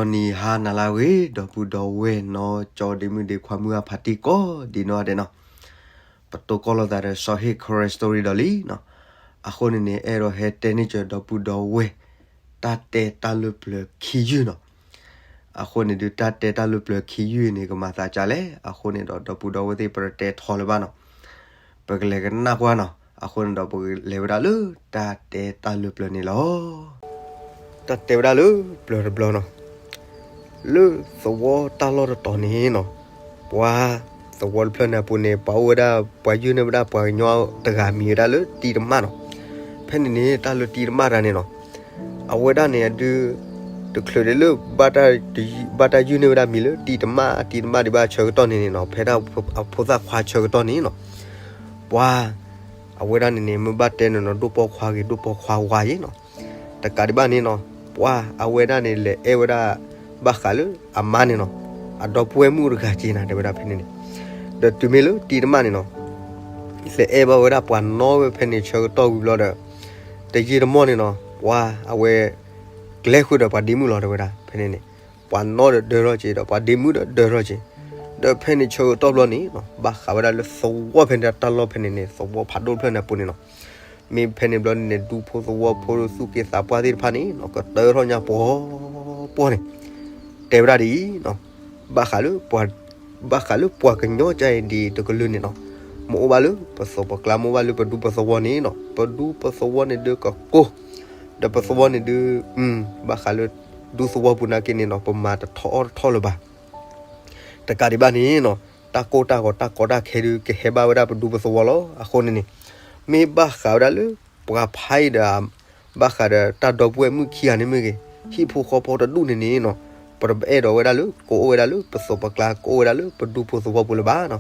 ဒီးနံၤဟါနၤလၢအဂ့ၤ ဒီပုၢ်ဒီဝဲၢ်နီၢ်ကၠီဒ့မုၣ်ဒ့ခွါမုၢ်အဖးတံၢ်ကိးဒံးနီၢ်ဒဲးနီၤ, ပတိၢ်ကီၢ်လိာ်သးဒီးစီၤဟ့ၣ် Karen Story ဒီးလံနီၤ. အဃိန့ၣ်န့ၣ် အဲၣ်ဒိးဟဲတဲန့ၢ်စၢၤဒီပုၢ်ဒီဝဲၢ် တၢ်တဲတၢ်လၢပျၢၤခံယုၢ်နီၤ. အဃိန့ၣ်ဒုး တၢ်တဲတၢ်လၢပျၢၤခံယုၢ်န့ၣ် ကမၤသးဒ်လဲၣ်. အဃိန့ၣ်ဒီး ဒီပုၢ်ဒီဝဲၢ်သ့ၣ် ပတတဲထီလၢၤဘၣ်နီၤ, ပကလဲၤကနၣ်ကွၢ်နီၤ. အဃိန့ၣ်ဒီး ပကလဲၤဝဲဒၣ်လၢတၢ်တဲတၢ်လၢပျၢၤန့ၣ်လီၤ. တၢ်တဲဝဲဒၣ်လၢပျၢၤတဘျီနီၤ, လၢသဝီတၢ်လီၢ်တတီၤန့ၣ်နီၤ, ပှၤသဝီတဖျၢၣ်န့ၣ်အပူၤန့ၣ် ပှၤအိၣ်ဝဲဒၣ် ပှၤယုၢ်န့ၢ်ဝဲဒၣ်ပှၤကညီတဂၤမံၤဝဲဒၣ်လၢတံတမၣ်နီၤ. ဖဲန့ၣ်န့ၣ် တၢ်လၢတံတမၣ်တဂၤန့ၣ်နီၤ, အဝဲဒၣ်န့ၣ်အဒုး တချုးဒံးလၢ ဘၣ်တၢ်ယုၢ်န့ၢ်ဝဲဒၣ်မံၤလၢတံတမၣ် တံတမၣ်ဒံးဘၣ်ဆၢကတီၢ်န့ၣ်န့ၣ်နီၤ, ဖဲဒၣ်အဖိသၣ်ခွါဆၢကတီၢ်န့ၣ်နီၤ, ပှၤ အဝဲဒၣ်န့ၣ်န့ၣ် မ့ၢ်ဘၣ်တဲန့ၣ်နီၤ ဒိၣ်ပိာ်ခွါဂ့ၤ ဒိၣ်ပိာ်ခွါဝါယ့နီၤ. တကးဒံးဘၣ်န့ၣ်နီၤ, ပှၤအဝဲဒၣ်န့ၣ်လဲၤအဲၣ်ဝဲဒၣ် ဘၣ်ဃးလၢအမါန့ၣ်နီၤ, အဒီပုၢ်ဝဲၢ်မုၣ်တဂၤက့ၤနၤ တဲဝဲဒၣ်ဖဲန့ၣ်န့ၣ်, ဒီးတုၤမ့ၢ်လၢတံတမၣ်န့ၣ်နီၤ လဲၤအဲၣ်ဘၣ်ဝဲဒၣ်ပှၤနီၣ်ဝဲဖဲန့ၣ်ဆၢကတီၢ်ဝံၤဘျီဒီး တယံာ်တမီၢ်န့ၣ်နီၤ, ပှၤအဝဲ ကျဲဃုာ်ဒီးပှၤဒ့မုၣ်လီၤ တဲဝဲဒၣ်ဖဲန့ၣ်န့ၣ်, ပှၤနီၣ်ဒီးဒၢထီၣ်က့ၤဒီး ပှၤဒ့မုၣ်ဒီးဒၢထီၣ်က့ၤ, ဒီးဖဲန့ၣ်ဆၢကတီၢ်ဘျီန့ၣ်နီၤ ဘၣ်ဃးဝဲဒၣ်လၢသဝီဖဲန့ၣ် တၢ်လီၢ်ဖဲန့ၣ်န့ၣ် သဝီဖးဒိၣ်တဖျၢၣ်န့ၣ်အပူၤန့ၣ်နီၤ, မ့ၢ်ဖဲန့ၣ်ဘျီန့ၣ်န့ၣ် ဒူဖိသဝီဖိသူၣ်က့သးပှၢ်သ့ၣ်တဖၣ်န့ၣ်နီၤ ကတၢထီၣ်ညါပှီၤပှီၤန့ၣ်, တဲဝဲဒၣ်ဒ်အံၤနီၤ, ဘၣ်ဃးလၢပှၤ ဘၣ်ဃးလၢပှၤကညီကါအံၤဒ်တကလုာ်န့ၣ်နီၤ, မ့ၢ်အိၣ်ဘၣ်လၢပသိးပကျါ မ့ၢ်အိၣ်ဘၣ်လၢပဒူပသဝီန့ၣ်နီၤ, ပဒူပသဝီန့ၣ်ဒုးကကိၢ်, ဒီးပသဝီန့ၣ်ဒုး ဘၣ်ဃးလၢ ဒူသဝီပူၤနာ်က့န့ၣ်နီၤ ပမၤတထီၣ်အီၣ်တထီၣ်လၢၤဘၣ်. တကးဒံးဘၣ်န့ၣ်နီၤ တၢ်ကိၢ်တၢ်ဂီၤတၢ်ကီတၢ်ခဲဒုးကဟဲဘၣ်ဝဲဒၣ်ပဒူပသဝီလီၤ. အဃိန့ၣ်န့ၣ် မ့ၢ်ဘၣ်ဃးဝဲဒၣ်လၢ ပှၤဖးအံၤဒီး ဘၣ်ဃးဒီးတၢ်ဒီပုၢ်ဝဲၢ်မုၣ်ခံဂၤန့ၣ်မ့ၢ်ဂ့ၤ, ဟံၣ်ဖိဃီဖိတဒူၣ်န့ၣ်န့ၣ်နီၤ, ပတအဲၣ်ဒိးဝဲဒၣ်လၢ ကအိၣ်ဝဲဒၣ်လၢပသိးပကျါ ကအိၣ်ဝဲဒၣ်လၢပဒူဖိသဝီပူၤလၢၤဘၣ်နီၤ.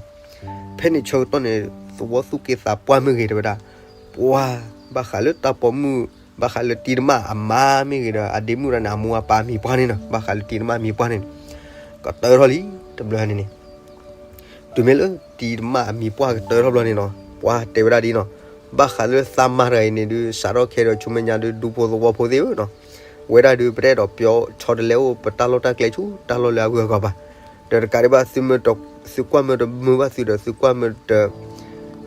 ဖဲန့ၣ်ဆၢကတီၢ်န့ၣ် သဝီသူၣ်က့သးပှၢ်မ့ၢ်ဂ့ၤ တဲဝဲဒၣ်, ပှၤ ဘၣ်ဃးလၢတၢ်ပိာ်မုၣ် ဘၣ်ဃးလၢတံတမၣ်အမါမ့ၢ်ဂ့ၤဒီး အဒ့မုၣ်ဒၣ်န့ၣ် အမိၢ်အပၢ်မံၤပှၢ်န့ၣ်နီၤ, ဘၣ်ဃးလၢတံတမၣ်မံၤပှၢ်န့ၣ် ကတၢထီၣ်လံ တဘျီန့ၣ်န့ၣ် တုၤမ့ၢ်လၢတံတမၣ်အမံၤပှၢ်ကတၢထီၣ်ဘျီန့ၣ်နီၤ, ပှၤတဲဝဲဒၣ်ဒ်နီၤ, ဘၣ်ဃးလၢသးမါတဂၤအံၤန့ၣ်ဒုး စးထီၣ်ခဲဒီးဆူမဲာ်ညါဒုး ဒူဖိသဝီဖိသ့ၣ်ဧၢနီၤ, ဝဲဒၣ်ဒုးပတအဲၣ်ဒိးပျီဆီတလဲအိၣ်ပတၢ်လီၢ်တၢ်ကျဲဆူတၢ်လီၢ်လၢအဂုၤအဂၤဘၣ်. ဒီးတကးဒံးဘၣ် သုကွၢ်မၢတမုာ်ဘၣ်သုဒီး သုကွၢ်မၢတ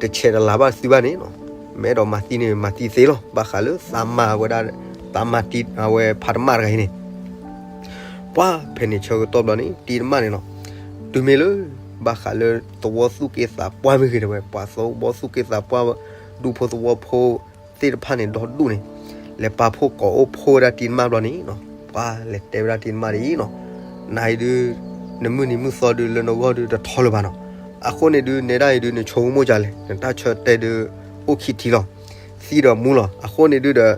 တဆဲးတလၤဘၣ်သုဘၣ်န့ၣ်နီၤ, မ့ၢ်အဲၣ်ဒိးမၤသံန့ၣ် မၤသံသ့လီၤ. ဘၣ်ဃးလၢသးမါဝဲဒၣ် သးမါတံ အဝဲဖးတမၣ်တဂၤအံၤန့ၣ် ပှၤဖဲန့ၣ်ဆၢကတီၢ်ဘျီန့ၣ် တံတမၣ်န့ၣ်နီၤ, တုၤမ့ၢ်လၢ ဘၣ်ဃးလၢသဝီသူၣ်က့သးပှၢ်မ့ၢ်ဂ့ၤ တဲဝဲ ပှၤသဝီသူၣ်က့သးပှၢ် ဒူဖိသဝီဖိသ့ၣ်တဖၣ်န့ၣ် ဒီဒူၣ်န့ၣ် လဲၤပာ်ဖှိၣ်ကိးအိၣ်ဖှိၣ်ဝဲဒၣ်တံတမၣ်ဘျီန့ၣ်နီၤ, ပှၤလဲၤတဲဝဲဒၣ်တံတမၣ်ဒ်အံၤနီၤ, နၤအံၤဒုး နမုၢ်နံၤမုၢ်သီဒုးလၢနဂီၢ်ဒုးတထီလၢၤဘၣ်နီၤ, အဃိန့ၣ်ဒုး နဲဒၣ်အံၤဒုး နဆိကမိၣ်ဒ်လဲၣ်, နတၢ်ဆၢတဲာ်ဒုး အိၣ်ခံထံလီၤ, သံဒီးမူလီၤ. အဃိန့ၣ်ဒုးဒီး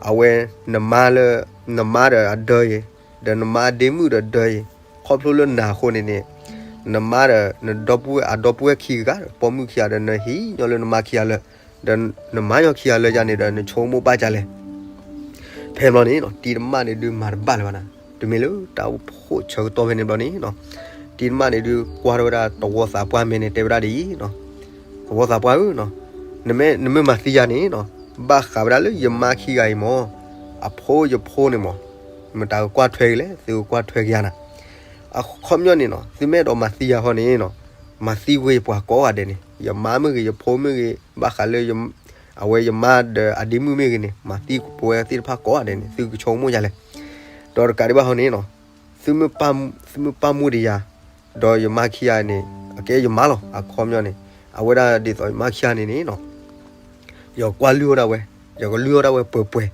အဝဲ နမါလၢ နမါဒီးအဒၢအံၤ ဒီးနမါအဒ့မုၣ်ဒီးဒၢအံၤ ခီဖျိလၢနၤအဃိန့ၣ်န့ၣ် နမါဒီး နဒီပုၢ်ဝဲၢ်အဒီပုၢ်ဝဲၢ်ခံဂၤ ပိာ်မုၣ်ခံဂၤဒီး နဟံးညီလၢနမါခံဂၤလၢ ဒီးနမါညီခံဂၤလၢယၤန့ၣ်ဒီး နဆိကမိၣ်ဘၣ်ဒ်လဲၣ်. ဖဲဘျီန့ၣ်နီၤ တံတမၣ်န့ၣ်ဒုးမၤတဘၣ်လၢၤဘၣ်နၤ, တုၤမ့ၢ်လၢတၢ်အိၣ်ဖှိၣ်ဆၢကတီၢ်ဖဲန့ၣ်ဘျီန့ၣ်နီၤ, တံတမၣ်န့ၣ်ဒုးကွၢ်ထီၣ်ဝဲဒၣ်သဝီသးပှၢ်မဲာ်န့ၣ် တဲဝဲဒၣ်ဒ်အံၤနီၤ, သဝီသးပှၢ်ဧၢနီၤ, နမ့ၢ် နမ့ၢ်မၤသံယၤန့ၣ်နီၤ, ဘၣ်ဃးဝဲဒၣ်လၢယမါခံဂၤအံၤမၢ်, အဖိယဖိန့ၣ်မၢ်, မတၤကကွၢ်ထွဲက့ၤလဲၣ်, သုကကွၢ်ထွဲက့ၤယၤနၤ အခီပညီန့ၣ်နီၤ သုမ့ၢ်အဲၣ်ဒိးမၤသံယၤဃီန့ၣ်နီၤ, မၤသံဝဲယပှၤကိးဂၤဒဲးန့ၣ်, ယမါမ့ၢ်ဂ့ၤ ယဖိမ့ၢ်ဂ့ၤ ဘၣ်ဃးလၢ အဝဲယမါဒီးအဒ့မုၣ်မ့ၢ်ဂ့ၤန့ၣ် မၤသံပဝဲသ့ၣ်တဖၣ်ကိးဂၤဒဲးန့ၣ် သုကဆိကမိၣ်ဒ်လဲၣ်. ဒီးတကးဒံးဘၣ်ဃီန့ၣ်နီၤ, သုမ့ၢ်ပာ်မူဒံးယၤ, ဒီးယမါခံဂၤန့ၣ် အကဲယမါလီၤ အခီပညီန့ၣ်, အဝဲဒၣ်ဒ်သိးယမါခံဂၤန့ၣ်န့ၣ်နီၤ ယကွၢ်လုၢ်အီၣ်ဒၣ်ဝဲ, ယကလုၢ်အီၣ်ဒၣ်ဝဲပှဲၤပှဲၤ,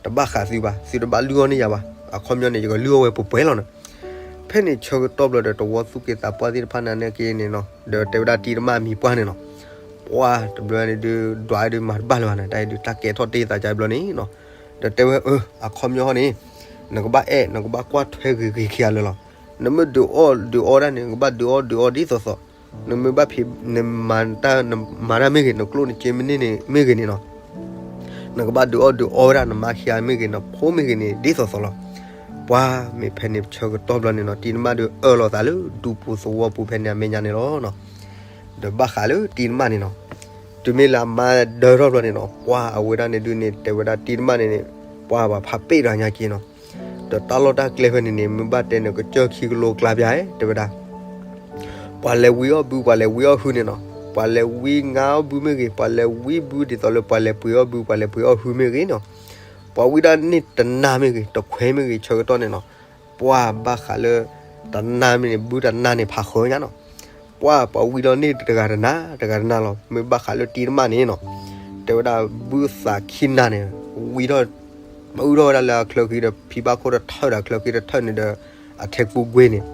တဘၣ်ဃးသုဘၣ်, သုတဘၣ်လုၢ်အီၣ်န့ၢ်ယၤဘၣ်, အခီပညီန့ၣ် ယကလုၢ်အီၣ်ဝဲပှဲၤပှဲၤလီၤနၤ. ဖဲန့ၣ်ဆၢကတီၢ်ဘျီဒီး သဝီသူၣ်က့သးပှၢ်သ့ၣ်တဖၣ်န့ၣ်က့န့ၣ်နီၤ ဒီးတဲဝဲဒၣ်တံတမၣ်မံၤပှၢ်န့ၣ်နီၤ, ပှၤတဘျီန့ၣ်ဒုး ဒွးဒုးမၤတဘၣ်လၢၤဘၣ်နၤ, တၢ်အံၤဒုးတၢ်ကဲထီၣ်တ့ၢ်သးကါဘျီန့ၣ်နီၤ, ဒီးတဲဝဲအၢ အခီပညီဃီန့ၣ်, နကဘၣ်အဲၣ် နကဘၣ်ကွၢ်ထွဲဂ့ၤဂ့ၤခံဂၤလၢာ်လီၤ. နမ့ၢ်ဒုးအီၣ်ဒုးအီဒၣ်န့ၣ် နကဘၣ်ဒုးအီၣ်ဒုးအီဒ်သိးသိး, နမ့ၢ်ဘၣ်ဖံး နမၤတၢ် နမၤတၢ်မ့ၢ်ဂ့ၤ နကျိၣ်နစ့မ့ၢ်န့ၢ်န့ၣ်မ့ၢ်ဂ့ၤန့ၣ်နီၤ နကဘၣ်ဒုးအီၣ်ဒုးအီဝဲဒၣ် နမါခံဂၤမ့ၢ်ဂ့ၤ နဖိမ့ၢ်ဂ့ၤန့ၣ် ဒ်သိးသိးလီၤ. ပှၤမ့ၢ်ဖဲန့ၣ်ဆၢကတီၢ်ဘျီန့ၣ်နီၤ တံတမၣ်ဒုးအၢၣ်လီၤသးလၢဒူပူၤသဝီပူၤဖဲန့ၣ်အမဲာ်ညါန့ၣ်လီၤ. ဒီးဘၣ်ဃးလၢတံတမၣ်န့ၣ်နီၤ တုၤမ့ၢ်လၢအမါဒၢထီၣ်ဘျီန့ၣ်နီၤ ပှၤအဝဲဒၣ်န့ၣ်ဒုးန့ၣ် တဲဝဲဒၣ်တံတမၣ်န့ၣ်န့ၣ် ပှၤဘၣ်ဖးပ့ၣ်ဒီးညါက့နီၤ ဒီးတၢ်လီၢ်တၢ်ကျဲဖဲန့ၣ်န့ၣ် မ့ၢ်ဘၣ်တဲန့ၣ် ကစၢၢ်ခံကလိကျါပၠးဧါ တဲဝဲဒၣ်. ပှၤလဲၤဝံအီၣ်ဘု ပှၤလဲၤဝံအီၣ်ဟုန့ၣ်နီၤ, ပှၤလဲၤဝံငါအီၣ်ဘုမ့ၢ်ဂ့ၤ, ပှၤလဲၤဝံဘုဒ်သိးလၢပှၤလဲၤပှ့ၤအီၣ်ဘု ပှၤလဲၤပှ့ၤအီၣ်ဟုမ့ၢ်ဂ့ၤနီၤ, ပှၤဝံဒၣ်န့ၢ်တနၤမ့ၢ်ဂ့ၤ, တခွဲမ့ၢ်ဂ့ၤ ဆၢကတီၢ်န့ၣ်နီၤ, ပှၤဘၣ်ဃးလၢ တနၤမ့ၢ်န့ၣ် ဘုတနၤန့ၣ်ဖးဃၢညါနီၤ, ပှၤပှၤဝံဒီးန့ၢ်တဂၤတနၤ တဂၤတနၤလီၤ. မ့ၢ်ဘၣ်ဃးလၢတံၤတမၣ်န့ၣ်နီၤ, တဲဝဲဒၣ်ဘုသးခံနၤန့ၣ် ဝံထီၣ် အုၣ်ထီၣ်ဝဲဒၣ်လၢအချၢဃံဒီး ဖံဘၣ်ခိၣ်တထၢၣ်ဒီးအချၢဃံတထၢၣ်န့ၣ်ဒီး အထဲကူကွ့န့ၣ်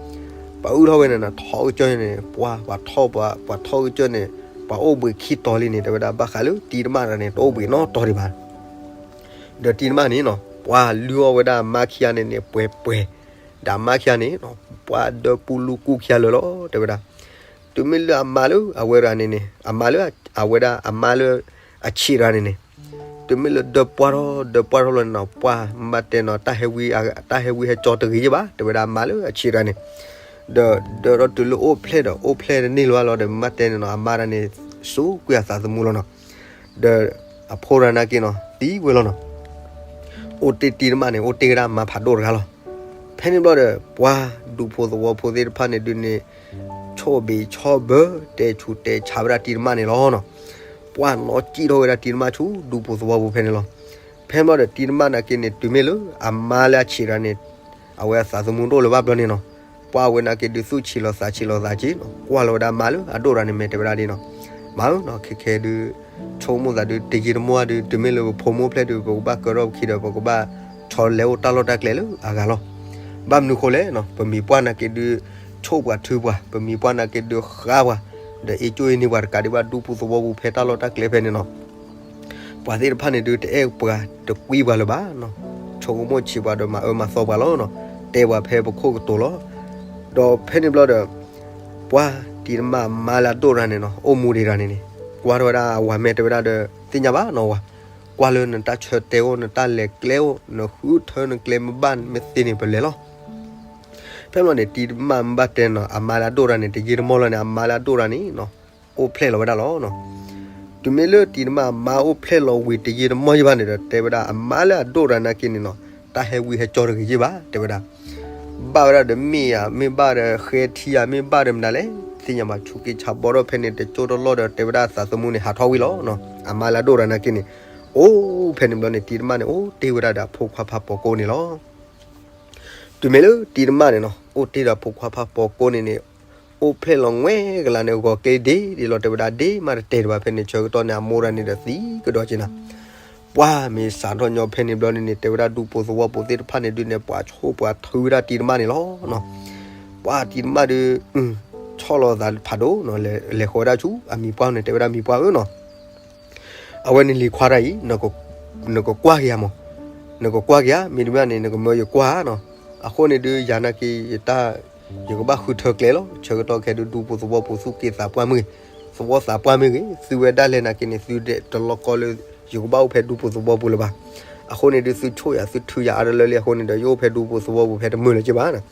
ပှၤအုၣ်ထီၣ်ဝဲန့ၣ်နီၤ, ထီကစၢၢ်န့ၣ် ပှၤ ပှၤထီၣ်ပှၤ ပှၤထီကစၢၢ်န့ၣ် ပှၤအိၣ်ဘှံးခံတီၤလံန့ၣ် တဲဝဲဒၣ်ဘၣ်ဃးလၢတံၤတမၣ်တဂၤန့ၣ် တအိၣ်ဘှံးနီတီၤဒံးဘၣ်. ဒီးတံၤတမၣ်န့ၣ်နီၤ ပှၤလုၢ်အီၣ်ဝဲဒၣ်အမါခံဂၤန့ၣ်န့ၣ် ပှဲၤပှဲၤ, ဒီးအမါခံဂၤန့ၣ်နီၤ ပှၤဒၢပူလူကူၣ်ခံဂၤလၢာ်လီၤ တဲဝဲဒၣ်. တုၤမ့ၢ်လၢအမါလၢအဝဲတဂၤန့ၣ်န့ၣ် အမါလၢအဝဲဒၣ်အမါလၢအဆံးတဂၤန့ၣ်န့ၣ် တုၤမ့ၢ်လၢဒၢပှၢ်ထီၣ် ဒၢပှၢ်ထီၣ်လီၤန့ၣ်နီၤ ပှၤမ့ၢ်ဘၣ်တဲနီၤ တၢ်ဟဲဝံ တၢ်ဟဲဝံဟဲကၠီတဂ့ၤယဲၢ်ဘၣ် တဲဝဲဒၣ်အမါလၢအဆံးတဂၤန့ၣ်, ဒီးဒၢထီၣ်တုၤလၢအိၣ်ဖျဲၣ်ဒီး အိၣ်ဖျဲၣ်တန့ၢ်လၢၤဘၣ်လီၤဒီး မ့ၢ်ဘၣ်တဲန့ၣ်နီၤ အမါတဂၤန့ၣ် စူးကွံာ်အသးသမူလီၤနီၤ. ဒီးအဖိတဂၤနာ်က့နီၤ သံဝဲလီၤနီၤ. အိၣ်တ့ၢ်တံၤတမၣ်န့ၣ် အိၣ်တ့ၢ်ဝဲဒၣ်အမါဖးဒိၣ်တဂၤလီၤ. ဖဲန့ၣ်ဘျီဒီး ပှၤဒူဖိသဝီဖိသ့ၣ်တဖၣ်န့ၣ်ဒုးန့ၣ် ဆီၣ်ဘံးဆီၣ်ဘၢ တဲဆူးတဲဆါဝဲဒၣ်တံၤတမၣ်န့ၣ်လီၤနီၤ. ပှၤနီၣ်စံၣ်ထီၣ်ဝဲဒၣ်တံၤတမၣ်ဆူဒူဖိသဝီဖိဖဲန့ၣ်လီၤ. ဖဲန့ၣ်ဘျီဒီးတံၤတမၣ်နာ်က့န့ၣ် တုၤမ့ၢ်လၢအမါလၢအဆံးတဂၤန့ၣ် အဝဲအသးသမူတအိၣ်လၢၤဘၣ်ဘျီန့ၣ်နီၤ, ပှၤဝဲနာ်က့ဒုးသူၣ်ဆံးလီၤသးဆံးလီၤသးက့နီၤ, ကွၢ်လီၤဝဲဒၣ်အမါလၢအဒိၣ်တဂၤန့ၣ် မဲာ်တဲဝဲဒၣ်ဒ်နီၤ, မါဧၢနီၤ ခဲခဲဒုး ဆိကမိၣ်သးဒုး တယံာ်တမီၢ်ဒုး တုၤမ့ၢ်လၢပဖိမုၣ်အိၣ်ဖျဲၣ်ဒုး ပကဘၣ်ကဲထီၣ်ပခံဒီး ပကဘၣ်ဆီလဲၤအိၣ်တၢ်လီၢ်တၢ်ကျဲလၢအဂၤလီၤ. ဘၣ်မနုၤဃိလဲၣ်နီၤ, ပမံၤပှၢ်နာ်က့ဒုး ဆိၣ်ပှၤထုပှၤ, ပမံၤပှၢ်နာ်က့ဒုးဃါပှၤ, ဒီးအ့ၣ်ကၠိအ့ၣ်န့ၢ်ပှၤတကးဒံးဘၣ် ဒူဖိသဝီပူၤဖဲတၢ်လီၢ်တၢ်ကျဲဖဲန့ၣ်နီၤ ပှၤသ့ၣ်တဖၣ်န့ၣ်ဒုး တအဲၣ်ပှၤတကွံပှၤလၢၤဘၣ်နီၤ, ဆိကမိၣ်ဆံးပှၤဒီးမၤအၢမၤသီပှၤလီၤနီၤ, တဲပှၤဖဲပခိၣ်ကတိၤလီၤ. ဒီးဖဲန့ၣ်ဘျီဒီး ပှၤတံၤတမၣ်အမါလၢအဒိၣ်တဂၤန့ၣ်နီၤ အိၣ်မူဒံးတဂၤန့ၣ်န့ၣ် ကွၢ်ထီၣ်ဝဲဒၣ်အဝၤမဲာ်တဲဝဲဒၣ်ဒီး သ့ၣ်ညါဘၣ်နီၤဝၤ, ကွၢ်လၢနတၢ်ဆၢတဲာ်အိၣ် နတၢ်လဲၤကျဲအိၣ် နဃုထၢနကျဲမ့ၢ်ဘၣ်မ့ၢ်သ့န့ၣ် ပလဲၤလီၤ. ဖဲန့ၣ်ဘျီန့ၣ် တံၤတမၣ်မ့ၢ်ဘၣ်တဲနီၤ အမါလၢအဒိၣ်တဂၤန့ၣ် တယံာ်တမီၢ်လီၤန့ၣ် အမါလၢအဒိၣ်တဂၤန့ၣ်နီၤ အိၣ်ဖျဲၣ်လီၤဝဲဒၣ်လီၤ. တုၤမ့ၢ်လၢတံၤတမၣ်အမါအိၣ်ဖျဲၣ်လီၤဝံၤတယံာ်တမီၢ်ယံၤဘၣ်န့ၣ်ဒီး တဲဝဲဒၣ်အမါလၢအဒိၣ်တဂၤနာ်က့န့ၣ်နီၤ တၢ်ဟဲဝံဟဲကၠီတဂ့ၤယံၤဘၣ် တဲဝဲဒၣ် ဘၣ်ဝဲဒၣ်ဒီးမ့ၢ်ဧါ မ့ၢ်ဘၣ်ဒီးဃဲထံဧါ မ့ၢ်ဘၣ်ဒီးမနုၤလဲၣ် သ့ၣ်ညါဘၣ် ဆူးက့ဆါဘီထီၣ်ဖဲန့ၣ် တကၠိတလီၢ်ဒီး တဲဝဲဒၣ်သးသမူန့ၣ် ဟးထီၣ်ဝံၤလီၤနီၤ အမါလၢအဒိၣ်တဂၤနာ်က့န့ၣ် အိၣ်ဖဲန့ၣ်ဘျီန့ၣ် တံၤတမၣ်န့ၣ် အိၣ်တ့ၢ်ဝဲဒၣ်ဒီးအဖိခွါဖးပိာ်ကိန့ၣ်လီၤ. တုၤမ့ၢ်လၢတံၤတမၣ်န့ၣ်နီၤ အိၣ်တ့ၢ်ဒီးအဖိခွါဖးပိာ်ကိန့ၣ်န့ၣ် အိၣ်ဖျဲၣ်လီၤဝဲကလၤန့ၣ် ဂီၤကျဲဒ့ဒ့လီၤ တဲဝဲဒၣ်ဒ့မးတတဲာ်တဘၣ် ဖဲန့ၣ်ဆၢကတီၢ်န့ၣ် အမိၢ်တဂၤန့ၣ်ဒီးသံကဒီးက့ၤနၤ ပှၤမ့ၢ်စးထီၣ်ညီဖဲန့ၣ်ဘျီန့ၣ်န့ၣ် တဲဝဲဒၣ်ဒူဖိသဝီဖိသ့ၣ်တဖၣ်န့ၣ်ဒုးန့ၣ် ပှၤဆိၣ်ပှၤထုဝဲဒၣ်တံၤတမၣ်န့ၣ်လီၤ. ပှၤတံၤတမၣ်ဒုး ဆီၣ်လီၤသးဖးဒိၣ်နီၤ လဲၤဃီၤဝဲဒၣ်ဆူအမံၤပှၢ်န့ၣ် တဲဝဲဒၣ်မံၤပှၢ်ဧၢနီၤ အဝဲန့ၣ်လံၤခွါတၢ်အံၤ နကကွၢ်က့ၤဧါမး, နကကွၢ်က့ၤဧါ မ့တမ့ၢ်န့ၣ် နကမၢယကွၢ်ဧါနီၤ. အဃိန့ၣ်ဒုး ယၤနာ်က့ ယတၢ် ယကဘၣ်ဃုထၢကျဲလီၤ. ဆၢကတီၢ်ခဲဒုး ဒူဖိသဝီဖိသူၣ်က့သးပှၢ်မ့ၢ်ဂ့ၤ, သဝီသးပှၢ်မ့ၢ်ဂ့ၤ, သုဝဲဒၣ်လဲၣ်နာ်က့န့ၣ် သုဒဲးတလီၢ်ကီလၢ ယကဘၣ်အိၣ်ဖဲဒူဖိသဝီပူၤလၢၤဘၣ်. အဃိန့ၣ်ဒုး သုဆိၣ်ယၤ သုထုယၤအါတလၢလံ အဃိန့ၣ်ဒီး ယအိၣ်ဖဲဒူဖိသဝီပူၤဖဲတမုာ်လၢၤက့ဘၣ်နီၤ.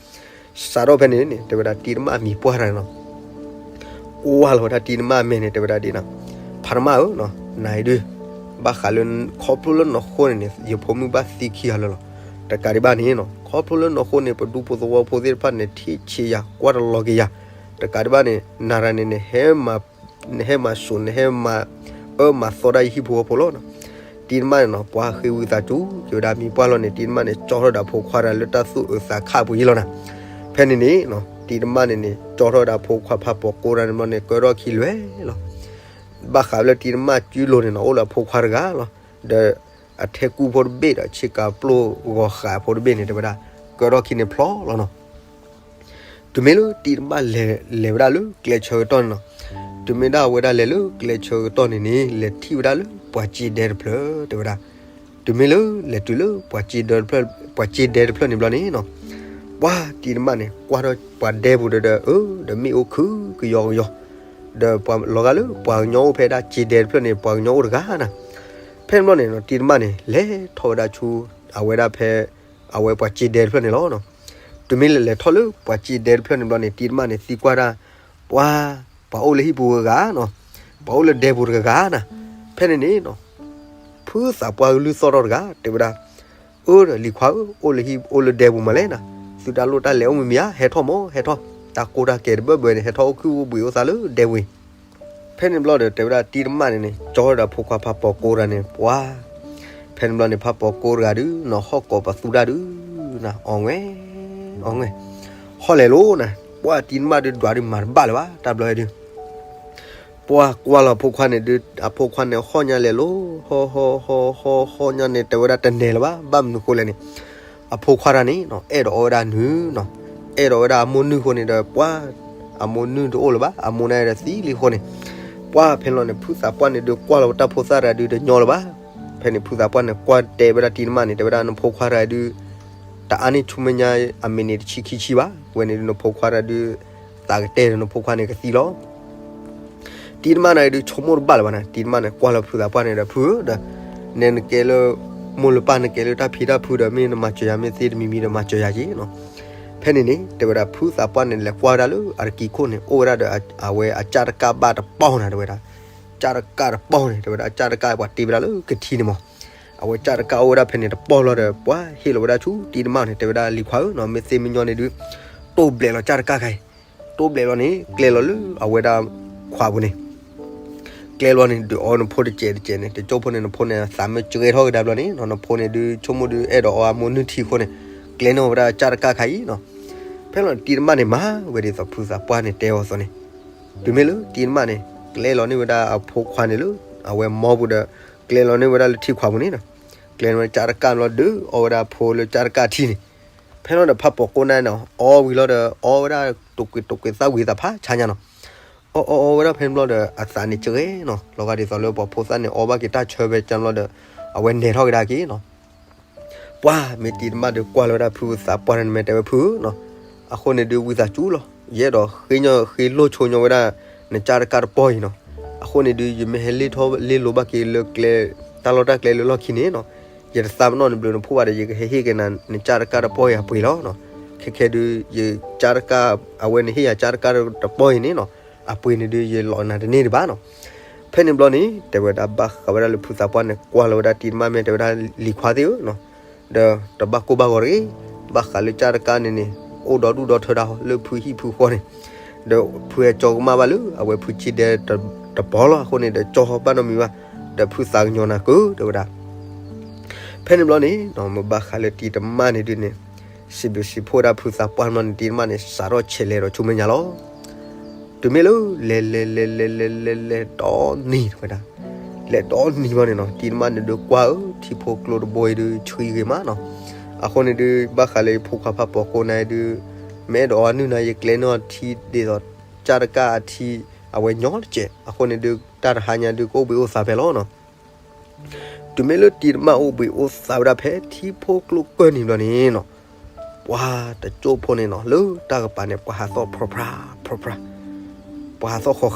စးထီၣ်ဖဲန့ၣ်န့ၣ် တဲဝဲဒၣ်တံၤတမၣ်အမံၤပှၢ်တဂၤန့ၣ်နီၤ ကွၢ်လီၤဝဲဒၣ်တံၤတမၣ်အမဲာ်န့ၣ် တဲဝဲဒၣ်ဒ်နီၤ, ဖးတမၣ်ဧၢနီၤ, နၤအံၤဒုး ဘၣ်ဃးလၢ ခီဖျိလၢနီၢ်ခိန့ၣ်န့ၣ် ယဖိမုၣ်ဘၣ်သံခံဂၤလၢာ်လီၤ. တကးဒံးဘၣ်န့ၣ်နီၤ ခီဖျိလၢနီၢ်ခိန့ၣ် ပဒူဖိသဝီဖိသ့ၣ်တဖၣ်န့ၣ် ထံၣ်ဆံးယၤ ကွၢ်တလီၤက့ၤယၤ, တကးဒံးဘၣ်န့ၣ် နၤတဂၤန့ၣ် နဟဲမၤစိာ် နဟဲမၤအၢမၤသီဒၣ်ယဟံၣ်ဖိဃီဖိလီၤနီၤ. တံၤတမၣ်န့ၣ်နီၤ ပှၤဃ့ဝံသးစူၤ က့ၤဝဲဒၣ်မံၤပှၢ်လီၤန့ၣ် တံၤတမၣ်န့ၣ် ကၠီထီၣ်ဒၣ်ဖိခွါတဂၤလၢတၢ်သူၣ်အုးသးခးပူၤယံလီၤနီၤ. ဖဲန့ၣ်န့ၣ်နီၤ တံၤတမၣ်န့ၣ်န့ၣ် ကၠီထီၣ်ဒၣ်ဖိခွါဖးပိာ်ကိတဂၤန့ၣ်ဘျီန့ၣ် ကၢထီၣ်ခံလွဲၢ်လီၤ. ဘၣ်ဃးလၢတံၤတမၣ်စုလိၤန့ၣ်နီၤ အိၣ်လၢအဖိခွါတဂၤလီၤ. ဒီးအထဲကူဖိတဘ့ၣ်ဒီး ဆ့ကၤပျိၢ်ဂီၤဃးဖိတဘ့ၣ်န့ၣ် တဲဝဲဒၣ် ကၢထီၣ်ခံန့ၣ်ဖျီလီၤနီၤ. တုၤမ့ၢ်လၢတံၤတမၣ်လဲၤလဲၤဝဲဒၣ်လၢကျဲဆၢကတီၢ်န့ၣ်နီၤ, တုၤမ့ၢ်ဒၣ်ဝဲဒၣ်လဲၤလၢကျဲဆၢကတီၢ်န့ၣ်န့ၣ် လဲၤထံၣ်ဝဲဒၣ်လၢပှၤစ့ဒဲတဖျၢၣ် တဲဝဲဒၣ်. တုၤမ့ၢ်လၢလဲၤတုၤလၢပှၤစ့ဒဲတဖျၢၣ်, ပှၤစ့ဒဲတဖျၢၣ်န့ၣ်ဘျီန့ၣ်နီၤ, ပှၤတံၤတမၣ်န့ၣ် ကွၢ်ထီၣ်ပှၤဒဲပူၤဒီး အၢ ဒီးမ့ၣ်အူခုကယီကယီ, ဒီးပှၤလီၤဂာ်လၢပှၤကညီအိၣ်ဖဲဒၣ်စ့ဒဲတဖျၢၣ်န့ၣ် ပှၤကညီအိၣ်တဂၤနၤ. ဖဲန့ၣ်ဘျီန့ၣ်နီၤ တံၤတမၣ်န့ၣ် လဲၤထီၣ်ဝဲဒၣ်ဆူ အဝဲဒၣ်ဖဲ အဝဲပှၤစ့ဒဲတဖျၢၣ်န့ၣ်လီၤ. တုၤမ့ၢ်လဲၤလဲၤထီၣ်လၢပှၤစ့ဒဲတဖျၢၣ်န့ၣ်ဘျီန့ၣ် တံၤတမၣ်န့ၣ် သံကွၢ်ဒၣ် ပှၤ ပှၤအိၣ်လၢဟံၣ်ပူၤတဂၤဂၤနီၤ, ပှၤအိၣ်လၢဒဲပူၤတဂၤဂၤနၤ. ဖဲန့ၣ်န့ၣ်နီၤ ဖုသးပှၢ်ကလုၢ်သီၣ်ထီၣ်တဂၤ တဲဝဲဒၣ် အၢ ဒီးလံၤခွါဧၢ, အိၣ်လၢဟံၣ်အိၣ်လၢဒဲပူၤမးလဲၣ်နၤ, သုတၢ်လိၣ်တၢ်လဲၤအိၣ်မံၤမံၤဧါ, ဟဲထီၣ်မး ဟဲထီၣ်, တၢ်ကိၢ်တၢ်ကဲၤတဘၢၣ်ဘၢန့ၣ် ဟဲထီၣ်အိၣ်ခုၣ်အိၣ်ဘှံးအိၣ်သးလၢဒဲပူၤအံၤ. ဖဲန့ၣ်ဘျီဒီးတဲဝဲဒၣ်တံၤတမၣ်န့ၣ်န့ၣ် ကၠီဒီးအဖိခွါဖးပိာ်ကိးတဂၤန့ၣ် ပှၤ ဖဲန့ၣ်ဘျီန့ၣ် ဖးပိာ်ကိးတဂၤဒုး နီၢ်ဟီၣ်ကိးပသူတၢ်ဒုး နၤ အီၣ်ငဲၢ် အီၣ်ငဲၢ် ဟီၣ်လဲၤလိၤနၤ, ပှၤတံၤတမၣ်ဒုးဒွးဒုးမၤတဘၣ်လၢၤဘၣ် တၢ်ဘျီဒုး ပှၤကွၢ်လီၤအဖိခွါန့ၣ်ဒုး အဖိခွါန့ၣ်ဟီၣ်ညါလဲၤလိၤ ဟီၣ်ဟီၣ်ဟီၣ်ဟီၣ်ဟီၣ်ညါန့ၣ် တဲဝဲဒၣ်တနဲၤလၢၤဘၣ် ဘၣ်မနုၤဃိလဲၣ်န့ၣ် အဖိခွါတၢ်န့ၣ် အဲၣ်ဒိးအီဝဲဒၣ်နုၢ်နီၤ, အဲၣ်ဒိးဝဲဒၣ်အမိၢ်နုၢ်အဃိန့ၣ်ဒီး ပှၤ အမိၢ်နုၢ်တအိၣ်လၢၤဘၣ်, အမိၢ်န့ၣ်ဒီးသံလံအဃိန့ၣ် ပှၤဖဲန့ၣ်ဘျီန့ၣ် ဖုသးပှၢ်န့ၣ်ဒုးကွၢ်လီၤဝဲတၢ်ဖိသၣ်တဂၤဒုးတညီလၢၤဘၣ်. ဖဲန့ၣ်ဖုသးပှၢ်န့ၣ် ကွၢ်တဲဝဲဒၣ်တံၤတမၣ်န့ၣ် တဲဝဲဒၣ်နဖိခွါတဂၤဒုး တအါန့ၢ်ဆူမဲာ်ညါအမံးနံးတဆံခံဆံဘၣ်, ဝဲန့ၣ်ဒုး နဖိခွါတဂၤဒုး သးကတဲာ်ဒီးနဖိခွါန့ၣ်ကသံလီၤ. တံၤတမၣ်န့ၣ်ဒုး ဆိကမိၣ်တဘၣ်လၢၤဘၣ်န့ၣ် တံၤတမၣ်န့ၣ် ကွၢ်လီၤဖုသးပှၢ်န့ၣ်ဒီး ဖုဧၢဒီး နဲနကဲလၢ မိၢ်လၢပၢ် နကဲလၢတၢ်ဖံးတၢ်ဖုဒီး မ့ၢ်နမၤစၢၤယၤ မ့ၢ်သ့တမံၤမံၤဒီး မၤစၢၤယၤက့ၤနီၤ. ဖဲန့ၣ်န့ၣ် တဲဝဲဒၣ် ဖုသးပှၢ်န့ၣ် လဲၤကွၢ်ဝဲဒၣ်လၢအတကံၤခိၣ်န့ၣ် အိၣ်ဝဲဒၣ်ဒီး အဝဲအကၢ်တကၢ်ဘၣ်တပီၢ်နၤ တဲဝဲဒၣ်, ကၢ်တကၢ်တပီၢ်န့ၣ် တဲဝဲဒၣ် ကၢ်တကၢ်ပှၤတ့ဝဲဒၣ်လၢကထံန့ၣ်မး, အဝဲကၢ်တကၢ်အိၣ်ဝဲဒၣ်ဖဲန့ၣ်တပီၢ်လီၤဒီး ပှၤဟ့ၣ်လီၤဝဲဒၣ်ဆူတံၤတမၣ်န့ၣ် တဲဝဲဒၣ်လံၤခွါဧၢနီၤ မ့ၢ်သ့မ့ၢ်ညီန့ၣ်ဒုး တိၢ်ဘျဲးလီၤကၢ်တကၢ်ခါအံၤ, တိၢ်ဘျဲးလီၤန့ၣ် ကျဲလီၤလၢအဝဲဒၣ်ခွးပူၤန့ၣ် ကျဲလီၤန့ၣ် ဒုးအီနဖိတစဲးတစဲးန့ၣ် တကၠိဖိန့ၣ် နဖိန့ၣ် သးမ့ၢ်ကရဲထီၣ်ကဒါဘျီန့ၣ်နီၤ နဖိန့ၣ်ဒုး ဆိကမိၣ်ဒုး အဲၣ်ဒိးအီအမိၢ်နုၢ်ထံအဃိန့ၣ် ကျဲန့ၢ်ဝဲဒၣ်ကၢ်တကၢ်ခါအံၤနီၤ. ဖဲလီၤတံၤတမၣ်န့ၣ် မၤဝဲဒ်သိးဖုသးပှၢ်န့ၣ်တဲအီၤအသိးန့ၣ်, တုၤမ့ၢ်လၢတံၤတမၣ်န့ၣ် ကျဲလီၤန့ၢ်ဝဲဒၣ်အဖိခွါန့ၣ်လၢ အဝဲမီပူၤဒီး ကျဲလီၤန့ၢ်ဝဲဒၣ်လၢထံခွးပူၤန့ၣ်နီၤ, ကျဲန့ၢ်ဝဲကၢ်တကၢ်ဘျီဒုး အီဝဲဒၣ်အဖိလၢကၢ်တကၢ်ထံန့ၣ် ဖဲလီၤဒီးဖးပိာ်ကိးန့ၣ်နီၤ အီဝံၤလီၤဒီး အီဝဲဒၣ်တိာ်ကွံာ်တိာ်ကွံာ်သၣ်ဝံၤသးဖးဆါညါနီၤ, အီအီအီဝဲဒၣ်ဖဲန့ၣ်ဘျီဒီး အသးန့ၣ်ကရဲနီၤ လီၤဂာ်ဒ်သိးလၢပှၤဖိသၣ်န့ၣ် အီဘၣ်က့ၤတၢ်ဆၢဖဲကၢဘျီဒီး အဝဲနဲၣ်ထီၣ်ကဒါက့ၤနီၤ. ပှၤမ့ၢ်တံၤတမၣ်ဒီးကွၢ်လီၤဝဲဒၣ်ဖုသးပှၢ်န့ၣ် မ့ၢ်တဲဝဲဖုဧၢနီၤ, အဃိန့ၣ်ဒုးဝံသးစူၤလီၤ ယအဲၣ်ဒိးဃ့ညီဃ့လိၢ်ဆိညီဝဲဒၣ် နကၢ်တကၢ်တပီၢ်အံၤနီၤ, အဃိန့ၣ်ဒုး ယမ့ၢ်ဟဲလ့ၢ်ထီၣ်လ့ၢ်လီၤဘၣ်က့ၤလၢကျဲ တၢ်လီၢ်တၢ်ကျဲလၢလီၢ်ခံန့ၣ်နီၤ, ယတသးပ့ၤနီၣ်နဘျုးနဖှိၣ်ဘၣ်ဒီး ယကဟဲဟ့ၣ်က့ၤနၤ နကၢ်တကၢ်တပီၢ်အံၤအပှ့ၤလီၤနီၤ. ခဲခဲဒုး ယကၢ်တကၢ် အဝဲန့ၣ်ဟ့ၣ်ယၤကၢ်တကၢ်တပီၢ်အံၤန့ၣ်နီၤ, အပှ့ၤန့ၣ်ဒုး ယလီၤနၤတန့ၢ်ဒံးဘၣ်နီၤ. ဖဲန့ၣ်ဘျီန့ၣ် တဲဝဲဒၣ်ဘၣ်ဃးဝဲဒၣ်လၢဖုသးပှၢ်န့ၣ် ကွၢ်လီၤဝဲဒၣ်တံၤတမၣ် မ့ၢ်တဲဝဲဒၣ်လံၤခွါသ့ၣ်ဧၢနီၤ, ဒီးတဘၣ်ကိၢ်ဘၣ်ဂီၤတဂ့ၤ, ဘၣ်ဃးလၢကၢ်တကၢ်န့ၣ်န့ၣ် အိၣ်ဒီဒူၣ်ဒီထၢဒၣ်လၢဖုဟံၣ်ဖုဃီန့ၣ်, ဒီးဖုဟဲကၠီကမၣ်ဘၣ်လၢအဝဲဖုက့ဒဲတပီၢ်လီၤ အဃိန့ၣ်ဒီးကၠီဘၣ်နီတမံၤဘၣ်, ဒီးဖုသးကညီၤနၤကၢၢ် တဲဝဲဒၣ်. ဖဲန့ၣ်ဘျီန့ၣ်နီၤ မ့ၢ်ဘၣ်ဃးလၢတံၤတမၣ်န့ၣ်ဒုးန့ၣ် စံးဘျုးစံးဖှိၣ်ဝဲဒၣ်ဖုသးပှၢ်ဘျီန့ၣ် တံၤတမၣ်န့ၣ် စးထီၣ်ဆဲးလဲၤဒီးဆူမဲာ်ညါလီၤ. တုၤမ့ၢ်လၢ လဲၤလဲၤလဲၤလဲၤလဲၤလဲၤလဲၤဒီနံၤဝဲဒၣ်, လဲၤဒီနံၤဘျီန့ၣ်နီၤ တံၤတမၣ်န့ၣ်ဒုးကွၢ်ဧၢ ထံဖိကျိတဘိအံၤဒုးဆှံဂ့ၤမးနီၤ, အဃိန့ၣ်ဒုး ဘၣ်ဃးလၢယဖိခွါဖးပိာ်ကိးန့ၣ်ဒုး မ့ၢ်အဲၣ်ဒိးအီနုၢ်နၤ ယကျဲန့ၢ်အီၤထံဒ်သိး ကၢ်တကၢ်အထံ အဝဲညီတစဲး အဃိန့ၣ်ဒုး တၢ်တဟါညါဒုးကအိၣ်ဘှံးအိၣ်သါဖဲလီၤနီၤ. တုၤမ့ၢ်လၢတံၤတမၣ်အိၣ်ဘှံးအိၣ်သါဝဲဒၣ်ဖဲထံဖိကျိကၢၢ်နံၤဘျီန့ၣ်နီၤ, ပှၤတကၠိဖိန့ၣ်နီၤ လၢတၢ်ကပၤန့ၣ် ပှၤဟးသီၣ်ဖြီဖြါ ဖြီဖြါ, ပှၤဟးသီၣ်ဃီဃါ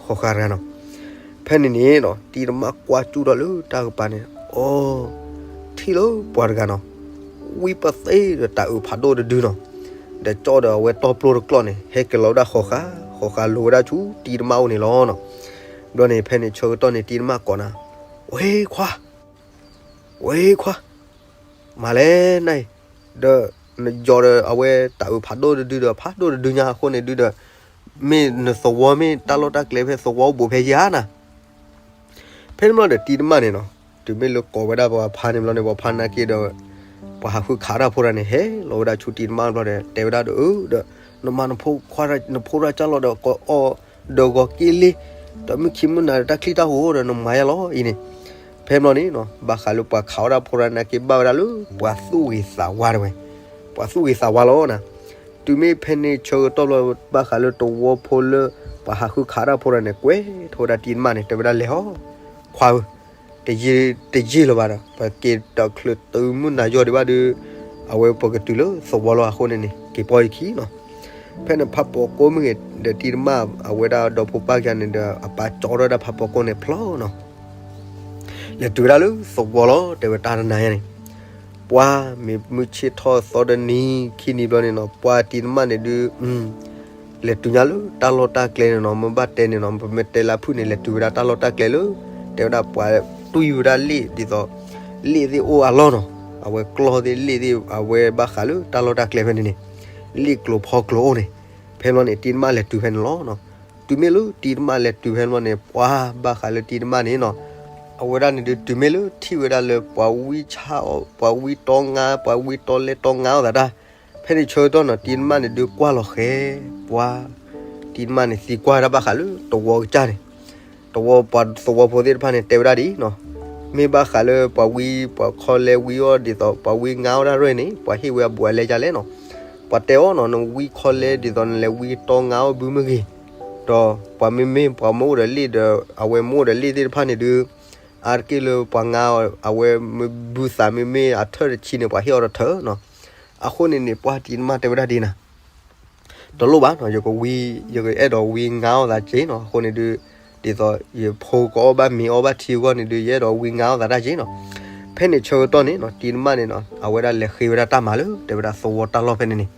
ဃီဃါတဂၤနီၤ. ဖဲန့ၣ်န့ၣ်နီၤ တံၤတမၣ်ကွၢ်ကၠူၣ်ထီၣ်လၢတၢ်ကပၤန့ၣ် အိ ထံၣ်လၢပှၤတဂၤနီၤ ဝံပသ့ဒီးတၤအုးဖးဒိၣ်တဒုနီၤ, ဒီးကၠီဒီးအဝဲတီပျိတကျီၢ်န့ၣ် ဟဲက့ၤလီၤဝဲဒၣ်ဃီဃါ ဃီဃါလိၤဝဲဒၣ်ဆူတံၤတမၣ်အိၣ်န့ၣ်လီၤနီၤ. ဘျီန့ၣ် ဖဲန့ၣ်ဆၢကတီၢ်န့ၣ် တံၤတမၣ်ကိးနၤ, ဝဲခွါ ဝဲခွါ, မၤလဲၣ်နအံၤ, ဒီးနယီၤဒီးအဝဲတၤအုးဖးဒိၣ်တဒုဒီး ဖးဒိၣ်တဒုညါအဃိန့ၣ်ဒုဒီး မ့ၢ်နသဝီမ့ၢ်တၢ်လီၢ်တၢ်ကျဲဖဲသဝီအိၣ်ဘူးဖဲယၤနၤ. ဖဲန့ၣ်ဘျီဒီးတံၤတမၣ်န့ၣ်နီၤ တုၤမ့ၢ်လၢကိးဝဲဒၣ်ပှၤဖါန့ၣ်ဘျီန့ၣ် ပှၤဖါနာ်က့ဒီး ပှၤဟးဃုခးတၢ်ဖိတဂၤန့ၣ် ဟဲလီၤဝဲဒၣ်ဆူတံၤတမၣ်ဘျီဒီး တဲဝဲဒၣ်ဒီး အၢ ဒီး နမၤနဖိခွါ နဖိတၢ်ကၢ်လီၤဒီး ကိးအီၣ်ဒီးဂီၤက့လ့ ဒီးမုၢ်ခံမုၢ်နၤဒီးတၢ်ချံတၢ်ဟိၣ်ဒီး နမၤယါလီၤအံၤန့ၣ်. ဖဲဘျီန့ၣ်နီၤ ဘၣ်ဃးလၢပှၤခးဝဲဒၣ်ဖိတဂၤနာ်က့ ဘၣ်ဝဲဒၣ်လၢပှၤသူၣ်ဂ့ၤသးဝါတဝဲ, ပှၤသူၣ်ဂ့ၤသးဝါလီၤနၤ. တုၤမ့ၢ်ဖဲန့ၣ်ဆၢကတီၢ်ဘျီ ဘၣ်ဃးလၢတဝီဖိလၢ ပှၤဟးဃုခးတၢ်ဖိတဂၤန့ၣ် ကွဲးထီၣ်ဝဲဒၣ်တံၤတမၣ်န့ၣ် တဲဝဲဒၣ်လဲၤဟီ ခွါဧၢ, တယံာ်လၢၤဘၣ်ဒီး ပက့ၤတချုးတုၤမုၢ်နၤယီၢ်ဒံးဘၣ်ဒီး အဝဲပကတုၤလၢသဝီလီၤအဃိန့ၣ်န့ၣ် က့ၤပီၢ်ယခံနီၤ. ဖဲန့ၣ်ဖးပိာ်ကိးမ့ၢ်ဂ့ၤဒီးတံၤတမၣ် အဝဲဒၣ်ဒီဖိပၢ်ခံဂၤန့ၣ်ဒီး အပၢ်ကၠီထီၣ်ဝဲဒၣ်ဖးပိာ်ကိးန့ၣ်ဖျီနီၤ လဲၤတုၤဝဲဒၣ်လၢသဝီလီၤ တဲဝဲတၢ်တနၤညါန့ၣ်. ပှၤမ့ၢ်မုၢ်ဆ့ၣ်ထီၣ်သီတနံၤခံနံၤဘျီန့ၣ်နီၤ ပှၤတံၤတမၣ်န့ၣ်ဒုး လဲၤတုၤညါလၢတၢ်လီၢ်တၢ်ကျဲန့ၣ်နီၤ မ့ၢ်ဘၣ်တဲန့ၣ်နီၤ ပမ့ၢ်တဲလၢဖုၣ်န့ၣ် လဲၤတုၤဝဲဒၣ်တၢ်လီၢ်တၢ်ကျဲလၢ တဲဝဲဒၣ်ပှၤတွံၢ်ဝဲဒၣ်လ့ၣ်ဒ်သိး လ့ၣ်သ့ၣ်အိၣ်အလီၢ်နီၤ. အဝဲကျီၢ်သ့ၣ်လ့ၣ်သ့ၣ် အဝဲဘၣ်ဃးလၢတၢ်လီၢ်တၢ်ကျဲဖဲန့ၣ်န့ၣ် လ့ၣ်ကျိၤဖီကျိၤအိၣ်န့ၣ်, ဖဲန့ၣ်ဘျီန့ၣ် တံၤတမၣ်လဲၤတုၤဖဲန့ၣ်လီၤ. တုၤမ့ၢ်လၢတံၤတမၣ်လဲၤတုၤဖဲန့ၣ်ဘျီန့ၣ် ပှၤဘၣ်ဃးလၢတံၤတမၣ်န့ၣ်နီၤ, အဝဲဒၣ်န့ၣ်ဒုးတုၤမ့ၢ်လၢထံၣ်ဝဲဒၣ်လၢပှၤဝံဆါအီၤ ပှၤဝံတီငါ ပှၤဝံတီလဲတီငါအီၤသးတၢ်, ဖဲန့ၣ်ဆၢကတီၢ်နီၤ တံၤတမၣ်န့ၣ်ဒုးကွၢ်လီၤဃဲၤ, ပှၤ တံၤတမၣ်န့ၣ်သံကွၢ်ဝဲဒၣ်ဘၣ်ဃးလၢသဝီကစၢ်န့ၣ် သဝီပှၤသဝီဖိသ့ၣ်တဖၣ်န့ၣ် တဲဝဲဒၣ်ဒ်အံၤနီၤ, မ့ၢ်ဘၣ်ဃးလၢပှၤဝံ ပှၤခီလဲဝံအီၤဒ်သိး ပှၤဝံငါအီၤဒၣ်ရဲၣ်န့ၣ် ပှၤဟ့ၣ်ဝဲအဘူးအလဲကလဲၣ်နီၤ, ပှၤတဲအီၤနီၤ နဝံခီလဲဒ်သိးနလဲၤဝံတီငါအီၤဘုမ့ၢ်ဂ့ၤ, ဒီးပှၤမ့မ့ၢ်ပှၤမ့ၢ်အိၣ်ဒီးလ့ၣ်ဒီး အဝဲမ့ၢ်အိၣ်ဒီးလ့ၣ်သ့ၣ်တဖၣ်န့ၣ်ဒုး အါတက့ၢ်လၢပှၤငါအီၤ အဝဲမ့ၢ်ဘုသးမ့မ့ၢ်အထၢၣ်တဆံန့ၣ် ပှၤဟ့ၣ်အီၤတထၢၣ်နီၤ, အဃိန့ၣ်န့ၣ် ပှၤတံၤတမၣ်တဲဝဲဒၣ်ဒ်နၤ တလိၣ်ဘၣ်နီၤ, ယကဝံ ယကအဲၣ်ဒိးဝံငါအီၤသးက့နီၤ, အဃိန့ၣ်ဒုး ဒ်သိးယဖိကအီၣ်ဘၣ်မ့ၤအီၣ်ဘၣ်ထံအဂီၢ်န့ၣ်ဒုး ယအဲၣ်ဒိးဝံငါအီၤသးတၢ်က့နီၤ, ဖဲန့ၣ်ဆၢကတီၢ်န့ၣ်နီၤ တံၤတမၣ်န့ၣ်နီၤ အဝဲဒၣ်လဲၤဃ့ဝဲဒၣ်တၢ်မၤလၢ တဲဝဲဒၣ်သဝီတၢ်လီၢ်ဖဲန့ၣ်န့ၣ်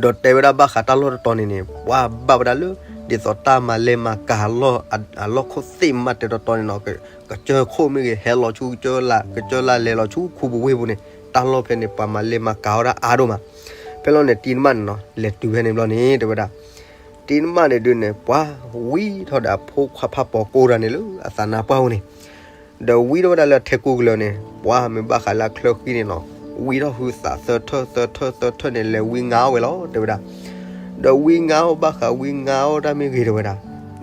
ဒီးတဲဝဲဒၣ်ဘၣ်ဃးတၢ်လီၢ်တတီၤန့ၣ်န့ၣ် ပှၤဘၣ်ဝဲဒၣ်လၢ ဒ်သိးတၢ်မၤလဲၤမၤကၤအလီၢ် အလီၢ်ခိၣ်သ့ၣ်မးတဲတတီၤန့ၣ်နီၤ, ကစၢၢ်ခိၣ်မ့ၢ်ဂ့ၤ ဟဲလီၤဆူကစၢၢ်လၢ် ကစၢၢ်လၢ်လဲၤလီၤဆူခူပူၤဝ့ၢ်ပူၤန့ၣ် တၢ်လီၢ်ဖဲန့ၣ် ပှၤမၤလဲၤမၤကၤအီၣ်ဒၣ်အါဒိၣ်မး, ဖဲလီၤန့ၣ် တံၤတမၣ်န့ၣ်နီၤ လဲၤတုၤဖဲန့ၣ်ဘျီန့ၣ် တဲဝဲဒၣ် တံၤတမၣ်န့ၣ်ဒုးန့ၣ် ပှၤဝံထီၣ်ဒီးအဖိခွါဖးပိာ်ကိၢ်တဂၤန့ၣ်လၢအသးနါပှၢ်အိၣ်န့ၣ် ဒီးဝံထီၣ်ဝဲဒၣ်လၢအထဲကိၢ်ကလၢာ်န့ၣ် ပှၤမ့ၢ်ဘၣ်ဃးလၢအချၢဃံန့ၣ်နီၤ ဝံထီၣ်ဟုသးသၢထၢၣ်သၢထၢၣ်သၢထၢၣ်န့ၣ် လဲၤဝံငါအီၣ်ဝဲလီၤ တဲဝဲဒၣ်, ဒီးဝံငါအီၣ်ဘၣ်ဃးဝံငါအီၣ်တၢ်မ့ၢ်ဂ့ၤတဲဝဲဒၣ်,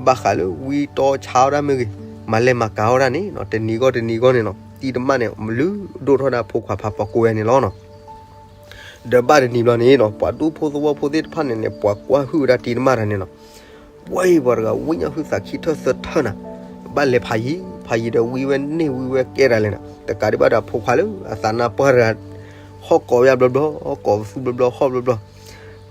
ဘၣ်ဃးလၢဝံတီဆါအီၣ်တၢ်မ့ၢ်ဂ့ၤ, မၤလဲၤမၤကၤအီၣ်ဒၣ်န့ၣ်နီၤ တနံၤဂီၢ်တနံၤဂီၢ်န့ၣ်နီၤ တံၤတမၣ်န့ၣ် လုၢ်ဒိၣ်ထီၣ်ဒၣ်ဖိခွါဖးပိာ်ကိၢ်ဝဲန့ၣ်လီၤနီၤ ဒီးဘၣ်တနံၤဘျီန့ၣ်နီၤ ပှၤဒူဖိသဝီဖိသ့ၣ်တဖၣ်န့ၣ်န့ၣ် ပှၤကွၢ်ဟုၣ်ဝဲဒၣ်တံၤတမၣ်တဂၤန့ၣ်နီၤ, ပှၤအံၤပှၤတဂၤဝံညါဟုသးခံထၢၣ်သၢထၢၣ်နၤ, ဘၣ်လဲၤဖးယံၤ ဖးယံၤဒီးဝံဝဲန့ၢ်ဝံဝဲကဲဒၣ်လဲာ်နၤ, တကးဒံးဘၣ်ဒီးဖိခွါလၢအသးနါပှၢ်တဂၤ ဟီၣ်ကိးယါဘျီဘျီ ကိးသူဘျီဘျီ ဟီၣ်ဘျီဘျီ,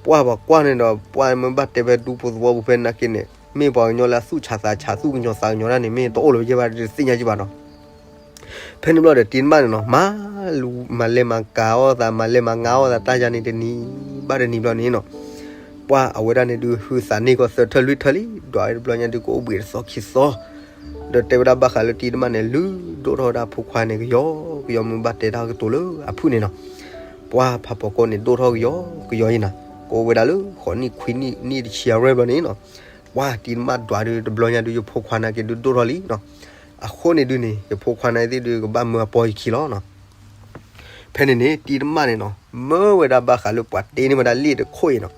ပှၤပှၤကွၢ်န့ၣ်ဒီး ပှၤမ့ၢ်ဘၣ်တဲဖဲဒူဖိသဝီပူၤဖဲနာ်က့န့ၣ် မ့ၢ်ပှၤကညီလၢအသူၣ်ဆးသးဆး သူၣ်ကညီၤသးကညီၤတၢ်န့ၣ် မ့ၢ်တအိၣ်လၢၤဝဲယဲၢ်ဘၣ် တသ့ၣ်ညါယဲၢ်ဘၣ်နီၤ ဖဲန့ၣ်ဘျီဒီးတံၤတမၣ်န့ၣ်နီၤ မၤ မၤလဲၤမၤကၤအီၣ်သး မၤလဲၤမၤငါအီၣ်သးတၢ်ယါန့ၣ် တနံၤဘၣ်တနံၤဘျီန့ၣ်နီၤ, ပှၤအဝဲဒၣ်န့ၣ်ဒုး ဟုသးန့ၢ်ကီၢ်သၢထၢၣ်လွံၢ်ထၢၣ်လံ, ဒွးဝဲတဘျီညါဒုး ကအိၣ်ဘှံးတသီခံသီ, ဒီးတဲဝဲဒၣ်ဘၣ်ဃးလၢတံၤတမၣ်န့ၣ် လုၢ်ဒိၣ်ထီၣ်ဝဲဒၣ်ဖိခွါန့ၣ် ကယီကယီ မ့ၢ်ဘၣ်တဲတၢ်ကတိၤလၢအဖုၣ်န့ၣ်နီၤ, ပှၤဖးပိာ်ကိၢ်န့ၣ် ဒိၣ်ထီၣ်ကယီကယီအံၤနၤ, ကအိၣ်ဝဲဒၣ်လၢဃိးနံၣ်ခွံနံၣ် နံၣ်တဆံအရ့ၣ်ဘျီန့ၣ်နီၤ, ပှၤတံၤတမၣ်ဒွးဒုးတဘျီညါဒုး ယဖိခွါနာ်က့ဒုးဒိၣ်ထီၣ်လံနီၤ, အဃိန့ၣ်ဒုးန့ၣ် ယဖိခွါနာ်သ့ၣ်ဒုး ကဘၣ်မၢအပီၢ်ယခံလီၤနီၤ. ဖဲန့ၣ်န့ၣ် တံၤတမၣ်န့ၣ်နီၤ မၢဝဲဒၣ်ဘၣ်ဃးလၢပှၤတ့န့ၢ်ဝဲဒၣ်လ့ၣ်တခိၣ်အံၤနီၤ,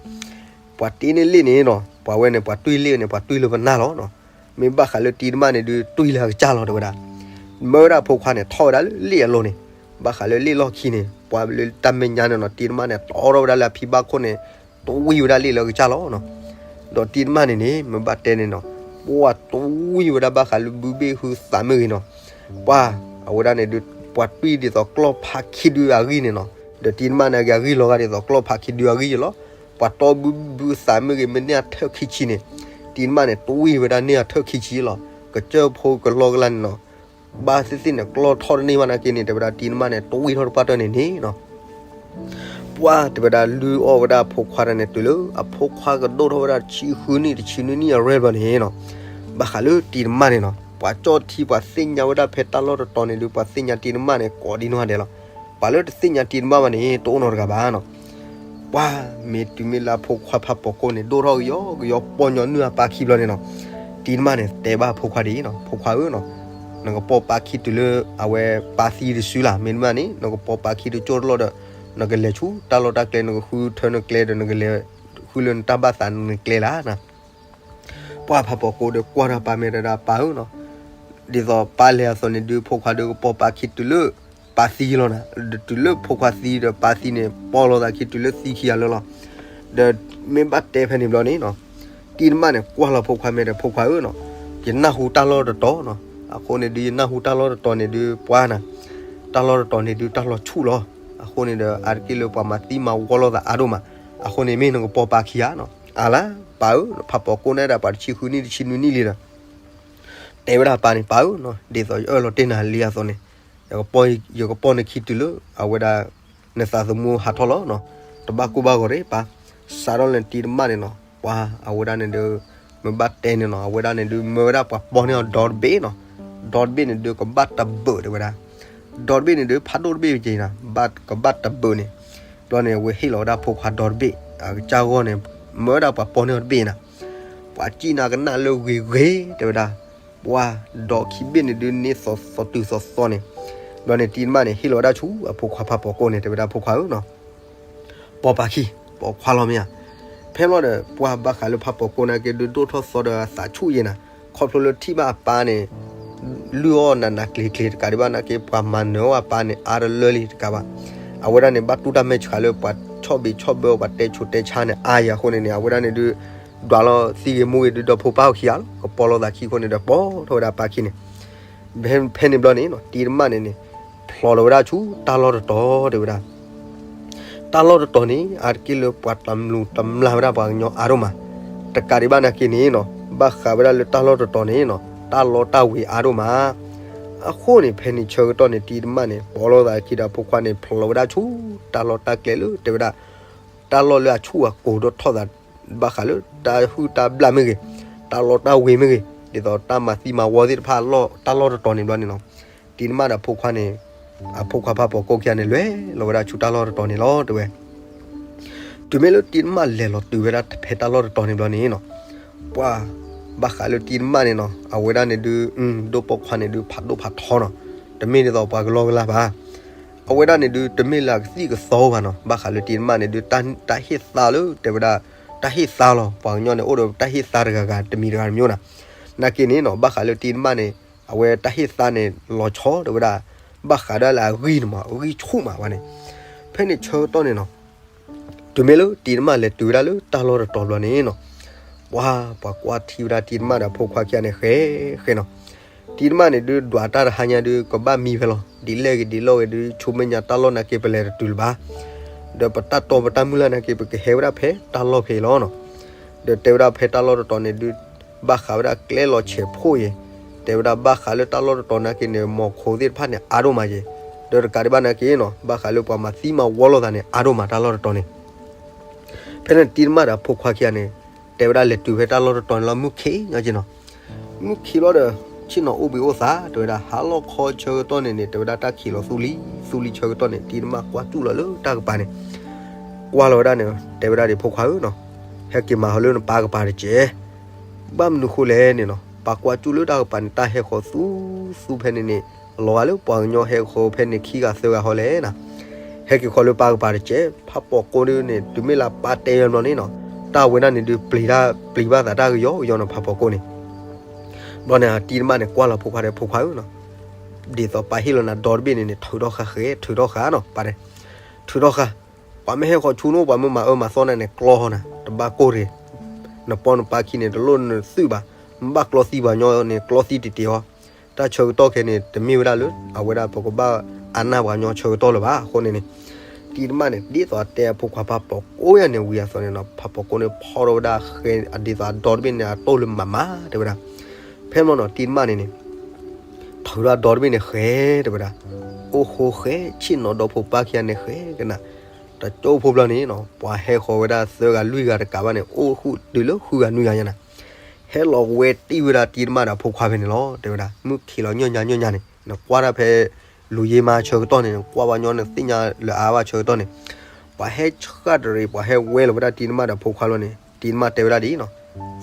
ပှၤတ့န့ၢ်လ့ၣ်န့ၣ်နီၤ ပှၤဝဲန့ၣ် ပှၤတွံၢ်လ့ၣ်န့ၣ် ပှၤတွံၢ်လၢပနၢ်လီၤနီၤ, မ့ၢ်ဘၣ်ဃးလၢတံၤတမၣ်န့ၣ်ဒုး တွံၢ်လၢအကစၢ်လီၤတဲဝဲဒၣ်, မၢဝဲဒၣ်ဖိခွါန့ၣ် ထီၣ်ဝဲဒၣ်လၢလ့ၣ်အလိၤန့ၣ်, ဘၣ်ဃးလၢလ့ၣ်လီၢ်ခံန့ၣ် ပှၤလၢတၢ်မဲာ်ညါန့ၣ်နီၤ တံၤတမၣ်န့ၣ် တီထီၣ်ဝဲဒၣ်လၢအဖံဘၣ်ခိၣ်န့ၣ် တွံၢ်ဝဲဒၣ်လ့ၣ်လၢအကစၢ်လီၤနီၤ. ဒီးတံၤတမၣ်န့ၣ်န့ၣ် မ့ၢ်ဘၣ်တဲန့ၣ်နီၤ ပှၤတွံၢ်ဝဲဒၣ်ဘၣ်ဃးလၢဘုဘ့ၣ်ဟုသးမ့ၢ်ဂ့ၤနီၤ, ပှၤအဝဲဒၣ်န့ၣ်ဒုး ပှၤတွံၢ်ဒ်သိးကျီၢ်ဖးခံဒုအဂံၢ်န့ၣ်နီၤ, ဒီးတံၤတမၣ်န့ၣ်က့ၤအဂံၢ်လီၤဂာ်ဒ်သိးကျီၢ်ဖးခံဒုအဂံၢ်ယလီၤ, ပှၤတီဘုဘုသးမ့ၢ်ဂ့ၤ မ့ၢ်န့ၢ်အထၢၣ်ခံဆံန့ၣ်, တံၤတမၣ်န့ၣ် တွံၢ်ဝဲဒၣ်န့ၢ်အထၢၣ်ခံဆံလီၤ, ကစၢၢ်ဖိကလီကလါန့ၣ်နီၤ ဘၣ်သ့ၣ်သ့ၣ်န့ၣ် ကျီၢ်ထီၣ်တန့ၢ်ဘၣ်နာ်က့န့ၣ် တဲဝဲဒၣ်တံၤတမၣ်န့ၣ် တွံၢ်ထီၣ်တပှၢ်တၢၢ်န့ၣ်န့ၣ်နီၤ, ပှၤတဲဝဲဒၣ်လုၢ်အီၣ်ဝဲဒၣ်အဖိခွါတဂၤန့ၣ် တုၤလၢအဖိခွါကဒိၣ်ထီၣ်ဝဲဒၣ်တဆံဃုနံၣ် တဆံနွံနံၣ်အရ့ၣ်ဘျီန့ၣ်နီၤ, ဘၣ်ဃးလၢတံၤတမၣ်န့ၣ်နီၤ ပှၤကၠီၣ်ထံ ပှၤသ့ၣ်ညါဝဲဒၣ်ဖဲတၢ်လီၢ်တတီၤန့ၣ်ဒုး ပှၤသ့ၣ်ညါတံၤတမၣ်န့ၣ် ကိးဒံနီၢ်ဂၤဒဲးလီၤ. ပှၤလၢတသ့ၣ်ညါတံၤတမၣ်ဘၣ်န့ၣ် တအိၣ်နီတဂၤဘၣ်နီၤ. ပှၤမ့ၢ်တုၤမ့ၢ်လၢအဖိခွါဖးပိာ်ကိၢ်န့ၣ် ဒိၣ်ထီၣ်ကယီကယီ ပီၢ်ညီနုၢ်အပၢ်ခံဘျီန့ၣ်နီၤ, တံၤတမၣ်န့ၣ် တဲဘၣ်အဖိခွါဒ်အံၤနီၤ, ဖိခွါဧၢနီၤ, နကပိာ်ပၢ်ခံတုၤလၢအဝဲပၢ်သံတစုလၢ်, မ့တမ့ၢ်န့ၣ် နကပိာ်ပၢ်ခံတကၠိၢ်တလီၢ်ဒီး နကလဲၤဆူတၢ်လီၢ်တၢ်ကျဲ နကဃုထၢနကျဲဒီး နကလဲၤဃုလၢနတၢ်ဘၣ်သးနကျဲလၢ်နီၤ. ပှၤဖးပိာ်ကိၢ်ဒီးကွၢ်ထီၣ်ပၢ်မဲာ်တဒါ ပၢ်ဧၢနီၤ, ဒ်သိးပၢ်လဲၤအသိးန့ၣ်ဒုး ဖိခွါဒုးကပိာ်ပၢ်ခံတုၤလၢပၢ်သံလီၤနၤ, တုၤလၢဖိခွါသံဒီးပၢ်သံန့ၣ် ပိာ်လိာ်သးခံတုၤလၢသံခံဂၤလၢာ်လီၤ. ဒီးမ့ၢ်ဘၣ်တဲဖဲန့ၣ်ဘျီန့ၣ်နီၤ, တံၤတမၣ်န့ၣ် ကွၢ်လီၤဖိခွါမဲာ်ဒီး ဖိခွါဧၢနီၤ, ယနၢ်ဟူတၢ်လီၢ်တတီၤနီၤ, အဃိန့ၣ်ဒုး ယနၢ်ဟူတၢ်လီၢ်တတီၤန့ၣ်ဒုး ပှၤနၤ, တၢ်လီၢ်တတီၤန့ၣ်ဒုး တၢ်လီၢ်ဆူၣ်လီၤ. အဃိန့ၣ်ဒီး အါတက့ၢ်လၢပှၤမၤသံမၤဝီလိာ်သးအါဒိၣ်မး, အဃိန့ၣ်မ့ၢ်နကပိာ်ပၢ်ခံဧါနီၤ, အါလၢ ပၢ်ဧၢ, ဖးပိာ်ကိၢ်န့ၣ်ဒၣ်ပှၤတဆံဃုနံၣ်တဆံနွံနံၣ်လံဒီး တဲဝဲဒၣ်ပၢ်န့ၣ် ပၢ်ဧၢနီၤ, ဒ်သိးယအၢၣ်လီၤတ့ၢ်နၤလံအသိးန့ၣ်, ယကပိာ်နခံတုၤလၢ အဝဲဒၣ် နသးသမူဟးထီၣ်လီၤနီၤ, တဘၣ်ကိၢ်ဘၣ်ဂီၤရ့ၣ်ပၢ်, စးထီၣ်လၢတံၤတမၣ်န့ၣ်နီၤ, ပှၤအဝဲဒၣ်န့ၣ်ဒုး မ့ၢ်ဘၣ်တဲန့ၣ်နီၤ, အဝဲဒၣ်န့ၣ်ဒုး မၢဝဲဒၣ်ပှၤပိာ်န့ၢ်အီၤဒီတဘ့ၣ်နီၤ, ဒီတဘ့ၣ်န့ၣ်ဒုး ကဘၣ်တဘၢၣ်တဲဝဲဒၣ်, ဒီတဘ့ၣ်န့ၣ်ဒုး ဖးဒိၣ်တဘ့ၣ်က့ၤနၤ ဘၣ်ကဘၣ်တဘုးန့ၣ်, ဘျီန့ၣ် အဝဲဟ့ၣ်လီၤဝဲဒၣ်ဖိခွါဒီတဘ့ၣ် အကစၢ်ဂီၢ်န့ၣ် မၢဝဲဒၣ်ပှၤပိာ်န့ၢ်အီၤတဘ့ၣ်နၤ, ပှၤစံၣ်နၤကနၣ်လၢဂ့ၤဂ့ၤ တဲဝဲဒၣ်, ပှၤဒီခံဘ့ၣ်န့ၣ်ဒုးန့ၢ်သီသီတုၤသီသီန့ၣ်, ဘျီန့ၣ်တံၤတမၣ်န့ၣ် ဟ့ၣ်လီၤဝဲဒၣ်ဆူအဖိခွါဖးပိာ်ကိၣ်န့ၣ် တဲဝဲဒၣ်ဖိခွါဧၢနီၤ ပိာ်ပာ်ခံ, ပိာ်ခွါလီၤမ့ၢ်ဧါ. ဖဲဘျီဒီး ပှၤဘၣ်ဃးလၢဖးပိာ်ကိၣ်နာ်က့ဒုးဒိၣ်ထီၣ်သီဒီးသးဆူၣ်ယဲနၤ, ခီဖျိလၢထံၣ်ဘၣ်အပၢ်န့ၣ် လုၢ်အီၣ်နးနးကျ့ၤကျ့ၤတကးဒံးဘၣ်နာ်က့ ပှၤမၤနၢၤအီၣ်အပၢ်န့ၣ် အါတလၢလံတကးဘၣ်. အဝဲဒၣ်န့ၣ် ဘၣ်တူၢ်တၢ်မဲာ်ဆှးလၢပှၤဆီၣ်ဘံးဆီၣ်ဘၢအီၤ ပှၤတဲဆိတဲဆါန့ၣ် အါယၤအဃိန့ၣ်န့ၣ် အဝဲဒၣ်န့ၣ်ဒုး ဒွးလီၤသံဂ့ၤမူဂ့ၤဒုးဒီဖိပၢ်အခံဂၤလီၤ, ကပီၤလီၤသးခံအဃိန့ၣ်ဒီး ပိာ်ထီၣ်ဝဲဒၣ်အပၢ်ခံန့ၣ် ဖဲန့ၣ်ဘျီန့ၣ်နီၤ တံၤတမၣ်န့ၣ်န့ၣ် ဖျိးလီၤဝဲဒၣ်ဆူတၢ်လီၢ်တတီၤ တဲဝဲဒၣ်. တၢ်လီၢ်တတီၤန့ၣ် အါတက့ၢ်လၢပှၤတမျူးတမျၢ်ဝဲဒၣ်ပှၤကညီအါဒိၣ်မး, တကးဒံးဘၣ်နာ်က့န့ၣ်နီၤ ဘၣ်ဃးဝဲဒၣ်လၢတၢ်လီၢ်တတီၤန့ၣ်နီၤ တၢ်လီတၢ်ဝ့ၤအါဒိၣ်မး. အဃိန့ၣ် ဖဲန့ၣ်ဆၢကတီၢ်န့ၣ် တံၤတမၣ်န့ၣ် ပိာ်လီၤသးခံဒီးဖိခွါန့ၣ် ဖျိးလီၤဝဲဒၣ်ဆူတၢ်လီၢ်တၢ်ကျဲလၢ တဲဝဲဒၣ် တၢ်လီၢ်လၢအဆူၣ်အကိၤဒိၣ်ထီၣ်သး ဘၣ်ဃးလၢတၢ်ဟုၣ်တၢ်ဘျၣ်မ့ၢ်ဂ့ၤ, တၢ်လီတၢ်ဝ့ၤမ့ၢ်ဂ့ၤ, ဒ်သိးတၢ်မၤသံမၤဝီသ့ၣ်တဖၣ်အလီၢ် တၢ်လီၢ်တတီၤန့ၣ်ဘျီန့ၣ်နီၤ တံၤတမၣ်ဒီးဖိခွါန့ၣ် အဖိခွါဖးပိာ်ကိၣ်ခံဂၤန့ၣ် လဲၤလီၤဝဲဒၣ်ဆူတၢ်လီၢ်တတီၤန့ၣ်လီၤ တဲဝဲ. တုၤမ့ၢ်လၢတံၤတမၣ်လဲၤလီၤတုၤဝဲဒၣ်ဖဲတၢ်လီၢ်တတီၤန့ၣ်ဘျီန့ၣ်နီၤ ပှၤဘၣ်ဃးလၢတံၤတမၣ်န့ၣ်နီၤ အဝဲဒၣ်န့ၣ်ဒုး ဒိၣ်ပိာ်ခွါန့ၣ်ဒုး ဖးဒိၣ်ဖးထီနီၤ တမ့ၢ်ဒ်သိးပှၤကလီကလီဘၣ်. အဝဲဒၣ်န့ၣ်ဒုး တမ့ၢ်လၢအကသံၣ်ကသီဘၣ်နီၤ ဘၣ်ဃးလၢတံၤတမၣ်န့ၣ်ဒုး တၢ်ဟ့ၣ်သါလၢ တဲဝဲဒၣ် တၢ်ဟ့ၣ်သါလီၤ ပှၤကညီန့ၣ် အိၣ်ဒီးတၢ်ဟ့ၣ်သါတဂၤဂၤတမံၤတဂၤတမံၤနီၤ နာ်က့န့ၣ်နီၤ ဘၣ်ဃးလၢတံၤတမၣ်န့ၣ် အဝဲတၢ်ဟ့ၣ်သါန့ၣ် လီၤဆီ တဲဝဲဒၣ် ဘၣ်ဃးဒၣ်လၢအဂံၢ်န့ၣ်မး အဂံၢ်ဆူၣ်မးဝဲန့ၣ် ဖဲန့ၣ်ဆၢကတီၢ်န့ၣ်နီၤ တုၤမ့ၢ်လၢတံၤတမၣ်လဲၤတုၤဝဲဒၣ်လၢတၢ်လီၢ်တတီၤဘျီန့ၣ်နီၤ ပှၤ ပှၤကွၢ်ထံဝဲဒၣ်တံၤတမၣ်ဒီးဖိခွါခံဂၤန့ၣ် ဃဲ ဃဲနီၤ တံၤတမၣ်န့ၣ်ဒုး ဒွးတၢ်တဟါညါဒုး ကဘၣ်မံဖဲလီၤ ဒ်လဲၣ်ဂ့ၤဒ်လဲၣ်ဂ့ၤဒုး ဆူမဲာ်ညါတၢ်လီၢ်နာ်က့ ပလဲၤတတုၤလၢၤဘၣ် ဒီးပတၢ်တီပတၢ်မုၢ်လၢ်နာ်က့ ပကဟဲဝဲဒၣ်ဖဲတၢ်လီၢ်ဖဲအံၤလီၤနီၤ ဒီးတဲဝဲဒၣ်ဖဲတၢ်လီၢ်တတီၤန့ၣ်ဒုး ဘၣ်ဃးဝဲဒၣ်ကျဲလီၤဆဲးဖိယဲၢ် တဲဝဲဒၣ်ဘၣ်ဃးလၢတၢ်လီၢ်တတီၤနာ်က့န့ၣ် မီၤခိသ့ၣ်တဖၣ်န့ၣ် အါဒိၣ်မးယဲၢ် ဒီးတကးဒံးဘၣ်နာ်က့နီၤ ဘၣ်ဃးလၢပှၤမၤသံမၤဝီလိာ်သးန့ၣ် အါဒိၣ်မးတၢ်လီၢ်တတီၤန့ၣ် ဖဲန့ၣ်တံၤတမၣ်ဒီးဖိခွါခံဂၤန့ၣ် တဲဝဲဒၣ်လဲၤတုၤဖဲတၢ်လီၢ်တတီၤန့ၣ်လီၤ မုၢ်ခံးညီက့နီၤ မုၢ်ခံးဘျီဒီး ဆ့ၣ်နီၤအိၣ်ဘှံးအိၣ်သါ တဲဝဲဒၣ် ဟါလီၤခီဆၢကတီၢ်န့ၣ်န့ၣ် တဲဝဲဒၣ်တၢ်ခံးလီၤသူလံ သူလံဆၢကတီၢ်န့ၣ် တံၤတမၣ်ကွၢ်စူၣ်လီၤလၢတၢ်ကပၤန့ၣ် ကွၢ်လီၤဝဲဒၣ်န့ၣ် တဲဝဲဒၣ်ဒ်ဖိခွါဧၢနီၤ ဟဲက့ၤမၤဟီလၢနပၢ်ကပၤတက့ၢ် ဘၣ်မနုၤဃိလဲၣ်န့ၣ်နီၤ ပၢ်ကွၢ်စူၣ်လၢတၢ်ကပၤန့ၣ် တၢ်ဟဲဃီၤသူသူဖဲန့ၣ်န့ၣ် လီၤဂာ်လၢပှၤကညီဟဲဃီၤဖဲန့ၣ်ခံဂၤသၢဂၤဟီလဲၣ်နီၤ ဟဲက့ၤဃီၤလၢပၢ်ကပၤတက့ၢ် ဖးပိာ်ကိၣ်ဒုးန့ၣ် တုၤမ့ၢ်လၢပၢ်တဲဝဲဘျီန့ၣ်နီၤ တၢ်ဝဲဒၣ်န့ၣ်ဒုး ပျံၤတၢ်ပျံၤဘၣ်သးတၢ်ကယီကယီနီၤ ဖးပိာ်ကိၣ်န့ၣ် ဘျီန့ၣ် တံၤတမၣ်န့ၣ် ကွၢ်လီၤဖိခွါဒီးဖိခွါဧၢနီၤ ဒ်သိးပၢ်ဟ့ၣ်လီၤနၤဒီတဘ့ၣ်န့ၣ်န့ၣ် ထုးထီၣ်ဃာ်ဃဲ ထုးထီၣ်ဃာ်နီၤ ပၢ်တဲ ထုးထီၣ်ဃာ် ပှၤမ့ၢ်ဟဲဃီၤဆူနအိၣ် ပှၤမ့ၢ်မၤအၢမၤသီနၤန့ၣ် ကျီဟီနၤ တဘၣ်ကိၢ်တဂ့ၤ နပီနပၢ်ခံန့ၣ် တလိၣ်နသုးဘၣ် နဘၣ်ကျီသံပှၤကညီန့ၣ် ကျီသံတတ့ၤဟီ တၢ်ဆၢကတီၢ်ခဲန့ၣ် တမ့ၢ်ဝဲဒၣ်လၢ အဝဲဒၣ်ပကဘၣ်အါနၢ်ပှၤကညီဆၢကတီၢ်လၢၤဘၣ် အဃိန့ၣ်န့ၣ် တံၤတမၣ်န့ၣ် ဒ်သိးအတဲအဖိခွါဖးပိာ်ကိၣ်ယၤန့ၣ်ဝံၤအသိးန့ၣ်နီၤ ဖးပိာ်ကိၣ်န့ၣ်ဖီၣ်ထီၣ်ဝဲဒၣ်ဃဲ အဒ်သိးအဒီတဘ့ၣ်န့ၣ် အတိၢ်လၢမၤမၤ တဲဝဲဒၣ် ဖဲမ့ၢ်နီၤ တံၤတမၣ်န့ၣ်န့ၣ် ထုးဒီးဒီတဘ့ၣ်န့ၣ်ဃဲ တဲဝဲဒၣ် အိၣ်ဃိဃဲ ဆ့ၣ်နီၤဒီဖိပၢ်ခံဂၤန့ၣ်ဃဲကနၣ် တကၠိဖိဘျီန့ၣ်နီၤ ပှၤဟဲဃီၤဝဲဒၣ်သၢဂၤလွံၢ်ဂၤတကးဘၣ်န့ၣ် အိၣ်ဃုတုၤလၢဃုဂၤနွံဂၤညါနၤ ဟဲလီၤဝဲတံၢ်ဝဲဒၣ်တံၤတမၣ်ဒီးဖိခွါဖဲန့ၣ်လီၤ တဲဝဲဒၣ် မုၢ်ခံးလီၤညီညါညီညါန့ၣ် နကွၢ်ဒၣ်ဖဲ လူၤယ့မါဆၢကတီၢ်န့ၣ် နကွၢ်ပှၤကညီနသ့ၣ်ညါလၢအါဘၣ်ဆၢကတီၢ်န့ၣ် ပှၤဟဲဆှၣ်တရံး ပှၤဟဲဝဲလီၤဝဲဒၣ်တံၤတမၣ်ဒီးဖိခွါလီၤန့ၣ် တံၤတမၣ်တဲဝဲဒၣ်ဒ်အံၤနီၤ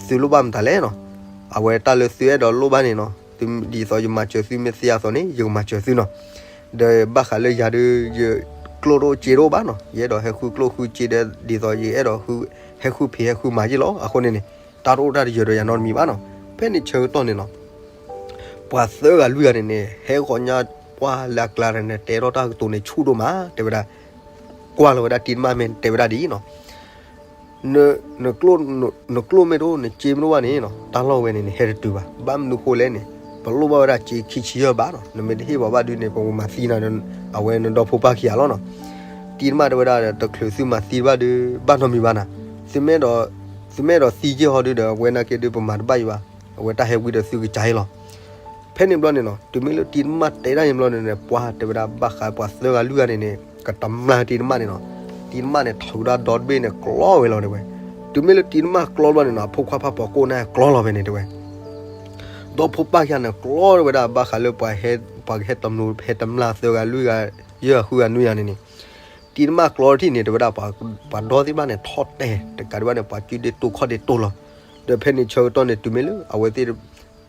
သုလိၣ်ဘၣ်မတၤလဲၣ်နီၤ အဝဲတၢ်လၢသုအဲၣ်ဒိးလိၣ်ဘၣ်န့ၣ်နီၤ ဒ်သိးယမၤစၢၤသုမ့ၢ်သ့အသိးန့ၣ် ယကမၤစၢၤသုနီၤ ဒီးဘၣ်ဃးလၢယၤဒုး ယကျိၣ်တအိၣ်စ့တအိၣ်ဘၣ်နီၤ ယအဲၣ်ဒိးဟဲဃုကျိၣ်ဃုစ့ဒီး ဒ်သိးယအဲၣ်ဒိးဟဲဃုဖံးဟဲဃုမၤယ့ၢ်လီၤ အဃိန့ၣ်န့ၣ် တၢ်တအိၣ်တၢ်တယၢၤဒီးယၤနီတမံၤဘၣ်နီၤ ဖဲန့ၣ်ဆၢကတီၢ်န့ၣ်နီၤ ပှၤသၢဂၤလွံၢ်ဂၤန့ၣ်န့ၣ် ဟဲဃီၤညါပှၢ်လၢအကျါန့ၣ် တဲထီၣ်တၢ်ကတိၤန့ၣ်ဆူၣ်ဒိၣ်မး တဲဝဲဒၣ် ကွၢ်လီၤဝဲဒၣ်တံၤတမၣ်မ့ၢ်တဲဝဲဒၣ်ဒ်အံၤနီၤ နကျိၣ်မ့ၢ်တအိၣ် နစ့မ့ၢ်တအိၣ်ဘၣ်န့ၣ်နီၤ တၢ်လီၢ်ဝဲန့ၣ်န့ၣ် ဟဲတတုၤဘၣ် ဘၣ်မနုၤဃိလဲၣ်န့ၣ် ပလိၣ်ဘၣ်ဝဲဒၣ်စ့ခံဆံယဲၢ်ဘးနီၤ နမ့ၢ်တဟ့ၣ်ပှၤဘၣ်ဒုးန့ၣ် ပကမၤသံနၤ အဝဲနဒီဖိပၢ်ခံဂၤလီၤနီၤ တံၤတမၣ်တဲဝဲဒၣ် တချုးသုမၤသံဘၣ်ဒုး ဘၣ်နီတမံၤဘၣ်နၤ သုမ့ၢ်အဲၣ်ဒိးသံက့ၢ်ဟီဒုးဒီး အဝဲနာ်က့ဒုး ပမၤတဘၣ်ယံၤဘၣ် အဝဲတၢ်ဟဲဝံဒီးသုကစၢ်အံၤလီၤ ဖဲန့ၣ်ဘျီန့ၣ်နီၤ တုၤမ့ၢ်လၢတံၤတမၣ်တဲဒၣ်န့ၣ်ဘျီန့ၣ်န့ၣ် ပှၤတဲဝဲဒၣ်ဘၣ်ဃးပှၤသၢဂၤလွံၢ်ဂၤန့ၣ်န့ၣ် ကတမျၢ်တံၤတမၣ်န့ၣ်နီၤ တံၤတမၣ်န့ၣ် ထုးဒၣ်ဒီတဘ့ၣ်န့ၣ် ကျီဝဲလီၤတဲဝဲ တုၤမ့ၢ်လၢတံၤတမၣ်ကျီဘျီန့ၣ်နီၤ အဖိခွါဖးပိာ်ကိၣ်န့ၣ်ကျီလီၤဖဲန့ၣ်တဲဝဲ ဒီဖိပၢ်ခံဂၤန့ၣ် ကျီဝဲဒၣ်ဘၣ်ဃးလၢပှၤဟဲ ပှၤကဟဲတမျိး ဟဲတမျာ်သၢဂၤလွံၢ်ဂၤ ယဲၢ်ဂၤဃုဂၤနွံဂၤန့ၣ်န့ၣ်, တံၤတမၣ်ကျီထံၣ်န့ၣ် တဲဝဲဒၣ် ပှၤဒီသ့ၣ်တဖၣ်န့ၣ် ထီၣ်တဲာ် တကးဒံးဘၣ်န့ၣ် ပှၤစုဒ့တိၢ်ခီၣ်ဒ့တိၢ်လီၤ. ဒီးဖဲန့ၣ်ဆၢကတီၢ်န့ၣ် တုၤမ့ၢ်လၢအဝဲသ့ၣ်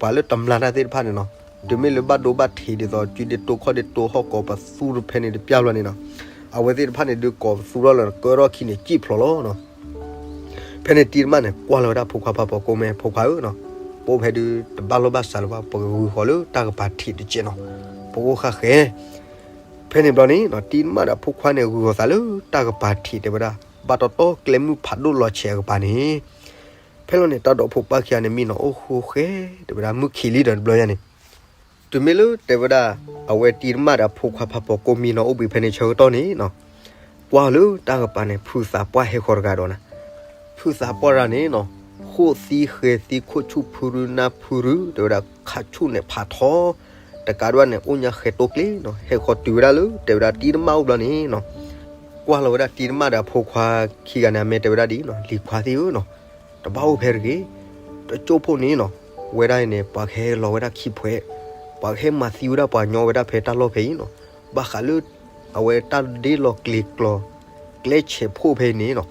ပှၤလၢတမျာ်တၢ်သ့ၣ်တဖၣ်န့ၣ်နီၤ, တုၤမ့ၢ်လၢဘၣ်ဒိဘၣ်ထံးဒ်သိး စုဒ့တိၢ်ခီၣ်ဒ့တိၢ်ဟီၣ်ကိးပသူတဖဲန့ၣ်တပျၢ်ဘျီန့ၣ်နီၤ, အဝဲသ့ၣ်တဖၣ်န့ၣ်ဒုးကိးပသူထီၣ်လၢကၢထီၣ်ခံန့ၣ် စံၣ်ဖျိးလီၤနီၤ. ဖဲန့ၣ်တံၤတမၣ်န့ၣ် ကွၢ်လီၤဝဲဒၣ်ဖိခွါဖးပိာ်ကိၢ် မ့ၢ်ဖိခွါဧၢနီၤ, ပအိၣ်ဖဲဒုးတဘၣ်လိာ်ဘၣ်စးလၢၤဘၣ်, ပဂုာ်ဃီၤလၢတၢ်ကပၤထံးတစဲးနီၤ, ပအိၣ်ဃၣ်ဃဲ. ဖဲန့ၣ်ဘျီန့ၣ်နီၤ တံၤတမၣ်ဒီးဖိခွါန့ၣ် ဂုာ်ဃီၤသးလၢတၢ်ကပၤထံး တဲဝဲဒၣ် ဘၣ်တီတီကျဲမုၢ်ဖးဒိၣ်လီၤဆဲးအကပၤန့ၣ်. ဖဲလီၤန့ၣ် တၢ်ဒီးဖိပၢ်ခံဂၤန့ၣ် မံနီၤအိၣ်ဃိဃဲ တဲဝဲဒၣ် မုၢ်ခံးလံဒီးတဘျီညါန့ၣ်, တုၤမ့ၢ်လၢတဲဝဲဒၣ် အဝဲတံၤတမၣ်ဒီးဖိခွါဖးပိာ်ကိၢ် မံနီၤအိၣ်ဘှံးဖဲန့ၣ်ဆၢကတီၢ်န့ၣ်နီၤ, ကွၢ်လၢတၢ်ကပၤန့ၣ် ဖုသးပှၢ်ဟဲဃီၤတဂၤဒီးနၤ, ဖုသးပှၢ်တဂၤန့ၣ်နီၤ ဃိၣ်သံဃဲၤသံ ခိၣ်ဆူၣ်ဖုရူနၢ်ဖုရူ တဲဝဲဒၣ် ခးဆူၣ်န့ၣ်ဖးထီ, တကးဒံးဘၣ်န့ၣ် အိၣ်ညါဃဲၤတိကျ့နီၤ, ဟဲဃီၤတုၤဝဲဒၣ်လၢ တဲဝဲဒၣ် တံၤတမၣ်အိၣ်ဘျီန့ၣ်နီၤ, ကွၢ်လီၤဝဲဒၣ်တံၤတမၣ်ဒီးအဖိခွါခံဂၤန့ၣ် အမဲာ်တဲဝဲဒၣ်ဒ်နီၤ, လံၤခွါသ့ၣ်ဧၢနီၤ, တဘၣ်အိၣ်ဖဲတဂ့ၤ, တကၠိၢ်ဖိန့ၣ်နီၤ, ဝဲဒၣ်အံၤန့ၣ် ပှၤကဟဲလီၤဝဲဒၣ်ခံဖှဲး, ပှၤကဟဲမၤသံဝဲဒၣ်ပှၤကညီဝဲဒၣ်ဖဲတၢ်လီၢ်ဖဲအံၤနီၤ, ဘၣ်ဃးလၢ အဝဲတၢ်ဒ့လီၤကျဲၤကျီၤ ကျဲဆဲးဖိၣ်ဖဲအံၤန့ၣ်နီၤ,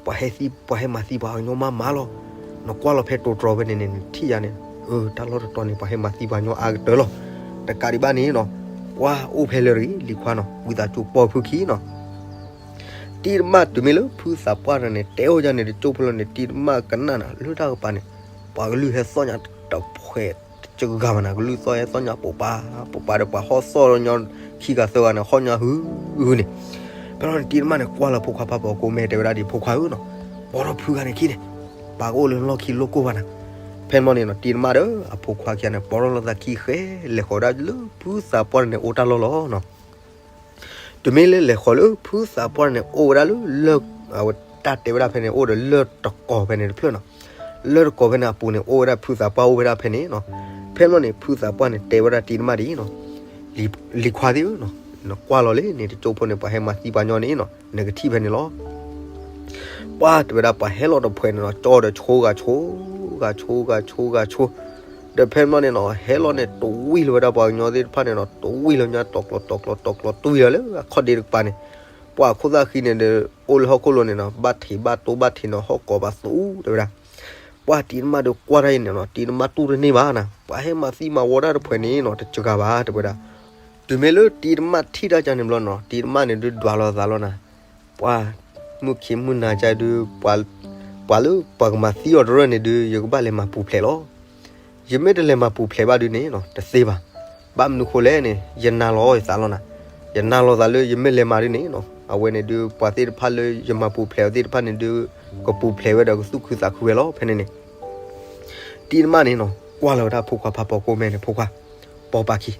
ပှၤဟဲသံ ပှၤဟဲမၤသံပှၤကညီမးမးလီၤ. နကွၢ်လီၤဖဲတိၤတြီၤဖဲန့ၣ်န့ၣ် နထံၣ်ယါန့ၣ်, အၢ တၢ်လီၢ်တတီၤန့ၣ် ပှၤဟဲမၤသံပှၤကညီအါကတၢၢ်လီၤ. တကးဒံးဘၣ်န့ၣ်နီၤ, ပှၤအိၣ်ဖဲလၢတဂ့ၤ လံၤခွါနီၤ, ဝံသးစူၤပိာ်ဖုခံနီၤ. တံၤတမၣ်တုၤမ့ၢ်လၢဖုသးပှၢ်တဂၤန့ၣ် တဲအီၤယါန့ၣ် တကၠိၢ်ဖိလီၤန့ၣ် တံၤတမၣ်ကနၣ်နၤ လၢတၢ်ကပၤန့ၣ် ပှၤကလုၢ်ဟဲသီၣ်ညါတဖှဲးတဂၤဘၣ်နၤ, ကလုၢ်သီၣ်ဟဲသီၣ်ညါပိာ်ပၤ ပိာ်ပၤဒီးပှၤဟီၣ်သီၣ်လီၤညီခံဂၤသၢဂၤန့ၣ် ဟီၣ်ညါဟုဟုန့ၣ်. ဖဲလီၤန့ၣ် တံၤတမၣ်န့ၣ် ကွၢ်လီၤဖိခွါဖးပိာ်ကိၢ် မဲာ်တဲဝဲဒၣ်ဒ် ဖိခွါဧၢနီၤ, ပိာ်ထီၣ်ဖုဂၤန့ၣ်ခံန့ၣ်, ပှၤကအိၣ်လၢလီၢ်ခံလိၣ်ကိၢ်ဘၣ်နၤ. ဖဲန့ၣ်ဘျီန့ၣ်နီၤ တံၤတမၣ်ဒီးအဖိခွါခံဂၤန့ၣ် ပိာ်ထီၣ်လိာ်သးခံဃဲ လဲၤဃီၤဝဲဒၣ်လၢဖုသးပှၢ်န့ၣ်အိၣ်တၢ်လီၢ်လီၤနီၤ. တုၤမ့ၢ်လၢလဲၤဃီၤလၢဖုသးပှၢ်န့ၣ် အိၣ်ဝဲဒၣ်လၢ လၢ အဝဲတၢ်တဲဝဲဒၣ်ဖဲန့ၣ် အိၣ်ဒီးလၢၢ်တကိးဖဲန့ၣ်တဖျၢၣ်နီၤ. လၢၢ်တကိးဖဲန့ၣ်အပူၤန့ၣ် အိၣ်ဝဲဒၣ်ဖုသးပှၢ်အိၣ်ဝဲဒၣ်ဖဲန့ၣ်နီၤ. ဖဲန့ၣ်ဘျီန့ၣ် ဖုသးပှၢ်န့ၣ် တဲဝဲဒၣ်တံၤတမၣ်ဒ်အံၤနီၤ, လံၤခွါသ့ၣ်ဧၢနီၤ, နကွၢ်လီၤလံန့ၣ် တကၠိဖိန့ၣ် ပှၤဟဲမၤသံပှၤညီန့ၣ်နီၤ နကထံၣ်ဖဲန့ၣ်လီၤ. ပှၤတဲဝဲဒၣ်ပှၤဟဲလီၤတဖှဲးန့ၣ်နီၤ ကၠီဒီးဆိဂၤဆိ, ဂၤဆိ ဂၤဆိ ဂၤဆိ, ဒီးဖဲန့ၣ်ဘျီန့ၣ်နီၤ ဟဲလီၤန့ၣ် တဝံၢ်လီၤဝဲဒၣ်ပှၤကညီသ့ၣ်တဖၣ်န့ၣ်နီၤ တဝံၢ်လီၤညါ တီၤကျီၤ တီၤကျီၤ တီၤကျီၤ တဝံၢ်လီၤလၢအခီၣ်ဒ့တကပၤန့ၣ်, ပှၤအခိၣ်သၣ်ဃံန့ၣ်ဒီး အိၣ်လၢဟီၣ်ခိၣ်လိၤန့ၣ်နီၤ ဘၣ်ထံးဘၣ်တိဘၣ်ထံးနီၤ ဟီၣ်ကိးပသူတဲဝဲဒၣ်. ပှၤတံၤတမၣ်ဒီးကွၢ်တၢ်အံၤန့ၣ်နီၤ တံၤတမၣ်တူၢ်တန့ၢ်ဘၣ်နၤ, ပှၤဟဲမၤသံမၤဝီတၢ်တဖှဲးန့ၣ်နီၤ တစှၤဘၣ်တဲဝဲဒၣ်. တုၤမ့ၢ်လၢတံၤတမၣ်ထံၣ်တၢ်ကန့ၣ်ဘျီနီၤ တံၤတမၣ်န့ၣ်ဒုးဒွးလီၤသးလီၤနၤ. ပှၤ မုၢ်ခံမုၢ်နၤကဒုး ပှၤလၢပှၤကမၤသံအီၤတရၢၢ်န့ၣ်ဒုး ယကဘၣ်လဲၤမၤပူၤဖျဲးလီၤ. ယမ့ၢ်တလဲၤမၤပူၤဖျဲးဘၣ်ဒုးန့ၣ်နီၤ တသ့ဘၣ်. ဘၣ်မနုၤဃိလဲၣ်န့ၣ် ယနာ်လီၤယသးလီၤနၤ. ယနာ်လီၤသးလၢယမ့ၢ်လဲၤမၤဒုးန့ၣ်နီၤ အဝဲန့ၣ်ဒုး ပှၤသ့ၣ်တဖၣ်လၢယမၤပူၤဖျဲးအီၤသ့ၣ်တဖၣ်န့ၣ်ဒုး ကပူၤဖျဲးဝဲဒီးကသူၣ်ခုသးခုဝဲလီၤ ဖဲန့ၣ်န့ၣ် တံၤတမၣ်န့ၣ်နီၤ ကွၢ်လီၤဝဲဒၣ်ဖိခွါဖးပိာ်ကိၢ် မဲာ်န့ၣ် ဖိခွါ ပိာ်ပာ်ခံ,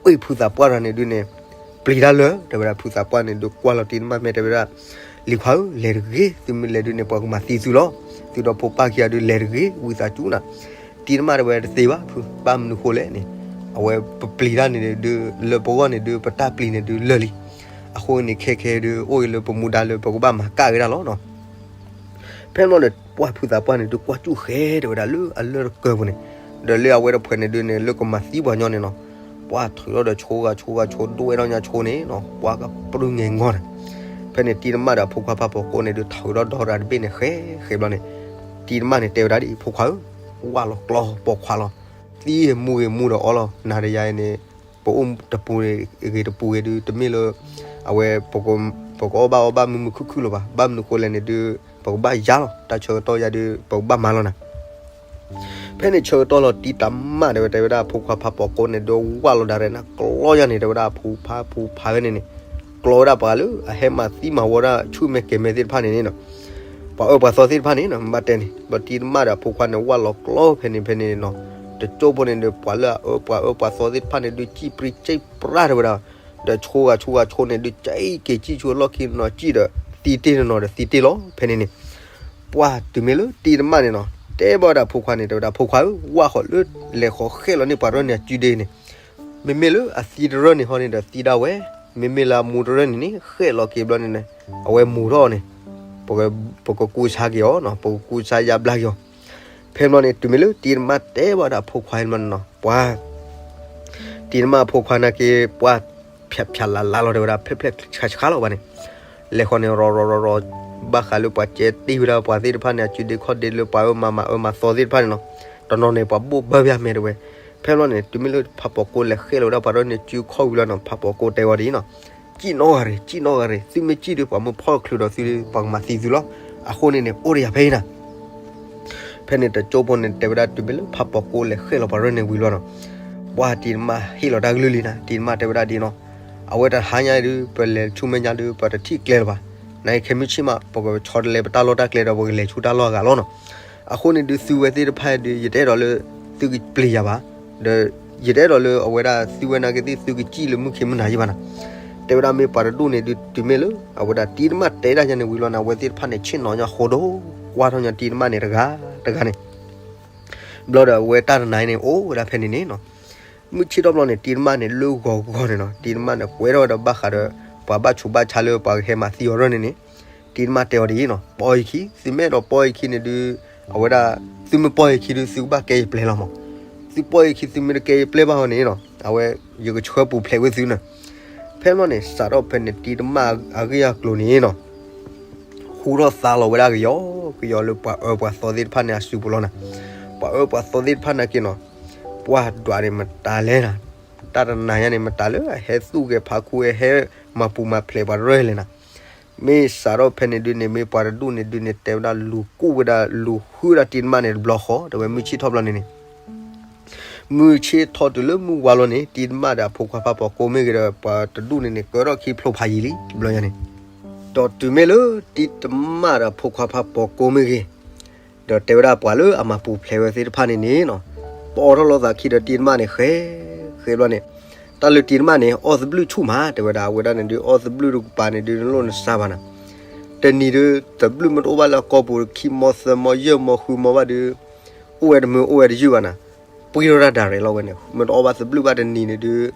အ့ၣ် ဖုသးပှၢ်တဂၤန့ၣ်ဒုးန့ၣ် ပျံၤတၢ်လၢာ် တဲဝဲဒၣ် ဖုသးပှၢ်န့ၣ်ဒုး ကွၢ်လီၤတံၤတမၣ် မဲာ်တဲဝဲဒၣ် လံၤခွါဧၢ လဲၤတဂ့ၤ, သုမ့ၢ်လဲၤဒုးန့ၣ် ပှၤကမၤသံသုလီၤ. သုဒီးဖိပၢ်ခံဂၤဒုး လဲၤတဂ့ၤ ဝံသးစူၤနၤ. တံၤတမၣ်တဲဝဲ တသ့ဘၣ်ဖု, ဘၣ်မနုၤဃိလဲၣ်န့ၣ် အဝဲပပျံၤတၢ်န့ၣ်ဒုး လၢပဂီၢ်န့ၣ်ဒုး ပတၢ်ပျံၤန့ၣ်ဒုးလၢာ်လံ. အဃိန့ၣ် ခဲခဲဒုး အိၣ်ဂ့ၤလၢပမူဒါလၢပကဘၣ်မၤကၣ်က့ၤတၢ်လီၤနီၤ. ဖဲန့ၣ်ဘျီန့ၣ် ပှၢ်ဖုသးပှၢ်န့ၣ်ဒုး ကွၢ်စူၣ်ဃဲ တဲဝဲဒၣ် လၢအလၢၢ်တကၢၢ်ပူၤန့ၣ်, ဒီးလၢအဝဲတဖှဲးန့ၣ်ဒုးန့ၣ် လၢကမၤသံပှၤညီန့ၣ်နီၤ, ပှၢ်ထုးထီၣ်ဒီးဆိဂၤဆိဂၤဆိ ဒိၣ်ဝဲထီၣ်ညါဆိန့ၣ်နီၤ, ပှၢ်ကပြုၢ်ငဲၤငီၢ်န့ၣ်. ဖဲန့ၣ်တံၤတမၣ်ဒီးဖိခွါဖးပိာ်ကိၢ်န့ၣ်ဒုး ထုးထီၣ်ဒီတရၤတဘ့ၣ်န့ၣ် ဃဲဃဲဘျီန့ၣ်, တံၤတမၣ်န့ၣ်တဲဝဲဒၣ်ဒ်အံၤ ဖိခွါဧၢ, ဝၢ်လီၤကျီပိာ်ခွါလီၤ, သံဂ့ၤမူဂ့ၤမူဒီးအီလီၤ, နၤဒီးယၤန့ၣ် ပအိၣ်တပူၤဂ့ၤတပူၤဂ့ၤဒုး တမ့ၢ်လၢ အဝဲ ပကအီၣ်ဘၣ်အီဘၣ်မုာ်မုာ်ခုၣ်ခုၣ်လၢၤဘၣ်. ဘၣ်မနုၤဃိလဲၣ်န့ၣ်ဒုး ပကဘၣ်ယါလီၤ, တၢ်ဆၢကတီၢ်ယၤဒုး ပကဘၣ်မၤလီၤနၤ. ဖဲန့ၣ်ဆၢကတီၢ်လီၤ တံၤတမၣ်တဲဝဲ တဲဝဲဒၣ် ဖိခွါဖးပိာ်ကိၢ်န့ၣ်ဒုး ဝၢ်လီၤဒၣ်ရဲၣ်နၤ ကျီယါန့ၣ် တဲဝဲဒၣ် ဖူဖးဖူဖးဝဲန့ၣ်န့ၣ်, ကျီဝဲဒၣ်ပှၤလၢအဟဲမၤသံမၤဝီဒၣ် ဆူၣ်မဲာ်ကဲၤမဲာ်သ့ၣ်တဖၣ်န့ၣ်န့ၣ်နီၤ, ပှၤအၢပှၤသီသ့ၣ်တဖၣ်န့ၣ်နီၤ, မ့ၢ်ဘၣ်တဲန့ၣ် ဒီးတံၤတမၣ်ဒီးအဖိခွါန့ၣ် ဝၢ်လီၤကျီဖဲန့ၣ်ဖဲန့ၣ်နီၤ, တကၠိဖိန့ၣ်ဒီး ပှၤလၢအအၢပှၤအၢပှၤသီသ့ၣ်တဖၣ်န့ၣ်ဒုး စံၣ်ပြံစံၣ်ပြါတဲဝဲဒၣ်, ဒီးဆိဂၤဆိဂၤဆိန့ၣ်ဒုး စံၣ်က့ၤစံၣ်ဆူအလီၢ်ခံနီၤ စံၣ်ဒီး သံတ့ၢ်တနီၤဒီးသံတ့ၢ်လီၤ ဖဲန့ၣ်န့ၣ်. ပှၢ်တုၤမ့ၢ်လၢတံၤတမၣ်န့ၣ်နီၤ တဲဘၣ်ဝဲဒၣ်ဖိခွါန့ၣ် တဲဝဲဒၣ် ဖိခွါဧၢ, ဝၢ်ဃီၤလၢလဲၤဃီၤဃဲၣ်လီၤန့ၢ်ပှၤတရၢၢ်န့ၣ်အစုဒ့န့ၣ်, မ့မ့ၢ်လၢအသံတရၢၢ်န့ၣ်ဟီန့ၣ်ဒီးသံဒၣ်ဝဲ, မ့မ့ၢ်လၢအမူတရၢၢ်န့ၣ်န့ၣ် ဃဲၣ်လီၤက့ၤဘျီန့ၣ်န့ၣ် အဝဲမူထီၣ်န့ၣ် ပကကူစါက့ၤအီၤနီၤ, ပကကူစါယါဘျါက့ၤအီၤ. ဖဲန့ၣ်ဘျီန့ၣ် တုၤမ့ၢ်လၢတံၤတမၣ်တဲဘၣ်ဝဲဒၣ်ဖိခွါန့ၣ်ဘျီန့ၣ်နီၤ ပှၢ် တံၤတမၣ်အဖိခွါနာ်က့ ပှၢ်ဖျးဖျးလးလးလီၤ တဲဝဲဒၣ် ဖျဲးဖျဲးဆှးဆှးလီၤဘၣ်န့ၣ်, လဲၤဃီန့ၣ် ရီၤရီၤရီၤရီၤ ဘၣ်ဃးလၢပှၤကဲတ့ၢ်ဝဲဒၣ်ပှၤသ့ၣ်တဖၣ်န့ၣ် အစုဒ့ခီၣ်ဒ့လၢပှၤအၢမၤမၤအၢမၤသီသ့ၣ်တဖၣ်န့ၣ်နီၤ, တနီၤန့ၣ် ပှၤဘိၣ်ဘၢဘၣ်မဲာ်တဲဝဲ, ဖဲလီၤန့ၣ် တုၤမ့ၢ်လၢဖးပီၤကိးလဲၤဃဲလီၤဝဲဒၣ်ပှၤဒီးန့ၣ် စုခီၣ်ဝံၤလီၤနီၤ ဖးပီၤကိးတဲဝဲဒ်အံၤနီၤ, စံၣ်နီၣ်ဂၤရ့ၣ် စံၣ်နီၣ်ဂၤရ့ၣ် သုမ့ၢ်စံၣ်ဒီးပှၤမ့ၢ်ဖီၣ်ချုးဒီးသု ပှၤကမၤသံသုလီၤ, အဃိန့ၣ်န့ၣ် အိၣ်ဒီးယၤဖဲအံၤနၤ ဖဲန့ၣ်တကၠိဖိန့ၣ် တဲဝဲဒၣ်တုၤမ့ၢ်လၢဖးပီၤကိးလဲၤဃဲလီၤပှၤရဲၣ်န့ၣ်ဝံၤလီၤနီၤ, ပှၢ်တံၤတမၣ်ဟ့ၣ်လီၤတၢ်ကလုၢ်လံနၤ, တံၤတမၣ်တဲဝဲဒၣ်ဒ်အံၤနီၤ, အဝဲတဟါညါဒုး ပလဲၤဆူမဲာ်ညါဒုး ပတထံၣ်ကျဲလၢၤဘၣ်, နခဲမုၢ်ဆ့ၣ်မး ပကဆီတလဲပတၢ်လီၢ်တၢ်ကျဲဒီး ပကလဲၤဆူတၢ်လီၢ်အဂၤလီၤနီၤ, အဃိန့ၣ်ဒုး သုဝဲသ့ၣ်တဖၣ်ဒုး ယတအဲၣ်ဒိးလၢ သုကပျံၤယၤဘၣ်, ဒီးယတအဲၣ်ဒိးလၢအဝဲဒၣ်သုဝဲနာ်က့သ့ၣ် သုကစံၣ်လၢမုၢ်ခံမုၢ်နၤယံၤဘၣ်နၤ, တဲဝဲဒၣ်မ့ၢ်ပှၤတဒူၣ်န့ၣ်ဒုး တုၤမ့ၢ်လၢ အဝဲဒၣ်တံၤတမၣ်တဲဒၣ်ယၤန့ၣ်ဝံၤလီၤန့ၣ် အဝဲသ့ၣ်တဖၣ်န့ၣ် ဆ့ၣ်နီၤညီဃိဒိၣ် ကွၢ်ထီၣ်ညီတံၤတမၣ်န့ၣ်တဂၤတဂၤန့ၣ် ဘျီဒီးအဝဲတၢ်တနၤအံၤန့ၣ် အိၣ်ဝဲဒၣ်ဖဲန့ၣ်န့ၣ်နီၤ, မုၢ်ဆ့ၣ်ထီၣ်ဘျီန့ၣ် တံၤတမၣ်န့ၣ် လၢဂီၤဂီၤန့ၣ်နီၤ, တံၤတမၣ်န့ၣ် ကွဲထီၣ်ဝဲဒီးဘၣ်ဃးဒီး ပှၤဘၣ်ဆူးဘၣ်ဆါလၢပှၤကဟဲမၤသံအီၤရၢၢ်န့ၣ်န့ၣ်, တံၤတမၣ်တဲအီၤဒ်အံၤနီၤ, ပီအံၤခံ သုမ့ၢ်အဲၣ်ဒိးပီအံၤခံန့ၣ်ဒုး အဝဲဒၣ် သုမ့ၢ်ပီအံၤခံဒုး သုကဘၣ်ကဲယပျဲၢ်လီၤမး, သုပီအံၤခံ သုမ့ၢ်တကဲယပျဲၢ်ဘၣ်အီၤန့ၣ်နီၤ အဝဲ ယကဆှၢပူၤဖျဲးဝဲသုနၤ, ဖဲမီၢ်န့ၣ် စးထီၣ်ဖဲန့ၣ် တံၤတမၣ်အဂ့ၢ်အကျိၤန့ၣ်နီၤ ဟူထီၣ်သါလီၤဝဲဒၣ်ကယီကယီလၢပှၤအၢပှၤသီသ့ၣ်တဖၣ်န့ၣ် အစုပူၤလီၤနၤ, ပှၤအၢပှၤသီသ့ၣ်တဖၣ်နာ်က့နီၤ, ပှၢ်ဒွးန့ၣ်မတၤလဲၣ်နၤ, တၢ်တနၤညါန့ၣ် မတၤလၢအဟဲသူၣ်ဂဲၤဖးခူ ဟဲမၤပူၤမၤဖျဲးပှၤရဲၣ်လဲၣ်နၤ, မ့ၢ်စးထီၣ်ဖဲန့ၣ်ဒုးန့ၣ် မ့ၢ်ပှၤတဒူၣ်န့ၣ်ဒုးန့ၣ် တဲဝဲဒၣ်လူၤကူၣ်ဝဲဒၣ် လူၤဟုၣ်ဒၣ်တံၤတမၣ်န့ၣ်တဘျီဃီ တဲဝဲမုၢ်ဆ့ၣ်ထီၣ်ဘျီန့ၣ်န့ၣ် မုၢ်ဆ့ၣ်ထီၣ်တုၤလၢမုၢ်ဝါလီၤန့ၣ် တံၤတမၣ်ဒီးအဖိခွါဖးပီၤကိးမ့ၢ်ဂ့ၤဒီး ပှၤတဒူၣ်န့ၣ်န့ၣ် ကၢထီၣ်ခံဖျိဖးယံၤလံ တဘျီညါန့ၣ်, ဒီးတုၤမ့ၢ်လၢတံၤတမၣ်ဒီးအဖိခွါဖးပီၤကိးမ့ၢ်ဂ့ၤ, ဒီးတဲဝဲဒၣ်ပှၤလၢအမၤပူၤဖျဲးဝဲသ့ၣ်တဖၣ်န့ၣ်န့ၣ်နီၤ, ပအီထီၣ်လိာ်သးခံဒီးတံၤတမၣ်န့ၣ် ဃဲ ဃဲဘျီန့ၣ်, တၢ်လၢတံၤတမၣ်န့ၣ် အီၣ်သဘျုးဆူၣ်မး တဲဝဲဒၣ် အဝဲဒၣ်န့ၣ်ဒုး အီၣ်သဘျုးတကပၤန့ၣ်ဒုး နလိၣ်နစါဘၣ်နၤ, တနံၤဒုး သဘျုးမ့ၢ်တအိၣ်ဘၣ်လၢအကီၢ်ပူၤ ခံမီသၢမီယဲၢ်မီဃုမီဘၣ်ဒုး အိၣ်ဝဲတမုာ်အိၣ်ဝဲတယုၢ်ဘၣ်နၤ, ပှံၢ်ထီၣ်တၢ်ဒၣ်ရဲၣ်လီၤဝဲန့ၣ် မ့ၢ်တအီၣ်ဘၣ်သဘျုးဘၣ်တနံၤန့ၣ်ဒုး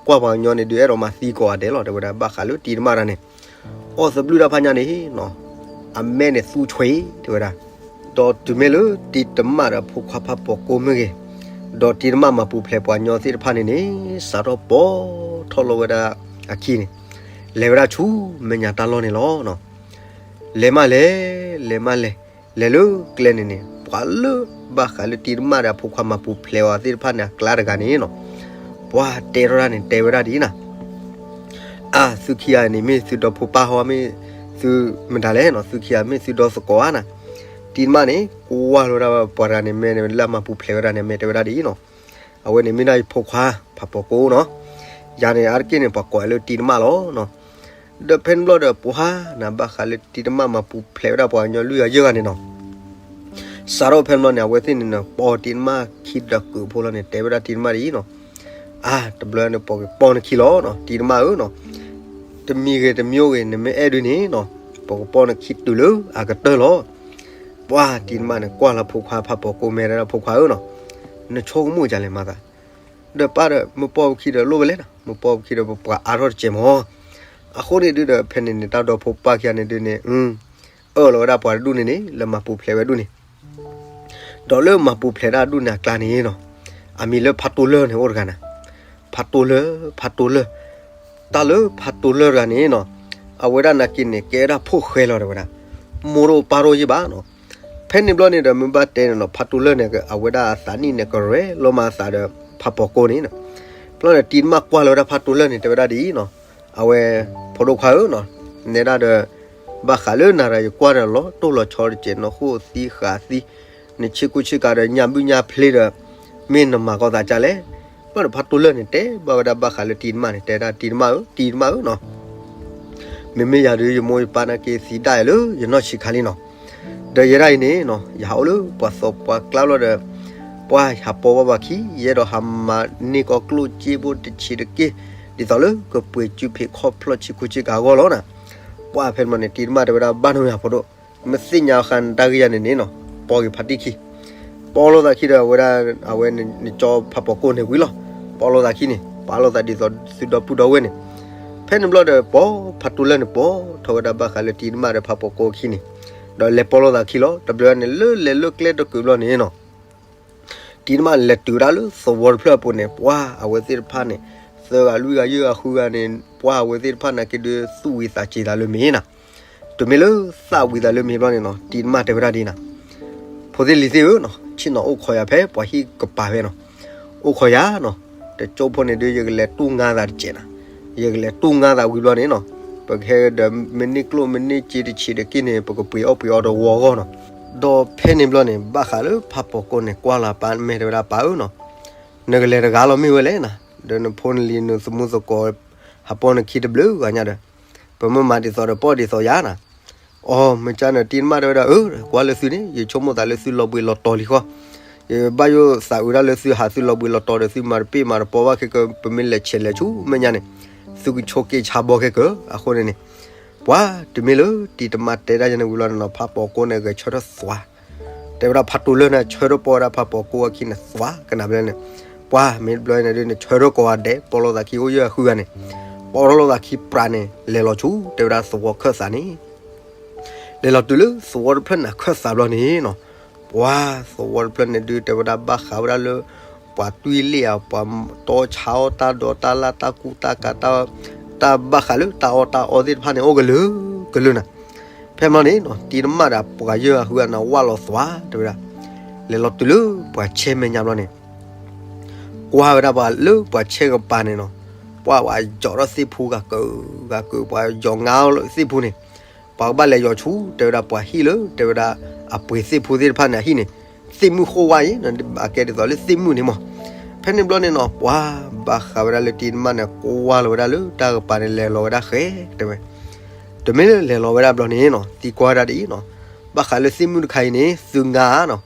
ကွၢ်ပှၤကညီန့ၣ်ဒုး အဲၣ်ဒိးမၤသံကိးဂၤဒဲးလီၤ တဲဝဲဒၣ် ဘၣ်ဃးလၢတံၤတမၣ်တၢ်န့ၣ်, အီၣ်သဘျုးတၢ်ဖးညါန့ၣ်နီၤ, အမဲန့ၣ်သူဆွံ တဲဝဲဒၣ်, ဒီးတုၤမ့ၢ်လၢတံၤတမၣ်ဒီးဖိခွါဖးပီၤကိးမ့ၢ်ဂ့ၤ, ဒီးတံၤတမၣ်မၤပူၤဖျဲးပှၤကညီသ့ၣ်တဖၣ်န့ၣ်န့ၣ် စးထီၣ်ပိာ်ထီၣ်လီၤဝဲဒၣ်အခံန့ၣ်, လဲၤဝဲဒၣ်ဆူမဲာ်ညါတၢ်လီၢ်န့ၣ်လီၤ. လဲၤမးလဲၤ, လဲၤမးလဲၤ, လဲၤလၢကျဲန့ၣ်န့ၣ် ပှၤလၢဘၣ်ဃးလၢတံၤတမၣ်ဒီးအဖိခွါမၤပူၤဖျဲးအီၤသ့ၣ်တဖၣ်န့ၣ် အကျါတဂၤန့ၣ်နီၤ, ပှၤတဲထီၣ်တၢ်န့ၣ် တဲဝဲဒၣ်ဒ်အံၤနၤ, အါ သုခံဂၤန့ၣ် မ့ၢ်သုဒီဖိပၢ်ဟီ မ့ၢ်သုမတၤလဲၣ်နီၤ, သုခံဂၤမ့ၢ်သုဒီသကိးဧါနၤ, တံၤတမၣ်န့ၣ် ကွၢ်လီၤဝဲဒၣ်ပှၤတဂၤန့ၣ် မ့ၢ်လၢအမၤပူၤဖျဲးဝဲဒၣ်န့ၣ် မ့ၢ်တဲဝဲဒၣ်ဒ်အံၤနီၤ, အဝဲန့ၣ်မ့ၢ်ဒၣ်ယဖိခွါ ဖးပီၤကိနီၤ, ယၤန့ၣ် အါတက့ၢ်န့ၣ် ပှၤကိးလၢတံၤတမၣ်လီၤနီၤ, ဒီးဖဲန့ၣ်ဘျီဒီး ပှၤနၤဘၣ်ဃးလၢတံၤတမၣ်မၤပူၤဖျဲးဝဲဒၣ်ပှၤကညီလွံၢ်ဂၤယဲၢ်ဂၤန့ၣ်နီၤ, စးထီၣ်ဖဲန့ၣ်ဘျီန့ၣ် အဝဲသ့ၣ်န့ၣ်နီၤ ပိာ်တံၤတမၣ်ခံဒီးကုးဖိလီၤန့ၣ် တဲဝဲဒၣ်တံၤတမၣ်ဒ်အံၤနီၤ, အါ တဘျီန့ၣ် ပိာ်က့ၤပိာ်နခံလီၤနီၤ တံၤတမၣ်ဧၢနီၤ, တမံၤဂ့ၤတမံၤဂ့ၤ နမ့ၢ်အဲၣ်ဒုးန့ၣ်နီၤ, ပိာ်ကပိာ်နခံတုၤလၢအကတၢၢ်လီၤ. ပှၤတံၤတမၣ်န့ၣ် ကွၢ်လၢဖိခွါဖးပီၤကိမဲာ်ဒီး ဖိခွါဧၢနီၤ, နဆိကမိၣ်ဒ်လဲၣ်မၤသး, ဒီးပၢ်ဒီး မ့ၢ်ပိာ်ပခံဒီးလိၣ်ဝဲလဲၣ်နီၤ, မ့ၢ်ပိာ်ပခံဒီးပပှၤအါထီၣ်တစဲးမး, အဃိန့ၣ်ဒုးဒီး ဖဲန့ၣ်န့ၣ် တၢ်ဒီဖိပၢ်ခံဂၤန့ၣ်ဒုးန့ၣ် အၢၣ်လီၤဝဲဒၣ်ပှၤတဒူၣ်န့ၣ်န့ၣ် လၢမၤပူၤဖျဲးဝဲဒၣ်န့ၣ် ဒီးလၢမၤပူၤဖျဲးဒၣ်ဒူၣ်န့ၣ်အကျါန့ၣ်နီၤ, အမံၤလၢဖးတိၢ်လၢၢ်န့ၣ်အိၣ်တဂၤနၤ, ဖးတိၢ်လၢၢ် ဖးတိၢ်လၢၢ်, တၢ်လၢဖးတိၢ်လၢၢ်တဂၤန့ၣ်နီၤ, အဝဲဒၣ်နာ်က့န့ၣ် ကဲဒၣ်ဖိၣ်ဃဲလီၤတဲဝဲဒၣ်, မိၢ်တအိၣ်ပၢ်တအိၣ်ယံၣ်ဘၣ်နီၤ, ဖဲန့ၣ်ဘျီန့ၣ်ဒီး မ့ၢ်ဘၣ်တဲန့ၣ်နီၤ ဖးတိၢ်လၢၢ်န့ၣ် အဝဲဒၣ်အသးနံၣ်န့ၣ် ကရဲၣ်လီၤမးအသးဒီး ဖးပီၤကိန့ၣ်နီၤ, ဘျီန့ၣ် တံၤတမၣ်ကွၢ်လီၤဝဲဒၣ်ဖးတိၢ်လၢၢ်န့ၣ် တဲဝဲဒၣ်ဒ်အံၤနီၤ, အဝဲ ဖိဒိၣ်ခွါဧၢနီၤ, နဲဒၣ်ဒီး ဘၣ်ဃးလၢနၤဒီးယကွၢ်ဒီးလီၤတိၢ်လီၤဆီတကဲးနီၤ ဃိၣ်သံဃာ်သံ, နဆ့ကူဆ့ကၤဒီးညၣ်ဘုၣ်ညၣ်ဖျ့ဒီး မ့ၢ်နမၤကီသးကၢ်လဲၣ်, ဘျီဒီးဖးတိၢ်လၢၢ်န့ၣ် တဲဘၣ်ဝဲဒၣ်ဘၣ်ဃးလၢတံၤတမၣ်န့ၣ် တဲဒၣ်တံၤတမၣ်ဧၢ တံၤတမၣ်ဧၢနီၤ မ့မ့ၢ်ယၤဒုး ယမိၢ်ယပၢ်နာ်က့သံဒၣ်အံၤလၢယနီၢ်ဆံးခါလံနီၤ, ဒီးယဲဒၣ်အံၤန့ၣ်နီၤ ယဟးအိၣ်လၢပှၤသီပှၤကျါဘျီဒီး ပှၤဟးပိာ်ဘၣ်ပှၤခံ ယအဲၣ်ဒိးဟးမၤန့ၢ်ကီၢ်ကျိၣ်စ့ဖိတဆံးတက့ၢ် ဒ်သိးလၢကပှ့ၤစုဖံးခီၣ်ဖျီၣ်ဆံးခိၣ်ဆံးကၤအဂီၢ်လီၤနီၤ, ပှၤဖဲန့ၣ်န့ၣ် တံၤတမၣ်တဲဝဲဒၣ်ဘၣ်နုၤယၤဖိဒိၣ်, မ့ၢ်သ့ၣ်ညါဃာ်နတၢ်ဂ့ၢ်ယၤန့ၣ်န့ၣ်နီၤ ပိာ်က့ၤဖးတံၢ်ခံ ပီလိာ်သးခံဒီးအဝဲဒၣ် အဝဲနကၠီဖးပီၤကိၣ်န့ၣ်ဝံၤလီၤ. ပီလိာ်သးခံန့ၣ် ပာ်လိာ်သးဒ်သိးသုဒီပုၢ်ဒီဝဲၢ်န့ၣ်, ဖဲန့ၣ်ဘျီဒီး ပီဖးတိၢ်လၢၢ်န့ၣ် ပီထီၣ်ဝဲဒၣ်ဘၣ်ဃးလၢတံၤတမၣ်ဒီးဖးပီၤကိၣ်ခံန့ၣ်, ဒီးလဲၤပီလိာ်သးခံလီၤ. တဘျီန့ၣ် လၢလဲၤလၢကျဲတကုာ်ဘျီန့ၣ်နီၤ, တ တံၤတမၣ်လဲၤတုၤဝဲဒၣ်လၢသဝီတဖျၢၣ်အပူၤန့ၣ် ပှၤအဝဲသ့ၣ်တဖၣ်န့ၣ် သၢဂၤလွံၢ်ဂၤယဲၢ်ဂၤဃုဂၤန့ၣ် ပှၤအဝဲသ့ၣ်တဖၣ်န့ၣ်က့ၤဒုးသူၣ်ဝံၤသးစဲၤသးလၢမ့ၤနၤ, တုၤမ့ၢ်လၢသၣ်ဝံၤသးလၢမ့ၤဘျီန့ၣ်နီၤ တံၤတမၣ်တဲဝဲဒၣ်ဒ်နၤ, ဖိသ့ၣ်လံၤသ့ၣ်ဧၢနီၤ ဆ့ၣ်နီၤအိၣ်ခိးယၤဖဲပှၤဟံၣ်ကပၤဖဲနီၤ, အိၣ်ခိးယၤနီၤ, တကၠိဖိန့ၣ်ဒုး ယကလဲၤတူၢ်ငါသးတစဲးနၤ, ယကလဲၤတူၢ်ငါသးဝံၤဘျီန့ၣ်နီၤ, ပကဟဲဒီးမ့ၢ်န့ၢ်ကျိၣ်မ့ၢ်န့ၢ်စ့တဆံးဒီးက့ၢ်န့ၣ် ပကပှ့ၤအီၣ်ပှ့ၤအီတဝီအဂီၢ်နီၤ, ဒီးဖဲန့ၣ်ဘျီန့ၣ် ဘၣ်ဃးလၢဖးပိာ်ကိန့ၣ် ကွၢ်လီၤပၢ်မဲာ်တဲဝဲဒၣ်ပၢ်ဧၢနီၤ, နကလဲၤတဂၤလီၤမ့ၢ်ဝဲလဲၣ်နၤ, ဒီးနဖိနလံၤနသမူသကိး ဟးပိာ်နခံတဘျုးဂၤညါဒီး ပမ့ၢ်မၤဒ်သိးဒီးပီၣ်ဒ်သိးယၤနၤ, အီ မ့ၢ်ကန့ၣ် တံၤတမၣ်တဲဝဲဒၣ် အၢ ကွၢ်လၢသုန့ၣ် ယဆိကမိၣ်သးလၢသုလီၤဘှံးလီၤတီၤလံဃီ, ယဘၣ်ယိၣ်သးအုးဒၣ်လၢသုဟးသုလီၤဘှံးလီၤတီၤဒီးသုမၤတပ့ၢ်မၤတပီဘၣ်ခဲကၢ ပမ့ၢ်လဲၤဆဲးလဲၤဆူမဲာ်ညါန့ၣ် သုကဆိးက့ဆါဘီခဲကၢ, အဃိန့ၣ်န့ၣ် ပှၤတုၤမ့ၢ်လၢတံၤတမၣ်တဲဒၣ်ယၤန့ၣ်ဝံၤလီၤန့ၣ်နီၤ ဖးပိာ်ကိန့ၣ်ဂဲၤဆၢထၢၣ်သွါ, တဲဝဲဒၣ်ဖးတိၤလၢၢ်န့ၣ် ဆၢထၢၣ်ပီၢ်ဝဲဒၣ်ဖးပိာ်ကိအခံန့ၣ်သွါကနၣ်ဘျီန့ၣ်, ပှၤမ့ၢ်ဘျီန့ၣ်ဒုးန့ၣ် ဆၢထၢၣ်ကိးဂၤဒဲး ပိာ်လိာ်သးခံအိၣ်ယဲၢ်ဂၤဃုဂၤန့ၣ်, ပိာ်ထီၣ်လိာ်သးခံပြးန့ၣ် လဲၤလီၤဆူ တဲဝဲဒၣ်သဝီခၢၣ်သးန့ၣ် လဲၤလီၤတုၤလၢသဝီတဖျၢၣ်န့ၣ်ခၢၣ်သးဘျီန့ၣ်နီၤ, ပှၤသဝီတဖျၢၣ်န့ၣ်ဒုး တဲဝဲဒၣ်ဘၣ်ဃးဝဲဒၣ်လၢ ပှၤတွံၢ်လ့ၣ်ဧါ ပှၤတီဆါအီၣ်တၢ်ဒီးတၢ်လၢ် တၢ်ကူတၢ်ကၤ တၢ်ဘၣ်ဃးလၢတၢ်အီၣ်တၢ်အီသ့ၣ်တဖၣ်န့ၣ် အိၣ်ကလုာ်ကလုာ်နၤ, ဖဲမ့ၢ်န့ၣ်နီၤ တံၤတမၣ်ဒီးပှၤယဲၢ်ဂၤဃုဂၤန့ၣ် ဝၢ်လီၤသွါ တဲဝဲဒၣ်, လဲၤလီၤတုၤလၢပှၤဆဲမဲာ်ညါဘျီန့ၣ် ကွၢ်ဝဲဒၣ်ပှၤလၢပှၤဆဲကပၤန့ၣ်နီၤ, ပှၤပှၤယီၤထီၣ်သ့ၣ်ဖူဂၤကၢၤဂၤကၢၤ ပှၤယီၤငါသ့ၣ်ဖူန့ၣ်, ပှၤကဘၣ်လဲၤယီၤဆူ တဲဝဲဒၣ်ပှၤဟံၣ်လၢ တဲဝဲဒၣ် အပှ့ၤသ့ၣ်ဖူသ့ၣ်တဖၣ်န့ၣ်အဟံၣ်န့ၣ်, သ့ၣ်မုၣ်ဃိဝါအံၤ အကဲဒ်သိးလၢသ့ၣ်မုၣ်န့ၣ်မး, ဖဲန့ၣ်ဘျီန့ၣ်နီၤ ပှၤဘၣ်ဃးဝဲဒၣ်လၢတံၤတမၣ်န့ၣ် ကွၢ်လီၤဝဲဒၣ်လၢတၢ်ကပၤန့ၣ် လဲၤလီၤဝဲဒၣ်ဃဲ တဲဝဲ, တမ့ၢ်လၢလဲၤလီၤဝဲဒၣ်ဘျီန့ၣ်နီၤ သံကွၢ်ဝဲဒၣ်ဒ်အံၤနီၤ, ဘၣ်ဃးလၢသ့ၣ်မုၣ်တခါအံၤန့ၣ် သုငါဧါနီၤ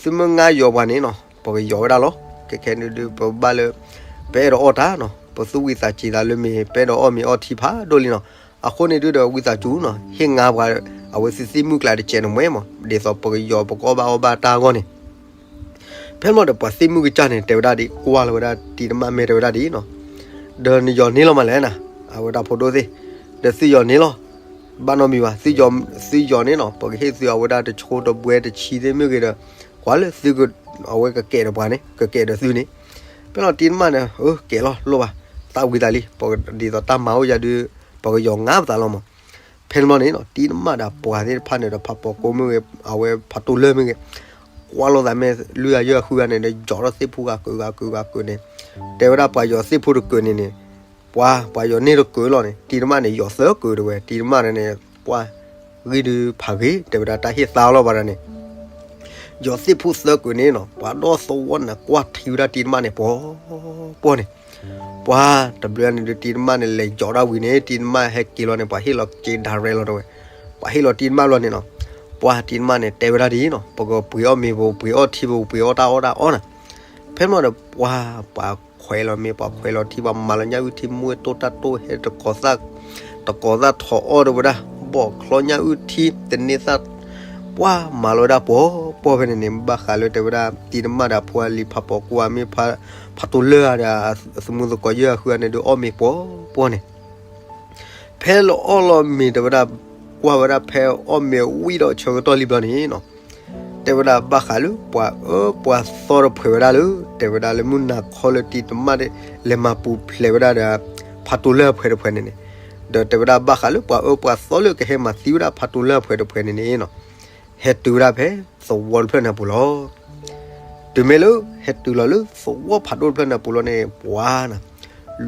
သုမ့ၢ်ငါယီၤပှၤန့ၣ်နီၤ ပကယီၤဝဲဒၣ်လီၤ. ခဲခဲန့ၣ်ဒုး ပဘၣ်လၢ ပအဲၣ်ဒိးအီၣ်တၢ်နီၤ ပသူၣ်ဝံသးစူၤသးလၢမ့ၢ် ပအဲၣ်ဒိးအီၣ်မ့ၤအီထံဖးဒိၣ်လံနီၤ. အဃိန့ၣ်ဒုးဒီး ဝံသးစူၤနီၤ ဟ့ၣ်ငါပှၤ အဝဲသ့ၣ်သ့ၣ်မုၣ်ကျါတကဲးန့ၣ်မ့ၢ်မး ဒ်သိးပကယီၤပကအီၣ်ဘၣ်အီဘၣ်တၢ်အဂီၢ်န့ၣ် ဖဲမ့ၢ်ဒီးပှၤသ့ၣ်မုၣ်ကစၢ်န့ၣ် တဲဝဲဒၣ်ဒ် ကွၢ်လီၤဝဲဒၣ်တံၤတမၣ်မဲာ်တဲဝဲဒၣ်ဒ်နီၤ, ဒီးနယီၤန့ၢ်လီၤမးလဲၣ်နၤ အဝဲဒၣ်ဖိဒိၣ်သ့ၣ်, ဒီးသုယီၤန့ၢ်လီၤ, ဘၣ်နီတမံၤဘၣ်, သုယီၤန့ၢ်နီၤ ပကဟ့ၣ်သုအဝဲဒၣ်တဆိတဘှဲတဆံသ့ၣ်မ့ၢ်ဂ့ၤဒီး ကွၢ်လၢသုက အဝဲကကဲးဒီးပှၤန့ၣ် ကကဲးဒီးသုန့ၣ်, ဖဲလီၤတံၤတမၣ်န့ၣ် အၢ ကဲးလီၤလိၣ်ဘၣ်, သၣ်ဝံၤသးလံ ပဒ်သိးတၢ်မၤအိၣ်ယၤဒုး ပကယီၤငါပသးလီၤမး ဖဲန့ၣ်ဘျီန့ၣ်နီၤ တံၤတမၣ်ဒီးပှၤသ့ၣ်တဖၣ်န့ၣ်ဒီး ဖးပိာ်ကိမ့ၢ်ဂ့ၤ အဝဲဖးတိၤလၢၢ်မ့ၢ်ဂ့ၤ, ကွၢ်လိာ်သးမ့ၢ်လွံၢ်ဂၤယဲၢ်ဂၤဃုဂၤန့ၣ်ဒီး ယီၤထီၣ်သ့ၣ်ဖူဂၤကုာ်ဂၤကုာ်ဂၤကုာ်န့ၣ်, တဲဝဲဒၣ်ပှၤယီၤသ့ၣ်ဖူတကုာ်န့ၣ်န့ၣ်, ပှၤ ပှၤယီၤန့ၢ်တကုာ်လီၤန့ၣ် တံၤတမၣ်န့ၣ် ယီၤသၢကုာ်တဝဲ တံၤတမၣ်န့ၣ်န့ၣ် ပှၤ ဂ့ၢ်ဒုးဖးဂ့ၤ တဲဝဲဒၣ်တၢ်ဟ့ၣ်သါလီၤဘၣ်ဒီးန့ၣ် ယီၤသ့ၣ်ဖူသၢကုာ်န့ၣ်နီၤ ပှၤဒီသဝီန့ၣ် ကွၢ်ထံဝဲဒၣ်တံၤတမၣ်န့ၣ် ပှီၤပှီၤန့ၣ်, ပှၤတဘျီန့ၣ်ဒုး တံၤတမၣ်န့ၣ် လဲၤယီၤဒၣ်ဝံၤန့ၣ် တံၤတမၣ်ဟဲက့ၤလီၤန့ၣ် ပှၤဟ့ၣ်လီၤက့ၤဒၣ်ရဲလီၤတဝဲ, ပှၤဟ့ၣ်လီၤတံၤတမၣ်လီၤန့ၣ်နီၤ, ပှၤတံၤတမၣ်န့ၣ် တဲဝဲဒၣ်ဒ်နီၤ ပကပှ့ၤအီၣ်မ့ၤ ပကပှ့ၤအီၣ်ထံ ပကပှ့ၤအီၣ်တၢ်အီၣ်တၢ်အီနၤ, ဖဲမ့ၢ်ဒီးပှၤ ပှၤခွဲးလီၤမ့ၤ ပှၤခွဲးလီၤထံ ပှၤမၤလီၤညၣ်အုၣ်ထံ မူဝဲတိၢ်တၢ်တိၢ်ဟဲတကိးသၣ် တကိးသၣ်ထီၣ်အီၣ်တဝဲဒၣ် ဘီၣ်ချီညၣ်အုၣ်ထံ တန့ၢ်သၣ် ပှၤမၤလီၤဝဲဒၣ်ပှီၤပှီၤဖဲန့ၣ်န့ၣ် ဘၣ်ဃးလၢတဲဝဲဒၣ် တံၤတမၣ်ဒီးအဖိအလံၤ ဖးပိာ်ကိဧါမ့ၢ် ဖးတိၤလၢၢ်ဧါဒီး သမူသကိးယဲၢ်ဂၤဃုဂၤန့ၣ်ဒုး အီၣ်မ့ၤပှီၤပှီၤန့ၣ် ဖဲလီၤအီၣ်လီၤမ့ၤတဲဝဲဒၣ် ကွၢ်ဝဲဒၣ်ဖဲအီၣ်မ့ၤဝံၤဒီးဆၢကတီၢ်လံဘျီန့ၣ်နီၤ တဲဝဲဒၣ်ဘၣ်ဃးလၢပှၤအၢပှၤသီတဖှဲးဝဲဒၣ်လၢ တဲဝဲဒၣ်လၢမုၢ်နၤခီလၢတံၤတမၣ် လဲၤမၤပူၤဖျဲးဝဲဒၣ်ဒီး ဖးတိၤလၢၢ်အဖှဲးတဖှဲးန့ၣ်န့ၣ် ဒီးတဲဝဲဒၣ်ဘၣ်ဃးလၢပှၤအၢပှၤသီလၢကဟဲမၤသံဝဲဒၣ်ဖးတိၤလၢၢ်အဖှဲးတဖှဲးန့ၣ်န့ၣ်နီၤ ဟဲတုၤဝဲဒၣ်ဖဲသဝီတဖျၢၣ်န့ၣ်အပူၤလီၤ. တုၤမ့ၢ်လၢဟဲတုၤလီၤလၢသဝီဖးဒိၣ်တဖျၢၣ်န့ၣ်အပူၤလီၤန့ၣ် ပှၤနၤ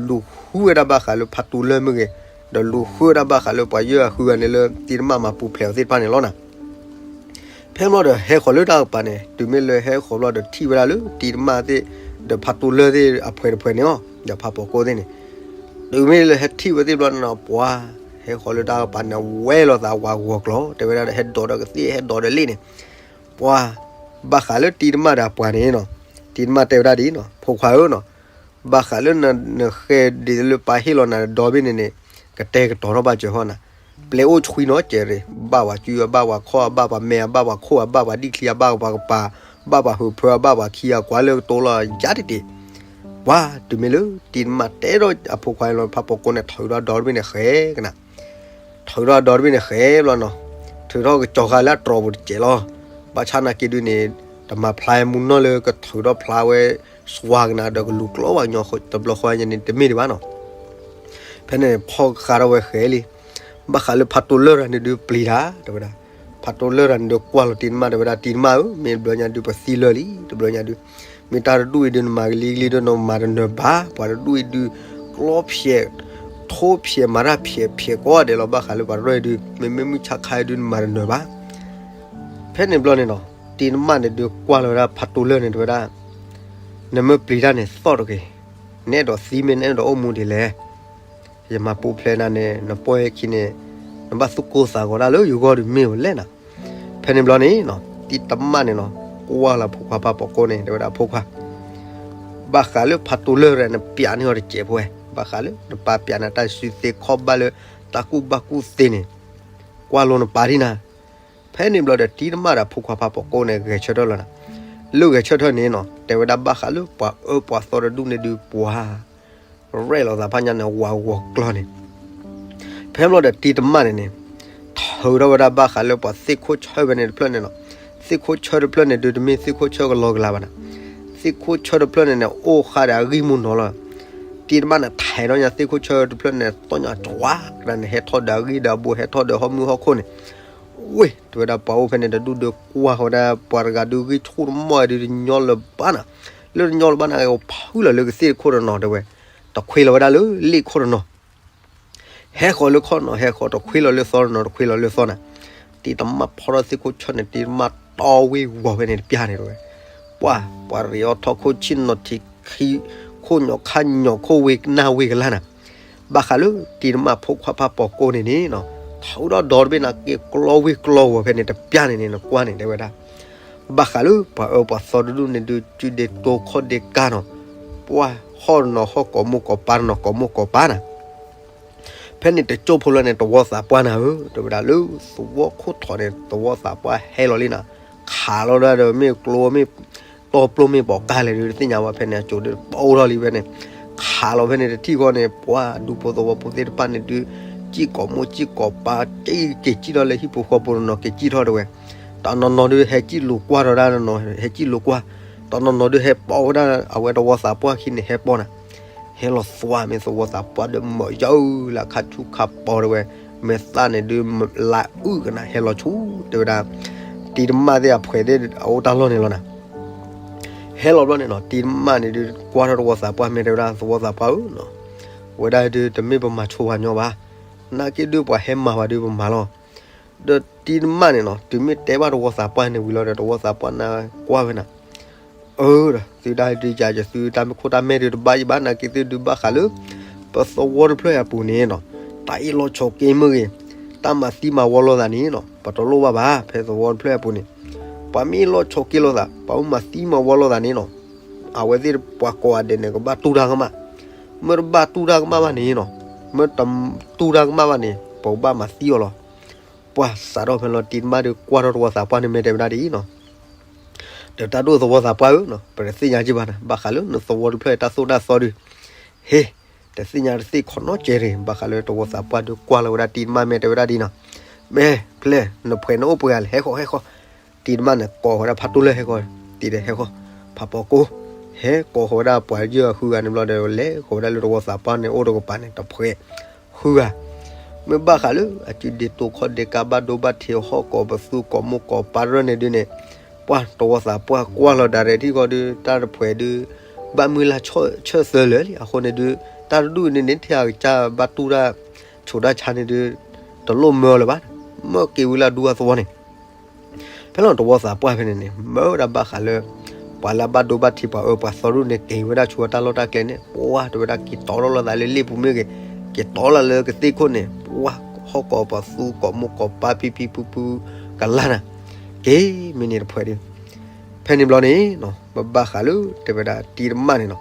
လူၤဃုဝဲဒၣ်ဘၣ်ဃးလၢဖးတိၤလၢၢ်မ့ၢ်ဂ့ၤ, ဒီးလူၤဃုဝဲဒၣ်ဘၣ်ဃးလၢပှၤယဲၢ်ဂၤဃုဂၤန့ၣ်လၢ တံၤတမၣ်မၤပူၤဖျဲးအီၤသ့ၣ်တဖၣ်န့ၣ်လီၤနၤ. ဖဲမ့ၢ်ဒီးဟဲဃီၤလၢတၢ်ကပၤန့ၣ် တုၤမ့ၢ်လၢဟဲဃီၤဘျီဒီးထံၣ်ဝဲဒၣ်လၢတံၤတမၣ်သ့ၣ် ဒီးဖးတိၤလၢၢ်သ့ၣ်အဖှဲးတဖှဲးန့ၣ်အီၤ ဒီးဖးပိာ်ကိသ့ၣ်န့ၣ် တုၤမ့ၢ်လၢဟဲထံၣ်ဝဲသ့ၣ်ဘျီန့ၣ်နီၤ ပှၤဟဲဃီၤလၢတၢ်ကပၤန့ၣ် ဝဲလိာ်သးဝးဂီၤကျီၤ တဲဝဲဒၣ်ဒီး ဟဲဒိးဒီးကသ့ၣ် ဟဲဒိးဒီးလ့ၣ်န့ၣ် ပှၤ ဘၣ်ဃးလၢတံၤတမၣ်ဒီးပှၤန့ၣ်နီၤ တံၤတမၣ်တဲဝဲဒၣ်ဒ်အံၤနီၤ ဖိခွါဧၢနီၤ ဘၣ်ဃးလၢနဃဲဒ်သိးလၢပၢ်ဟ့ၣ်လီၤနၤဒီဘ့ၣ်န့ၣ်န့ၣ် ကတဲာ်ကတီၤထီၣ်ဘၣ်စၢၤဃီနၤ ပျဲအိၣ်ဆွံနီၤစဲးရ့ၣ် ဘၣ်ပှၤစုအဘၣ်ပှၤခီၣ်အဘၣ်ပှၤမဲအဘၣ်ပှၤခိၣ်အဘၣ်ပှၤဒံၣ်ချံအဘၣ်ပှၤကပၤ ဘၣ်ပှၤဟုးဖၢအဘၣ်ပှၤခံအကွၢ်လၢကတိၤလီၤယါတ့ၢ်တ့ၢ် ပှၤတုၤမ့ၢ်လၢတံၤတမၣ်တဲဒီးအဖိခွါလီၤ ဖးပိာ်ကိန့ၣ် ထုးထီၣ်ဒီတဘ့ၣ်န့ၣ်ဃဲကနၤ ထုးထီၣ်ဒီတဘ့ၣ်န့ၣ်ဃဲဘျီနီၤ ထုးထီၣ်ကစီၤဃာ်လၢအတြီၤပူၤတစဲးလီၤ. ဘၣ်ဆၣ်နာ်က့ဒုးန့ၣ် တမၤဖျါမူနီၢ်လၢကထုးထီၣ်ဖျါဝဲ စွါကနၤဒီးကလူၤကျီဝဲညီတဘျီဃီညါန့ၣ် တမ့ၢ်ဒံးဘၣ်နီၤ. ဖဲန့ၣ်ဖီၣ်ဃာ်ထီၣ်ဝဲဃဲလံ, ဘၣ်ဃးလၢဖးတိၢ်လၢၢ်တဂၤန့ၣ်ဒုးပျံၤတၢ် တဲဝဲဒၣ်. ဖးတိၢ်လၢၢ်တဂၤန့ၣ်ဒုးကွၢ်လီၤတံၤတမၣ် တဲဝဲဒၣ် တံၤတမၣ်ဧၢ, မ့ၢ်တဘျီညါဒုးပသံလၢာ်လံ တဘျီညါဒုး, မ့ၢ်တၢ်တဒူၣ်အံၤဒုးနမၤကလံကလံဒီးနမၤတနၢၤဘၣ်, ပှၤတဒူၣ်အံၤဒုး ကျီဖျဲး ထိဖျဲး မၤတၢ်ဖျဲးဖျဲးကိးဂၤဒဲးလီၤ. ဘၣ်ဃးလၢပှၤတဒူၣ်အံၤဒုး မ့မ့ၢ်မုၢ်ဆါခါအံၤဒုးနမၤတနၢၤဘၣ်. ဖဲန့ၣ်ဘျီန့ၣ်နီၤ တံၤတမၣ်န့ၣ်ဒုးကွၢ်လီၤဝဲဒၣ်ဖးတိၢ်လၢၢ်န့ၣ် တဲဝဲဒၣ်, နမ့ၢ်ပျံၤတၢ်န့ၣ်သီၣ်တဂ့ၤ, နအဲၣ်ဒိးသံမ့ၢ်နအဲၣ်ဒိးအိၣ်မူဒ်လဲၣ်. ယမၤပူၤဖျဲးနၤန့ၣ် နပီၢ်ဟဲခံန့ၣ် နဘၣ်သူၣ်ကိၢ်သးဂီၤတၢ်လၢယဂီၢ်ဒုးမ့ၢ်ဝဲလဲၣ်နၤ. ဖဲန့ၣ်ဘျီန့ၣ်နီၤ တံၤတမၣ်န့ၣ်နီၤ ကွၢ်လီၤဖိခွါဖးပိာ်ကိန့ၣ် တဲဝဲဒၣ် ဖိခွါ, ဘၣ်ဃးလၢဖးတိၢ်လၢၢ်တဂၤန့ၣ် ပျးန့ၢ်အီၤတစဲးဖိဝဲ, ဘၣ်ဃးလၢနပၢ်ပျးနၤတၢ်စုသ့ခီၣ်ဘၣ်လၢတၢ်ကူၣ်ဘၣ်ကူၣ်သ့န့ၣ် ကွၢ်လိနပၢ်ဒံးနၤ. ဖဲန့ၣ်ဘျီဒီးတံၤတမၣ်ဒီးဖိခွါဖးပိာ်ကိန့ၣ် ဂဲၤဆၢထၢၣ်လီၤနၤ. လၢဂဲၤဆၢထၢၣ်န့ၣ်နီၤ တဲဝဲဒၣ်ဘၣ်ဃးလၢပှၤအၢပှၤသီတဒူၣ်န့ၣ်ဒုး ပှၤ ရဲၣ်လီၤသးဖးညါန့ၣ် ဝးဂီၤကျီန့ၣ်. ဖဲဘျီဒီးတံၤတမၣ်န့ၣ်န့ၣ် ထုးထီၣ်ဝဲဒၣ်ဘၣ်ဃးလၢပှၤသ့ၣ်ခိၣ်ဆၢဝဲန့ၣ်တဖျၢၣ်န့ၣ်နီၤ. သ့ၣ်ခိၣ်ဆၢတဖျၢၣ်န့ၣ်ဒုး တမ့ၢ်သ့ၣ်ခိၣ်ဆၢကလီကလီဘၣ်နၤ. သ့ၣ်ခိၣ်ဆၢတဖျၢၣ်န့ၣ်န့ၣ် အိၣ်ဃာ်ဒီးအဂံၢ်မူနီၤလီၤ. တံၤတမၣ်န့ၣ် ထဲးထီၣ်ညါသ့ၣ်ခိၣ်ဆၢတဖျၢၣ်န့ၣ် တီၢ်ညါတဝါကဒါန့ၣ် ဟဲထီၣ်ဒီးအဂံၢ်ဒီးအဘိ ဟဲထီၣ်ဒီးဟီၣ်မုၢ်ဟီၣ်ခိၣ်န့ၣ် ဝ့ၢ် တဲဝဲဒၣ်ပှၤအိၣ်ဖဲန့ၣ်တဒူၣ်ဒုးကွၢ်ဃီဝဲဒၣ် ပှၤတဂၤဒုးဂံၢ်ဆူၣ်တမီၢ်ဒုးတညီလၢၤဘၣ်နၤ. လၢတညီလၢၤဘၣ်နၤ ဖုလီၤလၢကသ့ၣ်တခိၣ်တနီၤတဲဝဲ, တခွ့လီၤဝဲဒၣ်လၢလ့ၣ်ခိၣ်တနီၤ ဟဲဃီၤလၢခီၣ်တနီၤ ဟဲဃီၤ တခွ့လီၤလၢသီတနီၤ တခွ့လီၤလၢသီနၤ. တံၤတမၣ်ဖီထီၣ်သ့ၣ်ခိၣ်ဆၢန့ၣ် တံၤတမၣ်တီဝ့ၢ်ဝီၤဖဲန့ၣ်တပျၢ်န့ၣ်တဲဝဲ, ပှၤ ပှၤရ့းအီၣ်ထီၣ်ခိၣ်ဆံၣ်နီၤထံးခံ ခိၣ်ညီခါညီခိၣ်ဝ့ၢ်ကနၣ်ဝ့ၢ်ကလါနၤ. ဘၣ်ဃးလၢတံၤတမၣ်ဖိခွါဖးပိာ်ကိန့ၣ်န့ၣ်နီၤ ထီၣ်ဒီးဒီတဘ့ၣ်နၤက့ၤကျီဝ့ၢ်ကျီဝီၤဖဲန့ၣ်တပျၢ်န့ၣ်န့ၣ် နကွၢ်န့ၣ်တဲဝဲဒၣ် ဘၣ်ဃးလၢပှၤအၢပှၤသီတဒူၣ်န့ၣ်ဒုး စုဒ့တိခီၣ်ဒ့ကါနီၤ, ပှၤဟီၣ်တနီၤဟီၣ်ကိးမူကိးပၢ်တနီၤကိးမူကိးပၢ်နၤ. ဖဲန့ၣ်တကၠိဖိလၢန့ၣ် တဝီသးပှၢ်နၤဧၢ တဲဝဲဒၣ်လၢသဝီခိၣ်ထီၣ်န့ၣ် တဝီသးပှၢ်ဟဲလီၤလံနၤ, ခးလီၤဒၣ်ဒီးမ့ၢ်ကျိမ့ၢ်တီပျိမ့ၢ်ပိာ်ကါလဲၣ်ဒုး တသ့ၣ်ညါဝဲဖဲန့ၣ် အစိၤဒုးပအိၣ်ထီၣ်လံဖဲန့ၣ်, ခးလီၤဖဲန့ၣ်တထံၣ်ဃီန့ၣ် ပှၤဒူဖိသဝီဖိသ့ၣ်တဖၣ်န့ၣ်ဒုး စံၣ်ကိးမူစံၣ်ကိးပၢ် က့ၤက့ၤစံၣ်ထီၣ်လၢဟံၣ်ပူၤဃီပူၤတနီၤ က့ၤစံၣ်ထီၣ်တဲဝဲ, တနီၤနီၤဒုးဟဲစံၣ်လိာ်ကွၢ်ထီၣ်ဒၣ်တနီၤ ဟဲစံၣ်လိာ်ကွၢ်, တနီၤနီၤဒုးဟဲပိာ်ဝဲဒၣ်အဝဲတဝီသးပှၢ်ခံန့ၣ် ဟဲပိာ်နၤ ဟဲလီၤသွါမ့ၢ်သဝီသးပှၢ်ဒီးမၢယၤအုလၢခါဆူၣ်ခါပီၤတဲဝဲ, မဲာ်သၣ်န့ၣ်ဒုးလၢအုၣ်ကနၤ ဟဲလီၤဆူတဲဝဲဒၣ် တံၤတမၣ်သ့ၣ်အဖှဲးသ့ၣ်အအိၣ်တၢ်လီၢ်န့ၣ်လီၤနၤ. ဟဲလီၤဘျီန့ၣ်နီၤ တံၤတမၣ်န့ၣ်ဒုး ကွၢ်ထီၣ်တဝီသးပှၢ် မ့ၢ်တဲဝဲဒၣ် သဝီသးပှၢ်ဧၢနီၤ, ဝဲဒၣ်ဒုး တမ့ၢ်ပမၤဆိပှၤညီဘၣ်, နာ်က့ဒုးပှၤဟဲမၤပှၤဒုးပမၤလီၤ. ဒီးတံၤတမၣ်န့ၣ်နီၤ တုၤမ့ၢ်တဲဘၣ်တဝီသးပှၢ်န့ၣ်ဝံၤလီၤဒီး တဝီသးပှၢ်န့ၣ်ကွၢ်ဝဲနၤ အၢ ဒီးသုဒၣ်ဒုးယၤယသုတၢ်မ့ၢ်ခိၣ်တၢ်မဲာ်ဒုးတဘၣ်ယဘၣ် နာ်က့သုဒုးဘၣ်ဃးလၢ ပသဝီတဖျၢၣ်အပူၤန့ၣ်နီၤ, တၢ်အ့ၣ်လိာ်ဆိးက့မ့ၢ်ဂ့ၤ, တၢ်မၤသံမၤဝီလိာ်သးန့ၣ်နီၤ ပတလိၣ်ဘၣ်ဘၣ် ဖဲသဝီတဖျၢၣ်အပူၤန့ၣ်, ပှၤမ့ၢ်အ့ၣ်လိာ်ဆိးက့လိာ်သး ပှၤမ့ၢ်မၤသံမၤဝီလိာ်သးန့ၣ်နီၤ, အဝဲသ့ၣ်ပှၤကိးဂၤဒဲးန့ၣ် ကဘၣ်တူၢ်တၢ်ကမၣ်, မ့ၢ်တဘၣ်တူၢ်တၢ်ကမၣ်ဘၣ်န့ၣ်နီၤ, မ့ၢ်တတူၢ်တၢ်ကမၣ်ဘၣ်န့ၣ် ပကဘၣ်မၤသံအီၤလီၤ. ပှၤစးထီၣ်ဖဲလီၤ တံၤတမၣ်ဒုးကွၢ်ထီၣ်တဝီသးပှၢ်န့ၣ် မ့ၢ်တဲဝဲဒၣ်ဒ်အံၤနီၤ, ဒီးတၢ်ဒိၣ်သဝီသးပှၢ်ဧၢနီၤ ပတသ့ၣ်ညါက့ဘၣ်နၤ ဘၣ်ဃးလၢနသဝီတဖျၢၣ်တၢ်သိၣ်တၢ်သီဒုး, ဟ့, တသ့ၣ်ညါတသ့ၣ်ခီနီတစဲးတဂ့ၤ ဘၣ်ဃးလၢတဝီသးပှၢ်ဒုးကွၢ်လီၤဝဲဒၣ် တံၤတမၣ်မ့ၢ်တဲဝဲဒၣ်ဒ်နီၤ, မ့ၢ်ဖျဲၣ် နဖှဲးန့ၣ်အိၣ်ပှဲၤဂၤလဲၣ် ဟဲဃီၤ ဟဲဃီၤ, တံၤတမၣ်န့ၣ် ကိးဃီၤဝဲဒၣ်ဖးတိၢ်လၢၢ် ဟဲဃီၤ, တံၤဒီးဟဲဃီၤ, ဖးပိာ်ကိ ဟဲကိးဃီၤဝဲဒၣ်ပှၤယဲၢ်ဂၤဃုဂၤန့ၣ်ဘျီဒီး လဲၤဃီၤဝဲဒၣ်လၢတဝီသးပှၢ်န့ၣ် အိၣ်တကပၤန့ၣ် တဖှဲး ဃုဂၤ, မ့ၢ်ဘၣ်ဃးလၢအစုဒ့တိခီၣ်ဒ့ကါ ဘၣ်ဒိဘၣ်ထံးဟီၣ်ကိးပသူကိးမူကိးပၢ်တဖၣ်န့ၣ်ဒုးန့ၣ်, ပှၤတဝီသးပှၢ်ကွၢ်လီၤဒၣ်ရဲၣ်ထံၣ်ဃီဒုး တၢ်တဖှဲးဒုး ဘၣ်မုၢ်လၢ်ဆၢသၢလၢာ်လံ အဃိန့ၣ်ဒုး တၢ်တဒူၣ်န့ၣ်န့ၣ် ထံၣ်အကစၢ်ဘၣ်တူၢ်တၢ် ဆိးတၢ်ဆါန့ၣ်ဒုး တလိၣ်မၢအီၤလၢၤဘၣ်, မၢက့ၤဝံၤလၢအဒူအသဝီန့ၣ် ဖဲလီၤတဝီသးပှၢ်ဖဲန့ၣ်န့ၣ် မၢဝဲဒၣ်ဘၣ်ဃးလၢ ပှၤလၢအဘၣ်ဒိဘၣ်ထံးပှၤအၢပှၤသီတဒူၣ်န့ၣ် က့ၤဝဲဒၣ်ဆူအတၢ်လီၢ်တၢ်ကျဲန့ၣ် ပှၤတဲဝဲဒၣ်က့ၤတီလိာ်သးလၢလ့ၣ်ပူၤမ့ၢ်ဂ့ၤ, က့ၤတီလိာ်သးလၢကသ့ၣ်ခိၣ်န့ၣ် ပှၤဟီၣ်ကိးပသူကိးမူကိးပၢ်ဖံဖံဖုဖုကလါနၤ, က့ၤမ့ၢ်န့ၣ်တဖှဲးဒုး, ဖဲန့ၣ်ဘျီန့ၣ် ပဘၣ်ဃးလၢတဲဝဲဒၣ်တံၤတမၣ်န့ၣ်နီၤ,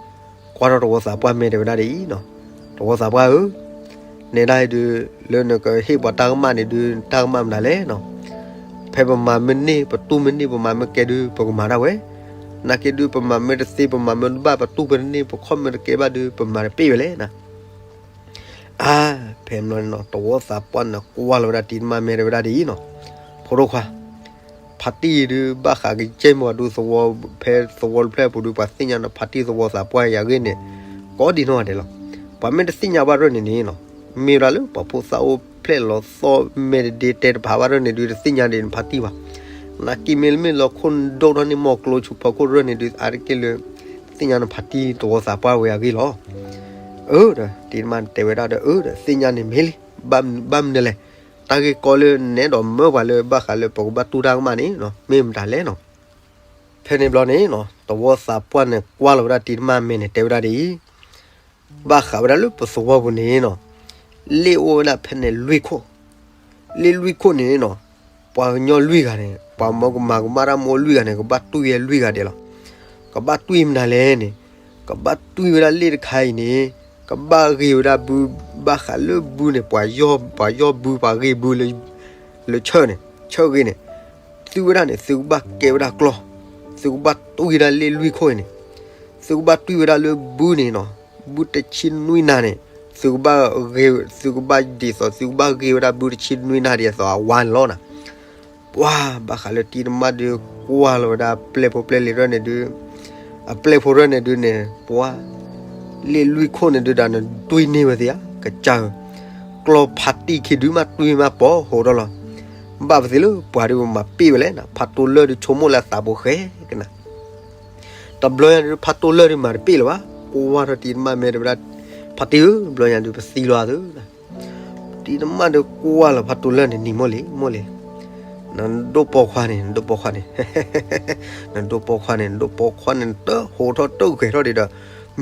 ကွၢ်ထီၣ်တဝီသးပှၢ်မ့ၢ်တဲဝဲဒၣ်ဒ်အံၤနီၤ, တဝီသးပှၢ်ဧၢ, နဲဒၣ်အံၤဒုး လၢနကဟ့ၣ်ပှၤတၢ်ကမၣ်န့ၣ်ဒုး တၢ်ကမၣ်မနုၤလဲၣ်နီၤ, ဖဲပမၤမ့ၢ်န့ၢ် ပတူၢ်မ့ၢ်န့ၢ် ပမၤမ့ၢ်ကဲဒုး ပကမၤဒၣ်ဝဲ, နာ်က့ဒုး ပမၤမ့ၢ်တသ့ ပမၤမ့ၢ်တဘၣ် ပတူၢ်မ့ၢ်တန့ၢ် ပခီၣ်မ့ၢ်တကဲဘၣ်ဒုး ပမၤတပ့ၢ်ဝဲလဲၣ်နီၤ. အါ, ဖဲန့ၣ်နီၤ တဝီသးပှၢ်န့ၣ် ကွၢ်လီၤဝဲဒၣ်တံၤတမၣ်မ့ၢ်တဲဝဲဒၣ်ဒ်အံၤနီၤ, ဖိဒိၣ်ခွါ ဖါတံၢ်ဒုး ဘၣ်ဃးကယဲၢ်မၤဒူသဝီ ဖဲသဝီတဖျၢၣ်အပူၤဒုး ပှၤသ့ၣ်ညါန့ၣ် ဖါတံၢ်သဝီသးပှၢ်ယၤဂ့ၢ်န့ၣ် ကိးဒံနီၢ်ဂၤဒဲးလီၤ. ပှၤမ့ၢ်တသ့ၣ်ညါဘၣ်ရၢၢ်န့ၣ်န့ၣ်နီၤ မ့ၢ်ဝဲဒၣ်လၢပှၤဖိသၣ်အိၣ်ဖျဲၣ်လီၤသီၣ်မဲာ်တဒ့တဲတဖၣ်ဘၣ်ရၢၢ်န့ၣ်ဒုး တသ့ၣ်ညါဒံးန့ၣ်ဖါတံၢ်ဘၣ်. နာ်က့မ့ၢ်လၢမ့ၢ်လီၤခိၣ်ဒိၣ်ထီၣ်န့ၣ် မီၢ်ကျိဆူဖီခိၣ်ရၢၢ်န့ၣ်ဒုး အါတက့ၢ်လၢ သ့ၣ်ညါန့ၣ်ဖါတံၢ်သဝီသးပှၢ်ဝဲအဂ့ၢ်လီၤ. အၢ ဒီးတံၤတမါတဲဝဲဒၣ်ဒီး အၢ ဒီးသ့ၣ်ညါန့ၣ်မ့ၢ်လံ, ဘၣ်မနုၤလဲၣ်, တၢ်ဂ့ၢ်ကီလၢနအဲၣ်ဒိးမၢပှၤလၢ ဘၣ်ဃးလၢပကဘၣ်တူၢ်တၢ်ကမၣ်န့ၣ် မ့ၢ်မတၤလဲၣ်နီၤ. ဖဲန့ၣ်ဘျီန့ၣ်နီၤ သဝီသးပှၢ်န့ၣ်ကွၢ်လီၤဝဲဒၣ်တံၤတမါမဲာ်န့ၣ် တဲဝဲဒၣ်ဒ်အံၤ, ဘၣ်ဃးဝဲဒၣ်လၢပသဝီပူၤန့ၣ်နီၤ လ့ၣ်အိၣ်ဝဲဒၣ်ဖဲန့ၣ်လွံၢ်ခိၣ်, လ့ၣ်လွံၢ်ခိၣ်န့ၣ်နီၤ ပှၤကညီလွံၢ်ဂၤန့ၣ် ပှၤမၢကမၤကမၣ်တၢ်မ့ၢ်အိၣ်လွံၢ်ဂၤန့ၣ် ကဘၣ်တူၢ်ဝဲလွံၢ်ဂၤဒဲးလီၤ. ကဘၣ်တူၢ်မနုၤလဲၣ်န့ၣ် ကဘၣ်တူၢ်ဝဲဒၣ်လ့ၣ်တခါအံၤန့ၣ် ကဘၣ်ဂ့ၤဝဲဒၣ်ဘု ဘၣ်ဃးလၢဘုန့ၣ် ပှၤယီၢ် ပှၤယီၢ်ဘု ပှၤဂ့ၤဘုလၢ လၢဆၢၣ်န့ၣ် ဆၢၣ်ဂ့ၤန့ၣ် သုဝဲဒၣ်န့ၣ် သုကဘၣ်ကဲဝဲဒၣ်ကျီၢ်, သုကဘၣ်တူၢ်ဝဲဒၣ်လ့ၣ်လွံၢ်ခိၣ်အံၤန့ၣ် သုကဘၣ်တူၢ်ဝဲဒၣ်လၢဘုန့ၣ်နီၤ ဘုတဆံနွံနၤန့ၣ် သုကဘၣ်ဂ့ၤ သုကဘၣ်ဒ်သိး သုကဘၣ်ဂ့ၤဝဲဒၣ်ဘုတဆံနွံနၤဒ်သိးအဝါန့ၣ်လီၤနၤ. ပှၤဘၣ်ဃးလၢတံၤတမါဒုး ကွၢ်လီၤဝဲဒၣ်ပျဲၢ်ဖိပျဲၢ်လံၤရၢၢ်န့ၣ်ဒုး အပျဲၢ်ဖိရၢၢ်န့ၣ်ဒုးန့ၣ် ပှၤ လ့ၣ်လွံၢ်ခိၣ်န့ၣ်ဒုးဒီး နတူၢ်န့ၢ်ဝဲသ့ဧါ ကစၢ်ဧၢ, ကျီၢ်ဖါတံၢ်ခံဒုးမးတူၢ်မးပိာ်ဟိးထီၣ်လီၤ. ဘၣ်ပသ့လၢပှၤဒုးမၤပ့ၣ်ဝဲလဲၣ်နၤ ဖးတိၢ်လၢၢ်ဒုးဆိကမိၣ်လၢအသးပူၤဃဲကနၤ တဘျီညါဒုး ဖးတိၢ်လၢၢ်ဒုးမၤတပ့ၣ်လၢၤဘၣ်, ကွၢ်ထီၣ်တံၤတမါမဲာ်တဲဝဲဒၣ်, ဖါတံၢ်ဧၢ, ဘျီညါဒုးပသံလီၤအသး, တံၤတမါဒုးကွၢ်လီၤဖးတိၢ်လၢၢ်န့ၣ် နံၤမိၢ်လံၤ မိၢ်လံၤ, နဒိၣ်ပိာ်ခွါန့ၣ် နဒိၣ်ပိာ်ခွါန့ၣ်, နဒိၣ်ပိာ်ခွါန့ၣ် နဒိၣ်ပိာ်ခွါန့ၣ် နတဟိးထီၣ်တဂဲၤထီၣ်ဒံးဒီး,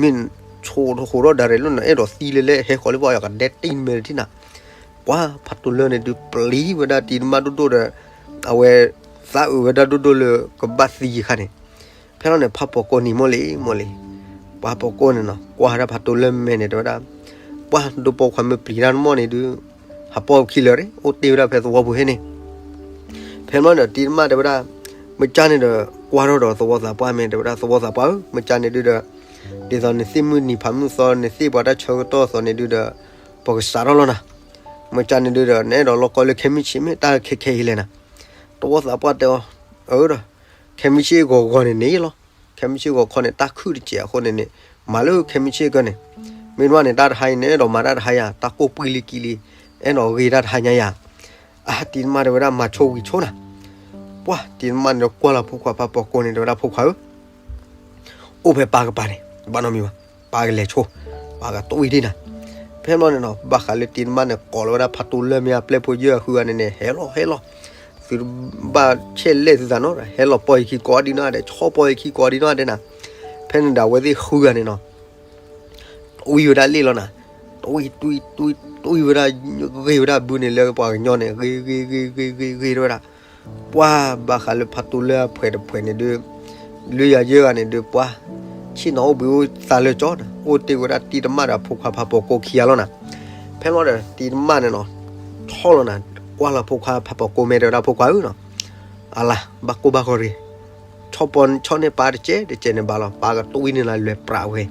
မ့ၢ်ဆိးဟိးထီၣ်ဒၣ်ရဲၣ်လၢနအဲၣ်ဒိးသံလၢလဲၣ် ဟဲဃီၤလၢပှၤယကဒဲတံၢ်မဲာ်တထံၣ်နၤ, ကွၢ်ဖးတိၢ်လၢၢ်န့ၣ်ဒုးပျံၤဝဲဒၣ်တံၤတမါဒိၣ်ဒိၣ်ဒီး, အဝဲ သးအုးဝဲဒၣ်ဒိၣ်ဒိၣ်လၢကဘၣ်သံယံၤခါန့ၣ်, ဖဲလီၤန့ၣ် ဖးပိာ်ကိးနံၤမိၢ်လံၤ မိၢ်လံၤ, ပှၤပိာ်ကိးန့ၣ်နီၤ ကွၢ်ဝဲဒၣ်ဖးတိၢ်လၢၢ်မဲာ်န့ၣ် တဲဝဲဒၣ်, ပှၤဒိၣ်ပိာ်ခွါမ့ၢ်ပျံၤတၢ်နမိၢ်န့ၣ်ဒုး, ဟးပိာ်ခံလၢာ် အိၣ်တ့ၢ်ဝဲဒၣ်ဖဲသဝီပူၤဟဲန့ၣ်, ဖဲလီၤန့ၣ် တံၤတမါတဲဝဲဒၣ်, မ့ၢ်ကၢ်န့ၣ်ဒီး ကွၢ်ထီၣ်ဒီးသဝီသးပှၢ်မ့ၢ်တဲဝဲဒၣ် သဝီသးပှၢ်ဧၢ, မ့ၢ်ကၢ်န့ၣ်ဒုးဒီး, ဒ်သိးနသ့ၣ်မုၢ်နံၤဖးမုၢ်သီ နသ့ၣ်ပှၤတၢ်ဆၢကတီၢ်အသိးန့ၣ်ဒုးဒီး, ပကစးထီၣ်လီၤနၤ, မ့ၢ်ကၢ်န့ၣ်ဒုးဒီး နအဲၣ်ဒိးလီၢ်ကီလၢခဲမုၢ်ဆ့းမ့ၢ်တၢ်ခဲခဲအံၤလဲၣ်နၤ, သဝီသးပှၢ်တဲအီၤ, အၢဒီး, ခဲမုၢ်ဆ့းဂီၤဂီၤန့ၣ်န့ၣ်လီၤ, ခဲမုၢ်ဆ့းဂီၤခီန့ၣ် တၢ်ခုၣ်တစဲးအဃိန့ၣ်န့ၣ်, မၤလၢခဲမုၢ်ဆ့းကၢန့ၣ်, မ့ၢ်တဘၣ်န့ၣ် တၢ်တဟါအံၤန့ၣ် အဲၣ်ဒိးမၤတၢ်တဟါယၤ တၢ်ကိၢ်ပှံၢ်လံကံလံ, အဲၣ်ဒိးဂ့ၤတၢ်တဟါညါယၤ, အါတံၤတမါတဲဝဲဒၣ်မၤဆိဝံၤဆိနၤ, ပှၤတံၤတမါန့ၣ်ဒီးကွၢ်လီၤဖိခွါဖးပိာ်ကိးန့ၣ် တဲဝဲဒၣ်ဖိခွါဧၢ အိၣ်ဖဲပၢ်ကပၤန့ၣ် ဘၣ်နီတမံၤဘၣ်, ပၢ်ကလဲၤဆိ, ပၢ်ကတွံၢ်ဒံးနၤ, ဖဲလီၤန့ၣ်နီၤ ဘၣ်ဃးလၢတံၤတမါန့ၣ် ကိးလီၤဝဲဒၣ်ဖးတိၢ်လၢၢ်မ့ၢ်အပျဲၢ်ဖိယဲၢ်အဃုဂၤန့ၣ်န့ၣ် ဟဲလီၤဟဲလီၤ, သုတဘၣ်ဆဲးလဲၣ်သုသးနီၤ ဟဲလီၤပိာ်ယခံကိးဒံးနီၢ်ဒဲး ဆီပိာ်ယခံကိးဒံးနီၢ်ဒဲးနၤ, ဖဲန့ၣ်ဒီးအဝဲသ့ၣ်ဃုဂၤန့ၣ်နီၤ တွံၢ်ဝဲဒၣ်လ့ၣ်လီၤနၤ, တွံၢ်တွံၢ်တွံၢ် တွံၢ်ဝဲဒၣ်, ဂ့ၤဝဲဒၣ်ဘုန့ၣ်လၢပှၤကညီန့ၣ် ဂ့ၤဂ့ၤဂ့ၤဂ့ၤဂ့ၤဂ့ၤဝဲဒၣ်, ပှၤဘၣ်ဃးလၢဖးတိၢ်လၢၢ်အဖှဲးတဖှဲးန့ၣ်ဒုး, လွံၢ်ဂၤယဲၢ်ဂၤန့ၣ်ဒုး ပှၤ, ဆ့ၣ်နီၤအိၣ်ဘှံးအိၣ်သါလၢကၠီနၤ အိၣ်တ့ၢ်ဝဲဒၣ်တံၤတမါဒီးဖိခွါဖးပိာ်ကိးခံဂၤလီၤနၤ, ဖဲလီၤဒီးတံၤတမါန့ၣ်နီၤ, ထီၣ်လီၤနၤ, ကွၢ်လီၤဖိခွါဖးပိာ်ကိးမဲာ်တဲဝဲဒၣ်ဖိခွါဧၢနီၤ, အလၤ ဘၣ်ကိၢ်ဘၣ်ဂီၤတဂ့ၤ, ဆီပိာ်ဆီန့ၢ်ပၢ်တကဲးတကဲးန့ၣ်ဘၣ်လီၤ ပၢ်ကတွံၢ်န့ၢ်နၤလွဲၤပြးဝဲ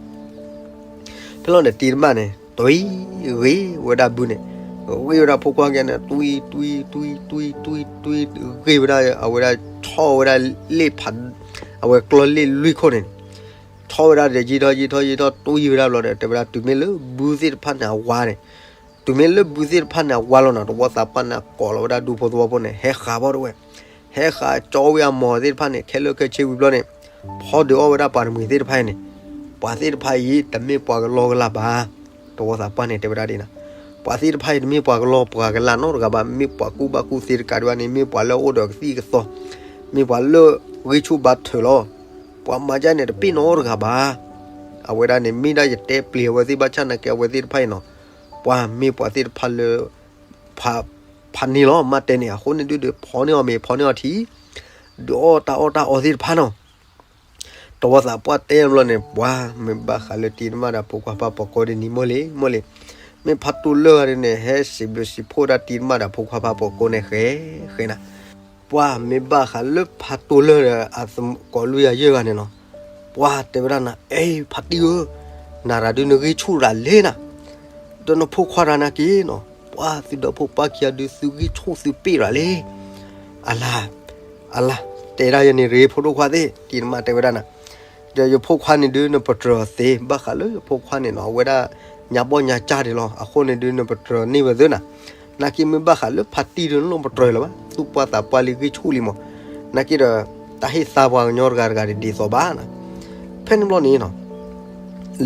ဖဲလီၤန့ၣ်တံၤတမါန့ၣ် တွံၢ်ဂ့ၤဝဲဒၣ်ဘုန့ၣ်, ဂ့ၤဝဲဒၣ်ဖိခွါကဲန့ၣ် တွံၢ်တွံၢ်တွံၢ်တွံၢ်တွံၢ်တွံၢ် ဂ့ၤဝဲဒၣ်အဝဲဒၣ်ဆီဝဲဒၣ်လ့ၣ်ဖး, အဝဲကျီလ့ၣ်လွံၢ်ခိၣ်န့ၣ်, ဆီဝဲဒၣ်ဒီးယံာ်ထီၣ်ယံာ်ထီၣ်ယံာ်ထီၣ်တွံၢ်ဝဲဒၣ်ဘျီဒီး တဲဝဲဒၣ်တုၤမ့ၢ်လၢဘုသ့ၣ်တဖၣ်န့ၣ်အဝါန့ၣ်, တုၤမ့ၢ်လၢဘုသ့ၣ်တဖၣ်န့ၣ်အဝါလီၤနၤ သဝီသးပှၢ်န့ၣ်ကိးလီၤဝဲဒၣ်ဒူဖိသဝီဖိန့ၣ် ဟဲဃးဘၣ်တဝဲ ဟဲဃးကၠီဝဲအမီၤသ့ၣ်တဖၣ်န့ၣ် ခဲလၢာ်ခဲဆ့ဝံၤဘျီန့ၣ်, ဖီဒုးအီၣ်ဝဲဒၣ်ပှၤတမှံၤသ့ၣ်တဖၣ်အံၤန့ၣ်, ပှၤသ့ၣ်တဖၣ်အံၤတမ့ၢ်ပှၤကလီကလးဘၣ်, သဝီသးပှၢ်န့ၣ်တဲဝဲဒၣ်ဒ်နၤ, ပှၤသ့ၣ်တဖၣ်အံၤတမ့ၢ်ပှၤကလီပှၤကလးနီတဂၤဘၣ် မ့ၢ်ပှၤကူၣ်ဘၣ်ကူၣ်သ့တကးဒံးဘၣ်န့ၣ် မ့ၢ်ပှၤလၢအအိၣ်ဒီးကသံၣ်ကသီ, မ့ၢ်ပှၤလၢဂံၢ်ဆူၣ်ဘါထုးလီၤ, ပှၤမၤဒ်န့ၣ်တပ့ၢ်နီတဂၤဘၣ်, အဝဲဒၣ်န့ၣ်မ့ၢ်ဒၣ်ယတဲပျံၤအဝဲသ့ၣ်ဘၣ်ဆၣ်နာ်က့အဝဲသ့ၣ်တဖၣ်အံၤနီၤ, ပှၤမ့ၢ်ပှၤသ့ၣ်တဖၣ်လၢ ဖးန့ၢ်လီၤ မ့ၢ်တဲန့ၣ် အဃိန့ၣ်ဒုးဒီး ဖီန့ၢ်အီၤမ့ၤ ဖီန့ၢ်အီၤထံး, ဒုးအီၣ်တၢ်အီၣ်တၢ်အီသ့ၣ်တဖၣ်နီၤ, သဝီသးပှၢ်တဲဘျီန့ၣ် ပှၤမ့ၢ်ဘၣ်ဃးလၢတံၤတမါဒီးဖိခွါဖးပိာ်ကိးဒ်န့ၣ် မိၢ်လံ မိၢ်လံ, မ့ၢ်ဖးတိၢ်လၢၢ်ဂၤဒ်န့ၣ် ဟဲစံးဘျုးစံးဖှိၣ်ဒၣ်တံၤတမါဒီးဖိခွါဖးပိာ်ကိးန့ၣ် ဃဲ ဃဲနၤ ပှၤမ့ၢ်ဘၣ်ဃးလၢဖးတိၢ်လၢၢ်ဒီးအသကိးလွံၢ်ဂၤယဲၢ်ဂၤန့ၣ်နီၤ, ပှၤတဲဝဲဒၣ်နၤ အဲ ဖးတံၢ်ဧၢ, နၤရၤဒုးနဂံၢ်ဆူၣ်ရၤလံနၤ, ဒီးနဖိခွါရၤနာ်က့နီၤ, ပှၤသုဒီဖိပၢ်ခံဂၤဒုးသုဂံၢ်ဆူၣ်သုပ့ၢ်ရၤလံ, အလၤ အလါ, တဲဒၣ်ယၤန့ၣ်ရ့ ဖိဒိၣ်ခွါသ့ၣ်, တံၤတမၣ်တဲဝဲဒၣ်နၤ, ဒီးယဖိခွါန့ၣ်ဒုးနပတြၢၤသ့, ဘၣ်ဃးလၢယဖိခွါန့ၣ်နီၤ အဝဲဒၣ် ညါဘီၣ်ညါကၢ်ဒံးလီၤ, အဃိန့ၣ်ဒုး နပတြၢၤန့ၢ်ဝဲသ့နၤ, နာ်က့မ့ၢ်ဘၣ်ဃးလၢဖါတံၢ်ဒုး နလိၣ်ပတြၢၤလၢၤဘၣ်, သူၣ်ပှၢ်သးပှၢ်လံဂံၢ်ဆူၣ်လံမး, နာ်က့ဒီး တၢ်ဟ့ၣ်သါပှၤကညီတဂၤတဂၤဒ်ဒ်သိးဘၣ်နၤ, ဖဲန့ၣ်ဘျီန့ၣ်နီၤ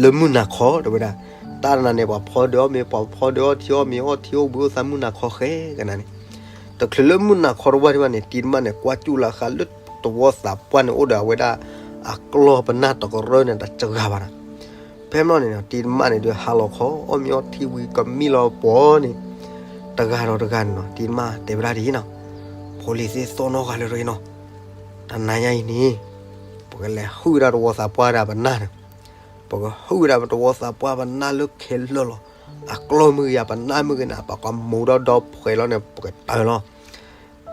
လၢမုၢ်နၤခီတဲဝဲဒၣ်, တၢ်နၤန့ၣ် ပှၤဖီဒုးအီၣ်မ့ၤ ပှၤဖီဒုးအီထံအီၣ်မ့ၤ အီထံအိၣ်ဘှံးအိၣ်သါမုၢ်နၤခီဃဲကနၤန့ၣ်, တချုးလၢမုၢ်နၤခီတဝၢ်ဒံးဘၣ်န့ၣ် တံၤတမၣ်န့ၣ် ကွၢ်ကၠူၣ်လၢဃာ်လၢတဝီသးပှၢ်န့ၣ် အိၣ်ဒီးအဝဲဒၣ် အကျီၢ်ပနၢ်တကရၢန့ၣ် တစှၤဘၣ်နၤ, ဖဲန့ၣ်ဘျီန့ၣ် တံၤတမၣ်န့ၣ်ဒုး ဟးလီၤခီ အီၣ်မ့ၤအီထံဝံၤကမံလီၤပှီၤန့ၣ်, တဂၤဒီးတဂၤန့ၣ်နီၤ တံၤတမၣ်တဲဝဲဒၣ်ဒ်အံၤနီၤ, ဖိလံၤသ့ၣ်သီၣ်နီၢ်ဂၤလၢတဂ့ၤနီၤ, တနၤညါအံၤန့ၣ် ပကလဲၤဟုၣ်ဝဲဒၣ်တဝီသးပှၢ်ဒၣ်ပနၢ်န့ၣ်, ပကဟုၣ်ဝဲဒၣ်ပတဝီသးပှၢ်ပနၢ်လၢခဲလၢာ်လီၤ, အကျီၢ်မ့ၢ်ဂ့ၤ အပနၢ်မ့ၢ်ဂ့ၤန့ၣ် ပကမူၤဒီးဒီဖှဲးလီၤန့ၣ် ပကတၢၢ်လီၤ,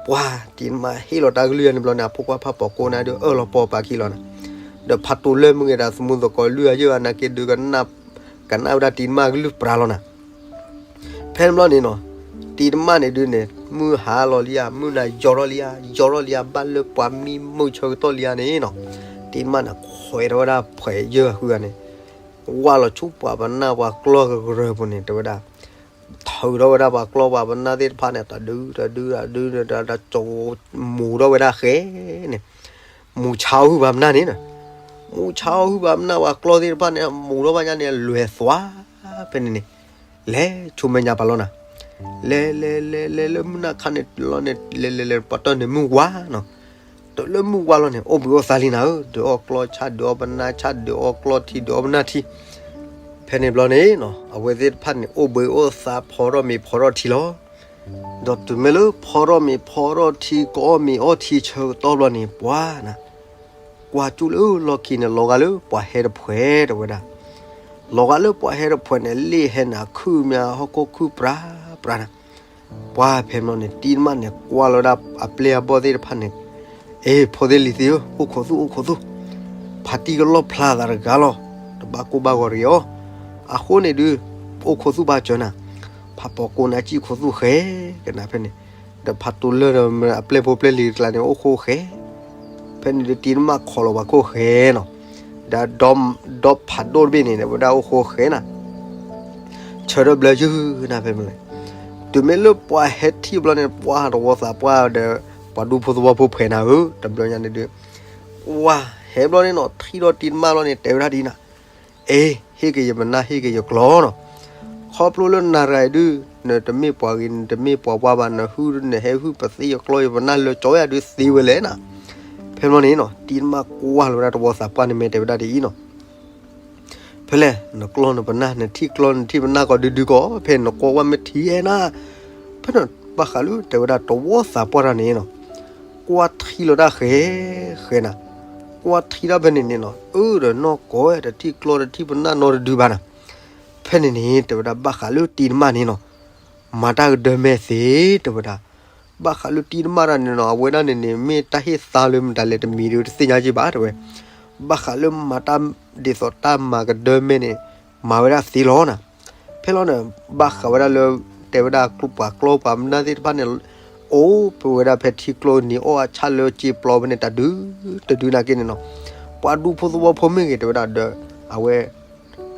ပှၤတံၤတမၣ်ဟ့ၣ်လီၤတၢ်ကလုၢ်န့ၣ်ဘျီန့ၣ် အဖိခွါဖးပိာ်ကိးန့ၣ်ဒုး အၢၣ်လီၤပိာ်ပာ်ခံလီၤနၤ, ဒီးဖးတိၤလၢၢ်မ့ၢ်ဂ့ၤဒီး သမူသကိးလွံၢ်အယုၢ်အနာ်က့ဒုး ကနၣ်ဝဲဒၣ်တံၤတမၣ်ကလုၢ်ပြးလီၤနၤ ဖဲန့ၣ်ဘျီန့ၣ်နီၤ, တံၤတမၣ်န့ၣ်ဒုးန့ၣ် မုၢ်ဟါလီၤလံဧါ, မုၢ်နၤယီၤထီၣ်လံဧါ, ယီၤထီၣ်လံဧါ, ဘၣ်လၢပှၤမံမုၢ်ဆၢကတီၢ်လံဧါန့ၣ်နီၤ, တံၤတမၣ်န့ၣ် ခွဲးထီၣ်ဝဲဒၣ်ဖှဲးယၢၢ်အဃုဂၤန့ၣ်, ဝၢ်လီၤဆူပှၤပနၢ်ပှၤကျီၢ်ကရၢၢ်ပူၤန့ၣ် တဲဝဲဒၣ်, ထုးထီၣ်ဝဲဒၣ်ပှၤကျီၢ်ပှၤပနၢ်သ့ၣ်တဖၣ်န့ၣ် တဒုတဒုတဒုတဒု မူၤထီၣ်ဝဲဒၣ်ဃဲန့ၣ်, မူၤဆါအီၣ်ဟုၣ်ပှၤပနၢ်န့ၣ်, မူၤဆါအီၣ်ဟုၣ်ပှၤပနၢ်ပှၤကျီၢ်သ့ၣ်တဖၣ်န့ၣ် မူၤထီၣ်ဘၣ်ညါန့ၣ် လဲၤသွါ ဖဲန့ၣ်န့ၣ်, လဲၤဆူမဲာ်ညါပာ်လီၤနၤ, လဲၤလဲၤလဲၤလဲၤလၢမုၢ်နၤခါန့ၣ်လီၤန့ၣ် လဲၤလဲၤလဲၤပှၤတီၢ်န့ၣ်မုၢ်ဝါနီၤ, တုၤလၢမုၢ်ဝါလီၤန့ၣ် အိၣ်ဘှံးအိၣ်သါလံနၤဧၢ, ဒုးအီၣ်ကျီၢ်ဆၣ် ဒုးအီၣ်ပနၢ်ဆၣ် ဒုးအီၣ်ကျီၢ်ထံ ဒုးအီၣ်ပနၢ်ထံ, ဖဲန့ၣ်ဘျီန့ၣ်နီၤ အဝဲသ့ၣ်တဖၣ်န့ၣ် အိၣ်ဘှံးအိၣ်သါဖီထီၣ်မ့ၤဖီထီၣ်ထံလီၤ. ဒီးတုၤမ့ၢ်လၢဖီထီၣ်မ့ၤဖီထီၣ်ထံ ကအီၣ်မ့ၤအီထံဆၢကတီၢ်ဘျီန့ၣ် ပှၤနၤ, ကွၢ်ကၠူၣ်လၢလီၢ်ခံန့ၣ် လီၤဂာ်လၢပှၤဟဲတဖှဲးတဲဝဲဒၣ်, လီၤဂာ်လၢပှၤဟဲတဖှဲးန့ၣ် လ့ၣ်ဟဲန့ၣ် အခုၣ်မ့ၢ်ဟီၣ်ခိၣ်ခုၣ်ပြးပြးနၤ, ပှၤဖဲန့ၣ်ဘျီန့ၣ် တံၤတမၣ်န့ၣ် ကွၢ်လီၤဝဲဒၣ်အပျဲၢ်အဘီၣ်သ့ၣ်တဖၣ်န့ၣ်, အ့ ဖိသ့ၣ်လံၤသ့ၣ်ဧၢ အိၣ်ခိးသူၣ်အိၣ်ခိးသူၣ်, ဖါတံၢ်ကလီၣ်ဖျါသးတဂၤလီၤ, တဘၣ်ကိၢ်ဘၣ်ဂီၤတဂ့ၤအီၤ, အဃိန့ၣ်ဒုး အိၣ်ခိးသူၣ်ဘၣ်စၢၤနၤ, ဖးပိာ်ကိးန့ၣ် အစံၣ်ခိးသူၣ်ဃဲကနၤဖဲန့ၣ်, ဒီးဖးတိၤလၢၢ်ဒီးအပျဲၢ်ဖိပျဲၢ်လံၤတကျါန့ၣ် အိၣ်ဃိဃဲ, ဖဲန့ၣ်ဒုးတံၤတမၣ်ခိးလီၤပှၤခိၣ်ဃဲနီၤ, ဒီးဒီဖးဒိၣ်တဘ့ၣ်န့ၣ် တဲဝဲဒၣ်အိၣ်ဃိဃဲနၤ ဆၢထၢၣ်ဘျၢယုၢ်နၤဖဲမ့ၢ်လဲၣ်, တုၤမ့ၢ်လၢပှၤဟဲထံၣ်ဘျီန့ၣ် ပှၤတဝီသးပှၢ်ဒီး ပှၤဒူဖိသဝီဖိဖှဲးနၤဧၢ, တဘျီညါန့ၣ်ဒုး ကွၢ်ဟဲဘျီန့ၣ်နီၤ ထံၣ်ဒီးတံၤတမၣ်ဘျီန့ၣ် တဲဝဲဒၣ်ဒ်နၤ, အ့ ဟ့ၣ်က့ၤယပနၢ်ဟ့ၣ်က့ၤယကျီၢ်နီၤ, ခီဖျိလၢနၤတဂၤအံၤဒုး နတမ့ၢ်ပှၤဂ့ၤ နတမ့ၢ်ပှၤဝါဘၣ် နဟု နဟဲဟုၣ်ပသ့ၣ်ယကျီၢ်ယပနၢ်လၢကၠီယၤဒုး သ့ဝဲလဲၣ်နၤ, ဖဲဘျီန့ၣ်နီၤ တံၤတမၣ်ကွၢ်လီၤဝဲဒၣ်တဝီသးပှၢ်န့ၣ် မ့ၢ်တဲဝဲဒၣ်ဒ်အံၤနီၤ ဖဲလဲၣ် နကျီၢ်နပနၢ် နထံၣ်ကျီၢ်နထံၣ်ပနၢ်ကီးဒုးဒုးကီး ဖဲနကွၢ်ဝဲမ့ၢ်ထံၣ်အဲၣ်နၤ, ဖဲန့ၣ်ဘၣ်ဃးလၢတဲဝဲဒၣ်တဝီသးပှၢ်တၢ်န့ၣ်နီၤ, ကွၢ်ထံၣ်လီၤတၢ်ဃဲ ဃဲနၤ, ကွၢ်ထံၣ်တၢ်ဖဲန့ၣ်န့ၣ်နီၤ အၢဒီးနီၢ်ကီၢ် တထံၣ်ကျီၢ်တထံၣ်ပနၢ်နီတဒုဘၣ်နၤ, ဖဲန့ၣ်န့ၣ် တဲဝဲဒၣ်ဘၣ်ဃးလၢတံၤတမၣ်န့ၣ်နီၤ မၤတၢ်ကဒၢမဲာ်သ့ တဲဝဲဒၣ်, ဘၣ်ဃးလၢတံၤတမၣ်တၢ်န့ၣ်နီၤ အဝဲဒၣ်န့ၣ်န့ၣ် မ့ၢ်တၢ်ဟ့ၣ်သါလၢမတၤလဲၣ်တမံၤဒုးတသ့ၣ်ညါက့ဘၣ်တဲဝဲ, ဘၣ်ဃးလၢမၤတၢ်ဒ်သိးတၢ်မၤကဒၢမဲာ်န့ၣ် မၤဝဲဒၣ်သ့လီၤနၤ, ဖဲလီၤန့ၣ် ဘၣ်ဃးဝဲဒၣ်လၢ တဲဝဲဒၣ်ပှၤကျီၢ်ပှၤမနၢ်သ့ၣ်တဖၣ်န့ၣ် အိၣ်ပဝဲဒၣ်ဖဲထံကျိနံၤအီၣ်အဆၣ်လၢက့ပျီဖဲန့ၣ် တၢ်ဒုးတဒုနာ်က့န့ၣ်နီၤ, ပှၤဒူဖိသဝီဖိမ့ၢ်ဂ့ၤ တဲဝဲဒၣ်ဒီး အဝဲ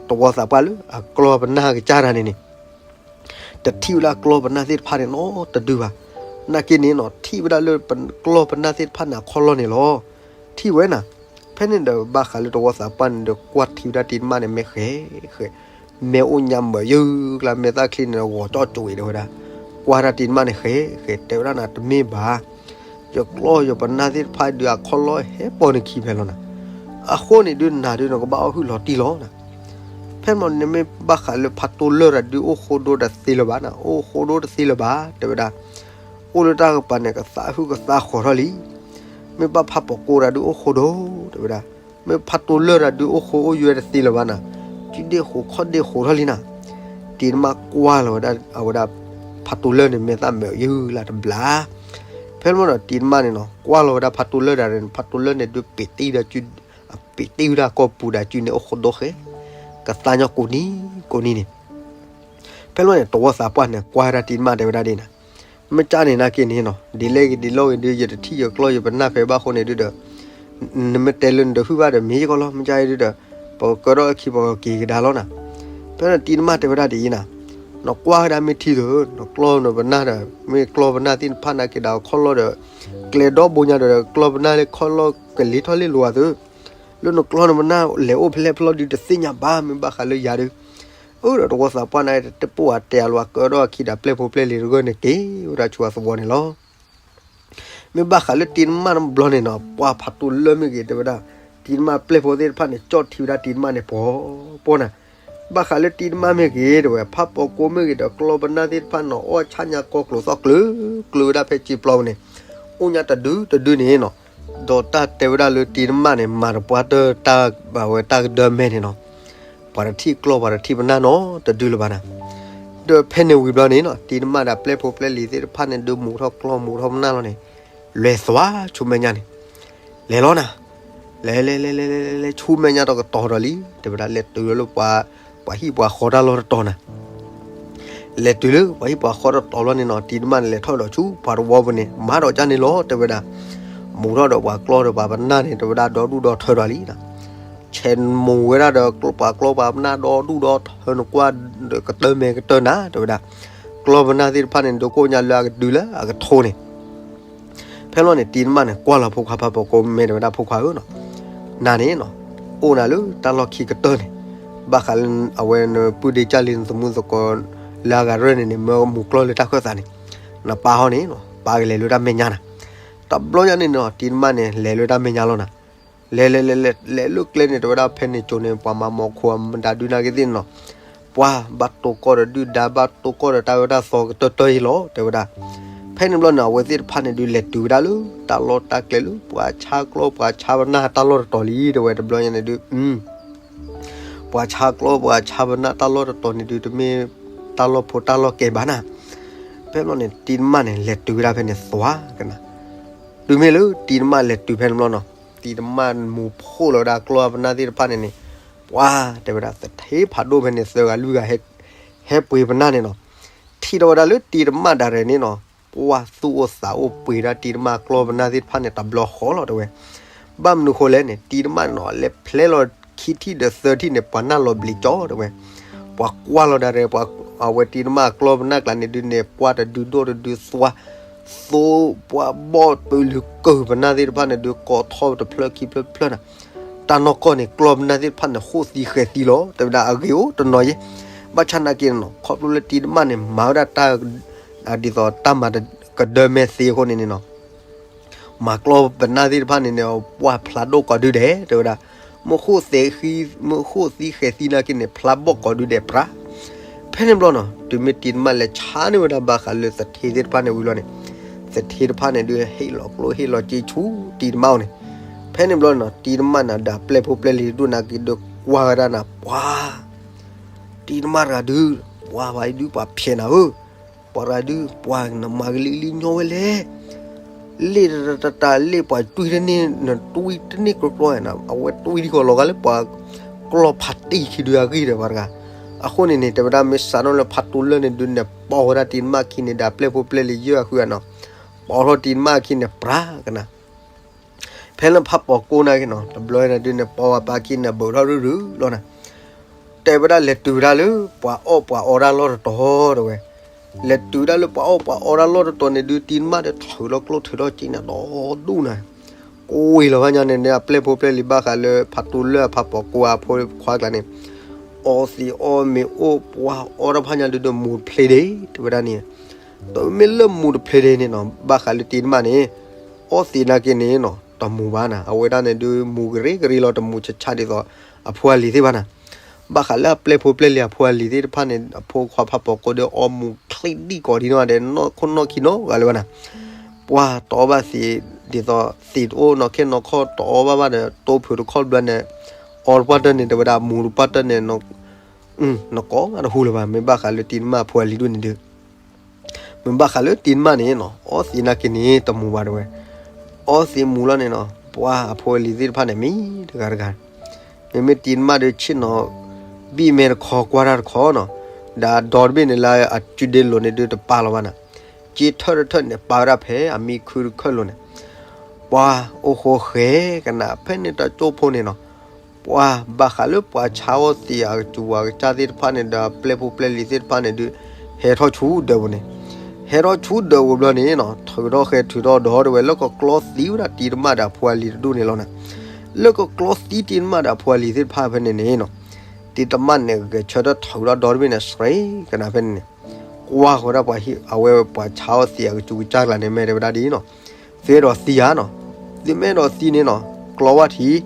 တဝီသးပှၢ်လၢအကျီၢ်ပနၢ်ကစၢ်တၢ်န့ၣ်န့ၣ် တထံၣ်ဝဲဒၣ်ကျီၢ်ပနၢ်သ့ၣ်တဖၣ်န့ၣ်နီတဒုဘၣ်, နာ်က့န့ၣ်နီၤ ထံၣ်ဝဲဒၣ်လၢကျီၢ်ပနၢ်သ့ၣ်တဖၣ်န့ၣ်အခီၣ်လီၢ်န့ၣ်လီၤ, ထံၣ်ဝဲနၤ, ဖဲန့ၣ်ဒီးဘၣ်ဃးလၢတဝီသးပှၢ်န့ၣ်ဒီး ကွၢ်ထံၣ်ဝဲဒၣ်တံၤတမၣ်န့ၣ် မ့ၢ်ဃဲ ဃဲ, မ့ၢ်အိၣ်ညါမၢာ်ယုၢ်ကျါ မ့ၢ်သၣ်ချံန့ၣ် ဂီၤကၠီၣ်ကၠိၤအံၤတဲဝဲဒၣ်, ကွၢ်ဒၣ်တံၤတမၣ်န့ၣ်ဃဲ ဃဲ တဲဝဲဒၣ်နၤတမ့ၢ်ဘၣ် ယကျီၢ်ယပနၢ်သ့ၣ်တဖၣ်ဒုးအခီၣ်လီၢ်ဟဲပိာ်နခံဖဲလီၤနၤ, အဃိန့ၣ်ဒုးနၤဒုး နကဘၣ်အီၣ်ဟုၣ်လီၤတံၢ်လီၤနၤ, ဖဲမ့ၢ်န့ၣ်မ့ၢ်ဘၣ်ဃးလၢဖးတိၤလၢၢ်တၢ်ဒုးအိၣ်ဃိဒိတသ့လၢၤဘၣ်နၤ, အိၣ်ဃိဒိတသ့လၢၤဘၣ် တဲဝဲဒၣ်, အိၣ်လၢတၢ်ကပၤန့ၣ် ကသးဟုၣ်ကသးဃီၤထီၣ်လံ, မ့ၢ်ဘၣ်ဖးပိာ်ကိးတၢ်ဒုးအိၣ်ဃိဒိ တဲဝဲဒၣ်, မ့ၢ်ဖးတိၤလၢၢ်တၢ်ဒုးအိၣ်ဃိအိၣ်ယွဲတသ့လၢၤဘၣ်နၤ, စုဒ့ၣ်ဃိးခီၣ်ဒ့ၣ်ဃိးထီၣ်လံနၤ, တံၤတမၣ်ကွၢ်လီၤဝဲဒၣ် အဝဲဒၣ် ဖးတိၤလၢၢ်န့ၣ် မ့ၢ်သၣ်မၢာ်ယုၢ်လၢတဘျါ, ဖဲမ့ၢ်ဒီးတံၤတမၣ်န့ၣ်နီၤ ကွၢ်လီၤဝဲဒၣ်ဖးတိၤလၢၢ်တၢ်န့ၣ် ဖးတိၤလၢၢ်န့ၣ်ဒုးပ့းတံၢ်ဝဲဒၣ်စု အပ့းတံၢ်ဝဲဒၣ်ကီၢ်ပူၤဒၣ်စုန့ၣ် အိၣ်ဃိဒိဃဲ, ကသါညီကိးနံၤကိးနံၤန့ၣ်, ဖဲလီၤန့ၣ် တဝီသးပှၢ်န့ၣ် ကွၢ်ဝဲဒၣ်တံၤတမၣ်တဲဝဲဒၣ်ဒ်နၤ, မ့ၢ်ကၢ်န့ၣ်နာ်က့န့ၣ်နီၤ ဒ်လဲၣ်ဂ့ၤဒ်လဲၣ်ဂ့ၤဒုး ယတထံၣ်ယကျီၢ်ယပနၢ်ဖဲဘၣ်အဃိန့ၣ်ဒုးဒီး နမ့ၢ်တဲလၢနတဟုၣ်ဘၣ်ဒီးမ့ၢ်ယကီလီၤ မ့ၢ်ကၢ်အံၤဒုးဒီး ပကကၢထီၣ်အခံပကက့ၤကဒါလီၤနၤ. ဖဲန့ၣ်တံၤတမၣ်တဲဝဲဒၣ်ဒ်အံၤနၤ, နကွၢ်ဝဲဒၣ်မ့ၢ်ထံသိး နကျီၢ်နပနၢ်ဒီး မ့ၢ်ကျီၢ်ပနၢ်သ့ၣ်တဖၣ်နာ်က့ဒီးခီၣ်လီၢ်ဒီး ကျဲဒီဘိညါဒီး ကျီၢ်ပနၢ်လၢခီၣ်လီၢ်ကလံၤထီၣ်လံလိာ်အသိး လၢနကျီၢ်နပနၢ်လဲၤအိၣ်ဖဲလဲၣ်ဖဲလဲၣ်ဒုးတသ့ၣ်ညါဘၣ် မ့ၢ်ဘၣ်ဃးလၢယၤဒုး အၢဒီးတဝီသးပှၢ်န့ၣ် တပိၢ်အတဲအလီၤ ကၢထီၣ်အခံဒီး ပျဲၢ်ဖိပျဲၢ်လံၤတဂၤန့ၣ်က့ၤဝဲဒၣ်ဆူအသဝီန့ၣ်လီၤ. မ့ၢ်ဘၣ်ဃးလၢတံၤတမၣ်တဘျီန့ၣ်နီၤ ပှၤဖးတိၤလၢမ့ၢ်ဂ့ၤ တဲဝဲဒၣ် တံၤတမၣ်ပျဲၢ်ဖိသ့ၣ်တဖၣ်န့ၣ် ကၠီၣ်ထံဝဲဒၣ်တံၤတမၣ်န့ၣ် ပှီၤပှီၤနၤ. ဘၣ်ဃးလၢတံၤတမၣ်မ့ၢ်ဂ့ၤ တဲဝဲ ဖးပိာ်ကိမ့ၢ်ဂ့ၤဒီး ကျီၢ်ပနၢ်သ့ၣ်တဖၣ်နီၤ အီၣ်ဆၣ်ညါကီကျိၤသီၣ်ကျၢၤ ကျၢၤဝဲဒၣ်ဖဲစ့ပျီပူၤန့ၣ် အိၣ်ညါတဒုတဒုန့ၣ်နီၤ. ဒီးတၢ်တဲဝဲဒၣ်လၢတံၤတမၣ်န့ၣ် မၤတပှၢ်တၢၢ်တၢ်ဘၣ်ဝဲတၢ်ကဒၢမဲာ်န့ၣ်နီၤ ပှၤတထံၣ်ကျီၢ်ပှၤတထံၣ်ပနၢ်နီတဒုလၢၤဘၣ်နၤ. ဒီးဖဲန့ၣ်ဝံၤဘျီန့ၣ်နီၤ တံၤတမၣ်ဒီးပျဲၢ်ဖိပျဲၢ်လံၤသ့ၣ်တဖၣ်န့ၣ် ဒုးမူထီၣ်ကျီၢ်မူထီၣ်ပနၢ်လီၤန့ၣ် လဲၤသွါဆူမဲာ်ညါန့ၣ် လဲၤလီၤနၤ. လဲၤလဲၤလဲၤလဲၤလဲၤလဲၤလဲၤဆူမဲာ်ညါတကတီၢ်ဒီးလံ တဲဝဲဒၣ် လဲၤတုၤလၢပှၤ ပှၤဟံၣ်ပှၤဃီတၢ်လီၢ်တတီၤနၤ. လဲၤတုၤလၢပှၤဟံၣ်ပှၤဃီတတီၤလီၤန့ၣ်နီၤ တံၤတမၣ်န့ၣ် လဲၤထီၣ်ဒီးဆူပှၤတဝီပူၤန့ၣ် မၤဒီးကၢ်န့ၣ်လီၤ တဲဝဲဒၣ်. မူထီၣ်ဒီးပှၤကျီၢ်ဒီးပှၤပနၢ်န့ၣ် တဲဝဲဒၣ် ဒီဒူၣ်ဒီထၢဒီးလံနၤ. ဆဲးမူဝဲဒၣ်ဒီးပှၤကျီၢ်ပှၤပနၢ်ဒီဒူၣ်ဒီထၢ နကွၢ်ဒီးကတၢၢ်မဲာ်ကတၢၢ်နၤ တဲဝဲဒၣ်. ကျီၢ်ပနၢ်သ့ၣ်တဖၣ်န့ၣ် ဒုးကိၣ်ညါလၢအကဒုလၢအကထိန့ၣ် ဖဲလီၤန့ၣ် တံၤတမၣ်န့ၣ် ကွၢ်လီၤဖိခွါဖးပိာ်ကိ မ့ၢ်တဲဝဲဒၣ် ဖိခွါဧၢနီၤ, နၤန့ၣ်နီၤ အိၣ်နၤလၢတၢ်လီၢ်ခံကတၢၢ်န့ၣ်, ဘၣ်ဃးလၢအဝဲနပုၢ်ဒ့ကၢ်လံ နသမူသကိးလၢအဂၤရဲၣ်န့ၣ်န့ၣ် မၢမူကျီၢ်လၢတၢ်ခၢၣ်သးန့ၣ်, နပၢ်ဟီန့ၣ်နီၤ ပၢ်ကလဲၤလၢတၢ်မဲာ်ညါနၤ. တဘျီညါန့ၣ်နီၤ တံၤတမၣ်န့ၣ် လဲၤလၢတၢ်မဲာ်ညါလီၤနၤ. လဲၤလဲၤလဲၤလဲၤလဲၤလၢကျဲန့ၣ် တဲဝဲဒၣ် ဖဲန့ၣ်ကၠိန့ၣ် ပှၤမၤမီၢ်ခိၣ်မတၤဒုးနာ်က့သ့ၣ်န့ၣ်နီၤ, ပှၤဘၣ်တိၢ်ကီၢ်ဒီးဒုၣ်ဒါ ဘၣ်တိၢ်ကီၢ်ဒီးတၢ်ဝဲဒၣ်သီကတၢၢ်တၢၢ်အံၤလီၤ တဲဝဲဒၣ်. ဖဲန့ၣ်ဘျီန့ၣ် အဝဲသ့ၣ်တဖၣ်န့ၣ်ဒုး လဲၤတုၤဝဲဒၣ်လၢတၢ်လီၢ်တၢ်ကျဲလၢ ပှၤဆါကျီၢ်ပှၤဆါပနၢ်တၢ်လီၢ်တတီၤလံ တဲဝဲ တဘျီညါန့ၣ်ဒုး ပှၤဆါကျီၢ်ပှၤဆါပနၢ်တၢ်လီၢ်တတီၤန့ၣ်ဒုး တမ့ၢ်တၢ်လီၢ်ဖိတၢ်လီၢ်ကဲဘၣ်နၤ. ဖဲဘျီန့ၣ် တံၤတမၣ်န့ၣ် လဲၤတုၤဝဲဒၣ်ဖဲန့ၣ်သွါကနၤ. တုၤမ့ၢ်လၢတံၤတမၣ်လဲၤတုၤဖဲန့ၣ်ဘျီနီၤ, တံၤတမၣ်မူဖှိၣ်လီၤဝဲဒၣ်ကျီၢ်ပနၢ်သ့ၣ်တဖၣ်န့ၣ်န့ၣ်, ပှၤတဲဝဲဒၣ် သထ့ဖးဒိၣ်ဖဲန့ၣ် သၢဂၤလွံၢ်ဂၤ ဟဲပှ့ၤပနၢ်န့ၣ်နီၤ. ထံၣ်ထီၣ်ဝဲဒၣ်လၢတံၤတမၣ်ဒၣ်ရဲၣ်န့ၣ်နီၤ, ပှၤသူၣ်အိၣ်သးအိၣ်ပှ့ၤဒၣ်တံၤတမၣ်ကျီၢ်ပနၢ်သ့ၣ်တဖၣ်န့ၣ် တဘျီဃီလီၤ တဲဝဲ. ဘၣ်မနုၤဃိလဲၣ်န့ၣ် တံၤတမၣ်န့ၣ်နီၤ လဲၤဖျဲလီၤခံထံၣ်ဒီးသၢထံၣ်န့ၣ် ပှၤနၢ်လီၤဘျံးကၠီ တဲဝဲ. ပှၤကွၢ်လီၤဒၣ်ရဲၣ် ပှၤအဝဲတံၤတမၣ်ကျီၢ်ပနၢ်ကျါန့ၣ်ဒုးန့ၣ် ပှၤတဒုဒိၣ်တဒုသွါ သိပှၤဘီၣ်ပၢၤလုာ်ကၢၢ်ပနၢ်သ့ၣ်တဖၣ်န့ၣ်ဒုး ကိးထီၣ်တဖျၢၣ်ခံဖျၢၣ်တဖျၢၣ်နၤ. တၢ်နီၢ်ကီၢ်န့ၣ် ကျီၢ်ပနၢ်သ့ၣ်တဖၣ်န့ၣ် ဟိၣ်သံဃဲၤသံလီၤ တဲဝဲဒၣ် အဂ့ၤအိၣ်တနီၤယဲ. ဘၣ်ဆၣ်နာ်က့န့ၣ်နီၤ ခီဖျိလၢတံၤတမၣ်န့ၣ် မၤဝဲဒၣ်တၢ် ဒ်သိးတၢ်မၤကဒၢမဲာ်သ့အဃိန့ၣ်န့ၣ်နီၤ မၤကျီၢ်ပနၢ်သ့ၣ်တဖၣ်န့ၣ်န့ၣ် ပှၤဖျါဒိၣ်ကိးဒုဒဲး တဲဝဲဒၣ်. မ့ၢ်ဟိၣ်သံဃဲၤသံ, မ့ၢ်ဟိၣ်သံဃဲၤသံနာ်က့န့ၣ် ဖျါဘီၣ်ကိးဒုဒဲးပြး. ဖဲန့ၣ်ဘျီနီၤ တုၤမ့ၢ်တံၤတမၣ်လဲၤဆါန့ၢ်ဝဲဒၣ်ဘၣ်ဃးလၢသထ့သ့ၣ်တဖၣ်န့ၣ်ဝံၤလီၤန့ၣ်, သထ့တဖၣ်န့ၣ်ဒုး ဟ့ၣ်လီၤကျိၣ်ဟ့ၣ်လီၤစ့ဆူတံၤတမၣ်အအိၣ်န့ၣ်. ဖဲန့ၣ်ဘျီနီၤ တံၤတမၣ်န့ၣ်ဒီးပျဲၢ်ဖိပျဲၢ်လံၤဒိၣ်နာ်က့ဒုးကွၢ်ဝဲဒၣ်နၤ ပှၤ တံၤတမၣ်တဂၤဒုး ပှၤဘၣ်ဒုးပှၤဖျဲးနၤဧၢ ပှၤတဂၤဒုး ပှၤနမၤကလံၤလံၤညီဝဲလဲၣ်. လ့ၣ်တတတလ့ၣ်ပှၤတွံၢ်တန့ၢ် နတွံၢ်တန့ၢ်ကြီကြီနၤ အဝဲတွံၢ်ဒံးဃီလီၤဂာ်လၢပှၤကျီၢ်ဖးတံၢ်ခံဒုးအဂ့ၢ်ဒီးပှၤတဂၤ. အဃိန့ၣ်န့ၣ် တဲဝဲဒၣ်မ့ၢ်စးထီၣ်လၢဖးတိၤလၢာ်န့ၣ်ဒုးန့ၣ် ပိာ်ဝဲဒၣ်တံၤတမၣ်ခံန့ၣ်ဒီးပျဲၢ်ဖိပျဲၢ်လံၤယဲၢ်အဃုအနီၤ, ပိာ်ထီၣ်တံၤတမၣ်ခံန့ၣ်ပြးကနၤ ဖဲလၢဖးပိာ်ကိနာ်က့နီၤ တဘျီန့ၣ်ဒုးန့ၣ် ပိာ်ဝဲပၢ်ခံန့ၣ် ဘုးထီၣ်ရုၢ်ရုၢ်လီၤနၤ. တဲဝဲဒၣ်လဲၤတုၤဝဲဒၣ်လၢ ပှၤအီၣ်ပှၤအီတၢ်လီၢ်တတီၤတဲဝဲ. လဲၤတုၤဝဲဒၣ်လၢပှၤအီၣ်ပှၤအီတၢ်လီၢ်တတီၤန့ၣ်ဒုး တံၤတမၣ်ဒီးထုးလီၤကျိၣ်ထုးလီၤစ့န့ၣ် ဒီဒူၣ်နၤ. ကိးဝံၤလီၤဘၣ်ညါန့ၣ်န့ၣ် အပျဲၢ်ဖိပျဲၢ်လံၤဘၣ်ဃးလၢဖးတိၤလၢာ်အဖးပိာ်ကိအဖိခွါကျါန့ၣ် အီသံးအီမ့ၤအိၣ်ပှၤအီတၢ်ဖးညါဒုးဒီးမူတဖျ့ဒ့ တဲဝဲဒၣ်န့ၣ် တမ့ၢ်လၢမူတဖျ့ဒ့န့ၣ်နီၤ ဘၣ်ဃးလၢတံၤတမၣ်န့ၣ် အီသံးနာ်က့န့ၣ်နီၤ တမူဘၣ်နၤ အဝဲဒၣ်န့ၣ်ဒုးမူကရ့ကရ့လီၤ တမူဆါဆါဒ်သိး အဖိအလံၤသ့ၣ်ဘၣ်နၤ. ဘၣ်ဃးလၢအပျဲၢ်ဖိပျဲၢ်လံၤအဖိအလံၤသ့ၣ်တဖၣ်န့ၣ် အဖိခွါဖးပိာ်ကိဒီးအီမူချ့ဒံးကိးဒံးနီၢ်ဂၤဒဲး နီၢ်ခိနီၢ်ခံနီတဂၤလၢၤဘၣ်နၤ. ပှၤတအီဘၣ်သံး ဒ်သိးသံးတအိၣ်နီၢ်ခ့နီၢ်ခီၣ်တအီဘၣ်ဘၣ်ဒီး တိဖုးတခီၣ်တဘျီန့ၣ် အီတပှၢ်တၢၢ်န့ၣ် တဲဝဲဒၣ်မူတပှၢ်တၢၢ်န့ၣ် နကိးမးတဟူလၢၤဘၣ် မ့ၢ်ဘၣ်ဃးလၢတံၤတမၣ်အဖိအလံၤဒိၣ်န့ၣ်ဒုး မ့ၢ်ဘၣ်ဃးလၢတံၤတမၣ်န့ၣ်နီၤ အီသံးနာ်က့န့ၣ် တမူဘၣ်တဲဝဲ. အီသံးမူလီၤန့ၣ်နီၤ ပှၤအဖိအလံၤသ့ၣ်တဖၣ်န့ၣ် မံတဂၤတဂၤ မ့မ့ၢ်တံၤတမၣ်ဒီးဆ့ၣ်နီၤ ဘံၣ်မဲာ်တခီကွၢ်တၢ်တခီနီၤ ဒီးဒီတဘ့ၣ်န့ၣ်လၢအစုဒ့လိာ်န့ၣ်ဒုးတပာ်လီၤဘၣ်နၤ. စ့ထၢၣ်တထၢၣ်န့ၣ် ပာ်ဝဲဒၣ်ဖဲအမံခုတခၢၣ်လိၤန့ၣ်, ပှၤအိၣ်ဃိဃဲကနၣ်ဖဲန့ၣ်တကၠိဖိန့ၣ်နီၤ, ပှၤဘၣ်ဃးလၢပှၤဆါအီၣ်သံးအကစူၤအကစၢ်သ့ၣ်တဖၣ်န့ၣ်ဒီး ပျဲၢ်ဖိပျဲၢ်လံၤသ့ၣ်တဖၣ်န့ၣ်ဒုး ဟဲထီၣ်ဆူဒၢးပူၤန့ၣ်, ဟဲထီၣ်ဆူဒၢးပူၤဘျီန့ၣ်နီၤ ထုးထီၣ်ဃဲထုးထီၣ်ဒီးတဝဲ လၢကကျီသံဝဲဒၣ်တံၤတမၣ်ဒီးအဖိအလံၤတဒူၣ်န့ၣ်လီၤနီၤ. လၢကကျီသံတံၤတမၣ်ဒီးအဖိအလံၤသ့ၣ်တဖၣ်ဖဲန့ၣ်န့ၣ်နီၤ, တံၤတမၣ်န့ၣ် ဂဲၤဆၢထၢၣ်ထုးထီၣ်ဒီတဘ့ၣ်န့ၣ် စရ့ကနၣ်ဖဲန့ၣ်န့ၣ်, ကွၢ်ဃီၤဒၣ်ပှၤဟံၣ်အဝဲပှၤဆါအီၣ်သံးအကစူၤကစၢ်ကျါန့ၣ် မ့ၢ်တဲဝဲဒၣ်ဒ်အံၤနီၤ, သုအဲၣ်ဒိးသံဧါနီၤ, သုမ့ၢ်အဲၣ်ဒိးသံန့ၣ်နီၤ, ကျီဝဲထံး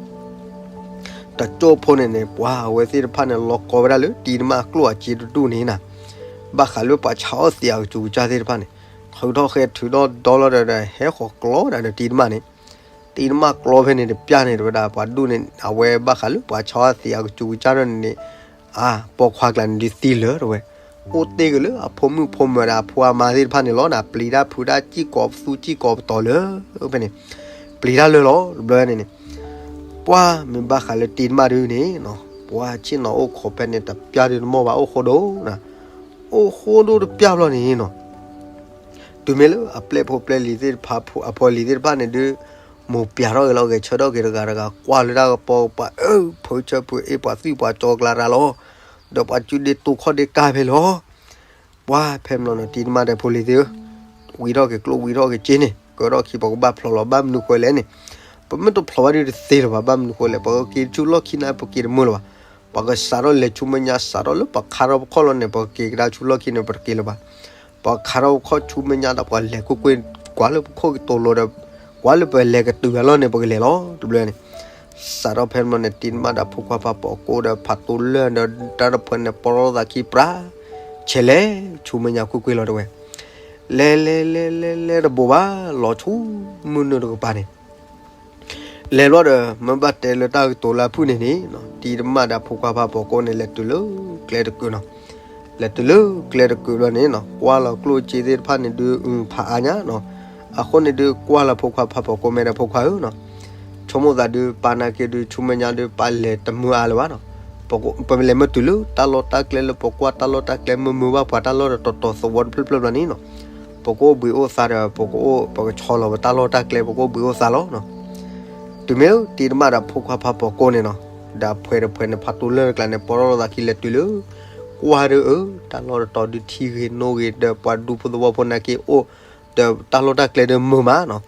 တကၠိဖိန့ၣ်န့ၣ် ပှၤအဝဲသ့ၣ်တဖၣ်န့ၣ် လီၤကီဝဲဒၣ်လၢတံၤတမၣ်ကျိၣ်အစ့တဒူၣ်န့ၣ်နီၤ, ဘၣ်ဃးလၢပှၤဆါအီၣ်သံးအကစူၤကစၢ်သ့ၣ်တဖၣ်န့ၣ်, ထုးထီၣ်ဃဲထုးထီၣ်ဒီလီၤဒီး ဟဲဃီၤကျီဒၣ်ဒီးတံၤတမၣ်န့ၣ်, တံၤတမၣ်ကျီဖဲန့ၣ်တပျၢ်န့ၣ် တဲဝဲဒၣ်ပှၤဒူၣ်န့ၣ် အဝဲဘၣ်ဃးလၢပှၤဆါအီၣ်သံးအကစူၤကစၢ်န့ၣ်န့ၣ်, အါ, ပိာ်ခွါကျါန့ၣ်ဒုးသံလၢာ်တဲဝဲ, အိၣ်တ့ၢ်က့ၤလၢအဖိမုၣ်ဖိမၢၤဒီးအဖိအမါသ့ၣ်တဖၣ်န့ၣ်လီၤနီၤ, ပျံၤတၢ်ဖုးတၢ်စံၣ်ကိးပသူစံၣ်ကိးပတီၤလၢာ်ဖဲန့ၣ်, ပျံၤတၢ်လၢာ်လီၤတဘျီန့ၣ်န့ၣ်, ပှၤမ့ၢ်ဘၣ်ဃးလၢတံၤတမၣ်ဒုးန့ၣ်နီၤ, ပှၤဆ့ၣ်နီၤအိၣ်ခိးဖဲန့ၣ်တပျၢ်ဒုးတမီၢ်ဘၣ် အိၣ်ဃိဒိၣ်နီၤ, အိၣ်ဃိဒိၣ်တပျၢ်ဘျီန့ၣ်နီၤ တုၤမ့ၢ်လၢအပျဲၢ်ဖိပျဲၢ်လံၤသ့ၣ်တဖၣ် အဖိအလံၤသ့ၣ်တဖၣ်န့ၣ်ဒုး, မိၢ်ပျၢ်ထီၣ်က့ၤလီၤ ဂဲၤဆၢထၢၣ်က့ၤတဂၤတဂၤ ကွၢ်လၢတၢ်ကပီၤပှၤအၢ ဖုးဆၢဖုးအ့ၣ် ပှၤသွံၣ်ပှၤကၠီကျါတၢ်လီၤ, ဒီးပှၤစုဒ့တိခီၣ်ဒ့ကၢ်ဖဲလီၤ. ပှၤဖဲမနီၤန့ၣ် တံၤတမၣ်ဒီးဖိလံၤသ့ၣ်ဧၢ, ဝံထီၣ်က့ၤကျိၣ်ဝံထီၣ်က့ၤစ့န့ၣ် ကၢထီၣ်ခံပကဘၣ်ဖျိးလီၤ ဘၣ်မနုၤဃိလဲၣ်န့ၣ်, ပမ့ၢ်တဖျိးဘၣ်ဒုးတသ့လၢၤဘၣ် ဘၣ်မနုၤဃိလဲၣ် ပကက့ၤဆူလီၢ်ခံန့ၣ် ပက့ၤတမုာ်လၢၤဘၣ်, ပကစးထီၣ်လဲၤဆူမဲာ်ညါ စးထီၣ်လၢပခါထီၣ်ပခီၣ်လီၤန့ၣ် ပကက့ၤကဒါဆူလီၢ်ခံန့ၣ် ပတက့ၤလၢၤဘၣ်, ပခါထီၣ်ပခီၣ်ဆူမဲာ်ညါဒီးပှၤလဲၤကွ့ၢ်ကွ့ၢ် ကွၢ်လၢပခိၣ်ကတိၤလိၤဒီး ကွၢ်လၢပလဲၤကတုၤအလီၢ်န့ၣ် ပကလဲၤလီၤ တဘျီန့ၣ် စးထီၣ်ဖဲမနီၤန့ၣ် တံၤတမၣ်ဒီးဖိခွါဖးပိာ်ကိၢ်ဒီးဖးတိလၢၢ်ဒီးတၢ်တဖှဲန့ၣ် ပီၢ်ထီၣ်သးခံပြး ဆဲးလဲၤဆူမဲာ်ညါကွ့ၢ်ကွ့ၢ်လီၤတဲဝဲ, လဲၤလဲၤလဲၤလဲၤလဲၤတဘိးဘၣ် လီၤဆူမုၢ်နုာ်တကပၤန့ၣ် လဲၤဘျီဒီး မ့ၢ်ဘၣ်တဲလၢတၢ်ကတိၤလၢအဖုၣ်န့ၣ်န့ၣ် တံၤတမၣ်ဒီးဖိခွါဖးပိာ်ကိၢ်န့ၣ် လဲၤတုၤလၢကျဲတကုာ်နီၤ, လဲၤတုၤလၢကျဲတကုာ်ဘျီန့ၣ်နီၤ ကွၢ်လီၤကျိၣ်စ့သ့ၣ်တဖၣ်န့ၣ်ဒုး ဖးအါညါနီၤ, အဃိန့ၣ်ဒုး ကွၢ်လီၤဖိခွါဖးပိာ်ကိၢ် မ့ၢ်ဒီးဖိခွါဧၢနီၤ ဆိကမိၣ်သးဒုး ပၢ်နာ်က့ဒုး ဆူမဲာ်ညါဒုး ပၢ်လဲၤတမုာ်အါလၢၤဘၣ်နီၤ, ပလဲၤမ့ၢ်တုၤလၢတၢ်လီၢ်တၢ်ကျဲလၢပကွၢ်တၢ်လီၢ်တၢ်ကျဲ မုာ်မုာ်ဘၣ်ပှၤတၢ်လီၢ်ဒီးတီၤတီၤသဝီတဖျၢၣ်ဖျၢၣ်ဘျီန့ၣ်နီၤ, ပကအိၣ်ဘှံးအိၣ်သါဒီး ပကအိၣ် ပကဆီလီၤပတၢ်လီၢ်တၢ်ကျဲ ပကအိၣ်ဘှံးအိၣ်သါလီၤနီၤ, တုၤမ့ၢ်တံၤတမၣ်ဒီးဖိခွါဖးပိာ်ကိၢ်န့ၣ်နီၤ, ဒီးအဖှဲးတဖှဲးန့ၣ် ဖးတိလၢၢ်တကျါန့ၣ် ပီၢ်ထီၣ်လီၤသးခံလဲၤတုၤလၢ ကွၢ်ဒုးအၢ တၢ်လီၢ်တတီၤဒုးထံဂ့ၤနိဂ့ၤဒီး ပှၤဒူဖိသဝီဖိနာ်က့အိၣ် ဒီးတၢ်လီၢ်တၢ်ကျဲဒုးမုာ်မးနီၤ,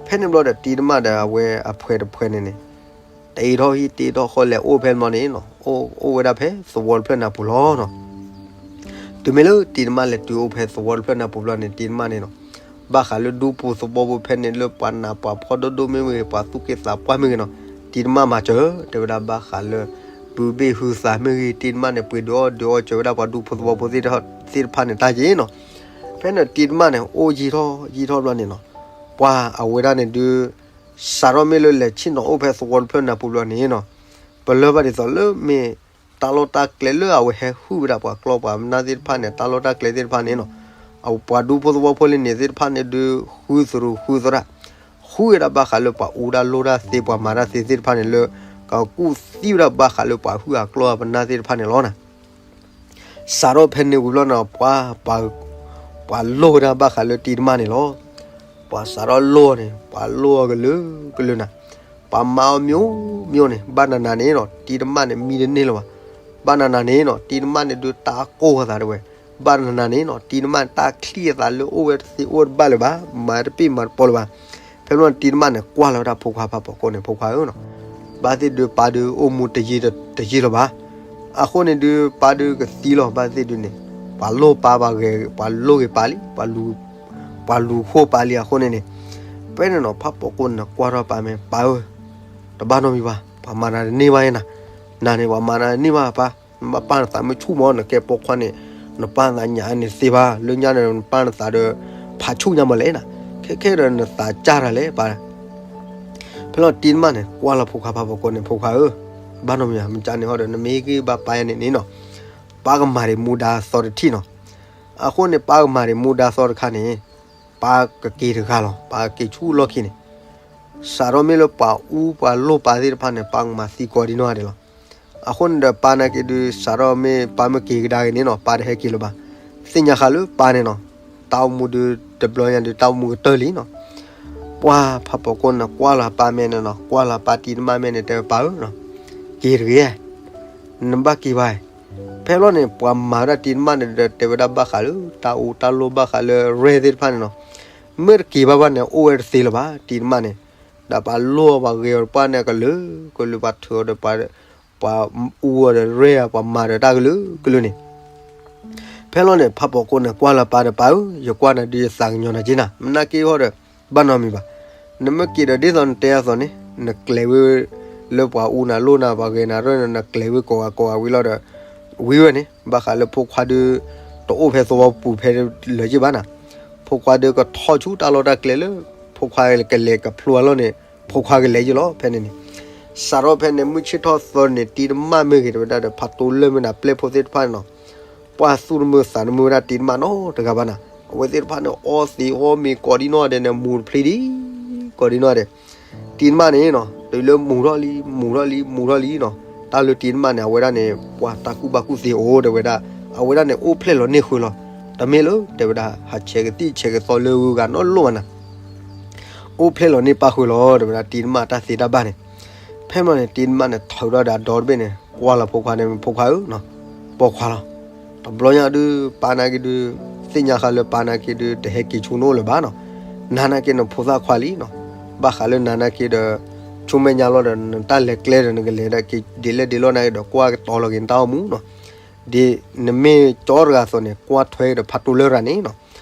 ဖဲန့ၣ်ဘျီဒီးတံၤတမၣ်ဒီးအဝဲအဖှဲးတဖှဲးန့ၣ်န့ၣ် တ့ထီၣ်ဟံၣ်တ့ထီၣ်ဃီလဲၤအိၣ်ဖဲမနီၤန့ၣ်နီၤ, အိၣ်အိၣ်ဝဲဒၣ်ဖဲသဝီတဖျၢၣ်နၢ်ပူၤလီၤနီၤ, တုၤမ့ၢ်လၢတံၤတမၣ်လဲၤတုၤအိၣ်ဖဲသဝီတဖျၢၣ်နၢ်ပူၤဘျီန့ၣ် တံၤတမၣ်န့ၣ်နီၤ, ဘၣ်ဃးလၢဒူဖိသဝီဖိဖဲန့ၣ်လၢပှၤနးပှၤဖှီၣ်ဒိၣ်ဒိၣ်မ့ၢ်မ့ၢ်ဂ့ၤ ပှၤသူၣ်က့သးပှၢ်မ့ၢ်ဂ့ၤနီၤ, တံၤတမၣ်မၤစၢၤ တဲဝဲဒၣ်ဘၣ်ဃးလၢ ဘုဘ့ၣ်ဟုသးမ့ၢ်ဂ့ၤ တံၤတမၣ်န့ၣ် ပှ့ၤဒုးအီၣ်ဒုးအီစၢၤဝဲဒၣ်ပှၤဒူဖိသဝီဖိသ့ၣ်တဖၣ်န့ၣ်တၢ်က့ၤနီၤ, ဖဲန့ၣ်တံၤတမၣ်န့ၣ် အိၣ်ယံာ်ထီၣ်ယံာ်ထီၣ်ဘျီန့ၣ်နီၤ, ပှၤအဝဲဒၣ်န့ၣ်ဒုး စးထီၣ်မ့ၢ်လၢလဲၤဆ့ၣ်နီၤအိၣ်ဖဲသဝီတဖျၢၣ်နၢ်ပူၤဘျီန့ၣ်နီၤ, ပလၢၢ်ဘၣ်ဒ်သိးလၢမ့ၢ်တၢ်လီၢ်တၢ်ကျဲလၢအဝဲဟဲဟုၣ်ဝဲဒၣ်ပှၤကျီပှၤမနၢ်သ့ၣ်တဖၣ်န့ၣ် တၢ်လီၢ်တၢ်ကျဲသ့ၣ်တဖၣ်န့ၣ်နီၤ, အပှၤဒူဖိသဝီဖိလၢန့ၣ်သ့ၣ်တဖၣ်န့ၣ်ဒုး ဃုသရူးဃုသရၣ် ဃုဝဲဒၣ်ဘၣ်ဃးလၢပှၤအူတၢ်လိၣ်တၢ်သ့ပှၤမၤတၢ်သ့သ့ၣ်တဖၣ်န့ၣ်လၢ ကကူၣ်သံဝဲဒၣ်ဘၣ်ဃးလၢပှၤဟုၣ်အကျီအပနၢ်သ့ၣ်တဖၣ်န့ၣ်လီၤနီၤ. စးထီၣ်ဖဲန့ၣ်ဝံၤဘျီန့ၣ် ပှၤ ပှၤလိၣ်ဝဲဒၣ်ဘၣ်ဃးလၢတံၤတမၣ်န့ၣ်လီၤ. ပှၤစးထီၣ်လိၣ်န့ၣ် ပှၤလိၣ်အီၤကလုာ်ကလုာ်နၤ, ပှၤမၤအီၤမ့ၢ်အိၣ်မ့ၢ်အိၣ်န့ၣ် ဘၣ်နၤနၤန့ၣ်နီၤ တံၤတမၣ်န့ၣ်မံတန့ၢ်လၢၤဘၣ်. ဘၣ်နၤနၤန့ၣ်နီၤ တံၤတမၣ်န့ၣ်ဒုးတၢ်ကိၢ်အသးတဝဲ, ဘၣ်နၤနၤန့ၣ်နီၤ တံၤတမၣ်တၢ်ချံၣ်အသးလၢအိၣ်ဝဲတသ့အိၣ်တဘၣ်လၢၤဘၣ်, မၤတပ့ၢ်မၤတပီလၢၤဘၣ်. ဖဲမ့ၢ်တံၤတမၣ်န့ၣ် ကွၢ်လီၤဝဲဒၣ်ဖိခွါဖးပိာ်ကိန့ၣ် ဖိခွါဧၢနီၤ, ဘၣ်သ့ၣ်ဒုးပၢ်ဒုးအိၣ်မူတယံာ်တယံာ်လၢၤဘၣ်. အဃိန့ၣ်ဒုး ပၢ်ဒုးကသံလီၤ ဘၣ်သ့ၣ်ဒုးန့ၣ် ပှၤလိၣ်ပၢ်ဘၣ်ဂဲၤ ပှၤလိၣ်ဂ့ၤပၢ်လံ ပှၤလူၤဃိပၢ်လံအဃိန့ၣ်န့ၣ်, ဖဲန့ၣ်နီၤ ဖးပိာ်ကိန့ၣ် ကွၢ်ထီၣ်ပၢ်မ့ၢ် ပၢ်ဧၢ, တဘၣ်နီတမံၤဘၣ်, ပှၤမၤနၤတန့ၢ်ဘၣ်နၤ, နၤန့ၣ် ပှၤမၤနၤတန့ၢ်ဘၣ်ပၢ်, နဘၣ်ပာ်နသးမ့ၢ်ဆူၣ်မး နကဲပိာ်ခွါန့ၣ်, နပာ်နသးညၣ်န့ၣ်သ့ဘၣ်, လၢညါန့ၣ် နပာ်နသးဒီး ဖးဆူၣ်ညါမးလဲၣ်နၤ, ခဲခဲဒီးနသးစၢ်တၢ်လဲၣ်ပၢ်. ဖဲလီၤတံၤတမၣ်န့ၣ် ကွၢ်လီၤဖိခွါဖးပိာ်ကိန့ၣ် ဖိခွါဧၢ, ဘၣ်နီတမံၤဧါ, မ့ၢ်ကန့ၣ်ဟီဒီး နမ့ၢ်ဂ့ၤဘၣ်ပၢ်ယါန့ၣ်န့ၣ်နီၤ, ပၢ်ကမၤဒံးမူဒါသီတထံၣ်နီၤ. အဃိန့ၣ် ပၢ်ကမၤဒံးမူဒါသီတခါန့ၣ်, ပၢ်ကက့ၤတဂၤလီၤ, ပၢ်ကက့ၤဆူလီၢ်ခံန့ၣ်, စးထီၣ်မ့ၢ်လၢပှၤအူပှၤလိၣ်ပၢ်သ့ၣ်တဖၣ်န့ၣ် ပၢ်ကမၤသံကွံာ်ဒံးနီၢ်ဂၤဒဲးလီၤ. အဃိန့ၣ်ဒီး ပၢ်နာ်က့ဒုး စးထီၣ်မ့ၢ်ပၢ်မ့ၢ်က့ၤကဒါက့ၤန့ၣ်နီၤ ပၢ်တဟဲက့ၤလၢၤဘၣ်. သ့ၣ်ညါဃာ်လၢပၢ်န့ၣ်နီၤ, တၢ်အိၣ်မူဒုး တဘျီညါဒုးတၢ်အိၣ်မူကတၢၢ်လံနီၤ. ပှၢ်ဖးပိာ်ကိၣ်န့ၣ်ကွၢ်လီၤပၢ်မဲာ်န့ၣ်နီၤ, ကွၢ်လီၤပၢ်တံၤတမၣ်မဲာ်န့ၣ် တဲပၢ်ဧၢနီၤ, က့ၤတဂ့ၤ, နဘၣ်က့ၤဘၣ်. ဖဲလီၤန့ၣ် ပှၤမၤဝဲဒၣ်တံၤတမၣ်န့ၣ်ဒီး တဲဝဲဒၣ်ဘၣ်ဃးလၢတၢ်အူတၢ်လိၣ် ဘၣ်ဃးလၢရဲၣ်သ့ၣ်တဖၣ်န့ၣ်နီၤ, မ့ၢ်တက့ၤဘၣ်ဘၣ်န့ၣ် အိၣ်ဝဲတသ့လၢၤဘၣ် တံၤတမၣ်န့ၣ်, ဒီးပှၤလိၣ်အီၤပှၤဂဲၤအီၤတပှၢ်န့ၣ် အကလုာ်ကလုာ် ပှၤထုးအီၤဒီး ပှၤအူအီၤဒီးရဲၣ်အီၤ ပှၤမၤဒီးတၢ်ကလုာ်ကလုာ်န့ၣ် ဖဲလီၤန့ၣ် ဖးပိာ်ကိၣ်န့ၣ် ကွၢ်လီၤပၢ်ဒီးပၢ်ဧၢ, ယကွၢ်နၤဒုးယသးကညီၤနၤက့နၤ, မနုၤက့ဟီဒီး ဘၣ်နီတမံၤဘၣ်. နမ့ၢ်က့ၤဒီးဒ်သိးနတဲအသိးန့ၣ် နကျဲၤဝဲ လၢပှၤအူနၤလိၣ်နၤ ပှၤဂဲၤနၤရဲၣ်နၤ နကျဲၤဝဲကိးဂၤကိးဂၤဝံၤလီၤဒီး ဝံၤဝဲန့ၣ် ဘၣ်ဃးလၢဖိခွါဒုး တအိၣ်ဖဲသဝီပူၤဖဲလၢၤယ့ၢ်ဘၣ်နၤ, ဖိခွါဒုးကထီၣ်ဆူတၢ်လီၢ်တၢ်ကျဲလၢ ဖိခွါကလဲၤကဖျိအလီၢ်န့ၣ် ဖိခွါကလဲၤယ့ၢ်လီၤ ဖဲန့ၣ်န့ၣ် စးထီၣ်ဖဲန့ၣ် မုၢ်ဆ့ၣ်ထီၣ်သၢန့ၣ် တံၤတမၣ်မ့ၢ်ဂ့ၤ တဲဝဲဒၣ်ဒီး ဖးတိၢ်လၢၢ်မ့ၢ်နၤ ပျဲၢ်ဖိသ့ၣ်တဖၣ်န့ၣ်နီၤ, ပှၢ်သူၣ်တမုာ်သးတမုာ်ဝဲဒၣ်တံၤတမၣ်နီတဂၤဘၣ်နၤ, အဝဲသ့ၣ်တဖၣ်န့ၣ် အီသံးအီမ့ၤကိးဒံနီၢ်ဒဲးန့ၣ် မူၤတဖျ့ဒံး ကိးဒံနီၢ်ဒဲး, တံၤတမၣ်န့ၣ်နီၤ တုၤလၢမူၤထီၣ်လံ မူၤထီၣ်လံ မူၤထီၣ်လံနီၤ, တၢ်လၢတံၤတမၣ်န့ၣ် အဝဲဒၣ်န့ၣ် ပှၤတၢ်ကူၣ်ဘၣ်ကူၣ်သ့အိၣ် တဲဝဲဒၣ်, အဝဲဒၣ်န့ၣ် အိၣ်ဖျဲၣ်လီၤန့ၢ်ဃုာ်လီၤ, တမ့ၢ်လၢ တဲဝဲဒၣ် ဟးဆဲးကသံၣ်ဆဲးကသီလၢဂုၤဂၤနီတလိၣ်ဘၣ်နၤ အိၣ်ဖျဲၣ်လီၤန့ၢ်ပၢ်ဃုာ်လီၤ တဲဝဲဒၣ် တံၤတမၣ်တၢ်သ့တၢ်ဘၣ်န့ၣ်, ဖဲမီန့ၣ် တံၤတမၣ်န့ၣ် ထုးထီၣ်ဒီးအဒီတဘ့ၣ်န့ၣ် ကွၢ်လီၤဖိခွါန့ၣ် ဖိခွါဧၢနီၤ, ပိာ်ခွါလီၤ, တဘျီညါဒုး ပၢ်နာ်က့ဒုး သ့ၣ်ညါဃာ်လၢပၢ်နာ်က့ဒုး တဟဲက့ၤဆူနအိၣ်လၢၤဘၣ်နီၤ, နၤနာ်က့နဖိသၣ်ခွါလံနီၤ, ဘၣ်ဃးလၢနၤနာ်က့ဒီး ဆူမဲာ်ညါလီၤဒီး နတၢ်လဲၤကျဲဒီး နကလဲၤဒၣ်က့ၤဒ်လဲၣ်ဒ်လဲၣ်နာ်က့ဒီး ကွၢ်ကတီၤလီၤက့ၤနတၢ်အိၣ်မူနီၤ ဒ်နမ့ၢ်ကၠီတဂၤအသိးန့ၣ် ကွၢ်ထွဲဒီးဖးတိၢ်လၢၢ်ရၤန့ၣ်နီၤ,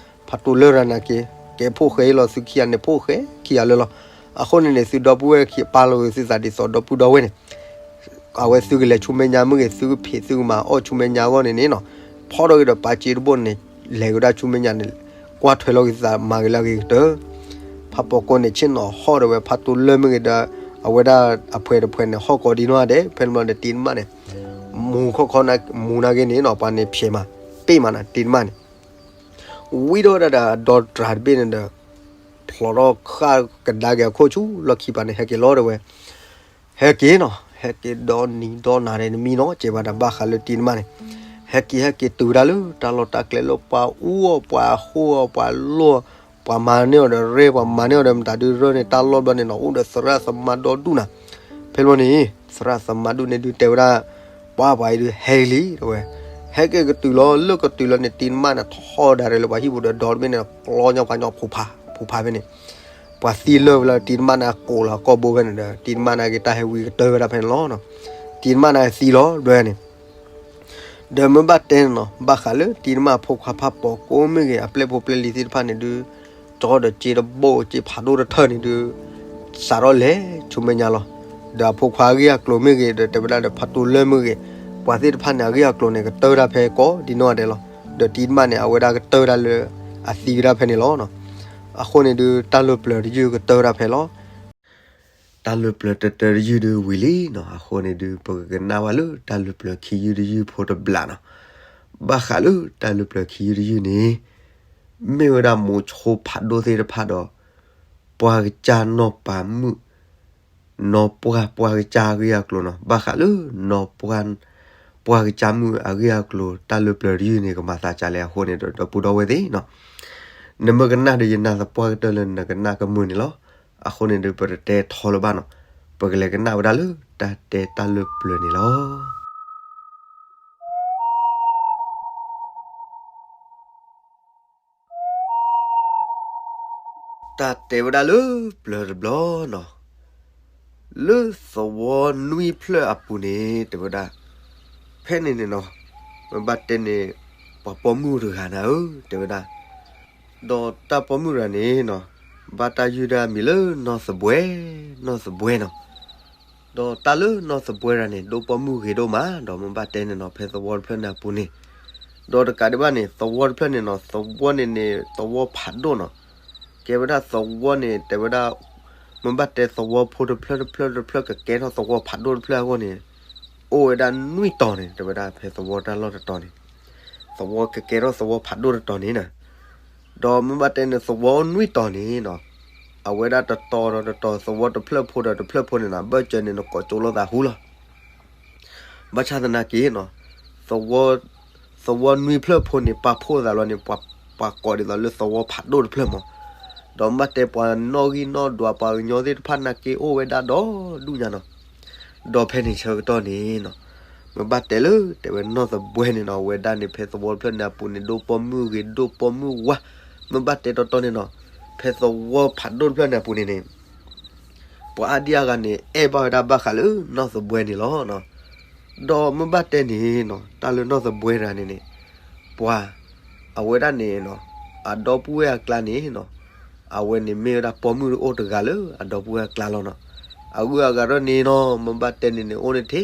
ဖးတိၢ်လၢၢ်ရၤနာ်က့ ကဲဖိၣ်ဃဲလီၤ သုခံဂၤန့ၣ် ဖိၣ်ဃဲခံဂၤလၢာ်လီၤ, အဃိန့ၣ်န့ၣ် သုဒီပုၢ်ဝဲၢ်ခံပာ်လီၤဂ့ၤသုသးဒ်သိးဒီပုၢ်ဒီဝဲၢ်န့ၣ် အဝဲသုကလဲၤဆူမဲာ်ညါမ့ၢ်ဂ့ၤ သုကဖံးသုကမၤအီၣ်ဆူမဲာ်ညါအဂီၢ်န့ၣ်န့ၣ်နီၤ, ဖီၣ်ထီၣ်က့ၤဒီးပာ်စ့တဘိန့ၣ် လဲၤကဒါဆူမဲာ်ညါန့ၣ် ကွၢ်ထွဲလီၤက့ၤသုသးမၤက့ၤလၢအဂ့ၤကတၢၢ် ဖးပိာ်ကိၣ်န့ၣ် ဆ့ၣ်နီၤဟီၣ်ဒီးဝဲဖးတိၢ်လၢၢ်မ့ၢ်ဂ့ၤဒီး အဝဲဒၣ်အဖှဲးတဖှဲးန့ၣ် ဟီၣ်ကိးဒံနီၢ်ဒဲး ဖဲန့ၣ်ဘျီဒီးတံၤတမၣ်န့ၣ် မူၤခီၣ်ခီၣ် မူၤနာ်က့န့ၣ်နီၤ ပှၤန့ၣ်ဖျဲးမး ပ့ၢ်မးနၤ တံၤတမၣ်န့ၣ် ဝံထီၣ်ဝဲဒၣ်ဒီးအဒီတြၤတဘ့ၣ်န့ၣ်ဒီး ဖျိးထီၣ်ဃၣ်ကဒါက့ၤအခိၣ်ဆူ လီၢ်ခံပၤန့ၣ်ဟဲက့ၤလီၤတဲဝဲ ဟဲက့ၤနီၤ ဟဲက့ၤဒီနံၤဒီနၤဒီး နမံနီၤ ကဲဘၣ်တၢ်ဘၣ်ဃးလၢတံၤတမၣ်န့ၣ် ဟဲက့ၤဟဲက့ၤတုၤဝဲဒၣ်လၢတၢ်လီၢ်တၢ်ကျဲလၢပှၤအူအီၣ် ပှၤဃိအီၣ် ပှၤလိၣ်အီၣ် ပှၤမၤန့ၢ်အီၤဒီးရဲၣ် ပှၤမၤန့ၢ်အီၤဒီးမတၤဒုးရၢန့ၣ် တၢ်လီၢ်ဘျီန့ၣ်နီၤ အိၣ်ဒီးသရၣ်သမါဒီဒူၣ်နၤ ဖဲလီၤန့ၣ် သရၣ်သမါဒူၣ်န့ၣ်ဒုးတဲဝဲဒၣ် ပှၤပှၤအံၤဒုးဟဲလံ တဲဝဲ ဟဲက့ၤကတုၤလီၤ လၢကတုၤလီၤန့ၣ် တံၤတမၣ်န့ၣ် ထီၣ်ဒါရဲၣ်လၢပှၤဟံၣ်ပူၤဒီးဒီတဘ့ၣ်န့ၣ် ကျီညီပှၤညီဖိဖး ဖိဖးဖဲန့ၣ် ပှၤသံလၢာ်ဝဲလၢတံၤတမၣ်န့ၣ် အကိးလီၤအကိာ်ဘိဖဲန့ၣ်ဒီး တံၤတမၣ်န့ၣ်က့ၤတၢ်ဟဲဝံၤကတၢၢ်ဝဲဒၣ်ဖဲန့ၣ်လီၤ. တံၤတမၣ်န့ၣ်သံလီၤ ဘျီန့ၣ် ဒီးမ့ၢ်ဘၣ်တဲန့ၣ်နီၤ ဘၣ်ဃးလၢတံၤတမၣ်အဖိခွါဖးပိာ်ကိၣ်မ့ၢ်ဂ့ၤ အပျဲၢ်ဖိပျဲၢ်လံၤသ့ၣ်တဖၣ်န့ၣ်ဒုး ကၠီဒီးစ့တဘိ စ့ဖးဒိၣ်တထၢၣ်န့ၣ်ဒုး စးထီၣ်လဲၤဆူမဲာ်ညါလီၤ. ဒီးအဖိခွါအဂ့ၢ်အကျိၤမ့ၢ်ဂ့ၤ ဒီးတဲဝဲဒၣ်ဒီးဖးတိၢ်လၢၢ်မ့ၢ်ဂ့ၤ ပှၤသ့ၣ်တဖၣ်န့ၣ် အဂ့ၢ်အကျိၤန့ၣ် ကတၢၢ်ဝဲဒၣ်ဖဲကိးဒံနီၢ်ဒဲးလီၤ. ဒီးတံၤတမၣ်န့ၣ် အဝဲဒၣ်ကတၢၢ်ဝဲဒၣ်လၢအသံဝဲဒၣ်ဖဲန့ၣ်လီၤ. အဃိန့ၣ်ဒုး တၢ်လၢပျၢၤတယုၢ်ကတၢၢ်ဝဲဒၣ်ဖဲလီၤ. တၢ်လၢပျၢၤတၢတၢတယုၢ်ဒုးဝံၤလံနီၤ. အဃိန့ၣ်ဒုး ပကကနၣ်ဝဲလၢတၢ်လၢပျၢၤခံယုၢ်တယုၢ်ဖိတဘျီနီၤ. ဘၣ်ဃးလၢတၢ်လၢပျၢၤခံယုၢ်တယုၢ်န့ၣ် မ့ၢ်ဝဲဒၣ်မိၤဆိဖးဒိၣ်သ့ၣ်တဖၣ်ဒီး ပှၤကစၢ်နီၢ်ပၤမုၣ် နီၢ်ပှၢ်ပှၢ်ကစၢ်အဂ့ၢ်အကျိၤနီၤ. ဘၣ်ဃးလၢနီၢ်ပှၢ် ပှၢ်ကစၢ်မုၣ်အဂ့ၢ်အကျိၤ တၢ်လၢပျၢၤတယုၢ်န့ၣ် ကမၤသးဒ်လဲၣ်အဃိန့ၣ်ဒီး ဒီပုၢ်ဒီဝဲၢ်သ့ၣ်နီၤ နမ့ၢ်ကနၣ်ဒီးယနာ်သပှၢ်ကတၢၢ်လၢနကနၣ်ကမုာ်န့ၣ်လီၤ. အဃိန့ၣ်ဒုး ပတတဲထီလၢၤဘၣ်နီၤ. ပကလဲၤကနၣ်ဝဲဒၣ်လၢတၢ်တဲတၢ်လၢပျၢၤန့ၣ်လီၤ. တၢ်တဲဝဲဒၣ်လၢပျၢၤတဘျီနီၤ, လၢသဝီနွံဖျၢၣ်အပူၤန့ၣ် တဲဝဲဒၣ်, ဖဲန့ၣ်န့ၣ်နီၤ, မ့ၢ်ဘၣ်တဲန့ၣ် ပှၤပိာ်မုၣ်တဂၤနၤဧၢ တဲဝဲဒၣ်, ဒီးတၢ်ပိာ်မုၣ်တဂၤန့ၣ်နီၤ, ဘၣ်တၢ်ယုၢ်ဒၣ်မံၤလၢနီၢ်သဘှဲ, နီၢ်သဘှဲနီၤ. ဒီးတၢ်လၢနီၢ်သဘှဲတဂၤန့ၣ် ဒိးပိာ်မုၣ်ဂ့ၤဒိၣ်မး, ဒီးမ့ၢ်ဘၣ်တဲန့ၣ်နီၤ ဖဲသဝီတဖျၢၣ်န့ၣ်အပူၤန့ၣ်, ဒီးတကးဒံးဘၣ်န့ၣ် သဝီတဖျၢၣ်န့ၣ်နီၤ, သဝီန့ၣ်န့ၣ် သဝီဖးဒိၣ်နီၤ, ကဲဝဲဒၣ်သဝီန့ၣ် တဲဝဲဒၣ်, မ့ၢ်ဘၣ်တဲသဝီဖိတဖျၢၣ်တဖျၢၣ်တဖျၢၣ် ကကဲထီၣ်သဝီဖးဒိၣ်တဖျၢၣ်အဂီၢ်န့ၣ်, အိၣ်ဝဲဒၣ်နွံတီၤန့ၣ် တဲဝဲဒၣ် ဖဲသဝီတၢ်လီၢ်တတီၤန့ၣ်, သဝီကကဲထီၣ်သဝီဖးဒိၣ်တတီၤန့ၣ်နီၤ. ဒီးမ့ၢ်ဘၣ်တဲန့ၣ် သဝီနွံတီၤန့ၣ်နီၤ, အဝဲဒၣ်တတီၤဒီးတတီၤ သဝီတဖျၢၣ်ဖိဒီးတဖျၢၣ်ဖိန့ၣ်နီၤ ဘၢၣ်စၢၤန့ၣ် နကိးကၠိလိာ်သးဟူလီၤ. ဘၣ်ဆၣ်သနာ်က့နီၤ, သဝီနွံဖျၢၣ်ဖိန့ၣ် ပာ်ဖှိၣ်သးလီၤန့ၣ် ပှၤ ပှၤကိးဒ်သိးလၢသဝီဖးဒိၣ်တဖျၢၣ်မး, ဒီးမ့ၢ်ဘၣ်တဲပှၤနီၣ်ဂံၢ်နီၣ်ဒွးပှၤကညီသ့ၣ်တဖၣ်နာ်က့အိၣ်ဝဲဒၣ်ဒီဒူၣ်ညါနီၤ. ဒီးဖဲန့ၣ်ဆၢကတီၢ်န့ၣ်နီၤ, မ့ၢ်ဘၣ်တဲလၢတဲဝဲနီၢ်သဘှဲန့ၣ်နီၤ အဝဲဒၣ်န့ၣ် ဖဲသဝီတဖျၢၣ်န့ၣ်အပူၤန့ၣ် ဒိၣ်ပိာ်မုၣ်ဂ့ၤ ဒိၣ်ပိာ်မုၣ်ဝါ, မ့ၢ်ဘၣ်တဲတီတီန့ၣ်နီၤ, ဖဲသဝီဖးဒိၣ်တဖျၢၣ်န့ၣ်အပူၤန့ၣ်န့ၣ် ပှၤအါဒံအါဂၤန့ၣ် အဲၣ်ဘၣ်ဝဲဒၣ်ဘၣ်ဃးလၢနီၢ်သဘှဲန့ၣ်လီၤ. ဒီးမ့ၢ်ဘၣ်တဲန့ၣ်နီၤ တၢ်လၢနီၢ်သဘှဲတဂၤန့ၣ်န့ၣ် ပှၤ အဝဲဒၣ်န့ၣ်နီၤ အဒီပုၢ်ဝဲၢ်အကျါန့ၣ်နီၤ အဝဲန့ၣ်မ့ၢ်ဝဲဒၣ်ပိာ်မုၣ်အိၣ်တဂၤလၢအဒီပုၢ်ဝဲၢ်အကျါလီၤနီၤ. အဂုၤအဂၤထီၣ်န့ၣ်နီၤ မ့ၢ်ဘၣ်တဲန့ၣ်န့ၣ် အိၣ်န့ၣ်ထဲ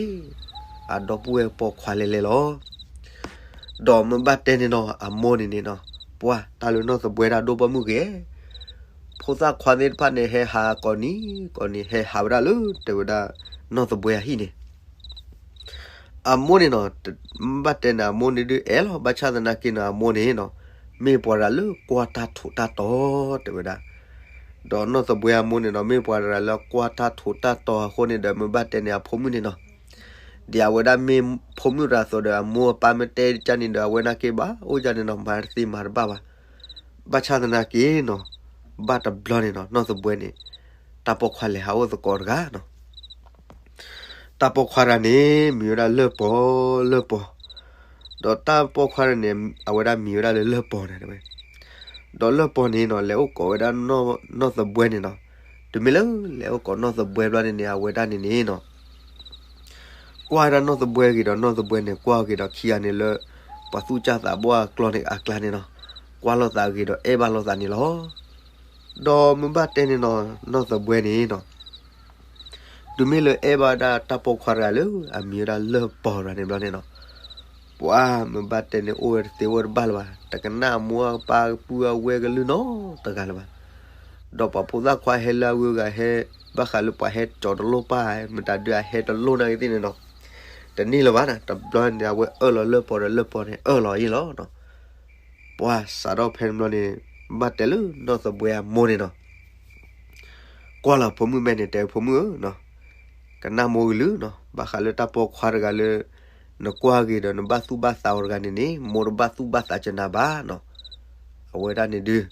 အဒီပုၢ်ဝဲၢ်ပိာ်ခွါလဲၣ်လဲၣ်လီၤ. ဒီးမ့ၢ်ဘၣ်တဲန့ၣ်နီၤ အမိၢ်န့ၣ်န့ၣ်နီၤ ပှၤတၢ်လၢနီၢ်သဘှဲဒၣ်ဒိၣ်ပိာ်မုၣ်ဂ့ၤ ဖိသၣ်ခွါသ့ၣ်တဖၣ်န့ၣ် ဟဲဟးကိးနံၤကိးနံၤ ဟဲဟးဝဲဒၣ်လၢတဲဝဲဒၣ်နီၢ်သဘှဲအဟံၣ်န့ၣ် အမိၢ်န့ၣ်နီၤ မ့ၢ်ဘၣ်တဲန့ၣ် အမိၢ်န့ၣ်ဒုးအဲၣ်လီၤ ဘၣ်ဆၣ်သနာ်က့န့ၣ် အမိၢ်န့ၣ်နီၤ မ့ၢ်ပှၤတဂၤလၢကွၢ်တၢ်ထူးတၢ်တီၤတဲဝဲဒၣ် ဒီးနီၢ်သဘှဲအမိၢ်န့ၣ်နီၤ မ့ၢ်ပှၤတဂၤလၢကွၢ်တၢ်ထူးတၢ်တီၤအဃိန့ၣ်ဒီး မ့ၢ်ဘၣ်တဲန့ၣ် အဖိမုၣ်န့ၣ်နီၤ ဒ်အဝဲဒၣ်မ့ၢ်ဖိမုၣ်တဂၤအသိးဒီး အမိၢ်အပၢ်မ့ၢ်တဲကၢ်န့ၣ်ဒီး အဝဲနာ်က့ဘၣ်အိၣ်ကၢ်န့ၣ်နီၤ မၤတသ့မၤတဘၣ်ဘၣ်. ဘၣ်ဆၣ်သနာ်က့နီၤ ဘၣ်တဘျီန့ၣ်နီၤ နီၢ်သဘှဲန့ၣ် တၢ်ပိာ်ခွါလဲၤဟးအိၣ်သကိးတဂၤနီၤ တၢ်ပိာ်ခွါတဂၤန့ၣ် မံၤဝဲဒၣ်လၢၢ်ပီၤ လၢၢ်ပီၤ, ဒီးတၢ်ပိာ်ခွါတဂၤန့ၣ် အဝဲဒၣ်မံၤဝဲဒၣ်လၢလၢၢ်ပီၤန့ၣ်ဝဲ, ဒီးလၢၢ်ပီၤန့ၣ်နီၤ လဲၤအိၣ်ကိးဝဲဒၣ်နီၢ်သဘှဲန့ၣ်နီၤ, တုၤမ့ၢ်လၢလဲၤအိၣ်ကိးနီၢ်သဘှဲဘျီန့ၣ်န့ၣ် အဝဲဒၣ်န့ၣ်န့ၣ်နီၤ ကွၢ်ဝဲဒၣ်နီၢ်သဘှဲဂ့ၤဒီး နီၢ်သဘှဲန့ၣ် ကွၢ်ဂ့ၤဒီးခံဂၤန့ၣ်လၢ ပှၤသူၣ်ကၢ်သးဘီၣ်အကျါန့ၣ်အကျါန့ၣ်နီၤ, ကွၢ်လိာ်သးဂ့ၤဒီးအဲၣ်ဘၣ်လိာ်သးန့ၣ်လီၤ. ဒီးမ့ၢ်ဘၣ်တဲန့ၣ်နီၤ နီၢ်သဘှဲန့ၣ်နီၤ တုၤမ့ၢ်လၢအဲၣ်ဘၣ်ဝဲဒၣ်တၢ်ပိာ်ခွါတဂၤလၢ အမံၤဝဲဒၣ်လၢၢ်ပီၤတဂၤန့ၣ်ဘျီန့ၣ်နီၤ, ပှၤမ့ၢ်ဘၣ်တဲန့ၣ် အိၣ်ဝဲတသ့အိၣ်တဘၣ်လၢၤဘၣ်, တကနၣ်အမိၢ်အပၢ်ပုၢ်အဝဲၢ်ကလုၢ်နီတဂၤလၢၤဘၣ်. ဒီးပှၤဖိသၣ်ခွါဟဲလၢအဂုၤအဂၤဟဲ ဘၣ်ဃးလၢပှၤဟဲကၠီၤတလိၣ်ပၢ် မတၤဒုးအဟဲတလိၣ်နာ်က့သ့ၣ်န့ၣ်နီၤ, တန့ၢ်လၢၤဘၣ်နၤ, တဘျီန့ၣ် အဝဲအၢၣ်လီၤလၢၢ်ပီၤဒီးလၢၢ်ပီၤန့ၣ် အၢၣ်လီၤအံၤလီၤနီၤ. ပှၤစးထီၣ်ဖဲန့ၣ်ဘျီန့ၣ် ဘၣ်တဲလၢနီၢ်သဘှဲအမိၢ်န့ၣ်နီၤ, ကွၢ်လီၤဖိမုၣ်မဲာ်န့ၣ် တဲဖိမုၣ်ဧၢနီၤ, ကနၣ်မိၢ်ကလုၢ်နီၤ, ဘၣ်ဃးလၢတၢ်ပိာ်ခွါတဂၤလၢ နကွၢ်ဂ့ၤဒီးနဘၣ်သူၣ်ဘၣ်သးအီၤတဂၤန့ၣ်န့ၣ် မိၢ်တဘၣ်သူၣ်ဘၣ်သးကနၤဘၣ်နီၤ. အဝဲဒၣ်န့ၣ်ဒုး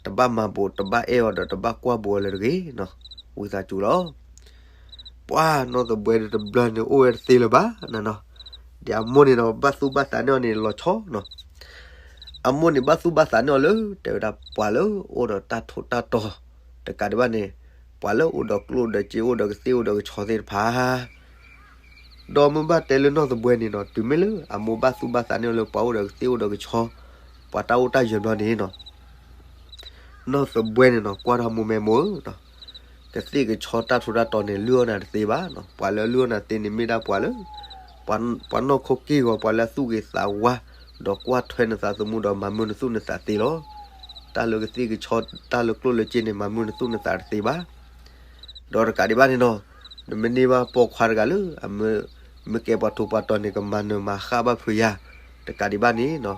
တဘၣ်မၤဘူး တဘၣ်အဲၣ်အီၤဒီးတဘၣ်ကွၢ်ဘူးအီၤလၢၤတဂ့ၤနီၤ, ဝံသးစူၤလီၤ. ပှၤနီၢ်သဘှဲဒုးတဘျီန့ၣ်အိၣ်ဝဲတသ့လၢၤဘၣ်နၤနီၤ, ဒီးအမိၢ်န့ၣ်ဒီး ဘၣ်သူၣ်ဘၣ်သးန့ၢ်အီၤန့ၣ်လီၤဆီနီၤ. အမိၢ်န့ၣ်ဘၣ်သူၣ်ဘၣ်သးန့ၢ်အီၤလၢ တဲဝဲဒၣ်ပှၤလၢအိၣ်ဒီးတၢ်ထူးတၢ်တီၤ တကးဒံးဘၣ်န့ၣ် ပှၤလၢအိၣ်ဒီးကျိၣ်ဒီးစ့ အိၣ်ဒီးကသ့ၣ်အိၣ်ဒီးကဆီသ့ၣ်တဖၣ် ဒီးမ့ၢ်ဘၣ်တဲလၢနီၢ်သဘှဲန့ၣ်နီၤ, တုၤမ့ၢ်လၢအမိၢ်ဘၣ်သူၣ်ဘၣ်သးန့ၢ်အီၤလၢပှၤအိၣ်ဒီးကသ့ၣ်အိၣ်ဒီးကဆီ, ပှၤတၢ်အိၣ်တၢ်ယၢၤဘျီန့ၣ်နီၤ, နီၢ်သဘှဲန့ၣ်နီၤ ကွၢ်ထီၣ်မိၢ်မဲာ်မိၢ်ဧၢနီၤ, ကသ့ၣ်ကဆီတၢ်ထူးတၢ်တီၤန့ၣ် လုၢ်အီၣ်နၤတသ့ဘၣ်နီၤ. ပှၤလၢလုၢ်အီၣ်နၤသ့န့ၣ် မ့ၢ်ဒၣ်ပှၤလၢ ပှၤနီၢ်ခိက့ၢ်ဂီၤ ပှၤလၢအသူၣ်ဂ့ၤသးဝါ, ဒီးကွၢ်ထွဲနသးသမူဒီးမၤမုာ်နသူၣ်နသးသ့လီၤ. တၢ်လၢကသ့ၣ်ကဆီ တၢ်လၢကျိၣ်လၢစ့န့ၣ် မၤမုာ်နသူၣ်နသးတသ့ဘၣ်. ဒီးတကးဒံးဘၣ်န့ၣ်နီၤ, နမ့ၢ်န့ၢ်ဘၣ်ပိာ်ခွါတဂၤလၢ အမ့ၢ် မ့ၢ်ကဲပှၤထူးပှၤတီၤန့ၣ် ကမၤနၢၤမၤဃၣ်ဘၣ်ဖုးယၤ, တကးဒံးဘၣ်န့ၣ်နီၤ,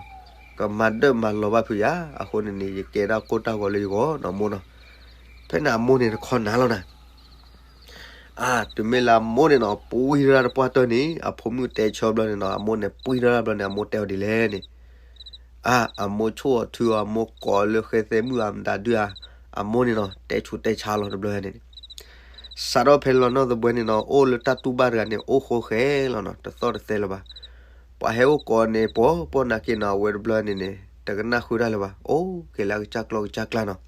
ကမၤဒၢၣ်မၤလီၤဘၣ်ဖုးယၤ, အဃိန့ၣ်န့ၣ် ယကဲဒၣ်ကိၢ်တၢ်ဂီၤလၢယဂီၢ်နီၤမိၢ်နီၤ. ဖဲန့ၣ်အမိၢ်န့ၣ်တခီနၤလီၤနၤ. အါ တုၤမ့ၢ်လၢအမိၢ်န့ၣ်နီၤ ပှံၢ်ထီၣ်တၢ်တပှၢ်တၢၢ်န့ၣ် အဖိမုၣ်တဲဆၢဘျီန့ၣ်နီၤ အမိၢ်န့ၣ်ပှံၢ်ထီၣ်တၢ်ဘျီန့ၣ် အမိၢ်တဲအီၤဒ်လဲၣ်န့ၣ် အါ အမိၢ်ဆိၣ်အီၤထုအီၤ အမိၢ်ကိးလၢဃဲသဲမုၣ်အမတၤဒုးဧါ, အမိၢ်န့ၣ်နီၤ တဲဆူးတဲဆါလီၤတဘျီန့ၣ်န့ၣ်. စးထီၣ်ဖဲလီၤနီၢ်သဘှဲန့ၣ်နီၤ အိၣ်လၢတၢ်တူၢ်ဘၣ်တဂၤန့ၣ် အိၣ်ဃိဃဲလီၤနီၤ တသီၣ်တသဲလၢၤဘၣ်. ပှၤဟဲအိၣ်ကိးန့ၣ် ပှၤပှၤနာ်က့နီၤ အဝဲတဘျီန့ၣ်န့ၣ် တကနၣ်ဃုတၢ်လၢၤဘၣ် အိၣ်က့ၤလၢအကစၢ်ကျီၢ်ကစၢ်ကျါနီၤ.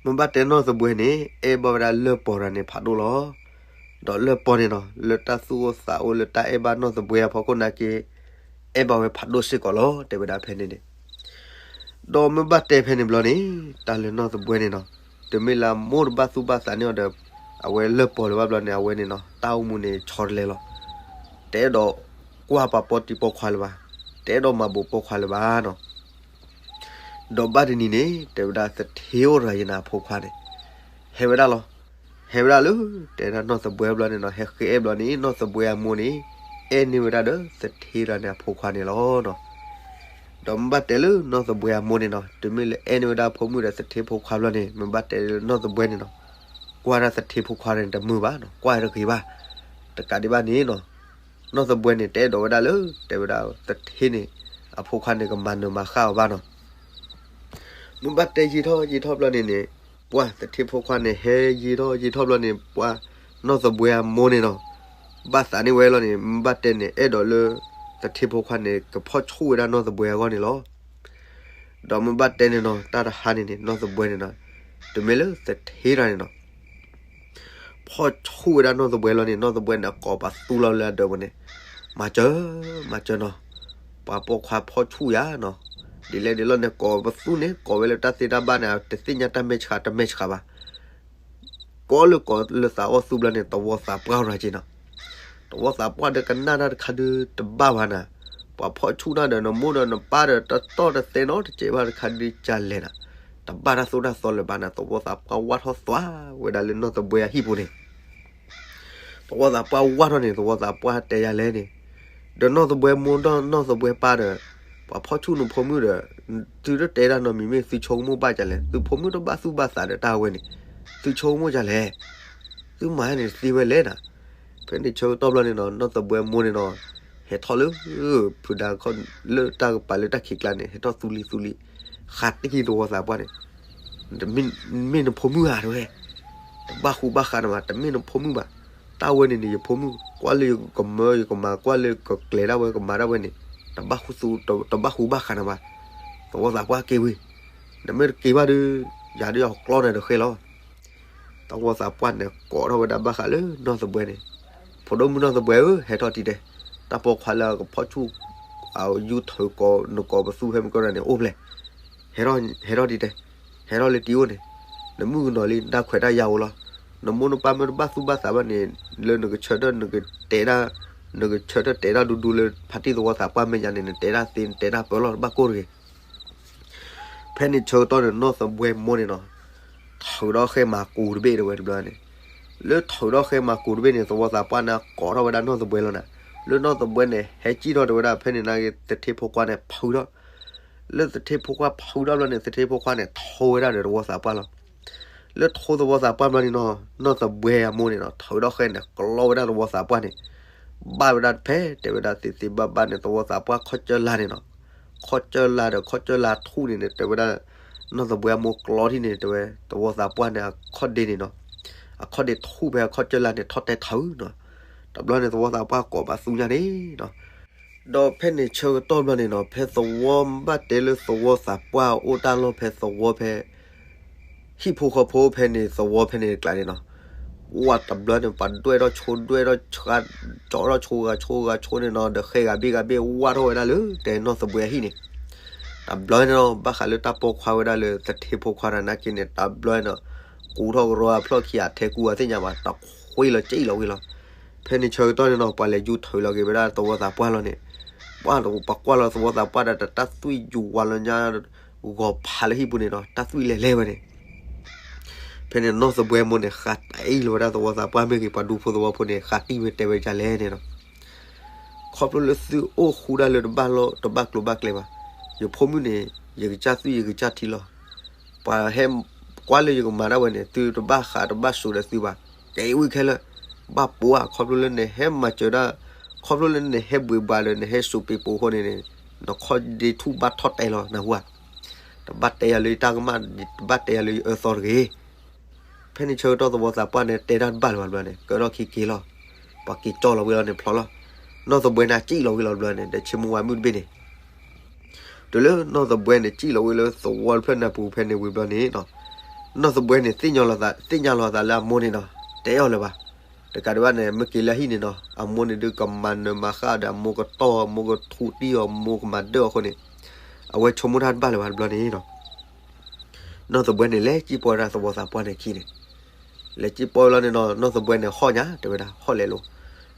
မ့ၢ်ဘၣ်တဲနီၢ်သဘှဲန့ၣ် အဲၣ်ဘၣ်ဝဲဒၣ်လၢၢ်ပီၤတဂၤန့ၣ်ဖးဒိၣ်လီၤ. ဒီးလၢၢ်ပီၤန့ၣ်နီၤ လၢတၢ်သူၣ်အိၣ်သးအိၣ်လၢတၢ်အဲၣ်ဘၣ်နီၢ်သဘှဲအဖီခိၣ်နာ်က့ အဲၣ်ဘၣ်ဝဲဖးဒိၣ်စ့ၢ်ကီးလီၤ တဲဝဲဒၣ်ဖဲန့ၣ်န့ၣ်. ဒီးမ့ၢ်ဘၣ်တဲဖဲန့ၣ်ဘျီန့ၣ် တၢ်လၢနီၢ်သဘှဲန့ၣ်နီၤ တုၤမ့ၢ်လၢအမိၢ်တဘၣ်သူၣ်ဘၣ်သးန့ၢ်အီၤဒီး အဝဲလၢၢ်ပီၤလၢၤဘၣ်ဘျီန့ၣ် အဝဲန့ၣ်နီၤ တၢ်အိၣ်မူန့ၣ်ဆီတလဲလီၤ. တအဲၣ်ဒိးကွၢ်ပှၤပိာ်တံၤပိာ်ခွါလၢၤဘၣ်, တအဲၣ်ဒိးမၤဘူးပိာ်ခွါလၢၤဘၣ်နီၤ. ဒီးဘၣ်တနံၤန့ၣ် တဲဝဲဒၣ်သထ့အိၣ်တဂၤယနၤအဖိခွါန့ၣ် ဟဲဝဲဒၣ်လီၤ. ဟဲဝဲဒၣ်လၢ တဲဒၣ်နီၢ်သဘှဲဘျီန့ၣ်နီၤ ဟဲဃ့အဲၣ်ဘျီန့ၣ် နီၢ်သဘှဲအမိၢ်န့ၣ် အဲၣ်န့ၢ်ဝဲဒၣ်ဒီးသထ့တဂၤန့ၣ်အဖိခွါန့ၣ်လီၤနီၤ. ဒီးမ့ၢ်ဘၣ်တဲလၢနီၢ်သဘှဲအမိၢ်န့ၣ်နီၤ တုၤမ့ၢ်လၢအဲၣ်န့ၢ်ဝဲဒၣ်ဖိမုၣ်ဒီးသထ့ဖိခွါဘျီန့ၣ် မ့ၢ်ဘၣ်တဲလၢနီၢ်သဘှဲန့ၣ်နီၤ ကွၢ်ဒၣ်သထ့ဖိခွါန့ၣ်တမုာ်ဘၣ်နီၤ ကွၢ်တဂ့ၤဘၣ်. တကးဒံးဘၣ်န့ၣ်နီၤ နီၢ်သဘှဲန့ၣ် တအဲၣ်ဒိးဝဲဒၣ်လၢ တဲဝဲဒၣ်သထ့န့ၣ် အဖိခွါန့ၣ်ကမၤနၢၤမၤဃၣ်အီၤဘၣ်နီၤ. မ့ၢ်ဘၣ်တဲယံာ်ထီၣ်ယံာ်ထီၣ်ဘျီန့ၣ်န့ၣ်, ပှၢ်သထ့ဖိခွါန့ၣ် ဟဲယံာ်ထီၣ်ယံာ်ထီၣ်ဘျီန့ၣ် ပှၢ်နီၢ်သဘှဲအမိၢ်န့ၣ်နီၤ, ဘၣ်သးန့ၢ်ဝဲလီၤန့ၣ် မ့ၢ်ဘၣ်တဲန့ၣ် အဲၣ်ဒိးလၢ သထ့ဖိခွါန့ၣ် ကဖီၣ်ဆူၣ်ဝဲဒၣ်နီၢ်သဘှဲအဂီၢ်န့ၣ်လီၤ. ဒီးမ့ၢ်ဘၣ်တဲန့ၣ်နီၤ တၢ်တဟါန့ၣ်န့ၣ် နီၢ်သဘှဲန့ၣ်နီၤ, တမ့ၢ်လၢသထ့တၢ်န့ၣ်နီၤ ဖီၣ်ဆူၣ်ဝဲဒၣ်နီၢ်သဘှဲလီၤန့ၣ် နီၢ်သဘှဲန့ၣ် အကိးပသူလီၤလၢအဒၢးပူၤန့ၣ်, မၤစၢၤ, မၤစၢၤနီၤ, ပှၤပိာ်ခွါဖီၣ်ဆူၣ်ယၤနီၤ, ဒ်လဲၣ်ဒ်လဲၣ်န့ၣ် ကိးပသူန့ၣ် ကိးဝဲလၢတၢ်သ့တၢ်ဘၣ်န့ၣ် တသ့ၣ်ညါတၢ်မဲာ်ဆှးတမဲာ်ဆှးဘၣ် ကိးလၢကိးလၢသးအိၣ်သူဘျီန့ၣ် သဝီသးပှၢ်ရၤက့ၤနီၤ, သဝီသးပှၢ်ဒီးကနၣ်တၢ်တခါဒုတဘၣ်ဘၣ်နၤ, ပှၤဖီၣ်ဆူၣ်တၢ်ဒီးနမိၢ်ဒီးနပၢ်ဒီးတတီၢ်တသဲနီတစဲးဘၣ်တခါဒုကလဲၣ်နၤ, တဘၣ်တၢ်သိၣ်တၢ်သီလၢၤဘၣ်နၤ, သဝီသးပှၢ်ဝၢ်ထီၣ်သွါဝဲဒၣ်လၢနီၢ်သဘှဲအဟံၣ်ပူၤန့ၣ် သဝီသးပှၢ်ဝၢ်ထီၣ်န့ၣ် သဝီသးပှၢ်တဲယၤလဲၣ်န့ၣ်, ဒီးနီၢ်သဘှဲမိၢ်ဒီးနီၢ်သဘှဲပၢ်ဒီး ပှၤဖီၣ်ဆူၣ်နဖိမုၣ်ဒီး သုတတဲတၢ်နီတမံၤမ့ၢ်သုဆိကမိၣ်ဘၣ်ဒ်လဲၣ်, သုဖိမုၣ်တဘၣ်သူၣ်ဘၣ်သးဒီးတၢ်ဝဲန့ၣ်, သုဆိကမိၣ်ဒ်လဲၣ်, သုမၤန့ၣ်သ့ဝဲလဲၣ်နၤ, ဖဲန့ၣ်ဆၢကတီၢ်ဘျီန့ၣ်နီၤ နီၢ်သဘှဲမိၢ်န့ၣ်နီၤ, ဟဲထီၣ်လၢ ဖုဒါခီၣ်လၢတၢ်ကပၤလၢတၢ်ခံးကျါန့ၣ် ဟဲထီၣ်သူလံၤသူလံၤ, ဃးတံၢ်သဝီသးပှၢ်န့ၣ် မ့ၢ်နဖိမုၣ်ဧါတဲဝဲ, တဘၣ်ဃူဘၣ်ဃးနၤဘၣ်, တမ့ၢ်နဖိမုၣ်ဘၣ်, တၢ်ဝဲန့ၣ်န့ၣ် ယဖိမုၣ်, ကွၢ်လၢယကမၢယကမၤ ကွၢ်လၢကကျဲၤဒၣ်ဝဲကမၤဒၣ်ဝဲန့ၣ်, တဘၣ်ဃူသူ တဘၣ်ဃူဘၣ်ဃးနၤဘၣ်, သဝီသးပှၢ်က့ၤဝံၤ, နမ့ၢ်တက့ၤဘၣ်ဒီး ယၤဒီးယကျီနၤဒီးဃဲလီၤ သဝီသးပှၢ်န့ၣ် ကိးထီၣ်ဝဲဒၣ်ဘၣ်ဃးလၢနီၢ်သဘှဲန့ၣ်, ဖိဒိၣ်မုၣ်နီၢ်သဘှဲဧၢ, ဟဲထီၣ်တံၤတဲ, တၢ်ပိာ်ခွါလၢအကဖီၣ်ဆူၣ် အယူၤထုးကိးနကိးပသူဖဲမုၢ်ကီၢ်န့ၣ်အိၣ်ဖျဲၣ်, ဟဲထီၣ်တံၤတဲ, ဟဲထီၣ်လၢတံၤအိၣ်န့ၣ်, နမုၣ်ကနီၤလံ နတၢ်ခွဲးတၢ်ယာ်အိၣ်လီၤ, နမိၢ်နပၢ်မ့ၢ်တဘၣ်သူၣ်ဘၣ်သးဘၣ်န့ၣ်, လၢနကဆၢထၢၣ်နကတဲဒၣ်, နကဆၢထၢၣ်တဲဒၣ်ဒူဒူလၢဖါတံၢ်သဝီသးပှၢ်မဲာ်ညါန့ၣ် နတဲဒၣ်သ့နတဲဒၣ်ပၢလီၤ တဘၣ်ကိၢ်တဂ့ၤ ဖဲန့ၣ်ဆၢကတီၢ်န့ၣ် နီၢ်သဘှဲမိၢ်န့ၣ်နီၤ, ထုးဒီးဃဲမၤကူးတဘ့ၣ်တဲဝဲတဘျီန့ၣ်, လၢထုးဒီးဃဲမၤကူးတဘ့ၣ်န့ၣ် သဝီသးပှၢ်န့ၣ်ကိးထီၣ်ဝဲဒၣ်နီၢ်သဘှဲလီၤနၤ, လၢနီၢ်သဘှဲန့ၣ် ဟဲစံၣ်ထီၣ်တဲဝဲဒၣ် ဖဲန့ၣ်နာ်က့ သထ့ဖိခွါန့ၣ် ဖုးထီၣ်, လၢသထ့ဖိခွါဖုးထီၣ်ဘျီန့ၣ် သထ့ဖိခွါန့ၣ် ထိဝဲဒၣ်ဒီးသဝီသးပှၢ်လီၤ. လၢထိသဝီသးပှၢ်ဘျီန့ၣ်နီၤ, နီၢ်သဘှဲအမိၢ်န့ၣ်နီၤ ထုးဒီးဃဲန့ၣ် ကျီဝဲဒၣ်သဝီသးပှၢ်န့ၣ်, ဘၣ်ဝဲဒၣ်ဖဲတဲဝဲဒၣ်သ့သ့ဘၣ်ဘၣ်န့ၣ် သဝီသးပှၢ်ခီၣ်ကၠၢလါန့ၣ်နီၤ, ခီၣ်ကၠၢလါဒီးခီၣ်ကၠၢလါထူၣ်န့ၣ်န့ၣ် တဲဝဲဒၣ် နီၢ်သဘှဲအမိၢ်ကျီထံၣ်န့ၣ် တဲဝဲ သဝီသးပှၢ်န့ၣ် အခီၣ်ဒ့န့ၣ်နီၤ, အခီၣ်ဒ့ထူၣ်ဖဲအခီၣ်ကၠၢလါန့ၣ် ထီၣ်တဲထီၣ်နီၤ, တဘျီန့ၣ် သဝီသးပှၢ်ကိးပသူညါန့ၣ်နီၤ, ဒီးဖဲန့ၣ်ဆၢကတီၢ်ဘျီန့ၣ်နီၤ ဖဲသဝီဘၣ်တဲလၢသဝီသးပှၢ်အိၣ်တၢ်လီၢ်ဖဲသဝီဖဲ ဟံၣ်ဖိဃီဖိဖဲန့ၣ် သဝီဖဲန့ၣ်တကျါန့ၣ်နီၤ, ဝၢ်တဘျီန့ၣ် ပှၤဒွဲၣ်ထီၣ်ဆိဒွဲၣ်ထီၣ်ဆှါ, ကၠီထီၣ်ဆိဂၤဆိဂၤဆိန့ၣ်နီၤ ဒီးဃဲဂၤဘ့ၣ်ဂၤဘ့ၣ် ဝၢ်ထီၣ်ဝဲဒၣ်လၢတဲနီၢ်သဘှဲအဟံၣ်န့ၣ်, တဘျီန့ၣ်နီၤ ဘၣ်ဃးလၢတၢ်ပိာ်ခွါဝဲဒၣ်လၢသထ့ဖိခွါတနာ်က့န့ၣ် တဘျီန့ၣ်နီၤ ကူးထီၣ်ကရီအဖျီၣ်ခံအထဲကူအသ့ၣ်ညါဘၣ် တခွ့လီၤက့လီၤဝံၤလီၤ. ဖဲန့ၣ်ဆၢကတီၢ်န့ၣ်နီၤ ပှၤလဲၤယူၤထုးလီၤက့ၤဝဲဒၣ်သဝီသးပှၢ်လီၤန့ၣ်, ပှၤကွၢ်လီၤသဝီသးပှၢ်ဒီးတၢ်သွံၣ်ယူၤဝါလီၤညါ ဂီၤဖးလၢဟံၣ်ပူၤန့ၣ်နီၤ တၢ်သွံၣ်လဲၤလဲၤဝဲန့ၣ် ဖဲန့ၣ်နီၢ်သဘှဲမိၢ်န့ၣ် ဃးတံၢ်လီၤဝဲဒၣ်သဝီသးပှၢ်မ့ၢ်ဂ့ၤ ပှၤဒူဖိသဝီဖိန့ၣ် ဃးတံၢ်ဝဲတဲဝဲဒ်လဲၣ်န့ၣ်နီၤ, ခီဖျိလၢသုအိၣ်ဃူဒၣ်လၢတဘၣ်လီၢ်တဘၣ်ကျိၤဘၣ်ကျဲဘၣ်, ယဖိမုၣ်န့ၣ် ယကစၢ်သွံၣ်ယကစၢ်ထံလီၤ. ပှၤဟဲကွၢ်လၢယကမၤဒၣ်ဝဲန့ၣ် သုတဘၣ်ဃးတဘၣ်စိာ်ဒီးသုဘၣ်, ကဲဝံၤခဲလၢာ်, ဘၣ်ပိာ်ဧါ ခီဖျိလၢနဟဲမၤစၢၤဒၣ်, ခီဖျိလၢနဟဲဘှံးဘှါဒီးနဟဲစိာ်ပ့ၤပိာ်အဃိန့ၣ်န့ၣ်, နခီၣ်ဒ့ထူၣ်ဘၣ်ထီၣ်တဲလီၤနၢ်ဟူဧါ, တဘၣ်တဲယၤလၢယတၢ်ကမၣ်, တဘၣ်တဲယၤလၢယအၢသီတဂ့ၤ ဖဲန့ၣ်ဆၢကတီၢ်သဝီသးပှၢ်န့ၣ် တဲတၢ်တဘၣ်လၢၤဘၣ်တဘျီန့ၣ် ကၢထီၣ်ခံက့ၤလီၤ. ပှၤက့ၤကၠီလီၤဝံၤလီၤန့ၣ်ဖျိလီၤ. နီၢ်သဘှဲန့ၣ်စံၣ်လီၤဝံၤလီၤတဘျီန့ၣ် ဒီးဆ့မူဝါမုၣ်တဘ့ၣ်န့ၣ်, တုၤလၢနီၢ်သဘှဲန့ၣ်စံၣ်လီၤဝံၤလၢသဝီတဖျၢၣ်နၢ်ပူၤဖဲန့ၣ်ဝံၤဘျီန့ၣ်နီၤ, နီၢ်သဘှဲန့ၣ် သ့ၣ်ညါလီၤသးလၢအမိၢ်န့ၣ်နီၤ, တဲအီၤလၢၤဘၣ်. တကးဒံးဘၣ်န့ၣ် မ့ၢ်က့ၤလၢဟံၣ်န့ၣ်နီၤ အမိၢ်န့ၣ်ဒုးကမၤနၢၤမၤဃၣ်ဒီး အမိၢ်ကတီၢ်အီၤ အမိၢ်ကထူးတံၢ်အီၤ အမိၢ်ကမၤဒၢၣ်အီၤအဃိန့ၣ်, အဝဲဆိကမိၣ်တၢ်တဘၣ်လၢၤဘၣ်တဘျီန့ၣ်နီၤ နီၢ်သဘှဲန့ၣ် လဲၤစံၣ်ပီၢ်ဝဲဒၣ်သဝီသးပှၢ်န့ၣ်အခံန့ၣ်, လဲၤစံၣ်ပီၢ်ဝဲလီၤန့ၣ်နီၤ နီၢ်သဘှဲန့ၣ် ဟီၣ်ညါ တဲဝဲဒၣ် ဟီၣ်လဲၤလိၤ.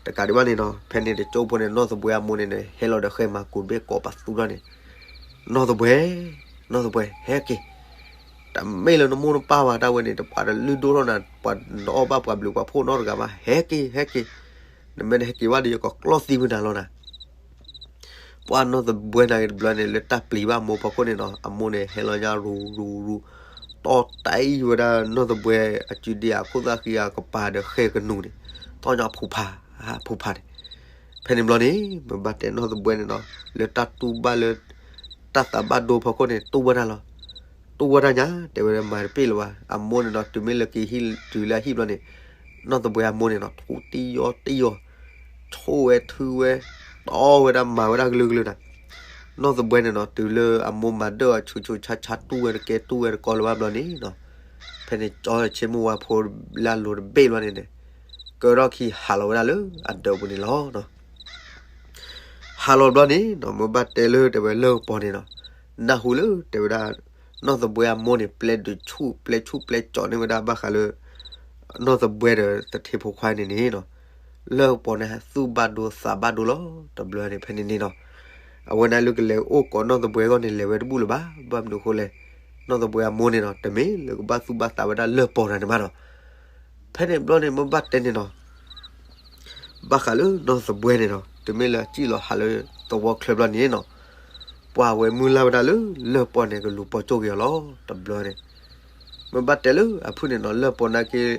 တကးဒံးဘၣ်န့ၣ်နီၤ ဖဲန့ၣ်တကၠိဖိန့ၣ် နီၢ်သဘှဲအမိၢ်န့ၣ်န့ၣ် ဟဲလီၤဒီးဃဲမၤကူးတဘ့ၣ်ကိးပသူလီၤန့ၣ်, နီၢ်သဘှဲ, နီၢ်သဘှဲ ဟဲက့ၤ, တမ့ၢ်လၢနမိၢ်နပၢ်ဘၣ်တၢ်ဝဲန့ၣ် တပှၤတလုၢ်ဒိၣ်ထီၣ်နၤ ပှၤနအီၣ်ဘၣ်ပှၤဘျုးပှၤဖှိၣ်နီတဂၤဘၣ် ဟဲက့ၤ ဟဲက့ၤ, နမ့ၢ်တဟဲက့ၤဘၣ်ဒီး ယကကျီသံကွံာ်နၤလီၤနၤ ပှၢ်နီၢ်သဘှဲနာ်က့တဘျီန့ၣ် လၢတၢ်ပျံၤဘၣ်အမိၢ်ဖီခိၣ်န့ၣ်နီၤ အမိၢ်န့ၣ် ဟဲလီၤညါရူၤရူၤရူၤ, တီၢ်တၢ်အံၤဝဲဒၣ်နီၢ်သဘှဲအစုဒ့အခိၣ်သၣ်ဃံအကပၤဒီးဃဲကနူၤန့ၣ်, တီၢ်ညါဖူးဖး, ဖူးဖးန့ၣ်, ဖဲန့ၣ်ဘျီန့ၣ် မ့ၢ်ဘၣ်တဲနီၢ်သဘှဲန့ၣ်နီၤ လၢတၢ်တူၢ်ဘၣ်လၢ တၢ်သးဘၣ်ဒိဖီခိၣ်န့ၣ် တူၢ်ဝဲဒၣ်လီၤ. တူၢ်ဝဲဒၣ်ညါ တဲဝဲမၤတပ့ၢ်လၢၤဘၣ်. အမိၢ်န့ၣ်နီၤ တုၤမ့ၢ်လၢက့ၤဟံၣ်တုၤလၢအဟံၣ်ဘျီန့ၣ် နီၢ်သဘှဲအမိၢ်န့ၣ်နီၤ ထူတံယီတံယီ ဆိၣ်ဝဲထုဝဲ တီဝဲဒၣ်မၤဝဲဒၣ်ကလုာ်ကလုာ်နၤ. နီၢ်သဘှဲန့ၣ်နီၤ တုၤလၢအမိၢ်မၤဒၢၣ်အီၤဆူးဆူးဆါဆါ တူၢ်ဝဲတကဲတူၢ်ဝဲတကီလၢၤဘၣ်ဘျီန့ၣ်နီၤ ဖဲန့ၣ်ကၠီဆ့မိၢ်ဝါဖိလၢအလိၤတဘ့ၣ်ဘျီန့ၣ်န့ၣ် ကၢထီၣ်ခံဟးလီၤဝဲဒၣ်လၢအဒၢးပူၤန့ၣ်လီၤ. ဟးလီၤဘျီန့ၣ်နီၤ မ့ၢ်ဘၣ်တဲလၢတဲဝဲလၢၢ်ကပီၤန့ၣ်နီၤ နၢ်ဟူလၢတဲဝဲဒၣ် နီၢ်သဘှဲအမိၢ်န့ၣ် ပျဲဒုးဆူၣ် ပျဲဆူၣ်ပျဲကၠီန့ၢ်ဝဲဒၣ်ဘၣ်ဃးလၢ နီၢ်သဘှဲဒီးသထ့ဖိခွါန့ၣ်န့ၣ်နီၤ လၢၢ်ကပီၤန့ၣ် သူၣ်ဘၣ်ဒိသးဘၣ်ဒိလီၤ. တဘျီန့ၣ်ဖဲန့ၣ်န့ၣ်နီၤ အဝဲဒၣ်လၢကလဲၤအိၣ်ကိးနီၢ်သဘှဲအဂီၢ်န့ၣ် လဲၤဝဲတဘူၣ်လၢၤဘၣ်. ဘၣ်မနုၤအဃိလဲၣ် နီၢ်သဘှဲအမိၢ်န့ၣ်နီၤ တမ့ၢ်လၢကဘၣ်သူၣ်ဘၣ်သးဝဲဒၣ်လၢၢ်ကပီၤတဂၤန့ၣ်ဘၣ်နီၤ. ဖဲန့ၣ်ဘျီန့ၣ် မ့ၢ်ဘၣ်တဲန့ၣ်နီၤ ဘၣ်ဃးလၢနီၢ်သဘှဲန့ၣ်နီၤ တုၤမ့ၢ်လၢအစံၣ်လီၤဟးလၢသဝီချၢဘျီန့ၣ်နီၤ ပှၤဝဲမုၢ်လၢ်ဝဲဒၣ်လၢလၢၢ်ကပီၤန့ၣ် ကလူၤပိာ်ကၠိၣ်က့ၤအီၤလီၤ. တဘျီန့ၣ် မ့ၢ်ဘၣ်တဲလၢအဖုၣ်န့ၣ်နီၤ လၢၢ်ကပီၤနာ်က့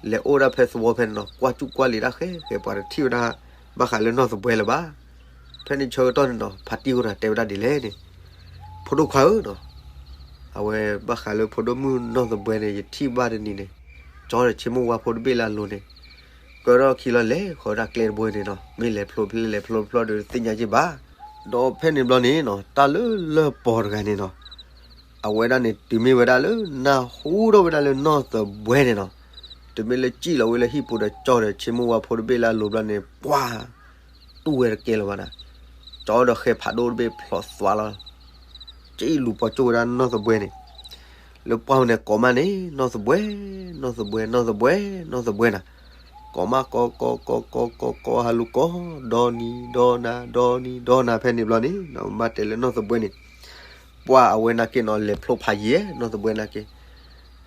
လဲၤအိၣ်ဒၣ်ဖဲသဝီဖဲန့ၣ်နီၤ ကွၢ်စူၣ်ကွၢ်လံာ်ဒၣ်ဃဲဃဲ ပှၤတထံၣ်ဝဲဒၣ် ဘၣ်ဃးလၢနီၢ်သဘှဲလၢၤဘၣ်. ဖဲန့ၣ်ဆၢကတီၢ်န့ၣ်နီၤ ဖါတံၢ်အိၣ်တဂၤတဲဝဲဒၣ်ဒ်လဲၣ်န့ၣ် ဖိဒိၣ်ခွါဧၢနီၤ အဝဲဘၣ်ဃးလၢဖိဒိၣ်မုၣ်နီၢ်သဘှဲန့ၣ် ယထံၣ်ဘၣ်တနံၤန့ၣ် ကၠီဒီးဆ့မိၢ်ဝါဖိတဘ့ၣ်လၢအလိၤန့ၣ် ကၢထီၣ်ခံလီၤ လဲၤဃီၤဝဲဒၣ်ကျဲတဘိန့ၣ်နီၤ မ့ၢ်လဲၤဖျိဖျဲလဲၤဖျိဖျီဒီးသ့ၣ်ညါက့ၤဘၣ်. ဒီးဖဲန့ၣ်ဘျီန့ၣ်နီၤ တၢ်လၢလၢၢ်ကပီၤတဂၤန့ၣ်နီၤ အဝဲဒၣ်န့ၣ် တုၤမ့ၢ်ဝဲဒၣ်လၢ နၢ်ဟူထီၣ်ဝဲဒၣ်လၢနီၢ်သဘှဲန့ၣ်နီၤ တုၤမ့ၢ်လၢစံၣ်လီၤဝဲလၢဟံၣ်ပူၤဒီး ကၠီဒီးဆ့မိၢ်ဝါဖိတဘ့ၣ်လၢအလိၤဘျီန့ၣ် ပှၤ တူၢ်ဝဲတကဲလၢၤဘၣ်နၤ. ကၠီဒီးဃဲဖးဒိၣ်တဘ့ၣ်ဖျိးသွါလီၤ ကၠီလူၤပိာ်ကၠိၣ်ဝဲဒၣ်နီၢ်သဘှဲန့ၣ် လၢပှၢ်ဝဲန့ၣ်ကိးမးန့ၣ် နီၢ်သဘှဲ နီၢ်သဘှဲ နီၢ်သဘှဲ နီၢ်သဘှဲနၤ ကိးမးကိး ကိး ကိး ကိး ကိး ကိး ဟးလူၤကိး ဒီနံၤဒီနၤ ဒီနံၤဒီနၤ ဖဲန့ၣ်ဘျီန့ၣ် မ့ၢ်ဘၣ်တဲလၢနီၢ်သဘှဲန့ၣ် ပှၢ်အဝဲနာ်က့နီၤ လဲၤဖျိဖးယံၤ နီၢ်သဘှဲနာ်က့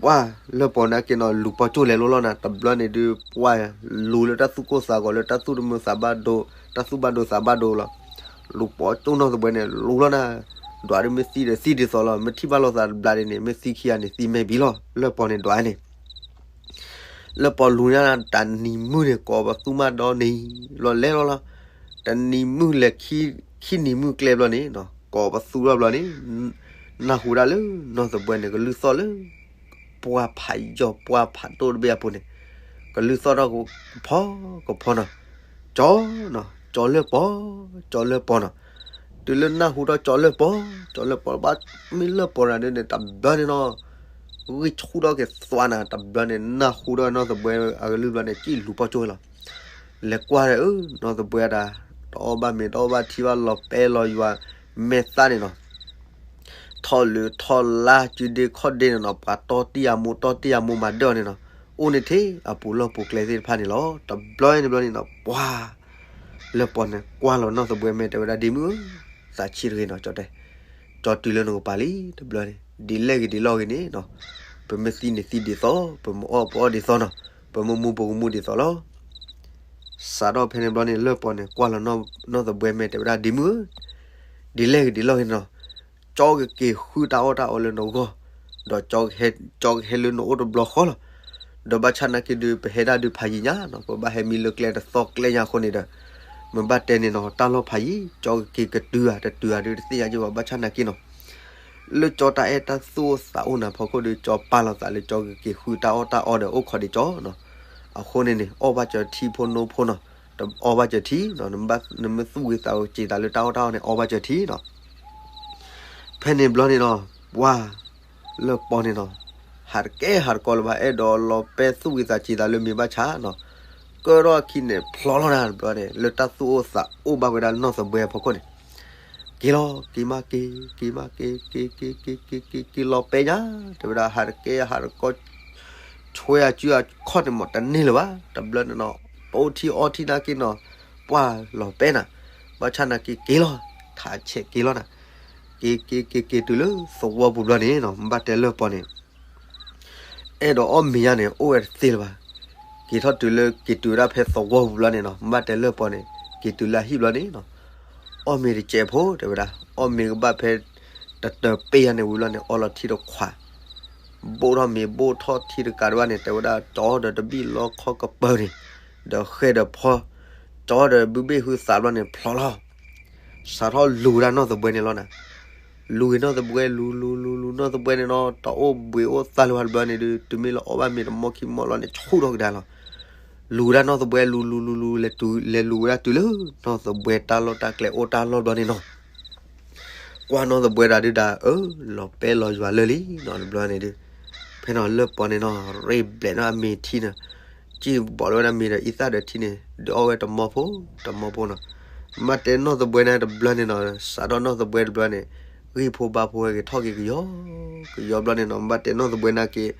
ပှၢ်လၢၢ်ကပီၤနာ်က့နီၤ လူၤပိာ်ကၠိၣ်လဲၤလိၤလီၤနၤ တဘျီန့ၣ်ဒုး ပှၢ်လူၤလၢတၢ်သူၣ်ကိၢ်သးဂီၤ လၢတၢ်သူၣ်တမုာ်သးဘၣ်ဒိ တၢ်သူၣ်ဘၣ်ဒိသးဘၣ်ဒိလီၤ. လူၤပိာ်ကၠိၣ်နီၢ်သဘှဲန့ၣ် လူၤလီၤနၤ ဒွးဒုးမ့ၢ်သံဒီးသံဒ်သိးလီၤ မ့ၢ်ထံၣ်ဘၣ်လိာ်သးတဘျီဒ်န့ၣ် မ့ၢ်သံခံဂၤန့ၣ် သံမဲာ်ဘံလီၤ လၢၢ်ကပီၤန့ၣ်ဒွးန့ၣ် လၢၢ်ကပီၤလူၤညါ တနံၤမုၢ်န့ၣ် ကိးပသူမးဒီနံၤ လီၤလဲၤလီၤလီၤ. တနံၤမုၢ်လဲၤ ခံနံၤမုၢ်ကျဲဘျီန့ၣ် ကိးပသူထီၣ်ဘျီန့ၣ် နၢ်ဟူဒၣ်လၢနီၢ်သဘှဲန့ၣ် ကလုၢ်သီၣ်လၢ ပှၢ်ဖးယီၤ ပှၢ်ဖးဒိၣ်တဘ့ၣ်အပူၤန့ၣ် ကလုၢ်သီၣ်ထီၣ်ကဖီကဖီနီၤ ကၠီနီၤ ကၠီလၢၢ်ကပီၤ ကၠီလၢၢ်ကပီၤနီၤ. တုၤလၢနၢ်ဟူထီၣ်ကၠီလၢၢ်ကပီၤ ကၠီလၢၢ်ကပီၤဘၣ် မ့ၢ်လၢၢ်ကပီၤနၤဒ်န့ၣ် တဘျီန့ၣ်နီၤ ဂံၢ်ဆူၣ်ထီၣ်က့ၤသွါနၤ တဘျီန့ၣ် နၢ်ဟူထီၣ်နီၢ်သဘှဲအကလုၢ်ဘျီန့ၣ် ကံၣ်လူၤပိာ်ကၠိၣ်လီၤ. လဲၤကွၢ်ဒီး နီၢ်သဘှဲဒၣ် တအီၣ်ဘၣ်မ့ၤ တအီၣ်ဘၣ်ထံဘၣ် လီၤပဲလီၤယွၤ မဲာ်သၣ်န့ၣ်နီၤ ထီၣ်လုးထီၣ်လါ စုဒ့ခီၣ်ဒ့န့ၣ်နီၤ ပှၤတီၢ်တံၢ်အမိၢ် တီၢ်တံၢ်အမိၢ်မၤဒၢၣ်အီၤန့ၣ်နီၤ အိၣ်န့ၢ်ထဲအပူၤလီၢ်ပူၤကျဲသ့ၣ်တဖၣ်န့ၣ်လီၤ. တဘျီန့ၣ်ဘျီန့ၣ်နီၤ ပှၢ်လၢၢ်ကပီၤန့ၣ် ကွၢ်လီၤနီၢ်သဘှဲမဲာ် တဲဝဲဒၣ် ဒ့မုၣ်ဧၢ သးဆံးတဂ့ၤနီၤ ကၠီတဲ ကၠီတုၤလၢနကပၤလံ တဘျီန့ၣ် ဒ်လဲၣ်ဂ့ၤဒ်လဲၣ်ဂ့ၤန့ၣ်နီၤ ပမ့ၢ်သံန့ၣ်သံဒ်သိး ပမ့ၢ်အီၣ်ပအီၣ်ဒ်သိးနီၤ ပမ့ၢ်မူပကမူဒ်သိးလီၤ. စးထီၣ်ဖဲန့ၣ်ဘျီန့ၣ် လၢၢ်ကပီၤန့ၣ် ကွၢ်လီၤနီၢ်သဘှဲမဲာ် တဲဝဲဒၣ် ဒ့မုၣ်ဧၢ ဒ်လဲၣ်ဂ့ၤဒ်လဲၣ်ဂ့ၤန့ၣ်နီၤ ကၠီကက့ၤဃုတၢ်အီၣ်တၢ်အီလၢနဂီၢ် ဒီးကၠီကဟဲလၢနအိၣ်တဘျီဃီလီၤ. ဒီးဘၣ်ဆၣ်နာ်က့ဒုး ပဟဲဒၣ်ဒုးဖးယံၤညါနီၤ ပဘၣ်ဟဲမံလၢကျဲတသီကျဲညါအဃိန့ၣ်ဒီး မ့ၢ်ဘၣ်တဲန့ၣ်နီၤ တၢ်လီၢ်ဖးယံၤ ကၠီကက့ၤကတုၤဧါ တတုၤဧါဒုးတသ့ၣ်ညါက့ၤဘၣ် ဘၣ်ဆၣ်နာ်က့နီၤ လၢကၠီတၢ်အဲၣ်တၢ်သူၣ်အိၣ်သးအိၣ်နၤဖီခိၣ်ဒီး ကၠီပာ်လီၤသးလၢကၠီကက့ၤဃုတၢ်အီၣ်တၢ်အီဒီးအိၣ်ခိးဒံးကၠီနီၤ. အဃိန့ၣ်န့ၣ် အီၣ်ဘၣ်စၢၤထံဖိနိဖိနီၤ တအီၣ်ဘၣ်စၢၤထံနီၤ နမ့ၢ်သူၣ်ဂ့ၤသးဂ့ၤစံးသးလၢတၢ်အီၣ်တၢ်အီန့ၣ် အီၣ်ဘၣ်စၢၤထံနီၤ. ဖဲန့ၣ်ဘျီန့ၣ်နီၤ ပှၢ်လၢၢ်ကပီၤန့ၣ်နီၤ ဟးတကဲဟးတကီလၢၤဘၣ် အဲၣ်ဒိးလီၤပဲသူၣ်ဂ့ၤသးစံးသးလၢမ့ၢ်ဘၣ်ဆၣ်နီၤ ကၢထီၣ်အခံန့ၣ် ဖျိးလီၤနၤတဘျီန့ၣ် လၢတၢ်သူၣ်အိၣ်သးအိၣ်ဘၣ်ဝဲဒၣ်နီၢ်သဘှဲအဖီခိၣ်န့ၣ် က့ၤလီၤ က့ၤမးက့ၤ က့ၤမးက့ၤ က့ၤ က့ၤ က့ၤ က့ၤ က့ၤ က့ၤ က့ၤလီၤပဲညါ တဲဝဲဒၣ် ဟးတကဲဟးတကီ ဆွဲအစုအခီၣ်န့ၣ်မ့ၢ်တန့ၢ်လၢၤဘၣ် တဘျီန့ၣ်နီၤ ပအိၣ်ထံအီထံနာ်က့နီၤ ပှၢ်လီၤပဲနၤ ဘၣ်ဆၣ်နာ်က့က့ၤလီၤ ထးဆဲးက့ၤလီၤနၤ က့ၤက့ၤက့ၤက့ၤတုၤလၢသဝီပူၤဘျီန့ၣ်နီၤ ဘၣ်တဲလၢၢ်ကပီၤန့ၣ် အဲၣ်ဒိးအီၣ်မ့ၤညါန့ၣ် အိၣ်ဝဲတသ့လၢၤဘၣ်. က့ၤထီၣ်တုၤလၢ က့ၤတုၤဝဲဒၣ်ဖဲသဝီပူၤဘျီန့ၣ်နီၤ ဘၣ်တဲလၢၢ်ကပီၤန့ၣ် က့ၤတုၤလၢအဟံၣ်ဘျီန့ၣ်နီၤ အီၣ်မ့ၤတစဲးဖိ တဲဝဲဒၣ် အီၣ်မ့ၤကဘၣ်ဖဲ တတၢၤပ့ၢ်ယါန့ၣ်ဝံၤဘျီန့ၣ် အီလီၤထံတခွး ဘိၣ်ထီၣ်မ့ၤဘိၣ်ထီၣ်ထံတကးဒံးဘၣ်န့ၣ် တဲဝဲဒၣ် ကၠီဒီးတဘံၣ်လီခီကပၢၤန့ၣ် ဒီးဃဲဒီးဖီ ကၠီဒီးဘုဘ့ၣ်ဟုသးဘျီန့ၣ်ဖျိးလီၤ. စးထီၣ်လူၤဝဲဒၣ်နီၢ်သဘွဲန့ၣ်လီၤနၤ. လူၤဂ့ၤနီၢ်သဘွဲ လူၤလူၤလူၤလူၤနီၢ်သဘွဲန့ၣ်နီၤ တအိၣ်ဘှံးအိၣ်သါလၢၤဘၣ်တဘျီန့ၣ်ဒုး တုၤမ့ၢ်လၢအီၣ်ဘၣ်မ့ၤတမီၢ်ခံမီၢ်လီၤန့ၣ် ဆူၣ်ထီၣ်ကဒါလီၤ. လူၤဝဲဒၣ်နီၢ်သဘွဲ လူၤလူၤလူၤလူၤ လဲၤလူၤဝဲဒၣ်တုၤလၢ နီၢ်သဘွဲတၢ်လီၢ်တၢ်ကျဲအိၣ်တၢ်လီၢ်ဘျီန့ၣ်နီၤ ကွၢ်နီၢ်သဘွဲဒၣ်ဒုးဒၣ် အၢ လီၤပဲလီၤယွၤလၢာ်လံနီၤ တဘျီန့ၣ်ဒုး ဖဲနီၤလၢၢ်ပီၤန့ၣ်နီၤ ရ့ဘျဲးနီၤအမ့ၤထံန့ၣ် ကံၣ်ဘီးလၢဝဲဒၣ်မ့ၤဒီးအံသၣ်ဒီးထံန့ၣ် ဒုးအီၣ်ဝဲတမီၢ်ဖိ တမီၢ်ဖိနီၤ. မ့ၢ်ဘၣ်တဲနီၢ်သဘွဲန့ၣ်တဘျီန့ၣ်နီၤ စးထီၣ်နီၢ်သဘွဲတဘျီန့ၣ် ဂံၢ်ဖိဘါဖိဟဲက့ၤထီၣ်က့ၤကယီ ကယီဘျီန့ၣ်နီၤ မ့ၢ်ဘၣ်တဲနီၢ်သဘွဲနာ်က့ၤ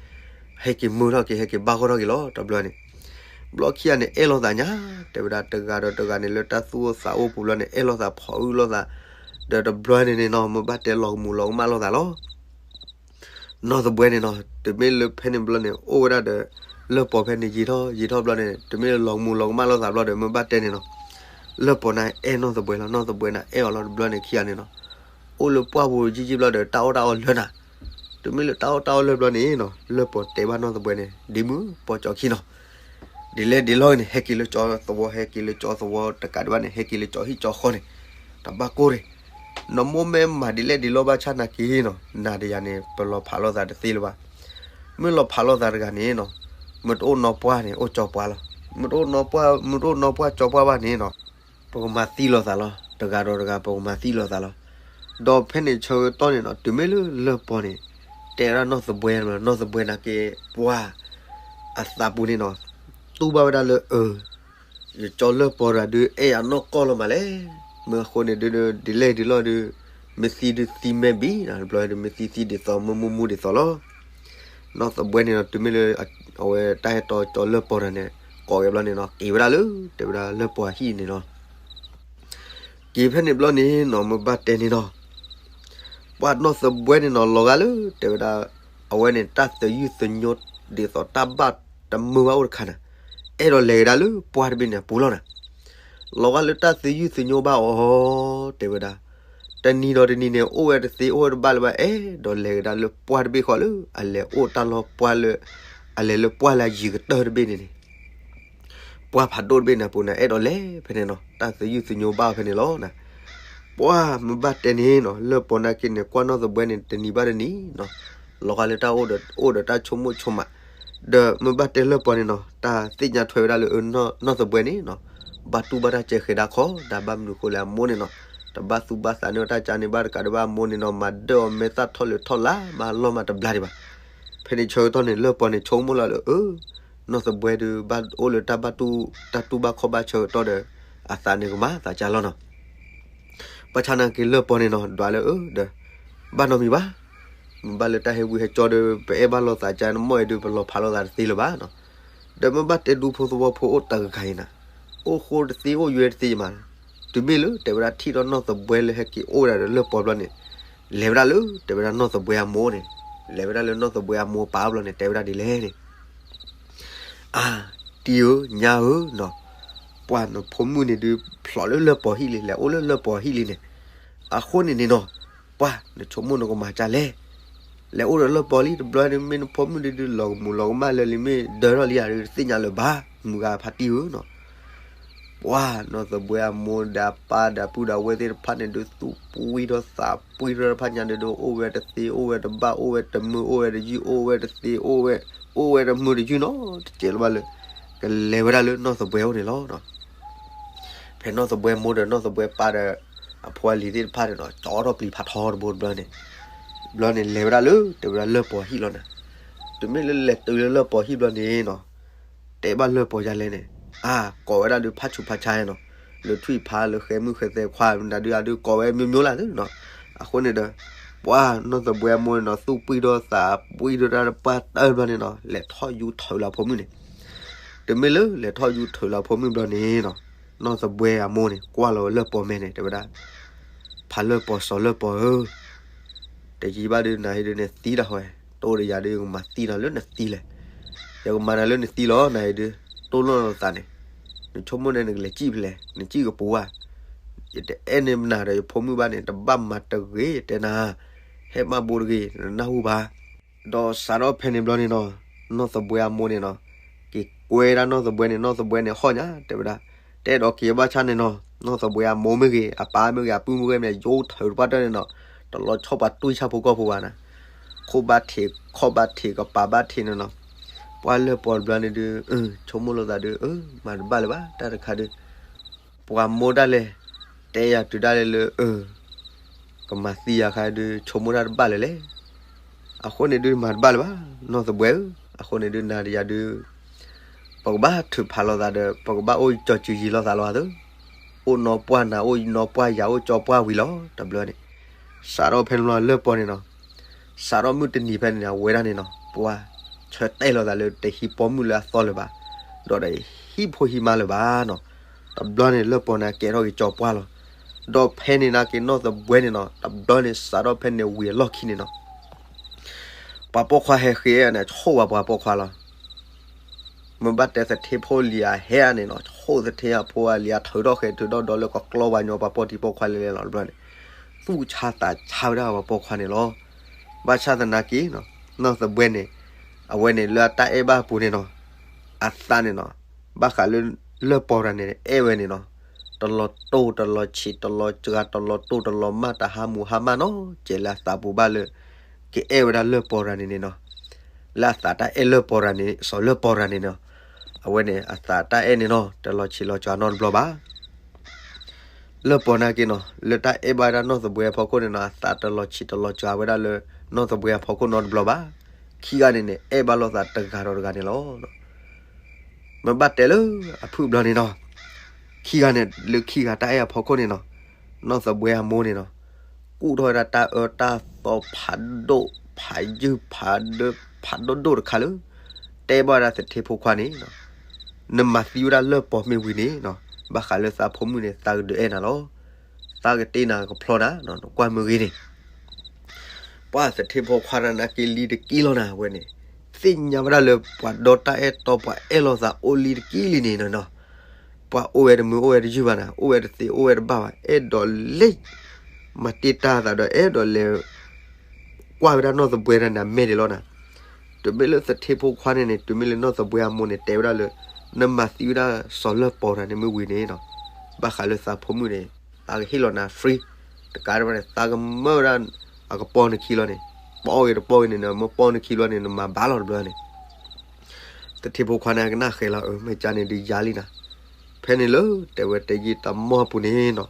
ဟဲက့ၤမုာ်ထီၣ်က့ၤ ဟဲက့ၤဘၣ်ဂီၢ်ထီၣ်က့ၤလီၤ တဘျီန့ၣ် ဘျီခံဂၤန့ၣ် အဲၣ်လိာ်သးညါ တဲဝဲဒၣ်တဂၤဒီးတဂၤန့ၣ် လၢတၢ်သူၣ်အိၣ်သးအိၣ်ပူၤဘျီန့ၣ် အဲၣ်လိာ်သးဖီၣ်အုၣ်လိာ်သး ဒီးတဘျီန့ၣ်န့ၣ်နီၤ မ့ၢ်ဘၣ်တဲလီၤကမူးလီၤကမၣ်လိာ်သးလီၤ. နီၢ်သဘွဲန့ၣ်နီၤ တမ့ၢ်လၢဖဲန့ၣ်ဘျီန့ၣ် အိၣ်ဝဲဒၣ်ဒီး လၢၢ်ပီၤဖဲန့ၣ်ယံာ်ထီၣ်ယံာ်ထီၣ်ဘျီန့ၣ် တမ့ၢ်လၢလီၤကမူးလီၤကမၣ်လိာ်သးဘျီဒီး မ့ၢ်ဘၣ်တဲန့ၣ်နီၤ လၢၢ်ပီၤန့ၣ်အဲၣ်နီၢ်သဘွဲလီၤ နီၢ်သဘွဲန့ၣ်အဲၣ်အီၤလီၤ တဘျီန့ၣ်ခံဂၤန့ၣ်နီၤ အိၣ်လၢပှၢ်ပူၤယံာ်ယံာ်ဘျီဒီး တၢ်အီၣ်တၢ်အီလၢနၤ တမ့ၢ်လၢတၢ်အီၣ်တၢ်အီလၢဘျီန့ၣ်နီၤ လၢၢ်ပီၤတဲဘၣ်နီၢ်သဘွဲန့ၣ် ဒ်မုၢ်ပီၢ်ကၠီခံနီၤ ဒ်လဲၣ်ဒ်လဲၣ်ဂ့ၤန့ၣ် ဟဲက့ၤလၢကၠီသဝီ ဟဲက့ၤလၢကၠီသဝီတကးဒံးဘၣ်န့ၣ် ဟဲက့ၤလၢကၠီဟံၣ်ကၠီဃီန့ၣ် တဘၣ်ကိၢ်ရ့ၣ် နမိၢ်မ့ၢ်မၤဒ်လဲၣ်ဒ်လဲၣ်ဘၣ်ဆၣ်နာ်က့နီၤ နၤဒီးယၤန့ၣ် ပလီၤဖးလိာ်သးတသ့လၢၤဘၣ်. မ့ၢ်လီၤဖးလိာ်သးတဂၤန့ၣ်နီၤ မ့ၢ်တအိၣ်နီၢ်ပှၢ်န့ၣ် အိၣ်ကၠီပှၢ်လီၤ. မ့ၢ်တအိၣ်နီၢ်ပှၢ် မ့ၢ်တအိၣ်နီၢ်ပှၢ်ကၠီပှၢ်ဘၣ်န့ၣ်နီၤ ပကမၤသံလိာ်သးလီၤ. တဂၤဒီးတဂၤ ပကမၤသံလိာ်သးလီၤ. ဒီးဖဲန့ၣ်ဆၢကတီၢ်န့ၣ်နီၤ တုၤမ့ၢ်လၢလၢၢ်ပီၤန့ၣ် တဲဒၣ်နီၢ်သဘွဲ နီၢ်သဘွဲနာ်က့ ပှၢ် အသးပူၤန့ၣ်နီၤ တူၢ်ဘၣ်ဝဲဒၣ်လၢအၢ ယကၠီလၢၢ်ပီၤတဂၤဒုး အဲၣ်ယၤနီၢ်ကီၢ်လီၤမးလဲၣ်. မ့ၢ်အဃိန့ၣ်ဒုး ဒ်လဲၣ်ဒ်လဲၣ်ဒုး မ့ၢ်သံဒုးသံမဲာ်ဘံၣ်နီၤ တဘျီဒုး မ့ၢ်သံသံဒ်သိး မုၢ်မုၢ်မူဒ်သိးလီၤ. နီၢ်သဘွဲန့ၣ်နီၤ တုၤမ့ၢ်လၢ အဝဲတၢ်ဟဲတီကၠီလၢၢ်ပီၤတဂၤန့ၣ် ကိးက့ၤဘျီန့ၣ်နီၤ က့ၤဝဲဒၣ်လၢ တဲဝဲဒၣ်လၢၢ်ပီၤအဟံၣ်န့ၣ်လီၤ. က့ၤဖဲန့ၣ်ဘျီန့ၣ်နီၤ မ့ၢ်ဘၣ်တဲန့ၣ်နီၤ ပှၢ်နီၢ်သဘွဲန့ၣ်နီၤ လီၤဂာ်လၢ တဲဝဲဒၣ် အဝဲန့ၣ် တၢ်သယုၢ်သညိ ဒ်သိးတၢ်ဘၣ်တမုာ်ဘၣ်အိၣ်တခါန့ၣ် အဲၣ်ဒိးလဲၤကဒါလၢပှၢ်တဘ့ၣ်န့ၣ်အပူၤလီၤနၤ. လီၤဂာ်လၢတၢ်သယုၢ်သညိဘၣ်အီၤ တဲဝဲဒၣ် တနံၤဒီးတနံၤန့ၣ် အိၣ်ဝဲတသ့ အိၣ်ဝဲတဘၣ်လၢၤဘၣ် အဲၣ်ဒိးလဲၤကဒါလၢပှၢ်တဘ့ၣ်ဃီလၢ အလဲၤအိၣ်တၢ်လီၢ်ပှၢ်လၢ အလဲၤလၢပှၢ်လၢအယံၤကတၢၢ်တဘ့ၣ်န့ၣ်န့ၣ် ပှၢ်ဖးဒိၣ်တဘ့ၣ်န့ၣ်အပူၤန့ၣ် အဲၣ်ဒိးလဲၤဖဲန့ၣ်နီၤ တၢ်သယုၢ်သညိဘၣ်အီၤဖဲန့ၣ်လီၤနၤ. ပှၢ်မ့ၢ်ဘၣ်တဲန့ၣ်နီၤ လၢၢ်ပီၤနာ်က့န့ၣ် ကွၢ်နီၢ်သဘွဲန့ၣ် တနံၤဘၣ်တနံၤနီၤ လီၤဂာ်လၢတၢ်အိၣ်ဒီးတၢ်ဆိကမိၣ်ဆိကမး ဒီးမ့ၢ်ဘၣ်တဲလၢၢ်ပီၤန့ၣ်နီၤ တၢ်သ့ၣ်ညါထွဲဝဲဒၣ်လၢ နီၢ်သဘွဲန့ၣ်နီၤ ဘၣ်တူၢ်ဘၣ်တၢ်ကဲဃဲၤဒၣ်ခီ ဒၣ်ဘၣ်မနုၤဃိလဲၣ်အမိၢ်န့ၣ်နီၤ တဘၣ်သူၣ်ဘၣ်သးန့ၢ်တၢ်ကါန့ၣ် ဘၣ်တကးဒံးဘၣ်အမိၢ်န့ၣ်နီၤ မၤဒၢၣ်အီၤမဲာ်သၣ်ထီၣ်လၢထီၣ်လါ မၤလီၢ်မၤတဘျါဒံးဘၣ်. ဖဲန့ၣ်ဆၢကတီၢ်န့ၣ် လၢၢ်ပီၤန့ၣ် ဆိကမိၣ်လီၤလၢ အၢ နီၢ်သဘွဲဒုး ဘၣ်အိၣ်လၢတၢ်ဘၣ်တူၢ် တၢ်တူၢ်ဘၣ်ခီၣ်ဘၣ်ဆၢကတီၢ်ဒီး အသးန့ၣ်ကမၤသးကါလီၤနီၤ. ဘၣ်ဆၣ်နာ်က့လၢၢ်ပီၤန့ၣ်နီၤ ဒွးလၢအၢဒီး ဘၣ်နီတမံၤဘၣ်. မ့ၢ်ဘၣ်လၢတၢ်ဟဲဝံဟဲကၠီဒီး ပအဲၣ်ဘၣ်လိာ်သးကါ နမိၢ်အဲၣ်ဒုး ပလီၤဖးလိာ်သးတသ့လၢၤဘၣ်နီၤ. ဒီးမ့ၢ်ဘၣ်တဲဒူဖိသဝီဖိအိၣ်တဂၤအံၤနၤ အိၣ်ဃိတသ့အိၣ်ယွဲတသ့မး တုၤမ့ၢ်လၢတဲဝဲဒၣ်ထံၣ်ဒီးနီၢ်သဘွဲလၢဟဲက့ၤအိၣ်ဝဲဒၣ်ဒီးလၢၢ်ပီၤဘျီန့ၣ် လဲၤဝဲဒၣ်လၢ တဲဝဲဒၣ်နီၢ်သဘွဲအမိၢ်န့ၣ် လဲၤဝဲဒၣ်လၢနီၢ်သဘွဲအမိၢ်ပၢ်ဘျီန့ၣ် တဲဝဲဒၣ်ဒ်လဲၣ်န့ၣ် အါ တံၤဧၢ ညါဧၢနီၤ, ပှၢ်နဖိမုၣ်န့ၣ်ဒုး ဖျိးလၢလၢၢ်ပီၤဟံၣ်လံ လဲၤအိၣ်လၢလၢၢ်ပီၤဟံၣ်လံန့ၣ်, အဃိန့ၣ်န့ၣ်နီၤ, ပှၢ်နဆိကမိၣ်နကမၤဒ်လဲၣ်, လဲၤအိၣ်ဒီးလၢၢ်ပီၤလံ တဘျီန့ၣ်မ့ၢ်နဖိမုၣ်ဒုးဒုး လီၤကမူးလီၤကမၣ်လၢာ်လံ မ့ၢ်ဒၢထီၣ်လံဧါ တသ့ၣ်ညါလၢၤဘၣ် မုၢ်ဂၤဖါတံၢ်ဧၢနီၤ. ပှၢ်နီၢ်သဘွဲအမိၢ်ဒီးအပၢ်ဒီးပုၢ်ဒီးဝဲၢ်သ့ၣ်တဖၣ်န့ၣ်ဒုး သူၣ်ပှံၢ်ထီၣ်သးပှံၢ်ထီၣ်တဖၣ်ညါဒုးဒုး အိၣ်ဝဲတသ့ အိၣ်ဝဲတဘၣ် အိၣ်ဝဲတမုာ် အိၣ်ဝဲတယုၢ် အိၣ်ဝဲတသ့ အိၣ်ဝဲ အိၣ်ဝဲတမုာ်တယုၢ်နီတစဲးလၢၤဘၣ်လၢ ကလဲၤဝဲဒၣ်လၢနီၢ်သဘွဲအအိၣ်န့ၣ်လီၤ. ဖဲနီၢ်သဘွဲမိၢ်ဒီးနီၢ်သဘွဲပၢ်ဒီး အဖိအလံၤသ့ၣ်တဖၣ်န့ၣ်နီၤ ကၠီထီၣ်ပျံၤဖးထီတဘိတဘျီန့ၣ်, ဘျီန့ၣ်လဲၤဝဲဒၣ်လၢ တဲဝဲဒၣ်လၢၢ်ပီၤဟံၣ်လီၤနၤ. တုၤမ့ၢ်လၢလဲၤတုၤလၢလၢၢ်ပီၤဟံၣ်ဘျီန့ၣ်နီၤ, တဲဘၣ်လၢၢ်ပီၤဒ်လဲၣ်န့ၣ်, အါ ကိးဝဲဒၣ်ဒုးဖးဆူးဖးဆါနီၤ, လၢထွံၣ်ဖးလၢဃဲမုၣ်ဃဲသဲခွါမနုၤဒုး အဒုးကိးဝဲ မျိုးမျိုး လၢ်သုနီၤ. အဃိန့ၣ်ဒီး ပှၢ်နီၢ်သဘွဲအမိၢ်န့ၣ်နီၤ သူၣ်ပှံၢ်ထီၣ်သးပှံၢ်ထီၣ်တၢ်တပှၢ်တၢၢ်ဘျီန့ၣ်နီၤ လဲၤထီၣ်ယူထၢလၢအဖိမုၣ်န့ၣ်. တုၤမ့ၢ်လၢလဲၤထီၣ်ယူထၢလၢအဖိမုၣ်ဘျီန့ၣ်နီၤ, နီၢ်သဘွဲအမိၢ်န့ၣ် ကွၢ်လီၤဝဲလၢၢ်ပီၤမဲာ်န့ၣ် တဲဝဲဒၣ်, ဖးလၢၢ်ပီၤစီၤလၢၢ်ပီၤဧၢ, တယံာ်ဘၣ်ဒုးနၤဟ့ဒုးန့ၣ်သံတၢ်ဟီ, တအိၣ်ဒီးယၤဒုး ယကမၤသံနၤလၢနသံလဲၣ်. ယကမၤနၤလၢနသံလီၤ နၤဟ့ဒုး, တိၢ်လိာ်နသးန့ၣ်, နဆိကမိၣ်န့ၣ်နကလဲၤစံၣ်ဖဲလဲၣ် နစံၣ်ကပူၤဧါ. ယတအဲၣ်န့ၢ်နၤဒီးယဖိမုၣ်ဘၣ်န့ၣ် တဘၣ်မၤတဂ့ၤ ယတဲနၤ, ဟဲမၤဘူးတဂ့ၤ နနၢ်ဟူဘၣ်. ဒီးစးထီၣ်ဖဲန့ၣ်ဘျီန့ၣ်နီၤ, နီၢ်သဘွဲအမိၢ်န့ၣ်နီၤ, က့ၤကွဲဒၣ်နီၢ်သဘွဲန့ၣ် နီၢ်သဘွဲန့ၣ်ဟီၣ်ညါ တဲဝဲဒၣ် တဲဒီးက့ၤဘၣ်ဆၣ်န့ၣ်နီၤ, နီၢ်သဘှဲအမိၢ်မ့ၢ်ဂ့ၤ အပၢ်မ့ၢ်ဂ့ၤ အပုၢ်မ့ၢ်ဂ့ၤမ့ၢ် ယိထၢးတပှၢ်တၢၢ်န့ၣ်နီၤ, တလီၤဆီၣ်ပှၤတွံၢ်ဆၣ်ဖိကီၢ်ဖိဘၣ်နၤ, ခိၣ်ဘၣ်ထံး ခီၣ်ဘၣ်ထံး ကပၤဘၣ်ထံးန့ၣ်နီၤ, ပှၢ်လၢၢ်ပီၤတဘျီန့ၣ်ဒုး ဆိကမိၣ်လိာ်သးဒုး မၤတဘၣ်လၢၤဘၣ် တၢ်တခါဒုး, ပှၤမိၢ်ဒၣ်လဲာ် တဲယၤတုၤဒၣ်လဲာ်လၢ ကမၤသံယၤခါဒုး ဆိကမိၣ်တၢ်တဘၣ်လၢၤလဲၣ်. အဃိန့ၣ်ဒုးမၤတဘၣ်လၢၤဘၣ် နီၢ်သဘှဲဧၢ, အဃိန့ၣ်ဒုးနၤဒီးယၤဒုး ပကဘၣ်ထုးဖးလိာ်သးဒီး ပကဘၣ်အိၣ်ကၠီၤစုၤယံၤလိာ်သးလီၤသၢ, အိၣ်နီၢ်ပှၢ်နၤ အိၣ်နီၢ်ပှၢ်ယၤ အိၣ်ကၠီပှၢ်ဝံၤလီၤ တဘျီန့ၣ်, စးထီၣ်ဖဲန့ၣ်လီၤလၢၢ်ပီၤန့ၣ်နီၤ, စးထီၣ်မုၢ်တနံၤဖဲန့ၣ် အဝဲဒၣ်န့ၣ်နီၤ ပှၤဆၢတဲာ်လိာ်သးလၢတဟံးပိာ်မုၣ်လၢအသီလၢၤဘၣ်, ဒီးတဟံးဖိဟံးမါလၢၤဘၣ်နီၤ, တဘျီန့ၣ်လၢၢ်ပီၤန့ၣ်ကဲထီၣ်က့ၤကၠီပှၢ်လီၤ, ဒီးဖဲန့ၣ်နာ်က့နီၢ်သဘှဲန့ၣ်နီၤ တဘျီန့ၣ်စးထီၣ်ဖဲန့ၣ်ဝံၤအလီၢ်ခံန့ၣ်နီၤ ပှၤပိာ်ခွါဟဲဃ့န့ၣ် ဆိၣ်ဝဲပှၤပိာ်ခွါလီၤ. မ့ၢ်ဘၣ်တဲသထ့ဖိလံၤအဟဲအါန့ၣ်နီၤ ဆိၣ်သထ့အဖိအလံၤအထုးထီၣ်ဃဲၤထုးထီၣ်ဒီးလၢကကျီပှၤညီပှၤပိာ်ထံပိာ်ခွါလဲၤလဲၤလီၤတဘျီန့ၣ်, သူၣ်ဆါသးဆါဝဲဒၣ်ပှၤပိာ်ခွါန့ၣ်လီၤ. ဘၣ်ဆၣ်သနာ်က့ နီၢ်သဘှဲန့ၣ် အဝဲန့ၣ်လၢအတၢ်အဲၣ်ဘၣ်အပူၤန့ၣ်နီၤ အသးန့ၣ်နီၤ ဘၣ်ဃးလၢလၢၢ်ပီၤတဂၤန့ၣ် အဲၣ်ဝဲန့ၣ်နီၤ တလီၤတိၢ်တလီၤဆံးတလီၤစှၤ တလီၤတိၢ်တလီၤမၢ်တဟါမူးဟါမၢ်နီၤ ကဲလၢအသးပူၤဘၣ်လၢ ကအဲၣ်ဝဲဒၣ်လၢၢ်ပီၤတဂၤန့ၣ်န့ၣ်နီၤ, လၢအသးတၢ်အဲၣ်လၢၢ်ပီၤတဂၤန့ၣ် စီၤလၢၢ်ပီၤတဂၤန့ၣ်နီၤ, အဝဲန့ၣ်အသးတၢ်အဲၣ်န့ၣ်နီၤ တလီၤဆံးလီၤစှၤနီတဘျီဘၣ်. လၢၢ်ပီၤနာ်က့နီၤ လၢတၢ်အဲၣ်ဘၣ်ဝဲဒၣ်နီၢ်သဘှဲအဖီခိၣ်န့ၣ်နီၤ အသးတလီၤဆံးတလီၤစှၤဝဲဒၣ်လၢနီၢ်သဘှဲအဖီခိၣ်နီတဘျီဘၣ်. ခံဂၤန့ၣ်န့ၣ် အဲၣ်ဘၣ်လိာ်သးတဂၤဒီးတဂၤန့ၣ်လီၤ. မ့ၢ်ဘၣ်တဲလၢအဖုၣ်ဘျီန့ၣ်နီၤ, ခံဂၤန့ၣ် လၢခံဂၤတၢ်အဲၣ်အဖီခိၣ်န့ၣ်နီၤ, နီၢ်သဘှဲအမိၢ်န့ၣ်နီၤ ကူၣ်ထီၣ်ဝဲဒၣ်တၢ်အၢတၢ်သီဖးဒိၣ်ဖးယုၢ်ဖးဒိၣ်ဖးဒိၣ်ဒိၣ်တခါလၢ တဲဘၣ်ဝဲဒၣ်သထ့ဖိခွါန့ၣ်နီၤ, နမၤသံဝဲဒၣ်လၢၢ်ပီၤမ့ၢ်ဝံၤန့ၣ်နီၤ, ဘၣ်ဃးလၢသးဖိမုၣ်န့ၣ် သးကဒုးအဲၣ်နၤလီၤ. သးကတ့နၤကဖျီနၤနီၤ, နကွၢ်မ့ၢ်ဂ့ၤန့ၣ် ပှၤသထ့ဖိခွါတဂၤန့ၣ်က့လံတက့ၢ်လီၤနၤ အဝဲန့ၣ်, သ့ၣ်ညါဝဲဒၣ်လၢပှၤဒီတၢ်အဲၣ်တီပှၤအဲၣ်လိာ်သးအိၣ်လံတက့ၢ်လံန့ၣ်နီၤ, ပှၤအိၣ်ဝဲတမုာ်အိၣ်ဝဲတယုၢ်ဘၣ်နၤ, အိၣ်ဝဲတသ့အိၣ်ဝဲတဘၣ်ဘၣ်, အဲၣ်ဒိးလဲၤ မၤတ့ၢ်တၢ်သးဒီး အဲၣ်ဒိးလဲၤ ကွၢ်ဝဲဒၣ်နီၢ်သဘှဲတဂၤန့ၣ်အမဲာ်ဒၣ်လီၤနၤ. တုၤမ့ၢ်လၢသထ့ဖိခွါန့ၣ်န့ၣ် တုၤမ့ၢ်လၢနီၢ်သဘှဲအမိၢ်န့ၣ် တဲဝဲဒၣ်လၢ နမၤသံဝဲဒၣ်စီၤလၢၢ်ပီၤတဂၤန့ၣ်မ့ၢ်ဝံၤန့ၣ်နီၤ, ဘၣ်ဃးလၢသးဖိမုၣ်န့ၣ် သးကဟ့ၣ်လီၤနၤ free တကးဒံးဘၣ်န့ၣ် သးကမၢဝဲဒၣ်အကပီၤနခံလီၤန့ၣ်, ပီၣ်ဂ့ၤတပီၣ်ဂ့ၤန့ၣ် နမ့ၢ်ပီၣ်နခံလီၤန့ၣ် နမၤဘၣ်လီၤတဘျီန့ၣ် သထ့ဖိခွါန့ၣ်ကနၣ်ဃဲၤလီၤ အၢ မ့ၢ်ကန့ၣ်ဒုးယါလံနၤ. ဖဲန့ၣ်လၢတဲဝဲတယံာ်တမီၢ်အပူၤန့ၣ်နီၤ,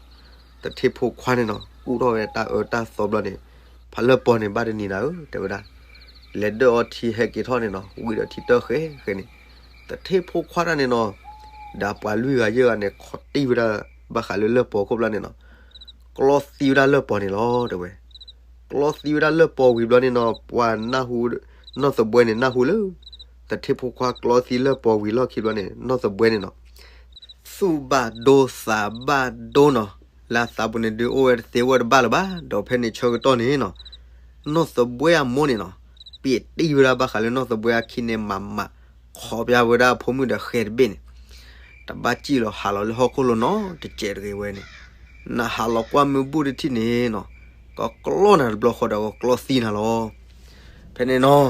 သထ့ဖိခွါန့ၣ်နီၤ ကူၣ်ထီၣ်ဝဲတၢ်အၢတၢ်သီဘျီန့ၣ်, ဖးလၢၢ်ပီၤန့ၣ် ဘၣ်တနံၤနၤဧၢ တဲဝဲဒၣ်, လဲၤဒၢၣ်အီထံဟဲက့ၤထီၣ်န့ၣ်နီၤ ဝံၤဒီးထံတၢၢ်ဃဲၤဃဲၤန့ၣ်, သထ့ဖိခွါတဂၤန့ၣ်နီၤ, ဒီးပှၤလွံၢ်ဂၤယဲၢ်ဂၤန့ၣ် ခိးတံၢ်ဝဲဒၣ် ဘၣ်ဃးလၢလၢၢ်ပီၤခိၣ်ဘျီန့ၣ်နီၤ, ကျီသံဝဲဒၣ်လၢၢ်ပီၤန့ၣ်လီၤ တဲဝဲ ကျီသံဝဲဒၣ်လၢၢ်ပီၤဝံၤဘျီန့ၣ်နီၤ ပှၤနၢ်ဟူ, နီၢ်သဘှဲန့ၣ် နၢ်ဟူလၢ သထ့ဖိခွါကျီသံလၢၢ်ပီၤဝံၤလီၢ်ခံဘျီန့ၣ် နီၢ်သဘှဲန့ၣ်နီၤ, သူၣ်ဘၣ်ဒိသးဘၣ်ဒိနီၤ, လၢအသးပူၤန့ၣ်ဒုးအိၣ်ဝဲတသ့အိၣ်ဝဲတဘၣ်လၢၤဘၣ်, ဒီးဖဲန့ၣ်ဆၢကတီၢ်န့ၣ်နီၤ, နီၢ်သဘှဲအမိၢ်န့ၣ်နီၤ, ပ့းတံၢ်ဝဲဒၣ်ဘၣ်ဃးလၢနီၢ်သဘှဲအခံန့ၣ်မးမး, ခိးပၠးဝဲဒၣ်အဖိမုၣ်ဒီးဃဲၤတဘ့ၣ်န့ၣ် တဘၣ်စံၣ်လီၤဟးလီၤလၢဟီၣ်ခိၣ်လိၤနီတစဲးတဂ့ၤဝဲန့ၣ်, နဟးလီၤကွၢ်မ့ၢ်ဘူၣ်တထံၣ်န့ၣ်နီၤ, ကကျီနၤတဘျီဃီဒီးကကျီသံနၤလီၤ. ဖဲန့ၣ်နီၤ,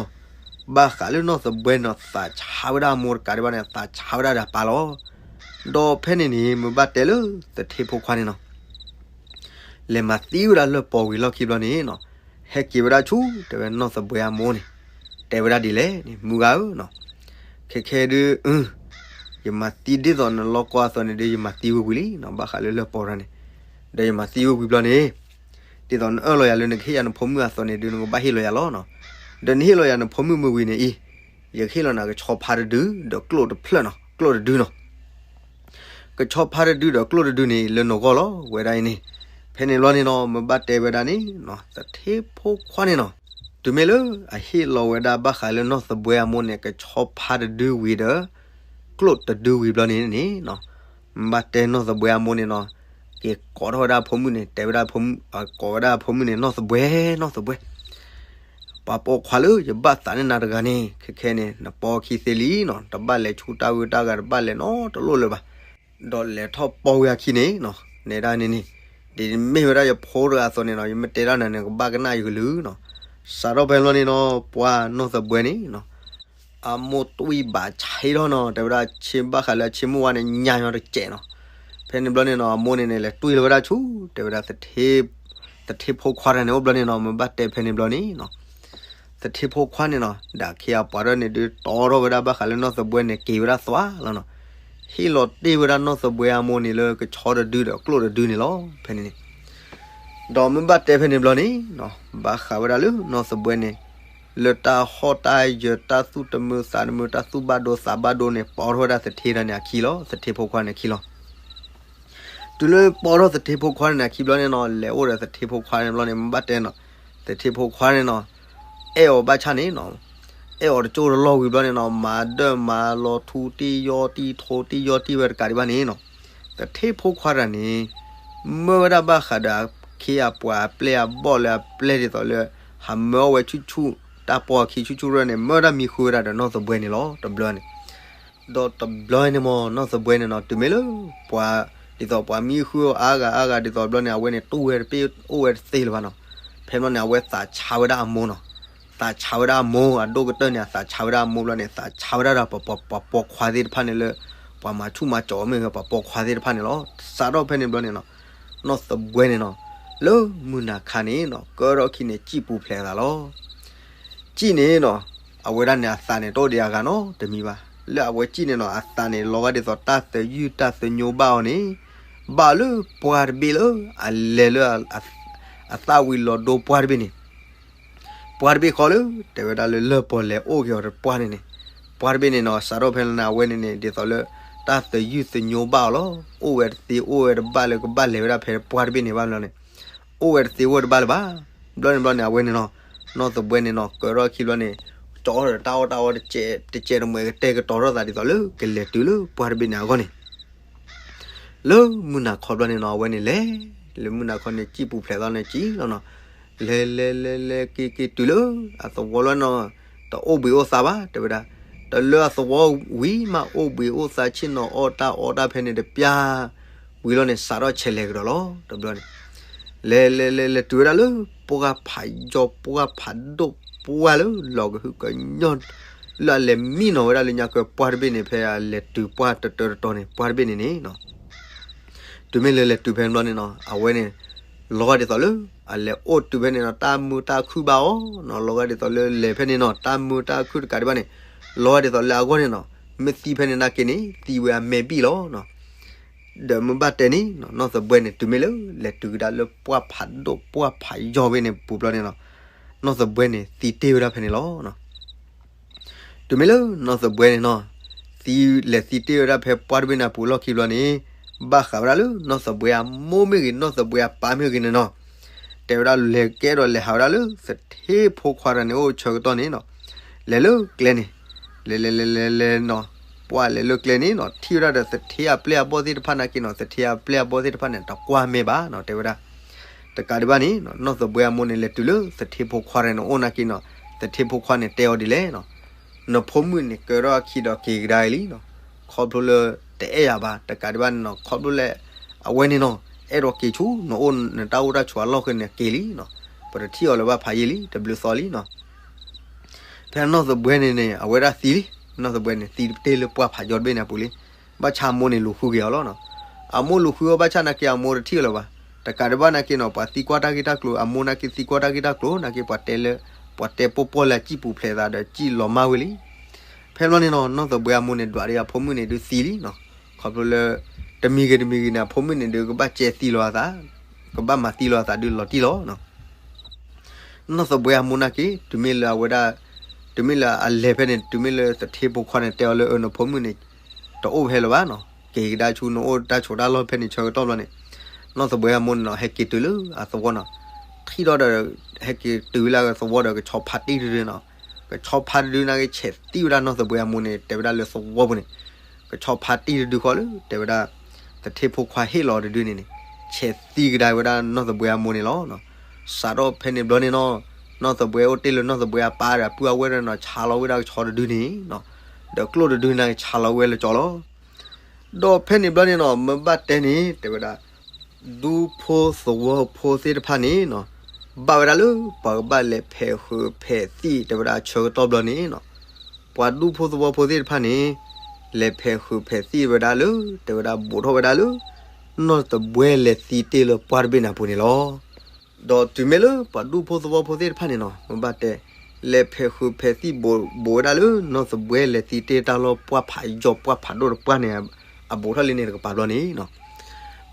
ဘၣ်ဃးလၢနီၢ်သဘှဲနီၤ သးဆါဝဲဒၣ်အမိၢ်တကးဒံးဘၣ်န့ၣ် သးဆါဝဲဒၣ်ဒီးအပၢ်လီၤ. ဒီးဖဲန့ၣ်န့ၣ် မ့ၢ်ဘၣ်တဲလၢသထ့ဖိခွါန့ၣ်နီၤ လဲၤမၤသံဝဲဒၣ်လၢၢ်ပီၤဝံၤလီၢ်ခံဘျီန့ၣ်နီၤ, ဟဲက့ၤဝဲဒၣ်ဆူ တဲဝဲနီၢ်သဘှဲအမိၢ်န့ၣ်, တဲဝဲဒၣ်ဒ်လဲၣ်န့ၣ် မုၢ်ဂၤဧၢနီၤ, ခဲခဲဒုး ယမၤသံဒ်သိးနလီၢ်ကီအသိးန့ၣ်ဒုး ယမၤသံဝဲဝံၤလံနီၤ, ဘၣ်ဃးလၢလၢၢ်ပီၤတဂၤန့ၣ်, ဒီးယမၤသံဝဲဝံၤဘျီန့ၣ်, ဒ်သိးနအၢၣ်လီၤယၤလၢနကဟ့ၣ်ယၤနဖိမုၣ်အသိးန့ၣ်ဒုး နကဘၣ်ဟ့ၣ်လီၤယၤလီၤနီၤ, ဒီးနဟ့ၣ်လီၤယၤနဖိမုၣ်မ့ၢ်ဝံၤန့ၣ်အံၤ, ယကဟ့ၣ်လီၤနၤကဆီဖါတဒု ဒီးကျိၣ်တဖျၢၣ်နီၤ, ကျိၣ်တဒုနီၤ ကဆီဖါတဒုဒီးကျိၣ်တဒုန့ၣ် လၢနဂီၢ်လီၤ ဝဲဒၣ်အံၤန့ၣ်, ဖဲန့ၣ်ဘျီန့ၣ်နီၤ မ့ၢ်ဘၣ်တဲဝဲဒၣ်န့ၣ်နီၤ သထ့ဖိခွါန့ၣ်နီၤ, တုၤမ့ၢ်လၢအဟ့ၣ်လီၤဝဲဒၣ်ဘၣ်ဃးလၢနီၢ်သဘှဲအမိၢ်န့ၣ် ကဆီဖါတဒုဝံၤဒီး ကျိၣ်တဒုဝံၤဘျီန့ၣ်န့ၣ်နီၤ, မ့ၢ်ဘၣ်တဲနီၢ်သဘှဲအမိၢ်န့ၣ်နီၤ, က့ၤကိးထီၣ်ဝဲဒၣ်အဖိမုၣ်န့ၣ် တဲဝဲဒၣ်အဖိမုၣ်, ကိးဝဲဒၣ်အဖိမုၣ်န့ၣ် နီၢ်သဘှဲ, နီၢ်သဘှဲ ပှၤပိာ်ခွါလၢယဘၣ်သးန့ၢ်နၤတဂၤန့ၣ် ခဲခဲန့ၣ် နပိာ်အခံသ့လံနီၤ, တဘၣ်လဲၤဆူတၢ်ဂုၤတၢ်ဂၤ တဘၣ်လဲၤနီတလိၣ်လၢၤဘၣ်, ဒီးလဲၤထီၣ်ပိာ်ဝံၤအခံန့ၣ်နီၤ, နဲဒၣ်န့ၣ်န့ၣ်, ဒ်မ့ၢ်ဝဲဒၣ်ယဖိတဂၤအသိးန့ၣ်နီၤ ယမ့ၢ်တဲဒၣ်နၤန့ၣ် ကဘၣ်ကနၣ်ယကလုၢ်နီၤ, စးထီၣ်ဖဲလီၤန့ၣ်နီၤ ပှၤနီၢ်သဘှဲန့ၣ်နီၤ အမိၢ်တွံၢ်ဘၣ်ဆံးထီၣ်နီၤ, တဲဝဲဒၣ်ဆ့ဘၣ်ဃးလၢအဆ့မိၢ်ဝါန့ၣ် ညါညီတစဲးနီၤ, ဖဲန့ၣ်ဘျီန့ၣ်နီၤ အမိၢ်န့ၣ်န့ၣ် လဲၤတွံၢ်လီၤဝဲဒၣ်ဆူ တဲဝဲဒၣ် သထ့ဖိခွါတဂၤန့ၣ်အိၣ်ဘျီန့ၣ်နီၤ မ့ၢ်ဘၣ်တဲဖဲန့ၣ်ဘျီန့ၣ်နီၤ သထ့ဖိခွါန့ၣ်နီၤ ဒီးအခ့အပှၤဒၣ်န့ၣ်ဒုးတီထီၣ်ဝဲဒၣ်ဘၣ်ဃးလၢနီၢ်သဘွဲန့ၣ် က့ၤဝဲဒၣ်သွါလီၤနီၤ. ဟ့ၣ်လီၤတ့ၢ်ဝဲဒၣ်နီၢ်သဘွဲအမိၢ်န့ၣ်လၢကဆီတဒုဒီးကျိၣ်တဒုန့ၣ်လီၤ ဖဲန့ၣ်န့ၣ် ဒီးမ့ၢ်ဘၣ်တဲဖဲန့ၣ်ဘျီန့ၣ်နီၤ ဘၣ်ဃးဝဲဒၣ်လၢနီၢ်သဘွဲန့ၣ် လၢတၢ်ဟီၣ်တၢ်ယၢၤ တၢ်သူၣ်တမုာ်သးတမုာ် တၢ်သူၣ်ဘၣ်ဒိသးဘၣ်ဒိန့ၣ် ပိာ်ထီၣ်ဝဲဒၣ်သထ့တဂၤန့ၣ်အခံလီၤ. သထ့ဖိခွါန့ၣ်အခံလီၤ. တုၤလၢပိာ်ထီၣ်သထ့ဖိခွါန့ၣ်န့ၣ်အခံဘျီန့ၣ်နီၤ လဲၤအိၣ်ဒီးသထ့ဖိခွါန့ၣ်ဘျီန့ၣ် မ့ၢ်ဘၣ်တဲနီၤ သထ့ဖိခွါန့ၣ်နီၤ အဲၣ်အီၤဘၣ်ဆၣ်န့ၣ်နီၤ အဲၣ်အီၤတကၠိၢ်တလီၢ်ဝံၤဘျီန့ၣ်နီၤ မၤဒၢၣ်မၤလီၤထူတံၢ်ယီၢ်တံၢ်ထိတံၢ်ယီၢ်တံၢ်ဝဲတကးဒံးဘၣ်န့ၣ်နီၤ သထ့ဖိခွါတဂၤန့ၣ် မၢဝဲဒၣ်ဘၣ်ဃးဒီးအခ့အပှၤအပျဲၢ်အဘီၣ်လၢအပျဲၢ်ဒ်သိးလၢ ဟးမၢအီၣ်ဝဲဆူၣ်ဆူၣ် တၢ်ပိာ်အခံဆူၣ်ဆူၣ်ရၢၢ်န့ၣ် မၢဝဲဒၣ်မံဃုာ်ဝဲဒၣ်ဒီးနီၢ်သဘွဲန့ၣ်လီၤ တဘျီန့ၣ် ဒီးတဘျီန့ၣ်မ့ၢ်နီၢ်သဘွဲန့ၣ်နီၤ တုၤမ့ၢ်လၢပှၤ ဒ်သိးပှၤမံဃုာ်အီၤအါဂၤအါဂၤဒ်သိးဘျီန့ၣ် အဝဲန့ၣ်တူၢ်ဝဲတပ့ၢ်အိၣ်ဝဲတသ့လၢၤဘၣ်နီၤ. ဖဲဘျီန့ၣ် အဝဲသးဆါဝဲဒၣ်အမိၢ်နီၤ. သးဆါဝဲဒၣ်အမိၢ် အဒိၣ်ကတၢၢ်န့ၣ် အသးဆါဝဲဒၣ်အမိၢ်ဘျီန့ၣ် သးဆါဝဲဒၣ်ဒီးပှၤပိာ်ခွါသ့ၣ်တဖၣ်န့ၣ်လၢ ပှၤမၤဆူၣ်မၤကၠီမ့ၢ်ဂ့ၤ ပှၤပိာ်ခွါသ့ၣ်တဖၣ်န့ၣ်လီၤ. စးထီၣ်ဖဲန့ၣ်ဘျီန့ၣ်နီၤ နီၢ်သဘွဲန့ၣ်နီၤ လၢမုၢ်နၤခါန့ၣ်နီၤ ကၢထီၣ်ခံန့ၣ် စံၣ်ပူၤဖျဲးအသးလီၤ. စံၣ်န့ၣ်နီၤ အဝဲဒၣ်န့ၣ် အသးန့ၣ် တအိၣ်ဒံးအဂၤနီတမံၤဘၣ်. လၢအဝဲစံၣ်န့ၣ်နီၤ အသးန့ၣ် လီၤဂာ်ဒ်သိးတၢ်သယုၢ်တၢ်သညိဘၣ်အီၤန့ၣ် ဘၣ်လၢပှၢ်တဘ့ၣ်လၢ အလဲၤလၢ အသၣ်ဝံၤလီၤဒိပှၢ်တဘ့ၣ်န့ၣ် ပှၢ်တဘ့ၣ်ဃီလၢ တဲဝဲဒၣ်လၢလၢၢ်ပီၣ်လဲၤအိၣ်က့ၤအီၤတပှၢ်န့ၣ်န့ၣ် ပှၢ်တဘ့ၣ်န့ၣ်နီၤ စးထီၣ်ဖဲန့ၣ် အဝဲန့ၣ်န့ၣ် ဒ်သိးလၢ တၢ်သယုၢ်သညိဘၣ်အီၤလီၤ. အိၣ်ဝဲတသ့အိၣ်ဝဲတဘၣ်လၢကဘၣ်လဲၤဝဲဒၣ်ဖဲပှၢ်တဘ့ၣ်န့ၣ်ဘၣ်လီၤန့ၣ် အိၣ်ဝဲတသ့အိၣ်ဝဲတဘၣ်လၢၤဘၣ်. ဘျီန့ၣ်ဘျီန့ၣ် အဝဲန့ၣ်နီၤ နီၢ်သဘွဲန့ၣ်နီၤ ကၢထီၣ်ခံဘျီန့ၣ် ကၠီထီၣ်ဒီးတၢ်အီၣ်တၢ်အီတကဲးတမဲာ်ကတဲာ်ကတီၤထီၣ်သးဒ်သိးလၢကလဲၤတုၤလၢပှၢ်တဘ့ၣ်န့ၣ်အဂီၢ်န့ၣ် လၢမုၢ်နၤခီဘျီန့ၣ်နီၤ အဝဲန့ၣ်လဲၤ လၢမုၢ်နၤခီန့ၣ် စံၣ်ပူၤဖျဲးသီန့ၣ်ကံလီၤနီၤ. လဲၤလဲၤလဲၤလဲၤက့ၤက့ၤတုၤလၢ အသဝီလီၤနီၤ တအိၣ်ဘှံးအိၣ်သါဘၣ် တဲဝဲဒၣ်. တၢ်လၢအသဝီဝံၤမး အိၣ်ဘှံးအိၣ်သါဆ့ၣ်နီၤအီၣ်တၢ်အီတၢ်ဖဲန့ၣ်တပျၢ် ဝံၤလီၤန့ၣ် စးထီၣ်ဆဲးလဲၤကဒီးလီၤ တဘျီန့ၣ် လဲၤလဲၤလဲၤလဲၤတုၤဝဲဒၣ်လၢ ပှၢ်ဖးယီၤပှၢ်ဖးဒိၣ်ပှၢ်လၢလီၤကဟုကညီၢ် လၢအလဲၤမံနီၤဝဲဒၣ်လၢညါကပှၢ်တဘ့ၣ်န့ၣ် ဖဲအလဲၤတုၤပှၢ်တတၢတတီၤန့ၣ် ပှၢ်တဘ့ၣ်န့ၣ်န့ၣ် တုၤမ့ၢ်လၢလဲၤတုၤဖဲန့ၣ်ဘျီန့ၣ်နီၤ အဝဲန့ၣ် လီၤဂာ်ဒ်သိးလၢ အလဲၤအိၣ်တုၤဖဲန့ၣ်နီၤ တၢ်မုာ်တၢ်ခုၣ်ဘၣ်အီၤနီၤ လီၤဂာ်ဒ်သိးလၢလဲၤဖဲန့ၣ်နီၤ တၢ်မုာ်တၢ်ခုၣ်တကးဒံးဘၣ်န့ၣ် လီၤဂာ်ဒ်သိးလၢအဂီၢ်န့ၣ်နီၤ မ့ၢ်သံဖဲန့ၣ်နာ်က့န့ၣ် သံဝဲအမဲာ်ဘံၣ်လီၤနီၤ. ဒီးမ့ၢ်ဘၣ်တဲန့ၣ်နီၤ နီၢ်သဘွဲန့ၣ် တုၤမ့ၢ်လၢ လဲၤတုၤကဒါလၢပှၢ်ဖးဒိၣ်ပှၢ်ဖးယီၤဖဲန့ၣ်ပူၤဘျီန့ၣ်နီၤ နီၢ်သဘွဲန့ၣ် သံတ့ၢ်ဝဲဒၣ်ဖဲန့ၣ်လီၤ. တုၤမ့ၢ်လၢနီၢ်သဘွဲန့ၣ်နီၤ သံ လဲၤသံတ့ၢ်ဝဲဒၣ်ဖဲပှၢ်တဘ့ၣ်န့ၣ်အပူၤလီၢ်ခံဘျီန့ၣ် ဘၣ်ဃးဝဲဒၣ်လၢနီၢ်သဘွဲအမိၢ်မ့ၢ်ဂ့ၤ နီၢ်သဘွဲအပၢ်မ့ၢ်ဂ့ၤန့ၣ်နီၤ တဲဝဲဒၣ်လဲၤကဲဒီးလဲၤဟးဝဲဒၣ်လၢသထ့ဖိခွါတဂၤန့ၣ်အိၣ်ဆၢကတီၢ်န့ၣ်နီၤ လဲၤလၢကျဲန့ၣ် လဲၤလဲၤလဲၤလဲၤလဲၤနီၤ ပှၢ်လဲၤလၢကျဲန့ၣ်နီၤ ထံၣ်ဝဲဒၣ်ဒီးသထ့အပျဲၢ်အဘီၣ်သ့ၣ်တဖၣ်နာ်က့နီၤ သထ့အပျဲၢ်အဘီၣ်သ့ၣ်တဖၣ်န့ၣ် တကွၢ်မဲာ်ဘၣ်နီၤ တဲဝဲဒၣ် တကးဒံးဘၣ်န့ၣ် နီၢ်သဘွဲအမိၢ်န့ၣ် လဲၤတုၤလၢသထ့ဖိခွါတဂၤန့ၣ်အိၣ်နာ်က့နီၤ သထ့ဖိခွါန့ၣ်တဲအီၤဒ်လဲၣ်နီၤ နဖိမုၣ်န့ၣ် ကၢထီၣ်အခံဒီးက့ၤကဒါအံၤလံနီၤ ခီဖျိလၢတအဲၣ်ယၤဘၣ် တကးဒံးဘၣ်န့ၣ်နီၤ ခီဖျိလၢ အဝဲန့ၣ်နီၤ အဲၣ်ဒိးက့ၤဆူ နအိၣ်နတၢ်အိၣ်တၢ်ဆိးအလီၢ်ဃုာ်န့ၣ်က့ၤလံနီၤ ပတထံၣ်အီၤလၢၤဘၣ်ဖးယံာ်လံ တဘျုးသီလံနီၤ ဖဲနီၢ်သဘွဲန့ၣ်န့ၣ် အဝဲဒၣ်သံလံ နီၢ်သဘွဲန့ၣ် သံတ့ၢ်လၢပှၢ်ဖးယီၤတဘ့ၣ်န့ၣ်အပူၤလံ ဘၣ်ဆၣ်အမိၢ်န့ၣ်လူၤဃုက့ၤအီၤလီၤနီၤ အမိၢ်လူၤဃုအီၤဘၣ်ဆၣ်နာ်က့အမိၢ်တထံၣ်အီၤလၢၤဘၣ် တကးဒံးဘၣ်နာ်က့နီၤ ပှၤသံကွၢ်တၢ်ဂ့ၢ်တၢ်ကျိၤအမိၢ်နာ်က့သံကွၢ်တၢ်ဂ့ၢ်တၢ်ကျိၤနာ်က့ ပှၤတဲလၢ ပှၤတဲပီၢ်ပီၢ်လၢအစံၣ်ပူၤဖျဲးသးဒီးစံၣ်လီၤမၢ်ဝဲလံ ဖဲဘျီန့ၣ်နီၤ နီၢ်သဘွဲအမိၢ်န့ၣ် ဒွးဒံးအဖိမုၣ်န့ၣ်ဒုးသံလံနီၤ ခီဖျိလၢ တမံၤဂ့ၤတမံၤဂ့ၤန့ၣ် အဖိမုၣ်န့ၣ်ဒုးကဘၣ်ကဲသံလီၤအသး ကဘၣ်မၤသံလီၤအသးဒုးလီၤတံၢ်လီၤနီၤ နီၢ်သဘွဲအမိၢ်နာ်က့ တုၤမ့ၢ်လၢအဝဲဒၣ် တုၤမ့ၢ်လၢအလဲၤဖဲန့ၣ် တုၤမ့ၢ်လၢသထ့ဖိခွါန့ၣ် တဲအီၤလၢအနဖိမုၣ်န့ၣ် တအိၣ်ဖဲလၢၤဘၣ်နီၤ က့ၤကဒါဆူနအိၣ်တၢ်ဆိးတၢ်လီၢ်ဖဲန့ၣ်ဆၢကတီၢ်ဘျီန့ၣ် နီၢ်သဘွဲအမိၢ်န့ၣ်နီၤ ဟဲက့ၤတုၤလၢအသဝီနီၤ ထံၣ်ထီၣ်ဒီး ဟဲက့ၤတုၤလၢအသဝီဒီးကဆီဖါတံၢ်တဒုနီၤ ကဆီဖါတဒုနာ်က့ ဆဲးသံဝဲဒၣ်နီၢ်သဘွဲအမိၢ်န့ၣ် တဲဝဲဒၣ်လၢသဝီပူၤန့ၣ် ကဆီဖါတံၢ်တဒုဃီလၢ တဲဝဲဒၣ် သထ့ဖိခွါဟ့ၣ်လီၤတဒုန့ၣ်န့ၣ် ဆဲးသံကဒါဝဲဒၣ်နီၢ်သဘွဲအမိၢ်န့ၣ်လီၤ. စးထီၣ်ဖဲန့ၣ်ဘျီန့ၣ်နီၤ နီၢ်သဘွဲအိၣ်တ့ၢ်လၢနီၢ်သဘွဲအပၢ်ဒီးအပုၢ်အဝဲၢ်ဒီးနီၤ ဆါလီၤဝဲဒၣ်ကဆီတဒုန့ၣ်နီၤ ဒီးကျိၣ်တဒုန့ၣ်ဆါလီၤဝဲလၢကၠီလီၤ. ဒီးဖဲန့ၣ်ဘျီန့ၣ်နီၤ မ့ၢ်ဘၣ်တဲန့ၣ် တဲဝဲဒၣ် ဒူဖိသဝီဖိသ့ၣ်တဖၣ်န့ၣ်နီၤ ဘၣ်ဝဲဒၣ်လၢပှၤကဘၣ်လဲၤဖဲးဃုာ်ဖဲးသံၣ် တဲဝဲဒၣ်ဆၢကတီၢ်ဘျီန့ၣ်နီၤ ပှၤဒူဖိသဝီဖိသ့ၣ်တဖၣ်န့ၣ် လဲၤဖဲးဃုာ်ဖဲးသံၣ်ဝဲဒၣ်လၢ တဲဝဲဒၣ်ဘူးထီၣ်ဝဲဒၣ်လၢ နီၢ်သဘှဲလဲၤသံတ့ၢ်လၢပှၢ်တဘ့ၣ်န့ၣ်အပူၤန့ၣ်လီၤ. ဒီးတုၤမ့ၢ်လၢပှၤဒူဖိသဝီဖိသ့ၣ်တဖၣ်န့ၣ်နီၤ မ့ၢ်ဘၣ်တဲ လဲၤဖဲးဃုာ်ဖဲးသံၣ်ဘူးဘူးဝဲဒၣ်လၢနီၢ်သဘှဲလဲၤသံတ့ၢ်တၢ်လီၢ်ပှၢ်ဖးယိာ်ပှၢ်ဖးဒိၣ်တပှၢ်န့ၣ် အဘူးထီၣ်လံန့ၣ်တကပၤဘျီန့ၣ်နီၤ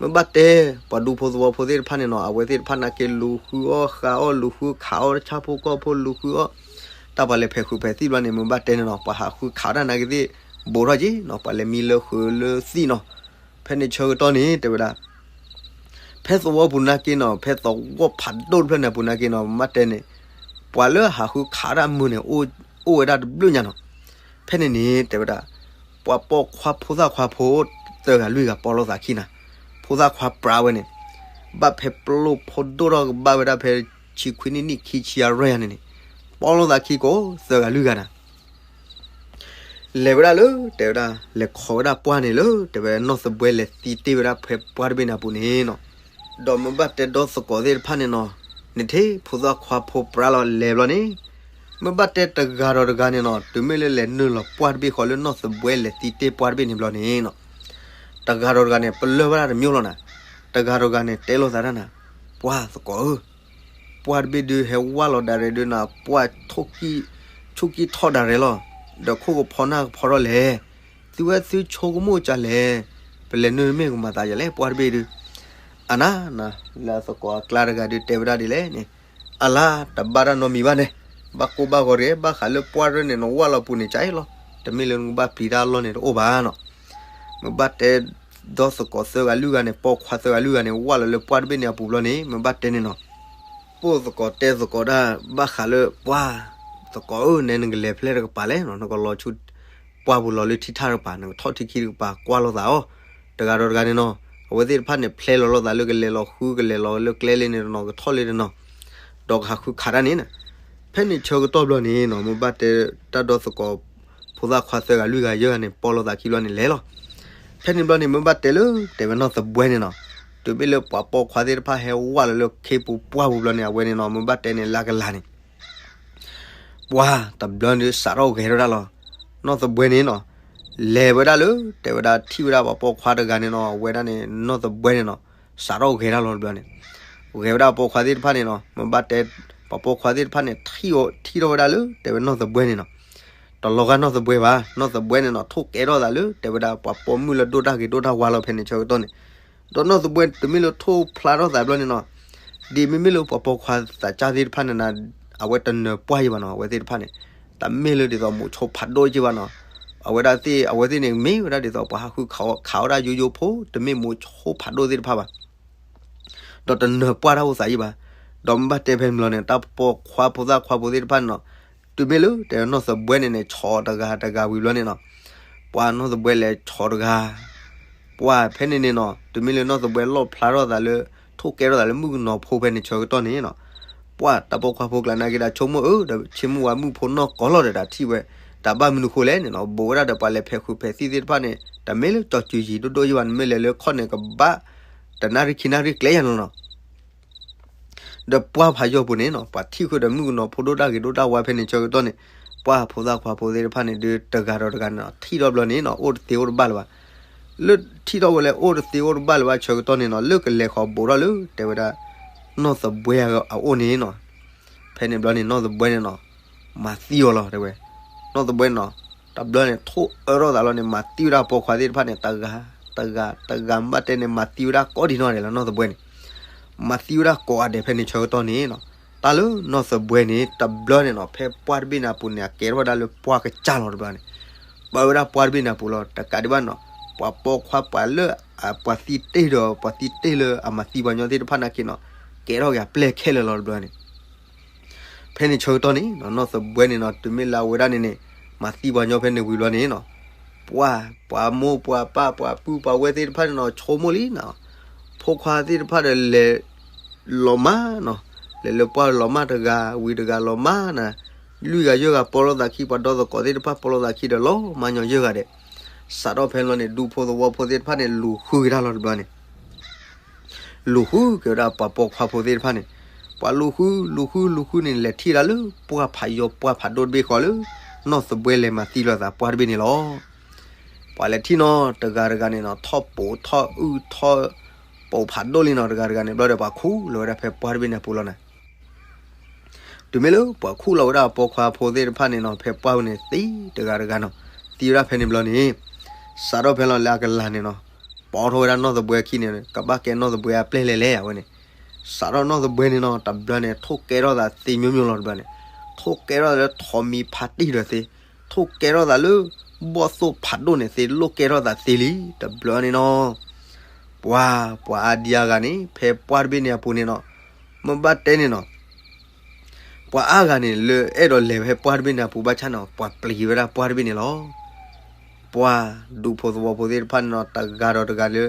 မ့ၢ်ဘၣ်တဲ ပှၤဒူဖိသဝီဖိသ့ၣ်တဖၣ်န့ၣ်နီၤ အဝဲသ့ၣ်တဖၣ်နာ်က့လူၤဃုအီၣ်ဃုအီၣ် လူၤဃုခးအီၣ်တၢ်ဆၣ်ဖိကီၢ်ဖိလူၤဃုအီၣ် တၢ်ပှၤလဲၤဖဲးဃုာ်ဖဲးသံၣ်ဘျီန့ၣ် မ့ၢ်ဘၣ်တဲန့ၣ်နီၤ ပှၤဟးဃုခးတၢ်နာ်က့သ့ၣ် ဘူးထီၣ်က့ၤနီၤ ပှၤလဲၤမံလၢဃုာ်လၢသံၣ်နီၤ ဖဲန့ၣ်ဆၢကတီၢ်န့ၣ် တဲဝဲဒၣ် ဖဲသဝီပူၤနာ်က့နီၤ ဖဲသဝီဖးဒိၣ်တဖျၢၣ်န့ၣ်အပူၤနာ်က့နီၤ မ့ၢ်ဘၣ်တဲန့ၣ် ပှၤလၢဟးဃုခးတၢ်မုာ်န့ၣ် အိၣ်ဝဲဒၣ်တဘျုးညါနီၤ ဖဲန့ၣ်န့ၣ် တဲဝဲဒၣ် ပှၤပိာ်ခွါဖိသၣ်ခွါဖိ သၢဂၤလွံၢ်ဂၤပီလိာ်သးခံနၤ ဖိသၣ်ခွါပြးဝဲန့ၣ် ဘၣ်ဖဲပျိၢ်ဖိဒိၣ်ထီၣ်ကဘၣ်ဝဲဒၣ်ဖဲဆံခွံနံၣ်နံၣ်ခံဆံအရၢၢ်ယါန့ၣ်န့ၣ် ပီလိာ်သးခံကိးသၢဂၤလွံၢ်ဂၤနၤ လဲၤဝဲဒၣ်လၢ တဲဝဲဒၣ် လဲၤခိးဝဲဒၣ်ပှၢ်န့ၣ်လၢ တဲဝဲနီၢ်သဘှဲလဲၤသံတ့ၢ်ဝဲဒၣ်ဖဲပှၢ်တဘ့ၣ်န့ၣ်အပူၤန့ၣ်နီၤ ဒီးမ့ၢ်ဘၣ်တဲဒီသကိးသ့ၣ်တဖၣ်န့ၣ်နီၤ နထံၣ်ဖိသၣ်ခွါဖိပြးလီၤလဲၤဘျီန့ၣ် မ့ၢ်ဘၣ်တဲတဂၤဒီးတဂၤန့ၣ်နီၤ တုၤမ့ၢ်လၢလဲၤနုာ်လီၤပှၢ်တဘ့ၣ်ဃီလၢနီၢ်သဘှဲလဲၤသံတ့ၢ်ပှၢ်တဘ့ၣ်န့ၣ်ဘျီန့ၣ်နီၤ တဂၤဒီးတဂၤန့ၣ် ပလၢၢ်ဝဲဒၣ်တမံၤလီၤနၤ တဂၤဒီးတဂၤန့ၣ် တဲလိာ်သးတၢ်နၤ ပှၢ်သကိးဧၢ ပှၢ်တဘ့ၣ်ဒုးဟဲဝၢ်လီၤဒၣ်ရဲၣ်ဒုးနၤ ပှၢ် ဆူၣ်ကံၢ်ထီၣ်ဒၣ်ရဲၣ်လီၤ ဒီးခိၣ်ကဖီနၢ်ကဖီထီၣ်လဲၣ် သုဝဲသုဆိကမိၣ်ကလဲၣ် ပလဲၤနုာ်မ့ၢ်ကမၤသးယၤလဲၣ် ပှၢ်တဘ့ၣ်ဒုး အနၤနၤ လၢသကိးအကျါတဂၤဒုးတဲဝဲဒၣ်ဒ်လဲၣ်န့ၣ် အလါ တဘၣ်တၢ်နီတမံၤဘၣ်န့ၣ် ဘၣ်ကိၢ်ဘၣ်ဂီၤတဂ့ၤ ဘၣ်ဃးလၢပှၢ်ရဲၣ်န့ၣ် နဝၢ်လီၤပူၤန့ၣ်ကလီၤ တမ့ၢ်လၢနကဘၣ်ပျံၤတၢ်အလီၢ်န့ၣ်တအိၣ်ဘၣ်နီၤ မ့ၢ်ဘၣ်တဲ ဒီသကိးသၢဂၤလွံၢ်ဂၤန့ၣ် ပိာ်ခွါသၢဂၤလွံၢ်ဂၤန့ၣ် ဝၢ်လီၤလၢပှၢ်တဘ့ၣ်န့ၣ်အပူၤဘျီန့ၣ် မ့ၢ်ဘၣ်တဲန့ၣ်နီၤ ပိာ်သကိးတဲသကိးတၢ် ဘၣ်ဃးလၢပှၢ်သကိးဧၢ နဲနကလဲၤဖဲလဲၣ်တကပၤလဲၣ်နီၤ နကလီၤဆူ ပှၢ်ပူၤလီၤလၢထံထၣ်တကပၤ နကထီၣ်ထံခံတကပၤ ကွၢ်လိာ်သးအီၤ တဂၤဒီးတဂၤန့ၣ်နီၤ အဝဲသ့ၣ်တဖၣ်န့ၣ် ဖျဲလီၤလိာ်သးလၢကလဲၤလီၤဃု ကလဲၤလီၤလၢကျဲလၢန့ၣ်တနီၤ ကထီၣ်လၢတနီၤ ဒီးကဟးဃုခးတၢ်န့ၣ် ဖဲန့ၣ်ဆၢကတီၢ်ဘျီန့ၣ်နီၤ မ့ၢ်ဘၣ်တဲတၢ်ဒီသကိး ဖိသၣ်ခွါသၢဂၤလွံၢ်ဂၤယဲၢ်ဂၤန့ၣ် ပိာ်လိာ်သးခံဘျီန့ၣ်လဲၤလီၤ ဖဲန့ၣ်ဘျီန့ၣ် မ့ၢ်ဘၣ်တဲလၢ တဲဝဲနီၢ်သဘှဲန့ၣ်နီၤ တုၤမ့ၢ်လၢပှၤပိာ်ခွါသ့ၣ်တဖၣ်ဟဲဝၢ်လီၤလၢခ့ပူၤပှၢ်ပူၤဘျီန့ၣ် အဝဲန့ၣ်နီၤ မ့ၢ်ဘၣ်တဲန့ၣ်လၢကလၤန့ၣ် ပှၢ်တဘျီန့ၣ်စးထီၣ်ဂဲၤထီၣ်ဒၣ်လီၤ နီၢ်သဘှဲန့ၣ်နီၤ လဲၤဝဲဒၣ်လၢ တဲဝဲဒၣ်ထံၣ်ဝဲဒၣ်ပှၤပိာ်ခွါတဂၤန့ၣ်နီၤ အဝဲဒၣ်န့ၣ် နီၢ်သဘှဲန့ၣ်နီၤ စးထီၣ်ဂဲၤဒၣ်လီၤတဘျီန့ၣ် ဂဲၤဝဲဒၣ်ပိာ်ခွါသ့ၣ်တဖၣ်န့ၣ်နီၤ မ့ၢ်ဘၣ်တဲ ပှၤပိာ်ခွါသ့ၣ်တဖၣ်န့ၣ် ထံၣ်ထီၣ်ဝဲဒၣ်လၢ တဲဝဲနီၢ်သဘှဲန့ၣ်နီၤ တလီၤဂာ်နီၢ်သဘှဲဘၣ် နီၢ်သဘှဲန့ၣ်နီၤ ထိၣ်ကဲထီၣ်သးလၢ တဲဝဲဒၣ်ပှၤပိာ်မုၣ်လၢဒိၣ်တၢ်ဂ့ၤဒိၣ်တၢ်ဝါလီၤဖဲန့ၣ်ဆၢကတီၢ်န့ၣ် ဒီးနီၢ်သဘှဲတမ့ၢ်လၢထိၣ်ဖျါထီၣ်သးဘျီန့ၣ်နီၤ ဒ်မ့မ့ၢ်လၢပှၤပိာ်ခွါသးစၢ်သ့ၣ်တဖၣ်န့ၣ်နီၤ အဝဲတနၢၤပှၢ်ယံၤဘၣ်နီၤ အဝဲသ့ၣ်တဖၣ်န့ၣ် တမ့ၢ်လၢဒ်သိးမိၤဆိဖးဒိၣ်ယံၤဘၣ်နီၤ အဝဲဒၣ်သ့ၣ် အဝဲသ့ၣ်န့ၣ် မ့ၢ်ဝဲဒၣ်ဒ်သိးပှၤဟးဃုခးအီၣ် ခးအီၣ်ဒၣ်ယိယိဖိ တမ့ၢ်မိၤဆိဖးဒိၣ်သ့ၣ်တဖၣ်ဘၣ် ဒီးတနၢၤပှၢ်တၢ်အိၣ်သးယံၤဘၣ်. ဒီးမ့ၢ်ဘၣ်တဲဖဲန့ၣ်ဘျီန့ၣ် တၢ်ပိာ်ခွါဖိသၣ်ခွါဖိသ့ၣ်တဖၣ်န့ၣ်နီၤ, တုၤမ့ၢ်လၢတဲနီၢ်သဘှဲန့ၣ်န့ၣ် ဆီၣ်တဂၤတဂၤဝံၤဘျီန့ၣ်နီၤ, ပှၢ်နီၢ်သဘှဲလဲၤဆီၣ်တဂၤ, ပှၢ်ဖဲန့ၣ်န့ၣ်နီၤ တုၤမ့ၢ်လၢနီၢ်သဘှဲလီၣ်ဖျါထီၣ်သးလၢ ထိၣ်ကဲထီၣ်သးလၢမုၣ်ကနီၤဖိဖဲန့ၣ်ဆၢကတီၢ်န့ၣ်နီၤ, ပှၢ်တၢ်ပိာ်ခွါဖိကျါနာ်က့ဒီးဆိကမိၣ်အၢ ဒီးဆိကမိၣ်ဝဲမုၣ်ဖိနီၢ်ကီၢ်လီၤဒီးတၢ်ထံၣ်ဝဲ, တၢ်ဘၣ်မနုၤဃိလဲၣ်န့ၣ်နီၤ, ဘူးဝဲဒၣ်ဒီးပှၤလဲၤဖဲးဃုာ်ဖဲးသံၣ်သ့ၣ်တဖၣ်န့ၣ် တမ့ၢ်လၢကၠီၤစုၤယံၤဒိၣ်ဒိၣ်ယံၤဘၣ် နမ့ၢ်လဲၤလၢခီၣ်န့ၣ်ကဘၣ် တနၣ်ရံၣ်ခံနၣ်ရံၣ်ကျဲယၤလီၤနီၤ. ဒီးပှၢ်ဖးယိာ်ပူၤန့ၣ်နီၤ ပှၤထံၣ်ဃုာ်ဒီးမုၣ်ကနီၤဖိဒိၣ်တၢ်ဂ့ၤဒိၣ်တၢ်ဝါဖဲန့ၣ်ဆၢကတီၢ်န့ၣ်, ပှၢ်ဖိသၣ်ခွါဖိသ့ၣ်တဖၣ်န့ၣ် ဒုးတဂၤဒီးတဂၤန့ၣ်နီၤ ထံၣ်ထီၣ်ဘျီန့ၣ်နီၤ အိၣ်တသ့အိၣ်တဘၣ်လၢၤဘၣ်. လၢထံၣ်ထီၣ်ဝဲလၢအိၣ်တသ့အိၣ်တဘၣ်လၢၤဘၣ်ဆၢကတီၢ်န့ၣ်နီၤ လၢကလဲၤဃီၤဘူးထီၣ်လၢ တဲဝဲဒၣ် နီၢ်သဘှဲအအိၣ်န့ၣ်နီၤ, ဖဲန့ၣ်ဘျီန့ၣ် နီၢ်သဘှဲန့ၣ်နီၤ မၤသံအီၤလီၤ တဲဝဲ. နီၢ်သဘှဲန့ၣ်နီၤ တဘျီန့ၣ် ထိၣ်အၢထီၣ်သးလီၤန့ၣ် မၤသံဝဲဒၣ်ပိာ်ခွါသ့ၣ်တဖၣ်န့ၣ် တဂၤ တဂၤ တဂၤ မ့ၢ်ဘၣ်တဲန့ၣ် မၤသံဝဲဒၣ်ကိးဒံးနီၢ်ဒဲးလီၤ နီၢ်သဘှဲန့ၣ်. မၤသံဝဲဒၣ်ကိးဂၤဒဲးဖဲန့ၣ်ဆၢကတီၢ်န့ၣ်နီၤ, တၢ်လၢနီၢ်သဘှဲန့ၣ် တဘျီန့ၣ်နီၤ ဖဲပှၢ်တဘ့ၣ်န့ၣ်အပူၤန့ၣ် အကဲထီၣ်ဝဲဒၣ်လၢပှၢ်ကစၢ်လီၤတဘျီန့ၣ်. ပၢဝဲဒၣ်ပှၢ်တဘ့ၣ်န့ၣ်အပူၤလီၤ တကးဒံးဘၣ်နီၤ ပှၤပိာ်ခွါပှၤလၢ ပှၤသံတ့ၢ်ဒီး ပှၤသံတ့ၢ်လၢအမၤသံပှၤညီသ့ၣ်တဖၣ်နာ်က့နီၤ ကဲထီၣ်က့ၤအပျဲၢ်ခဲလၢာ်လီၤတဘျီန့ၣ်. ဖဲန့ၣ်ဆၢကတီၢ်န့ၣ်နီၤ နီၢ်သဘှဲန့ၣ်နီၤ တုၤမ့ၢ်လၢအဝဲဒၣ်န့ၣ်န့ၣ် မၤသံပှၤညီဖဲန့ၣ်ဝံၤဘျီန့ၣ်နီၤ, ပှၢ် ပှၤမိၢ်ပှၤပၢ်ပှၤပုၢ်ပှၤဝဲၢ်သ့ၣ်တဖၣ်န့ၣ်နီၤ ဆိကမိၣ်လံနီၤ, ဖိခွါသ့ၣ်တဖၣ်ဒီးလဲၤ လီၤမၢ်နီၤ, လဲၤလၢပှၢ်လီၤမၢ်တဂၤဝံၤတဂၤလီၤမၢ်နၤ, လွံၢ်ဂၤယဲၢ်ဂၤပီလိာ်သးခံ ပှၤဒီသကိးသ့ၣ်တဖၣ်ပီလိာ်သးခံဒီးလီၤမၢ်ညီယဲၢ်ဂၤဒဲး. စးထီၣ်ဖဲန့ၣ်ဘျီန့ၣ် ဒူဖိသဝီဖိသ့ၣ်တဖၣ်န့ၣ် လူၤဃုက့ၤတၢ်လီၤတဘျီန့ၣ် လူၤဃုက့ၤဝဲဒၣ်ပှၤပိာ်ခွါဖိသ့ၣ်တဖၣ်န့ၣ်, ပှၤလူၤဃု လူၤဃု လူၤဃုန့ၣ် လဲၤထံၣ်ဒၣ်လၢပှၢ်ဖးယိာ်ပှၢ်ဖးဒိၣ်တဘ့ၣ်ဃီလၢ နီၢ်သဘှဲလဲၤမၤသံလိာ်သးပှၢ်တဘ့ၣ်န့ၣ်လီၤ. ပှၤလဲၤထံၣ်နီၤ တဂၤတဂၤန့ၣ်နီၤ ထီၣ်ပိာ်ထီၣ်အုၣ်ထီၣ် ပိာ်ဖးဒိၣ်လံနီၤ တဂၤတဂၤန့ၣ် ဘျီဒီးပှၤခူၣ်လီၤဝဲဒၣ်ဖဲပှၢ်တဘ့ၣ်န့ၣ်အပူၤလီၤနီၤ. တုၤမ့ၢ်လၢပှၤခူၣ်လီၤဝဲဒၣ်အပိာ်ခွါဖိသ့ၣ်တဖၣ်န့ၣ်နီၤ ဖဲပှၢ်ပူၤန့ၣ်သံတဂၤတဂၤနီၤ, သံဝဲဒၣ်ဖဲန့ၣ်ဘျီန့ၣ် စးထီၣ်ဖဲလီၤလၢအကလၤန့ၣ်နီၤ, ပိာ်ထီၣ်ဝဲဒၣ်နီၢ်သဘှဲခံန့ၣ် ကဘၣ်ကဲနီၢ်သဘှဲအပျဲၢ်လဲၣ်လဲၣ်အဝဲန့ၣ်, စးထီၣ်နီၢ်သဘှဲန့ၣ်နီၤ တဘျီန့ၣ် ထိၣ်ကဲထီၣ်သးသ့မျိုးမျိုးလီၤတဘျီန့ၣ်, ထိၣ်ကဲထီၣ်လၢထိးမံဖါတံၢ်ဒီးသ့, ထိၣ်ကဲထီၣ်သးလၢ ဘီၣ်သိၣ်ဖးဒိၣ်န့ၣ်သ့ လိၣ်ကဲထီၣ်သးသ့လံ တဘျီန့ၣ်နီၤ. ပှၤ ပှၤအါဒံအါဂၤန့ၣ် ဖဲပှၢ်တဘ့ၣ်န့ၣ်အပူၤန့ၣ်နီၤ, မ့ၢ်ဘၣ်တဲန့ၣ်နီၤ ပှၤအါဂၤန့ၣ် လၢအဲၣ်ဒိးလဲၤဖဲပှၢ်တဘ့ၣ်န့ၣ်အပူၤဘၣ်ဆၣ်နီၤ ပှၤပျံၤဝဲဒၣ်ပှၢ်တဘ့ၣ်န့ၣ်လီၤ. ပှၤဒူဖိသဝီဖိသ့ၣ်တဖၣ်န့ၣ်နီၤ တဂၤဒီးတဂၤလၢ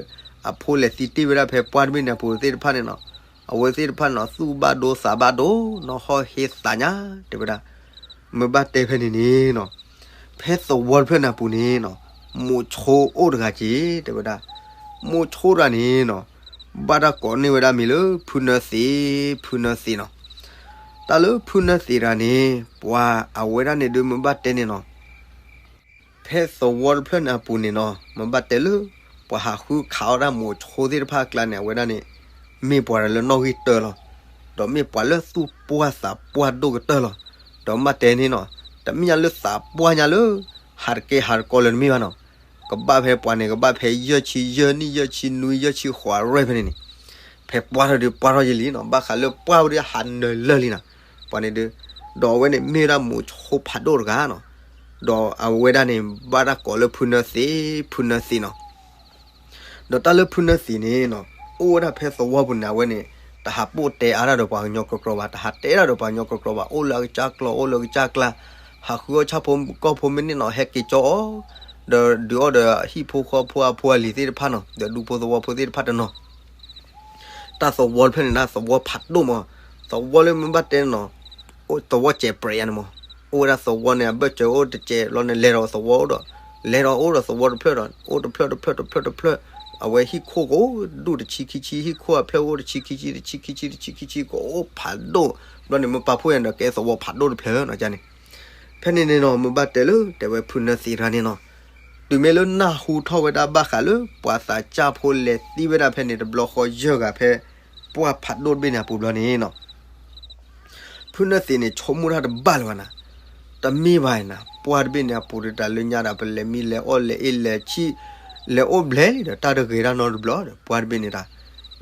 အဖိလဲၤသံတ့ၢ်ဝဲဒၣ်ဖဲပှၢ်တဘ့ၣ်န့ၣ်အပူၤသ့ၣ်တဖၣ်န့ၣ်နီၤ, အဝဲသ့ၣ်တဖၣ်န့ၣ်နီၤ သူၣ်ဘၣ်ဒိသးဘၣ်ဒိနီၤ ဟီၣ်ဟ့သးညါ တဲဝဲဒၣ်. မ့ၢ်ဘၣ်တဲဖဲန့ၣ်န့ၣ်နီၤ ဖဲသဝီတဖျၢၣ်န့ၣ်အပူၤန့ၣ်နီၤ မိၤဆိအိၣ်တဂၤက့ၤ တဲဝဲဒၣ်. မိၤဆိတဂၤန့ၣ်နီၤ ဘၣ်တၢ်ကိးန့ၢ်ဝဲဒၣ်မံၤလၢ ဖုနၢသံး ဖုနၢသံးနီၤ. တၢ်လၢဖုနၢသံးတဂၤန့ၣ် ပှၤအဝဲဒၣ်န့ၣ်ဒုးမ့ၢ်ဘၣ်တဲန့ၣ်နီၤ ဖဲသဝီတဖျၢၣ်န့ၣ်အပူၤန့ၣ်နီၤ မ့ၢ်ဘၣ်တဲလၢ ပှၤဟးဃုခးအီၣ်ဒၣ်မိၤဆိသ့ၣ်တဖၣ်အကျါန့ၣ် အဝဲဒၣ်န့ၣ် မ့ၢ်ပှၤလၢနီၣ်ဂံၢ်တၢလီၤ. ဒီးမ့ၢ်ပှၤလၢသူၣ်ပှၢ်သးပှၢ်ဒိၣ်ကတၢၢ်လီၤ. ဒီးမ့ၢ်ဘၣ်တဲန့ၣ်နီၤ တမ့ၢ်ညါလၢသးပှၢ်ညါလၢ ဟးတကဲဟးတကီလၢၤတမ့ၢ်ဘၣ်နီၤ. ကဘၣ်ဖဲပှၤန့ၣ် ကဘၣ်ဖဲယဲၢ်ဆံယဲၢ်နံၣ် ယဲၢ်ဆံနွံ ယဲၢ်ဆံဃိးအရွဲၢ်ဖဲန့ၣ်န့ၣ် ဖဲပှၢ်ထီၣ်ဒုးပှၢ်ထီၣ်ယံာ်လံနီၤ ဘၣ်ဃးလၢပှၢ်ဝဲဒၣ်ဟးနၢၤလၢာ်လံနီၤ ပှၤန့ၣ်ဒုး. ဒီးအဝဲန့ၣ်မ့ၢ်ဝဲဒၣ်မိၤဆိဖးဒိၣ်တဂၤနီၤ. ဒီးအဝဲဒၣ်န့ၣ် ဘၣ်တၢ်ကိးလၢဖုနၢသံး ဖုနၢသံးနီၤ. ဒီးတၢ်လၢဖုနၢသံးန့ၣ်နီၤ အိၣ်ဝဲဒၣ်ဖဲသဝီပူၤန့ၣ် အဝဲန့ၣ် တဟးပိာ်တဲအါတၢ်ဒီးပှၤကညီကြီကြီဘၣ်, တဟးတဲတၢ်ဒီးပှၤကညီကြီကြီဘၣ်, အိၣ်လၢအကစၢ်ကျီၢ် အိၣ်လၢအကစၢ်ကျါ, ဟးဃုအီၣ်ဆၣ်ဖိကီၢ်ဖိမ့ၢ်န့ၣ်နီၤ ဟဲက့ၤကၠီအီၤ, ဒီးဒုးအီၣ်ဒီးဟံၣ်ဖိဃီဖိအဖိအလံၤသ့ၣ်တဖၣ်နီၤ ဒီးဒူဖိသဝီဖိသ့ၣ်တဖၣ်တနီၤ တၢ်သဝီတဖျၢၣ်န့ၣ် တၢ်သဝီဖးဒိၣ်မး, သဝီလၢမ့ၢ်ဘၣ်တဲန့ၣ်နီၤ အိၣ်သဝီစဲးပြဲးယါန့ၣ်မး, အိၣ်ဝဲဒၣ်သဝီန့ၣ် အဘၢၣ်စၢၤအိၣ်တစဲးလီၤန့ၣ် လဲၤဒီးသဝီအိၣ်ဒီး လဲၤဒီးအိၣ်ဒီးသဝီတဖျၢၣ်ဒီး အိၣ်တဖျၢၣ်တဖျၢၣ်တဖျၢၣ်တဖျၢၣ်, အဝဲဟံၣ်ခိၣ်ကအိၣ်ဒူၣ်တဆံခံဆံ ဟံၣ်ခိၣ်အဖျၢၣ်အိၣ်တဆံခံဆံ တဆံခံဆံ တဆံခံဆံ ကအိၣ်ဖးဒိၣ်, ဘျီန့ၣ်မ့ၢ်ပာ်ဖှိၣ်ယါန့ၣ်ဒီးကဲသဝီဖးဒိၣ်တဖျၢၣ်နီၤန့ၣ် ဖဲန့ၣ်န့ၣ်နီၤ မ့ၢ်ဘၣ်တဲလၢ တဲဝဲဖုနၢသံးတဂၤန့ၣ်နီၤ, တုၤမ့ၢ်လၢနၢ်ဟူထီၣ်ဝဲဒၣ်ဘၣ်ဃးလၢ ပှၤသးစၢ်ဖိလဲၤသံဝဲဒၣ်ဖဲန့ၣ် တဘျီဃီယဲၢ်ဂၤဖဲ ပှၢ်ဖးဒိၣ်တဘ့ၣ်န့ၣ်အပူၤဘျီန့ၣ်နီၤ, ဖုနၢသံးန့ၣ် ဆိကမိၣ်တၢ်တဘၣ်လၢၤဘၣ်နၤ, တမ့ၢ်ဘၣ်နၤ ပှၢ်တဘ့ၣ်န့ၣ်အပူၤဒီးတၢ်လၢညါဒီး ပလဲၤမံလဲၤအီၣ်လဲၤအ့ၣ်လဲၤဆံၣ် လဲၤအိၣ်ဘျဲၣ်လံဒီး တၢ်တဂ့ၤတၢ်နီတဘျီဒီး ပှၢ်တဘ့ၣ်န့ၣ်တၢ်,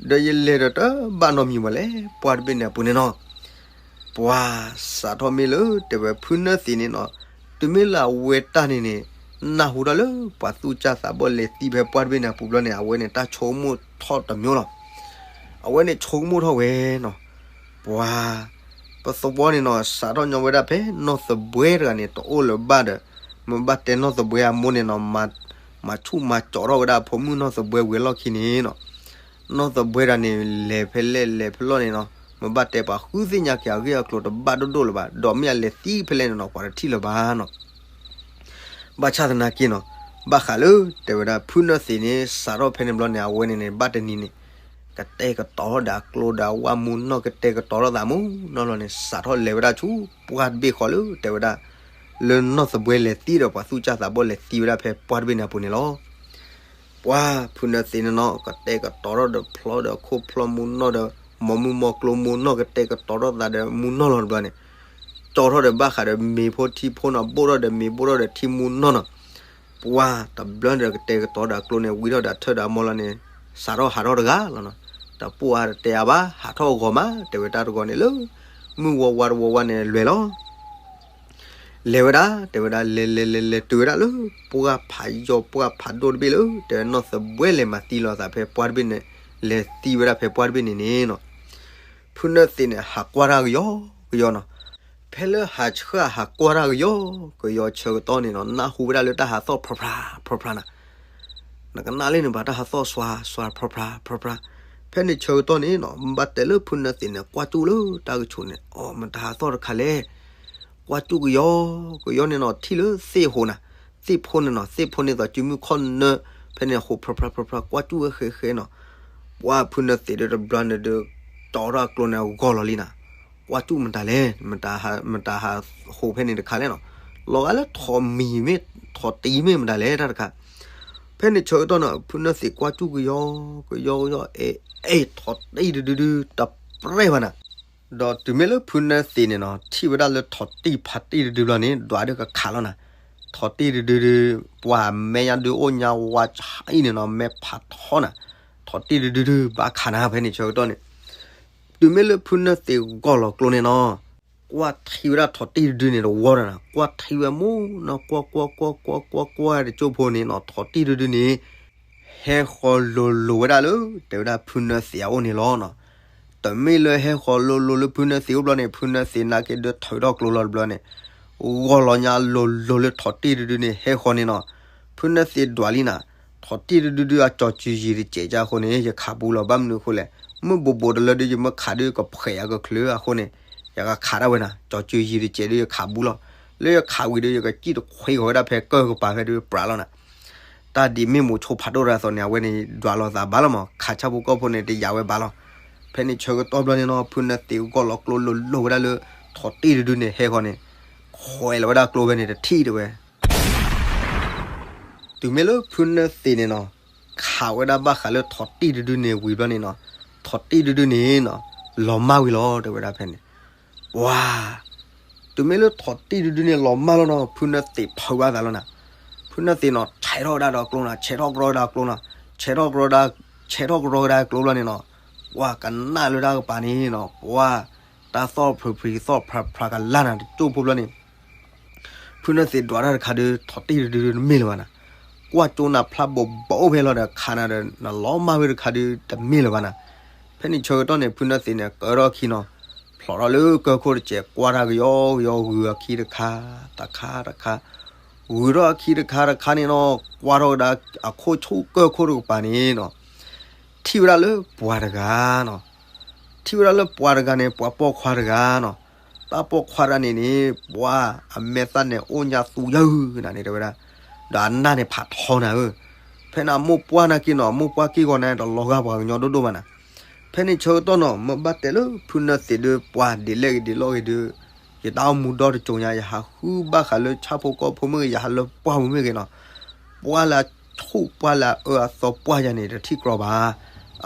ဒီးယလဲၤဒီးတဘၣ်နီတမံၤဘၣ်လဲၣ် ပှၢ်တဘ့ၣ်န့ၣ်အပူၤန့ၣ်နီၤ ပှၤစးထီၣ်မ့ၢ်လၢ တဲဝဲဖုနၢသံးန့ၣ်နီၤ, တုၤမ့ၢ်လၢအဝဲတၢ်န့ၣ်န့ၣ် နၢ်ဟူထီၣ်လၢ ပှၤသူၣ်စၢ်သးဘီၣ်လဲၤသံဖဲပှၢ်တဘ့ၣ်န့ၣ်အပူၤဘျီန့ၣ် အဝဲန့ၣ်တၢ်ဆိကမိၣ်ထီၣ်တမျိုးလီၤ. အဝဲန့ၣ်ဆိကမိၣ်ထီၣ်ဝဲနီၤ, ပှၤ ပသဝီန့ၣ်နီၤ စးထီၣ်ညီဝဲဒၣ်ဖဲနီၢ်သဘှဲတဂၤန့ၣ် တအိၣ်လၢၤဘၣ်ဒီး မ့ၢ်ဘၣ်တဲနီၢ်သဘှဲအမိၢ်န့ၣ်နီၤ မၤဆူၣ်မၤကၠီးထီၣ်ဝဲဒၣ်အဖိမုၣ်နီၢ်သဘှဲဝံၤအလီၢ်ခံန့ၣ်နီၤ နီၢ်သဘှဲတဂၤန့ၣ် လဲၤဖဲလဲၣ်လဲၤဖဲလဲၣ်န့ၣ်နီၤ မ့ၢ်ဘၣ်တဲပှၤဃုသ့ၣ်ညါက့ၤအဂ့ၢ်အကျိၤတဘၣ်ဒိၣ်ဒိၣ်လၢၤဘၣ်, ဒီးမ့ၢ်အလဲၤသံဖဲလဲၣ်န့ၣ်နီၤ ပှၤတထံၣ်လၢၤဘၣ်နီၤ. ဘၣ်ဆၣ်သနာ်က့နီၤ, ဘၣ်ဃးလၢ တဲဝဲဒၣ် ဖုနၢသံးန့ၣ် စးထီၣ်ဖဲန့ၣ်ဘျီန့ၣ် အဝဲန့ၣ်န့ၣ် ဘၣ်တနံၤန့ၣ် ကတဲာ်ကတီၤထီၣ်ဒီးအကျိဒီးအဝၣ်မူနီၢ် ကတဲာ်ကတီၤထီၣ်သးမူနီၢ်လီၤန့ၣ် စးထီၣ်လဲၤဝဲဒၣ်ဆူပှၢ်တဘ့ၣ်ဃီလၢ တဲဝဲဒၣ် လၢနီၢ်သဘှဲလဲၤသံဒီးပှၤသူၣ်စၢ်သးဘီၣ်လဲၤသံဝဲဒၣ်ဖဲပှၢ်တဘ့ၣ်န့ၣ်အပူၤန့ၣ်လီၤ. ပှၤဖုနၢသံးန့ၣ်နီၤ ကတဲာ်ကတီၤထီၣ်ဒီးဖျီဒီးခိၣ်ဖျီၣ်မူနီၢ်ဒီး မိၢ်မုၢ်မိၢ်ကျိမူနီၢ် ကတဲာ်ကတီၤထီၣ်သးဒီးမူနီၢ်လီၤတဘျီန့ၣ် ကၠီထီၣ်ဒီးဘၣ်ဃးဒီးမ့ၤဖိထံဖိနီၤ ဘိၣ်ထီၣ်ဒီးမ့ၤဘိၣ်ထီၣ်ဒီးထံမူနီၢ်နီၤ ပှၤတဘျီန့ၣ်ဒီးကတဲာ်ကတီၤဒီးအကျိန့ၣ် ဝံထီၣ်ဒီးအထၢၣ်ဒီးအမီၢ်လီၤန့ၣ် စးထီၣ်ဟးထီၣ်တဂၤလီၤနီၤ. တပိၢ်အါတတဲအါဘၣ် ဟးထီၣ်ဂီၤမး တဲဝဲတၢ်တဂီၤန့ၣ်လၢ မုၢ်ဝါဝါတဝီဝါန့ၣ်လွဲၢ်လီၤ. လဲၤဝဲဒၣ် တဲဝဲဒၣ် လဲၤလဲၤလဲၤလဲၤတုၤဝဲဒၣ်လၢ ပှၢ်ဖးယီၤပှၢ်ဖးဒိၣ်တဘ့ၣ်လၢ တဲဝဲနီၢ်သဘှဲလဲၤမၤသံလီၤသးဖဲပှၢ်တဘ့ၣ်န့ၣ် လဲၤသံဝဲဒၣ်ဖဲပှၢ်တဘ့ၣ်န့ၣ်န့ၣ်နီၤ ဖုနၢသံးန့ၣ် ဟးကွၢ်တၢ်ကယီကယီနီၤ. ဖဲလၢဟးဆှၣ်ဟးကွၢ်တၢ်ကယီကယီဆၢကတီၢ်န့ၣ်နီၤ နၢ်ဟူဝဲဒၣ်လၢတၢ်ဟးသီၣ်ဖြးဖြးဖြးဖြးနၤ နကနၣ်လၢန့ၣ်ဘၣ် တၢ်ဟးသီၣ်စွါစွါ ဖြးဖြးဖြးဖြး. ဖဲန့ၣ်ဆၢကတီၢ်န့ၣ်နီၤ ဘၣ်တဲလၢဖုနၢသံးန့ၣ် ကွၢ်ကၠူၣ်လၢတၢ်ကဆိးန့ၣ် အိ မတၤဟးသီၣ်တခါလဲၣ်. ကွၢ်ကၠူၣ်ကယီကယီန့ၣ်နီၤ ထံၣ်လၢသ့ၣ်ဟိန့ၣ် သ့ၣ်ဖိန့ၣ်နီၤ သ့ၣ်ဖိန့ၣ်သိးစုမုၢ်ခီၣ်နၢ ဖဲန့ၣ်ဟိးဖြးဖြးဖြးဖြး ကွၢ်ကၠူၣ်ဝဲဃဲဃဲနီၤ. ပှၤဖုနၢသံးဒီးတဘျီန့ၣ်ဒီး ကၠီထီၣ်အကျိန့ၣ်ဂီၢ်လီၤလံနၤ. ကွၢ်ကၠူၣ်မတၤလဲၣ် မတၤဟးဟိးဖဲန့ၣ်တခါလဲၣ်နီၤ. လီၤဂာ်လၢထိးမံၤမ့ၢ် ထိးတံၤမ့ၢ်မတၤလဲၣ်တၢ်တခါ ဖဲန့ၣ်ဆၢကတီၢ်န့ၣ် ဖုနၢသ့ၣ်ကွၢ်ကၠူၣ်ကယီကယီကယီ အဲ အဲ ထိးတံၢ်တဒုဒု တပြဲၢ်ဘၣ်နၤ. ဒီးတုၤမ့ၢ်လၢဖုနၢသ့ၣ်န့ၣ်နီၤ ထံၣ်ဝဲဒၣ်လၢထိးတံၢ်ဖးတံၢ်တဒုဘျီန့ၣ် ဒွးဒုကခးလီၤနၤ. ထိးတံၢ်တဒုဒု ပှၤမဲာ်ညါဒုအိၣ်ညါဝါဆါအံၤန့ၣ်နီၤ မဲာ်ဖးထီနၤ. ထိးတံၢ်တဒုဒု ဘၣ်ခးနၤ ဖဲန့ၣ်ဆၢကတီၢ်န့ၣ် တုၤမ့ၢ်လၢဖုနၢသ့ၣ်ဂီၢ်လီၤကျိန့ၣ်နီၤ ကွၢ်ထံဝဲဒၣ်ထိးတံၢ်တဒုန့ၣ်တဝီဒီးနၤ ကွၢ်ထံဝဲမူနီၤ ကွၢ်ကွၢ်ကွၢ်ကွၢ်ကွၢ်ကွၢ်တကၠိဖိန့ၣ်နီၤ ထိးတံၢ်တဒုန့ၣ် ဟဲဃီၤလိၤလိၤဝဲဒၣ်လၢ တဲဝဲဒၣ်ဖုနၢသ့ၣ်အအိၣ်န့ၣ်လီၤနီၤ. တမ့ၢ်လၢဟဲဃီၤလိၤလိၤလၢဖုနၢသ့ၣ်အိၣ်ဘျီန့ၣ် ဖုနၢသ့ၣ်နာ်က့ဒုးထုးထီၣ်ကျိလီၤတဘျီန့ၣ် ဂီၢ်လီၤညါလိၤလိၤလၢထိးတံၢ်တဒုန့ၣ် ဟဲဃီၤန့ၣ်နီၤ. ဖုနၢသ့ၣ်ဒွးလံနၤ ထိးတံၢ်တဒုဒုအကၠီၤစုၤယံၤတစဲးကၢအဃိန့ၣ် ယခးဘူးလီၤ ဘၣ်မနုၤအဃိလဲၣ် မုၢ်ဘူးဘူးတလၢဒုး ယမ့ၢ်ခးဒုးကဖှဲးယၤကချုးအဃိန့ၣ် ယကခးဒၣ်ဝဲနၤ ကၠီၤစုၤယံၤတစဲးဒုးယခးဘူးလီၤ. လၢယခးဝံၤဒုး ယကစံၣ်တခွ့ဃီၤဝဲဒၣ်ဖဲကၢၢ်ကပၤဖဲဒုးပြးလီၤနၤ. တၢ်ဒ်မ့ၢ်မိၤဆိဖးဒိၣ်တၢ်သိးန့ၣ် အဝဲန့ၣ်ဒွးလီၤသးဘၣ်လီၤမး ခးဆၣ်ဖိကီၢ်ဖိန့ၣ် တယာ်ဝဲဘၣ်လီၤ. ဖဲန့ၣ်ဆၢကတီၢ်ဘျီန့ၣ်နီၤ ဖုနၢသ့ၣ်ဂီၢ်လီၤကျိလိၤလိၤဝဲဒၣ်လၢ ထိးတံၢ်တဒုန့ၣ် ဟဲဃီၤန့ၣ် ခွဲးလီၤဝဲဒၣ်ကျိဖဲန့ၣ်တထံၣ်တဲဝဲ တုၤမ့ၢ်လၢဖုနၢသ့ၣ်န့ၣ်နီၤ ခးဝဲဒၣ်ဘၣ်ဃးလၢထိးတံၢ်တဒုန့ၣ်ဝံၤဘျီန့ၣ်နီၤ ထိးတံၢ်တဒုန့ၣ်နီၤ လီၤမၢ်ဝံၤလီၤ တဲဝဲဒၣ်ဖဲန့ၣ် ပှၤ တုၤမ့ၢ်လၢထိးတံၢ်တဒုန့ၣ်လီၤမၢ်လီၤနီၤ ဖုနၢသ့ၣ်ဖုးဘၣ်သးလီၤနၤ. ဖုနၢသ့ၣ်နီၤ ဆဲးထီၣ်ဝဲဒၣ်ဒီးကျိနီၤ ဆဲးထီၣ်ကရီဝဲဒၣ်ကျိနီၤ ဆဲးထီၣ်ကရီဝဲဒၣ် ဆဲးထီၣ်ကရီဝဲဒၣ်ကျိဘျီန့ၣ်နီၤ ပှၤကနၣ်လၢတၢ်ကပၤန့ၣ်နီၤ ပှၤ တၢ်သီၣ်ဖျိးဖျိးသီၣ်ဖျါဖျါကလၢ်နၤ တကၠိဖိဘျီန့ၣ် ဖုနၢသ့ၣ်ဒွးတၢ်တခါဒုး ထိးတံၢ်တဒုဒုတမ့ၢ်လၢၤဘၣ်နၤ. ကွၢ်ကၠိနၤဖျါဘိးဘိးအိၣ်ဖဲလီၤဒီး ခးနၤဒီး နလီၤမၢ်ဝဲတခါဒုးတမ့ၢ်လၢၤဘၣ်နၤ. ဖဲန့ၣ်ဆၢကတီၢ်န့ၣ် ဖုနၢသ့ၣ်န့ၣ် ကၢထီၣ်အခံနီၤ ဖျိးထီၣ်လၢကၢၢ်ခိၣ်တစဲး ကွၢ်တၢ်ကယီကယီ ဂုာ်အခံတခါ တခါတခါ ဂုာ်ထီၣ်အခံတခါတခါန့ၣ်နီၤ ကွၢ်ထီၣ်ဝဲဒၣ်အခိၣ်ဆူၣ်ကၢၢ်ခိၣ်တကပၤန့ၣ်နီၤ ထံၣ်ဝဲဒၣ်လၢပှၤတဂၤနီၤ ထံၣ်ဝဲဒၣ်လၢပှၤတဂၤန့ၣ် ပှၤပိာ်ခွါတဂၤနီၤ. တၢ်ပိာ်ခွါတဂၤန့ၣ်န့ၣ် ပှၤအမဲာ်သၣ်န့ၣ် အိၣ်ညါသူယုၢ်နၤန့ၣ်တဲဝဲဒၣ်, ဒီးအနၢ်န့ၣ်ဖးထီနၤဧၢ. ဖဲန့ၣ်အမိၢ်ပှၢ်နာ်က့နီၤ အမိၢ်ပှၢ်က့ၢ်ဂီၤန့ၣ် တလီၤဂာ်ပှၤကညီဒိၣ်ဒိၣ်ဘၣ်နၤ. ဖဲန့ၣ်ဆၢကတီၢ်နီၤ မ့ၢ်ဘၣ်တဲလၢဖုနၢသ့ၣ်ဒုး ပှၤဒ်လဲၣ်ဂ့ၤဒ်လဲၣ်ဂ့ၤဒုး ယတၢ်အိၣ်မူဒီတစိၤညါ ယဟးဃုဘၣ်ဃးလၢဆၣ်ဖိကီၢ်ဖိမ့ၢ်ဂ့ၤ ယဟးလၢပှၢ်ပူၤမ့ၢ်ဂ့ၤနီၤ ပှၢ်လၢအဆူၣ်ပှၢ်လၢအအၢအသီပှၢ်ယၤန့ၣ် တထံၣ်ကြီဘၣ်.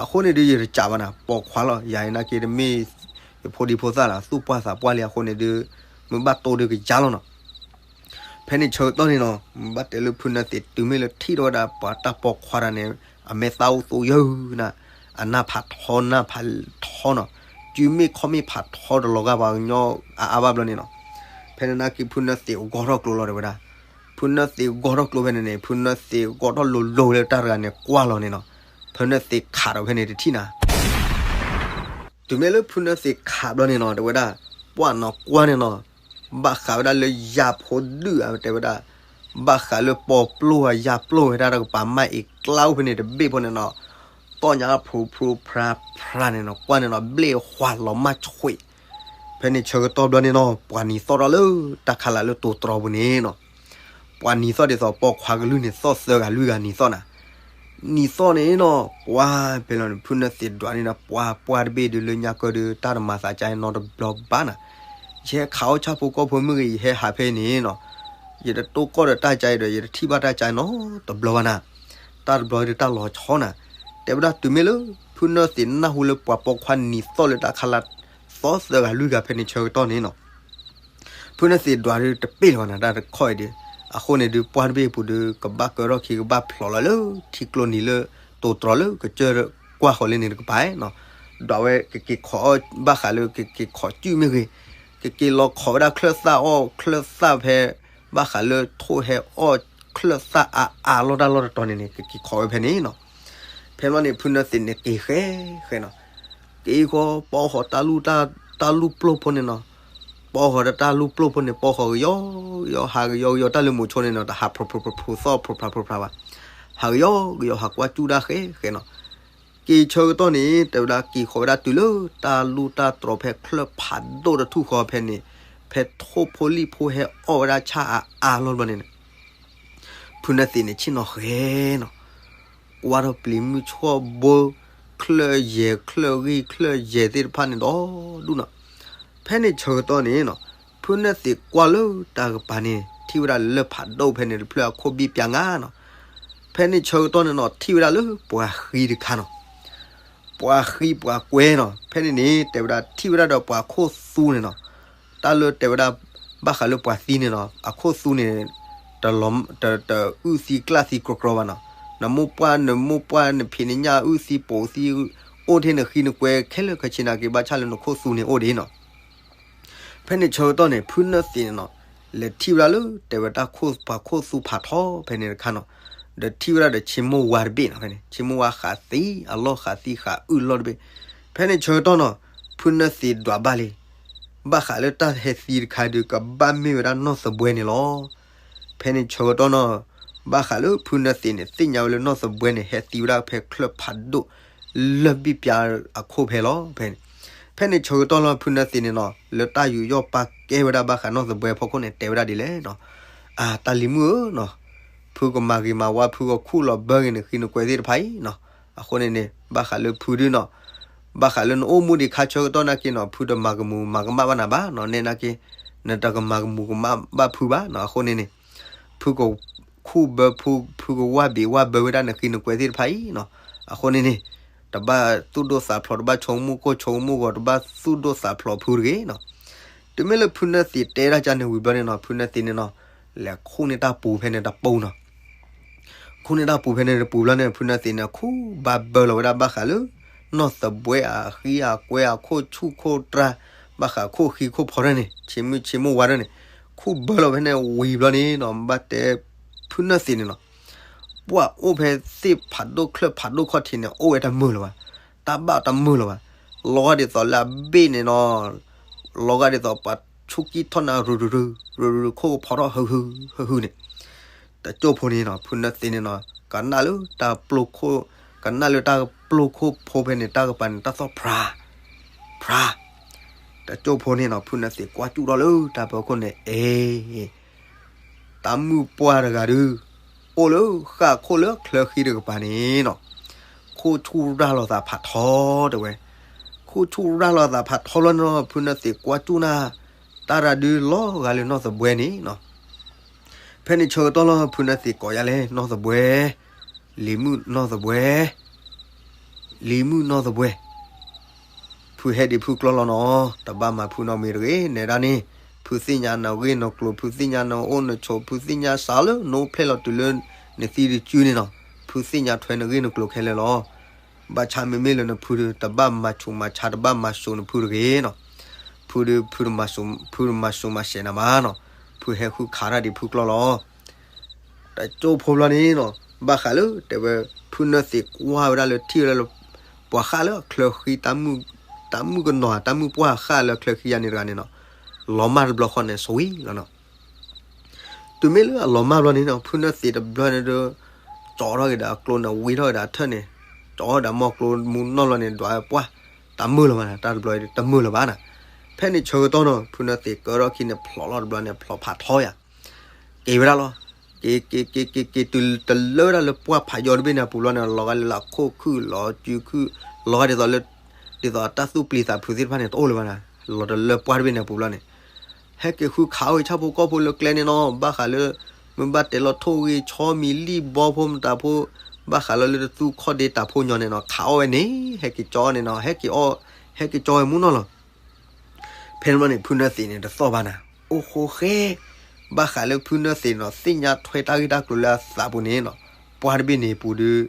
အဃိန့ၣ်ဒုး ယတစံးဘၣ်နၤ ပိာ်ခွါလီၤ. ယၤအံၤနာ်က့တမ့ၢ်ယဖိဒံဖိသၣ်လၢ သူၣ်ပှၢ်သးပှၢ်လံ. အဃိန့ၣ်ဒုး မ့ၢ်ဘၣ်တိၢ်ဒုးကယါလီၤနီၤ. ဖဲန့ၣ်ဆၢကတီၢ်န့ၣ်နီၤ မ့ၢ်ဘၣ်တဲလၢဖုနၢသ့ၣ်တုၤမ့ၢ်လၢထံၣ်ထီၣ်ဝဲဒၣ်ပှၤတၢ်ပိာ်ခွါတဂၤန့ၣ် အမဲာ်သၣ်အိၣ်သူယုၢ်နၤ အနၢ်ဖးထီနၢ်ဖးထီနီၤ စုမ့ၣ်ခီၣ်မ့ၣ်ဖးထီတလီၤဂာ်ပှၤကညီအါအါဘၣ်ဘျီန့ၣ်နီၤ. ဖဲန့ၣ်နာ်က့ဖုနၢသ့ၣ်ဂီၢ်ထီၣ်ကျိလီၤတဲဝဲဒၣ်. ဖုနၢသ့ၣ်ဂီၢ်ထီၣ်ကျိဖဲန့ၣ်န့ၣ် ဖုနၢသ့ၣ်ဂီၢ်ထီၣ်လိၤလိၤလၢတၢ်တဂၤန့ၣ်ကွၢ်လီၤန့ၣ်နီၤ. ဖုနၢသ့ၣ်ခးဒီးဖဲန့ၣ်တထံၣ်နၤ တုၤမ့ၢ်လၢဖုနၢသ့ၣ်ခးဘျီန့ၣ်နီၤ တဲဝဲဒၣ် ပှၢ်နီၤကွၢ်န့ၣ်နီၤ ဘၣ်ဃးဝဲဒၣ်လၢယၤဖိဒုၣ်ဧါ တဲဝဲဒၣ် ဘၣ်ဃးလၢပီၣ်ပျိၢ်ဧါ ယၤပျိၢ်ဝဲဒၣ်တကပၤ မၤအ့ၣ်ကျါအိၣ်ဖဲန့ၣ်တဘ့ၣ်ဖိန့ၣ်နီၤ သီၣ်ညါဖျိဖျိဖျါဖျါန့ၣ်နီၤ ကွၢ်န့ၣ်နီၤ ဘျ့ၣ်ဟွါလီၤမၢ်ဆှံး ဖဲန့ၣ်ဆၢကတီၢ်ဘျီန့ၣ်နီၤ ပှၤနံၤသီၣ်ထီၣ်လၢတၢ်ခါလၢတိၤတြီပူၤန့ၣ်နီၤ ပှၤနံၤသီၣ်ဒ်သိးပိာ်ခွါကလုၢ်န့ၣ် သီၣ်သၢဂၤလွံၢ်ဂၤနံၤသီၣ်နၤ နံၤသီၣ်န့ၣ်နီၤ ပှၤဖဲလီၤန့ၣ် ဖုနၢသ့ၣ်ဒွးန့ၣ်ဒီး ပှၤပှၢ်တဘ့ၣ်ဒုးလၢညါကၢဒုး တၢ်တမၤသးကါနီတဘျီဘၣ်နၤ ယဟဲခးအီၣ်ဆၣ်ဖိကီၢ်ဖိမ့ၢ်ဂ့ၤ ယဟဲဟးဖဲအံၤန့ၣ်နီၤ ယတတိၢ်ကီၢ်ဒီးတၢ်ကါအံၤဒီး ယတထံၣ်ဘၣ်တၢ်ကါနီတဘျီဘၣ်နၤ တၢ်တဘျီဒုးတၢ်လီၤဆီနၤ တဲဝဲဒၣ်တုၤမ့ၢ်လၢ ဖုနၢသ့ၣ်နၢ်ဟူလၢပှၤပိာ်ခွါနံၤသီၣ်လၢတၢ်ခါလၢ သီသၢဂၤလွံၢ်ဂၤဖဲန့ၣ်ဆၢကတီၢ်န့ၣ်နီၤ ဖုနၢသ့ၣ်ဒွးဒုးတပ့ၢ်လၢၤဘၣ်နၤ တၢ်တခီအံၤဒုး အဃိန့ၣ်ဒုး ပှၢ်တဘ့ၣ်အပူၤဒုး ကဘၣ်ကၢထီၣ်ခံ ကဘၣ်ဖျိးလီၤလၢထံကျိနံၤလၢ တိၤတြီလၢကစၢၢ်ကွၢ်ဃီၤလၢန့ၣ်တကပၤနီၤ ဒွးဝဲကက့ၤခိးအီၣ်ဘၣ်ဃးလၢကက့ၤခိးစုၣ်မ့ၢ်ဂ့ၤ ကက့ၤလီၤခိးဝဲဒၣ်ချၢၣ်သၣ်အီၣ်ချၢၣ်သၣ်ဖဲ ဘၣ်ဃးလၢထိၣ်ဟဲအီၣ်ချၢၣ်သၣ်အါအါလီၢ်တၢ်လီၢ်တတီၤန့ၣ်န့ၣ် ကက့ၤခိးဝဲဖဲန့ၣ်နီၤ ဖဲဘျီန့ၣ် ဖုနၢသ့ၣ်န့ၣ်က့ၤဃဲဃဲနီၤ က့ၤဃီပီဟီၣ်တၢ်လူၢ်တၢ်လူၢ်ပျိၢ်ဖိန့ၣ်နီၤ ပီဟီၣ်တၢ်လူၢ်ပျိၢ်ဖိန့ၣ် ပီဟီၣ်ကယီကယီ ဟးကယီကယီ တၢ်လၢမိၤဆိန့ၣ်နီၤ တဟးဖျိးဖျိးဖျိးဖျိးသီၣ်ဖျိးဖျါဖျိးဖျါဘၣ် ဟးကယီကယီ ဟးကွၢ်စူၣ်တၢ်ဃဲဃဲနီၤ က့ၤဆၢကတီၢ်န့ၣ် တဲဝဲဒၣ်က့ၤဃီၤဝဲဒၣ်တုၤလၢတၢ်လူၢ်တၢ်တြီၤဖဲချၢၣ်ဖးဒိၣ်တထူၣ်ဃီဖဲန့ၣ် ဖဲထိၣ်ဖိလံၣ်ဖိဟဲအီၣ်ဝဲဒၣ်ဆၣ်အါအါလီၢ်ဘျီန့ၣ် ဖုနၢသ့ၣ်န့ၣ်ဆ့ၣ်နီၤဃဲနီၤ ကွၢ်ထီၣ်ပျံၤမုၢ်ဆှီၣ်ဘိ ချၢၣ်ယဲၢ်ချၢၣ်ဂံၢ် ချၢၣ်ယဲၢ်သ့ၣ်တဖၣ်န့ၣ်ဒီဒူၣ်နီၤ ဖဲန့ၣ်ဆၢကတီၢ်န့ၣ်နီၤ ဖုနၢသ့ၣ်ကွၢ်လၢတၢ်ကပၤန့ၣ် ထံၣ်ဝဲဒၣ်လၢၢ်ဖးဒိၣ်ဖဲန့ၣ်တဖျၢၣ်အခိၣ်ဘံၣ်ပျၢ်ငါနီၤ ဖဲန့ၣ်ဆၢကတီၢ်န့ၣ်နီၤ ထံၣ်ဝဲဒၣ်လၢပှၤဃံတခါနီၤ, ပှၤဃံပှၤကွဲနီၤ, ဖဲန့ၣ်န့ၣ် တဲဝဲဒၣ်ထံၣ်ဝဲဒၣ်ဒီးပှၤခိၣ်သူန့ၣ်နီၤ, တၢ်လၢတဲဝဲဒၣ် ဘၣ်ဃးလၢပှၤသံန့ၣ်နီၤ အခိၣ်သူန့ၣ် တလီၤ တ တအုၣ်သံကျၣ်သံကြီကြီဘၣ်နီၤ, နမိၢ်ပှၢ် နမိၢ်ပှၢ် နဖံးနညၣ်အုၣ်သံပိာ်သံ အိၣ်ထဲနဃံနကွဲခဲလၢာ်ခဲဆ့နာ်က့ ဘၣ်ဆၣ်လၢနခိၣ်သူန့ၣ်အိၣ်ဒံးနီၤ. ဖဲန့ၣ်ဆၢကတီၢ်န့ၣ် ဖုနၢသံးန့ၣ်နီၤ လဲၤထံၣ်ဝဲဒၣ်လၢ တဲဝဲတၢ်ခိၣ် ပှၤခိၣ်သူဖးထီဖဲန့ၣ်တခါနီၤ, ဒီးထံၣ်ဝဲဒၣ်ဒီးဆ့မိၢ်ဝါတဘ့ၣ်နီၤ, ဖဲန့ၣ် ဆ့မိၢ်ဝါဃးသံအလီၢ်ဃးသံဃးအုၣ်လီၢ်တဘ့ၣ်. ဖဲန့ၣ်ဆၢကတီၢ်နီၤ ဖုနၢသံးဒွးဘၣ်လံ ဘၣ်ဃးလၢတၢ်ဟဲသံတခါဒီး ကဘၣ်မ့ၢ်ဝဲဒၣ်နီၢ်သဘှဲန့ၣ်လီၤ. ဖဲန့ၣ်ဆၢကတီၢ်နီၤ ဘၣ်ဃးလၢဖုနၢသံးန့ၣ် သ့ၣ်ညါဝဲလၢနီၢ်သဘှဲန့ၣ် ဟဲသံဝဲဒၣ်ဖဲချၢၣ်ဖးဒိၣ် လၢၢ်ဘံၣ်ပျါအခိၣ်ဖဲလီၤ. ဖဲန့ၣ် ဖဲန့ၣ်ဆၢကတီၢ်လီၤ ဖုနၢသံးန့ၣ်နီၤ လၢတၢ်ယူးယီၣ်ပာ်ကဲဝဲဒၣ်ဘၣ်ဃးနီၢ်သဘှဲအဖီခိၣ်န့ၣ် တဲဝဲဒၣ်ဒ်လဲၣ်နီၤ, အၢ တၢ်လံၤမုၣ်ဧၢနီၤ, ဖုကမၤဂ့ၤမၤဝါ ဖုကခူၣ်လီၤဘၢဂ့ၤနဃံနကွဲသ့ၣ်တဖၣ်အံၤနီၤ. အဃိန့ၣ်န့ၣ် ဘၣ်ဃးလၢဖုဒုနီၤ ဘၣ်ဃးလၢနအိၣ်မူဒံးခါဆၢကတီၢ်နာ်က့နီၤ ဖုတမၤကမူၤမၤကမၣ်ဘၣ်နၤဘၣ်နီၤ, နဲနာ်က့ နတကမၤကမူၤကမၣ်ဘၣ်ဖုဘၣ်နီၤ. အဃိန့ၣ်န့ၣ် ဖုကခူၣ်ဘၢဖု ဖုကဝၢ်ဘ့ၣ်ဝၢ်ဘၢဝဲဒၣ်နဃံနကွဲသ့ၣ်တဖၣ်အံၤနီၤ. အဃိန့ၣ်န့ၣ် တဘၣ်သူၣ်ဒိၣ်သးဖျိး တဘၣ်ဆိကမိၣ်ကိၢ်ဆိကမိၣ်ဂီၤ တဘၣ်သူၣ်ဒိၣ်သးဖျိးဖုတဂ့ၤနီၤ. တုၤမ့ၢ်လၢဖုနၢသံးတဲဒၣ်ကန့ၣ်ဝံၤဘျီန့ၣ်နီၤ ဖုနၢသံးန့ၣ်နီၤ လဲၤခူၣ်န့ၢ်တၢ်ပူၤဖဲန့ၣ်တပူၤနီၤ ခူၣ်န့ၢ်တၢ်ပူၤဖဲန့ၣ်တပူၤဘျီန့ၣ် ဖုနၢသံးန့ၣ် ခူၣ်ဘၣ်ဘၢလီၤဝဲဒၣ်ဘၣ်ဃးလၢ နီၢ်သဘှဲအဃံအကွဲအခိၣ်ဆူၣ်ခိၣ်တြၢ် ဘၣ်ဃးခိၣ်ဃံခိၣ်ဖီတၢ်န့ၣ် ဆ့မုၢ်ဆ့မိၢ်ဝါတၢ်န့ၣ် ခူၣ်ဘၢလီၤဖဲန့ၣ်ဝံၤဘျီန့ၣ်နီၤ ဘၣ်တဲ ဖုနၢသံးန့ၣ်နီၤ ပှၢ်အိၣ်ဖဲသ့ၣ်ဖးဒိၣ်ချၢၣ်ဖးဒိၣ်ခီၣ်ထံးန့ၣ် အိၣ်ဝဲတမုာ်လၢၤဘၣ်, တၢ်ဘၣ်တမုာ်လၢၤဘၣ်, လီၤဂာ်ဒ်သိးလၢအဘ့ၣ်န့ၣ်နီၤ လီၤဂာ်ဒ်သိးပှၤဆူၣ်ကံၢ်ထီၣ်နၤ ရူၤရူၤရူၤရူၤခိၣ်ကဖီထီၣ်ဟုဟုဟုဟုန့ၣ် တကၠိၢ်ဖိန့ၣ်နီၤ ဖုနၢသံးန့ၣ်နီၤ ကနၣ်လၢတၢ်ပျိခိၣ် ကနၣ်လၢတၢ်ပျိခိၣ်ဖိဖဲန့ၣ် တၢ်ကပၤန့ၣ် တၢ်သီၣ်ဖြါ ဖြါ တကၠိၢ်ဖိန့ၣ်နီၤ ဖုနၢသံးကွၢ်ကၠူၣ်ထီၣ်လၢတၢ်ပၢၤခိၣ်န့ၣ် အဲ တၢ်မုၣ်ပှၢ်တဂၤဒု အိၣ်လၢဃၣ်ခိၣ်လၢချၢဃံတကပၤန့ၣ်နီၤ ခိၣ်ဆူၣ်ရၢ်လီၤသးဖးထီတဲဝဲ, ခိၣ်ဆူၣ်ရၢ်လီၤသးဖးထီလီၤနီၤ ဖုနၢသံးကွၢ်ကၠူၣ်နၤ တၢ်ရၤဒုလီၤဂာ်လၢနီၢ်သဘှဲန့ၣ်နီၤ ဖဲန့ၣ်ဆၢကတီၢ်လီၤ ဖုနၢသံးကိးယါလဲၣ် နီၢ်သဘှဲ, လံၤမုၣ်နီၢ်သဘှဲ, လံၤမုၣ်နီၢ်သဘှဲ, ဖုဟဲဒံးဖုကျီၢ်လီၤနီၤ, တဘၣ်မၤဖုနီတမံၤတဂ့ၤ, နဲဒၣ်န့ၣ် ဖုသ့ၣ်ညါနဂ့ၢ်နကျိၤ, ဖုသ့ၣ်ညါနအိၣ်နဆိး, ဖုသ့ၣ်ညါစးလၢနအိၣ်ဖျဲၣ်လီၤတုၤလၢနသံတစုန့ၣ်နီၤ, ဖုသ့ၣ်ညါထွဲနဂ့ၢ်နကျိၤခဲလၢာ်လီၤ. ဘၣ်ဆၣ်မ့မ့ၢ်လၢနဖုဒီး တဘၣ်မၤဆူးမၤဆါ တဘၣ်မၤစိးနဖုတဂ့ၤနီၤ. ဖုဒီး ဖုတမၤစိးမၤစဲးနၤဘၣ်နီၤ, ဖုဟဲဃုခးတၢ်ဒံးဖုကျီၢ်လီၤ. တကၠိဖိဘျီန့ၣ်နီၤ, ဘၣ်ဃးလၢတဲဝဲ ဖုနၢသံးကွၢ်ဝဲဒၣ်လၢထံၣ်ဝဲဒၣ်လၢ ပှၤဃၣ်လၢအချၢဃံ တၢ်မုၣ်ကနီၤ တၢ်မုၣ်ပှၢ်ဃၣ်လၢအချၢဃံယါန့ၣ်တဂၤန့ၣ်နီၤ, လီၤမၢ်တဘျီဃီန့ၣ် ဆိဝံၤလီၤနီၤ. တုၤမ့ၢ်လၢအလီၤမၢ်ဘျီန့ၣ်နီၤ, ဖုနၢသံးတဘျီန့ၣ်ဒီး ကၠီထီၣ်က့ၤဒီးအကျိန့ၣ် ဝံထီၣ်က့ၤဒီးအထၢၣ်န့ၣ်, ကၠီဒီးမိၢ်ကျိမူနီၢ်လီၤန့ၣ် ဒွးပှၢ် တၢ်မုာ်လီၤဘၣ်နၤ, တၢ်တဘျီတမုာ်လီၤဘၣ်နၤ. ဖဲန့ၣ်ဆၢကတီၢ်နီၤ, ဖုနၢသံးကၢထီၣ်ခံန့ၣ် ဖျိးလီၤတဘျီန့ၣ် ဖျိးဖးထီယၤ က့ၤဝဲဒၣ်လီၤ. က့ၤ က့ၤ က့ၤ က့ၤ က့ၤ တုၤတလၢဝဲဒၣ်လၢပှၢ်ဖးယီၤတဘ့ၣ်န့ၣ်အပူၤဘျီန့ၣ် လီၤဂာ်လၢလၢခိၣ်ခုၣ် လီၤစုခုၣ် လီၤဂာ်ဒ်သိးလၢ ဒ်သိးတၢ်သူၣ်ပျံၤသးဖုးသ့ၣ်တဖၣ်န့ၣ် တအိၣ်လၢၤဘၣ်နၤ, လီၤတလၢပှၢ်တဘ့ၣ်န့ၣ်အပူၤဘျီန့ၣ် ဟဲက့ၤဃုခးအီၣ်ဝဲဆၣ်ဖိကီၢ်ဖိလၢကျဲန့ၣ်နီၤ, ဘၣ်ဃးလၢ မ့ၢ်ဘၣ်တဲလီၤထိၣ်ဂ့ၤဆီမံၤလံၣ်ဘီဖိမတၤဖိ, ဘၣ်ဃးလၢလၢတသူခီၣ်ဒ့တၢ်ဖိညီန့ၣ်နီၤ, ခးအီၣ်ဝဲန့ၣ် ဟဲက့ၤကၠီန့ၣ်နီၤ, ဟဲက့ၤအီၣ် ဟဲက့ၤကၠီဝဲမူနီၢ်လီၤ. ဖဲန့ၣ်ဘျီန့ၣ် ဖုနၢသံးန့ၣ် တသီၣ်ဘၣ်နၤ, အိၣ်ဃိဃဲ ဘၣ်ဃးလၢဖုနၢသံးနီၤ သ့ၣ်ညါထွဲတၢ်ဂ့ၢ်တၢ်ကျိၤလၢအသးပူၤန့ၣ်နီၤ, ပှၢ်တဘ့ၣ်န့ၣ်ပူၤဒီး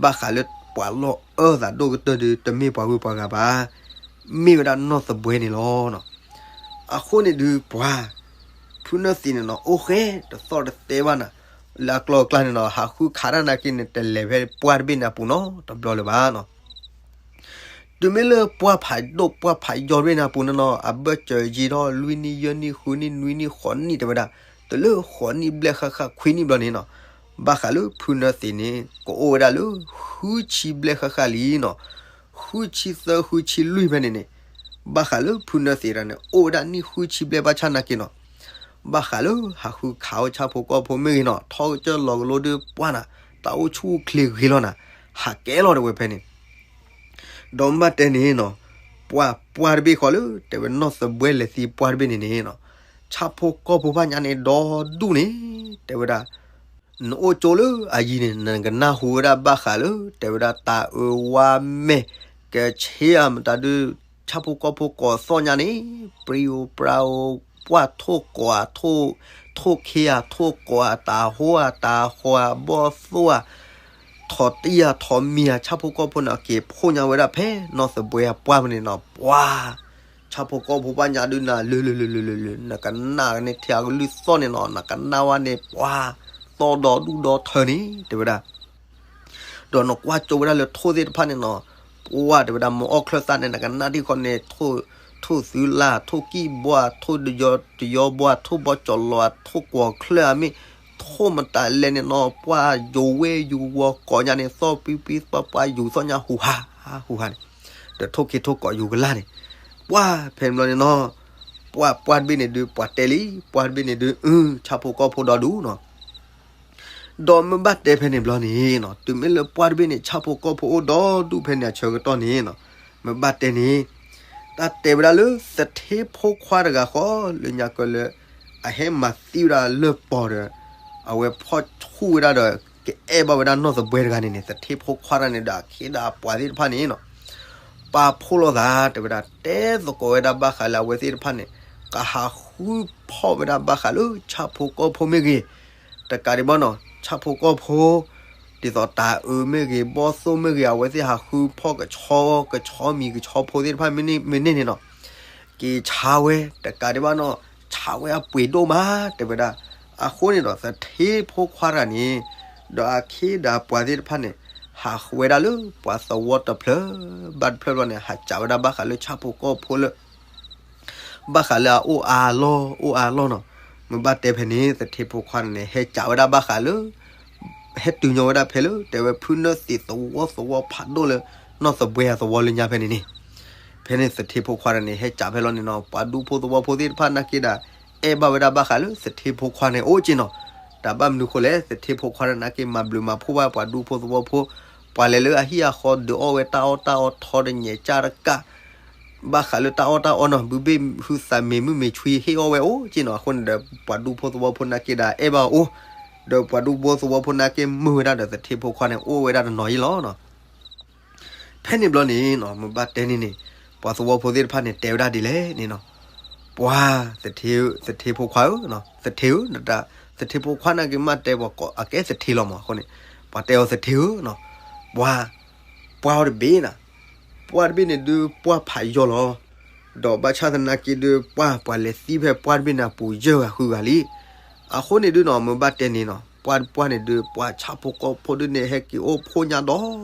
ဘၣ်ဃးလၢပှၤလီၢ်အၢသးဒိၣ်ကတၢၢ်ဒီး တမ့ၢ်ပှၤဂုၤပှၤဂၤဘၣ်, မ့ၢ်ဝဲဒၣ်နီၢ်သဘှဲန့ၣ်လီၤ. အဃိန့ၣ်ဒုးပှၤ ဖုနၢသံးန့ၣ်နီၤ အိၣ်ဃဲ တသီၣ်တသဲဘၣ်နၤ, လၢအကျီအကျါန့ၣ်နီၤ ဟးဃုခးတၢ်နာ်က့န့ၣ် တလဲၤဖဲပှၢ်တဘ့ၣ်န့ၣ်အပူၤနီတဘျီလၢၤဘၣ်နီၤ. တုၤမ့ၢ်လၢပှၢ်ဖးဒိၣ်ပှၢ်ဖးယီၤတဘ့ၣ်န့ၣ်အပူၤန့ၣ်နီၤ အဘၢၣ်စၢၤယံာ်ထီၣ် လွံၢ်နံၣ်ယဲၢ်နံၣ်ဃုနံၣ်နွံနံၣ်ဃိးနံၣ်တဲဝဲဒၣ်, တုၤလၢဃိးနံၣ်ဘျဲၣ်ဃၣ်ဃၣ်ခွံနံၣ်ဘျီန့ၣ်နီၤ ဘၣ်ဃးလၢဖုနၢသံးန့ၣ် ကအိၣ်ဝဲဒၣ်လၢ ဃုဆံဘျဲၣ်ဃၣ်ဃၣ်လံနီၤ, ဃုဆံသၢဃုဆံလွံၢ်ဖဲန့ၣ်န့ၣ် ဘၣ်ဃးလၢဖုနၢသံးတဂၤန့ၣ် အိၣ်ဝဲဒၣ်နံၣ်ဃုဆံဘျဲၣ်ဘၣ်ဆၣ်နာ်က့နီၤ ဘၣ်ဃးလၢဟးဃုခးအီၣ်ဆၣ်ဖိကီၢ်ဖိမ့ၢ်ဂ့ၤနီၤ ထီၣ်ကစၢၢ်လီၤကလိဒုးပှၢ်နၤ တၢ်အိၣ်ဆူၣ်အိၣ်ချ့ဂ့ၤလီၤနၤ ဟးကဲလီၤတဲဝဲဖဲန့ၣ် ဒီးမ့ၢ်ဘၣ်တဲန့ၣ်နီၤ ပှၢ်ပှၢ်တဘ့ၣ်ဃီလၢ တဲဝဲနီၢ်သဘှဲလဲၤသံပှၢ်တဘ့ၣ်န့ၣ်န့ၣ်နီၤ ဆၣ်ဖိကီၢ်ဖိဖၣ်ညါန့ၣ်ဒီဒူၣ်န့ၣ် တဲဝဲဒၣ် နအိၣ်ကၠိလၢအယံၤန့ၣ် နကနၢ်ဟူဝဲဒၣ်ဘၣ်ဃးလၢ တဲဝဲဒၣ်တၤအၢဝါမဲာ် ကဆ့အမတၤဒုး ဆၣ်ဖိကီၢ်ဖိကိးသီၣ်ညါန့ၣ် ပြံဧိၤပြါဧိၤ ပှၢ်ထိၣ်ကိးဧါ ထိၣ်ခ့ဧါ ထိၣ်ကိးဧါ တၤဟိဧါ တၤဃီဧါ ဘီၣ်သိၣ်ဧါ ထိၣ်တံၢ်ဧါ ထိၣ်မံၤဧါ ဆၣ်ဖိကီၢ်ဖိန့ၣ် က့ၤဖှိၣ်ညါဝဲဒၣ်ဖဲနီၢ်သဘှဲအပှၢ်ဖဲန့ၣ်နီၤ ပှၤ ဆၣ်ဖိကီၢ်ဖိဘၣ်ညါဒုးနၤ လၢလၢလၢလၢလၢလၢ နကနၣ်န့ၣ်ထဲအကလုၢ်သီၣ်န့ၣ်နီၤ နကနၣ်ဝဲန့ၣ် ပှၤ သီၣ်ဒီဒူၣ်ဒီထၢန့ၣ် တဲဝဲဒၣ် ဒီးနကွၢ်ကၠိဝဲဒၣ်လၢထိၣ်သ့ၣ်တဖၣ်န့ၣ်နီၤ ပှၤ တဲဝဲဒၣ် မ့ၢ်အီၣ်ချၢၣ်သးန့ၣ် နကနၣ်ထံၣ်ဃီန့ၣ် ထိၣ် ထိၣ်သုလၢ် ထိၣ်ကံၢ်ဘှၢ် ထိၣ်တယီတယီဘှၢ် ထိၣ်ဘီကၠီၤလီၤ ထိၣ်ကွီၤချၢၣ်အမ့ၢ် ထိၣ်မတၤလဲၣ်န့ၣ်နီၤ ပှၤယူၤဝဲယူၤဝီၤကိးညါန့ၣ် သီၣ်ပံပံပှၢ်ပှၢ် ယူၤသီၣ်ညါဟူးဟးဟူးဟးန့ၣ် ဒီးထိၣ်ခ့ထိၣ်ကိးယူၤကလၢ်န့ၣ် ပှၤ ဖဲန့ၣ်ဘျီန့ၣ်နီၤ ပှၤ ပှၢ်တဘ့ၣ်န့ၣ်ဒုး ပှၤတဲလံ ပှၢ်တဘ့ၣ်န့ၣ်ဒုး အု ဆၣ်ဖိကီၢ်ဖိဒီဒူၣ်နီၤ ဒီးမ့ၢ်ဘၣ်တဲဖဲန့ၣ်ဘျီန့ၣ်နီၤ တုၤမ့ၢ်လၢပှၢ်တဘ့ၣ်န့ၣ် ဆၣ်ဖိကီၢ်ဖိအိၣ်ဒီဒူၣ်ဖဲန့ၣ်အဆၢကတီၢ်န့ၣ်နီၤ မ့ၢ်ဘၣ်တဲန့ၣ် တၢ်တဲဝဲဒၣ်လၢ သထ့ဖိခွါတဂၤဃီ လၢညါကၢလၢ အဟဲမၤသံဝဲဒၣ်လၢပီၤဒီး အဝဲဖီၣ်ဆူၣ်ဝဲဒၣ်ဒီး ကအဲၣ်ဘၣ်ဝဲဒၣ်နီၢ်သဘှဲတဂၤန့ၣ်န့ၣ် သထ့ဖိခွါတဂၤန့ၣ်ဒီး အခ့ဒီးအပှၤသ့ၣ်တဖၣ်န့ၣ်နီၤ ပာ်ဖှိၣ်လိာ်သး တဲဝဲဒၣ် တဲသကိးဝဲဒၣ်ဘၣ်ဃးလၢအဝဲသ့ၣ်တဖၣ်န့ၣ် ကဟးဃုဖီၣ်ဝဲဒၣ်ဘၣ်ဃးလၢ ဆၣ်ဖိကီၢ်ဖိမ့ၢ်ဂ့ၤ, တကးဒံးဘၣ်နီၤ ဆၣ်ဖိကီၢ်ဖိ ဒ်သိးတၤအၢမ့ၢ်ဂ့ၤ ဘီၣ်သိၣ်မ့ၢ်ဂ့ၤ အဝဲသ့ၣ်ဟးဃုဖီၣ်ကဆီ ကဆီမံၤကဆီဖိသ့ၣ်တဖၣ်မ့ၢ်န့ၢ်န့ၣ်နီၤ က့ၤဆါဝဲ တကးဒံးဘၣ်နီၤ ဆါဝဲအပှ့ၤဒိၣ်မး တဲဝဲဒၣ်. အဃိန့ၣ်ဒီး သထ့ဖိခွါတဂၤန့ၣ် ဒီးအခ့ဒီးပှၤသ့ၣ်တဖၣ်န့ၣ် ဟးဃုဝဲဒၣ်လၢပှၤသဝီတဖျၢၣ် ဘၣ်တဖျၢၣ်ဘျီန့ၣ် ဟးစံးဝဲဒၣ်ဘၣ်ဃးလၢဆၣ်ဖိကီၢ်ဖိလၢ ဘၣ်ဃးလၢအအိၣ်အါလီၢ် အိၣ်အါလီၢ်နီၤ. မ့ၢ်ဘၣ်တဲဖဲန့ၣ် သထ့ဖိခွါန့ၣ် ဟဲစံးဝဲဒၣ်ဘၣ်ဃးလၢ ဟဲတုၤညီဝဲဒၣ်ဖဲလၢ တဲဝဲဖုနၢသံးသဝီသဝီဖးဒိၣ်လၢ နီၢ်သဘှဲအသဝီလၢညါဖဲန့ၣ်န့ၣ်. ဖဲန့ၣ်သထ့ဖိခွါတဂၤန့ၣ် ဟဲစံးဖဲလီၤန့ၣ်နီၤ ပှၤဒူဖိသဝီဖိသ့ၣ်တဖၣ်နာ်က့ဒီး အဲၣ်ဘၣ်ဝဲဒၣ်ဘၣ်ဃးလၢသထ့ဖိခွါန့ၣ်အိၣ်က့နီၤ. တၢ်ဘၣ်မနုၤဃိလဲၣ် သထ့ဖိခွါတဂၤနာ်က့မၤဘျုးမၤဖှိၣ်ဘၣ်ပှၤဒူဖိသဝီဖိ, ပှၤလဲၤလၢအဟံၣ်အဃီဒုးအီၣ်ဝဲတၢ်အီၣ်တၢ်အီထီတညဲးကၢ်တကး ဘၣ်ဃးလၢတၢ်အီၣ်တၢ်အီနီၤ ဘုဘ့ၣ်ဟုသးမ့ၢ်မုာ်မ့ၢ်ဆွံဟ့ၣ်အီၣ်ဝဲအိၣ်က့နီၤ. အဃိန့ၣ်ဒီး ပှၤဒူဖိသဝီဖိနာ်က့ဒီးအဲၣ်ဘၣ်အီၤ, ဒီးပှၤဒူဖိသဝီဖိနာ်က့မုာ်ဝဲဒၣ်ဒီးသထ့ဖိခွါန့ၣ်အိၣ်ဝဲဒၣ်တနီၤယံလီၤနီၤ. ဖဲန့ၣ်ဘျီန့ၣ်နီၤ မ့ၢ်ဘၣ်တဲန့ၣ်န့ၣ် ပှၤသဝီဖိသ့ၣ်တဖၣ်န့ၣ် တဲဝဲဒၣ်ဒ်လဲၣ်န့ၣ်နီၤ, ပှၤ သထ့ဧၢ, သထ့ဖိခွါဧၢ, သထ့ဧၢ, သထ့ဖိခွါနာ်က့မ့ၢ်တဲပှၤကိးအကဲသထ့လီၤမး အဃိန့ၣ် ပှၤတဲအီၤသထ့ဧၢနီၤ, ပှၤ ပှၤအီၤတဘ့ၣ်နၤ, ပှၢ်တဘ့ၣ်န့ၣ်ဒုး ပှၢ်ဖးယီၤလီၤ. ဒီးဘၣ်ဆၣ်သနာ်က့ဒုး ပှၢ်ပှၤလဲၤသံဖဲပှၢ်တဘ့ၣ်န့ၣ်အပူၤယဲၢ်ဂၤဃုဂၤလံ. အဃိန့ၣ်ဒုးနီၤ မ့ၢ်ဘၣ်တဲန့ၣ်နီၤ ပှၢ်တပှၢ်န့ၣ်ဒုး ပှၤဆၣ်ဖိကီၢ်ဖိဒုးန့ၣ် ဟဲက့ၤအိၣ်ဖှိၣ်ညါဒီ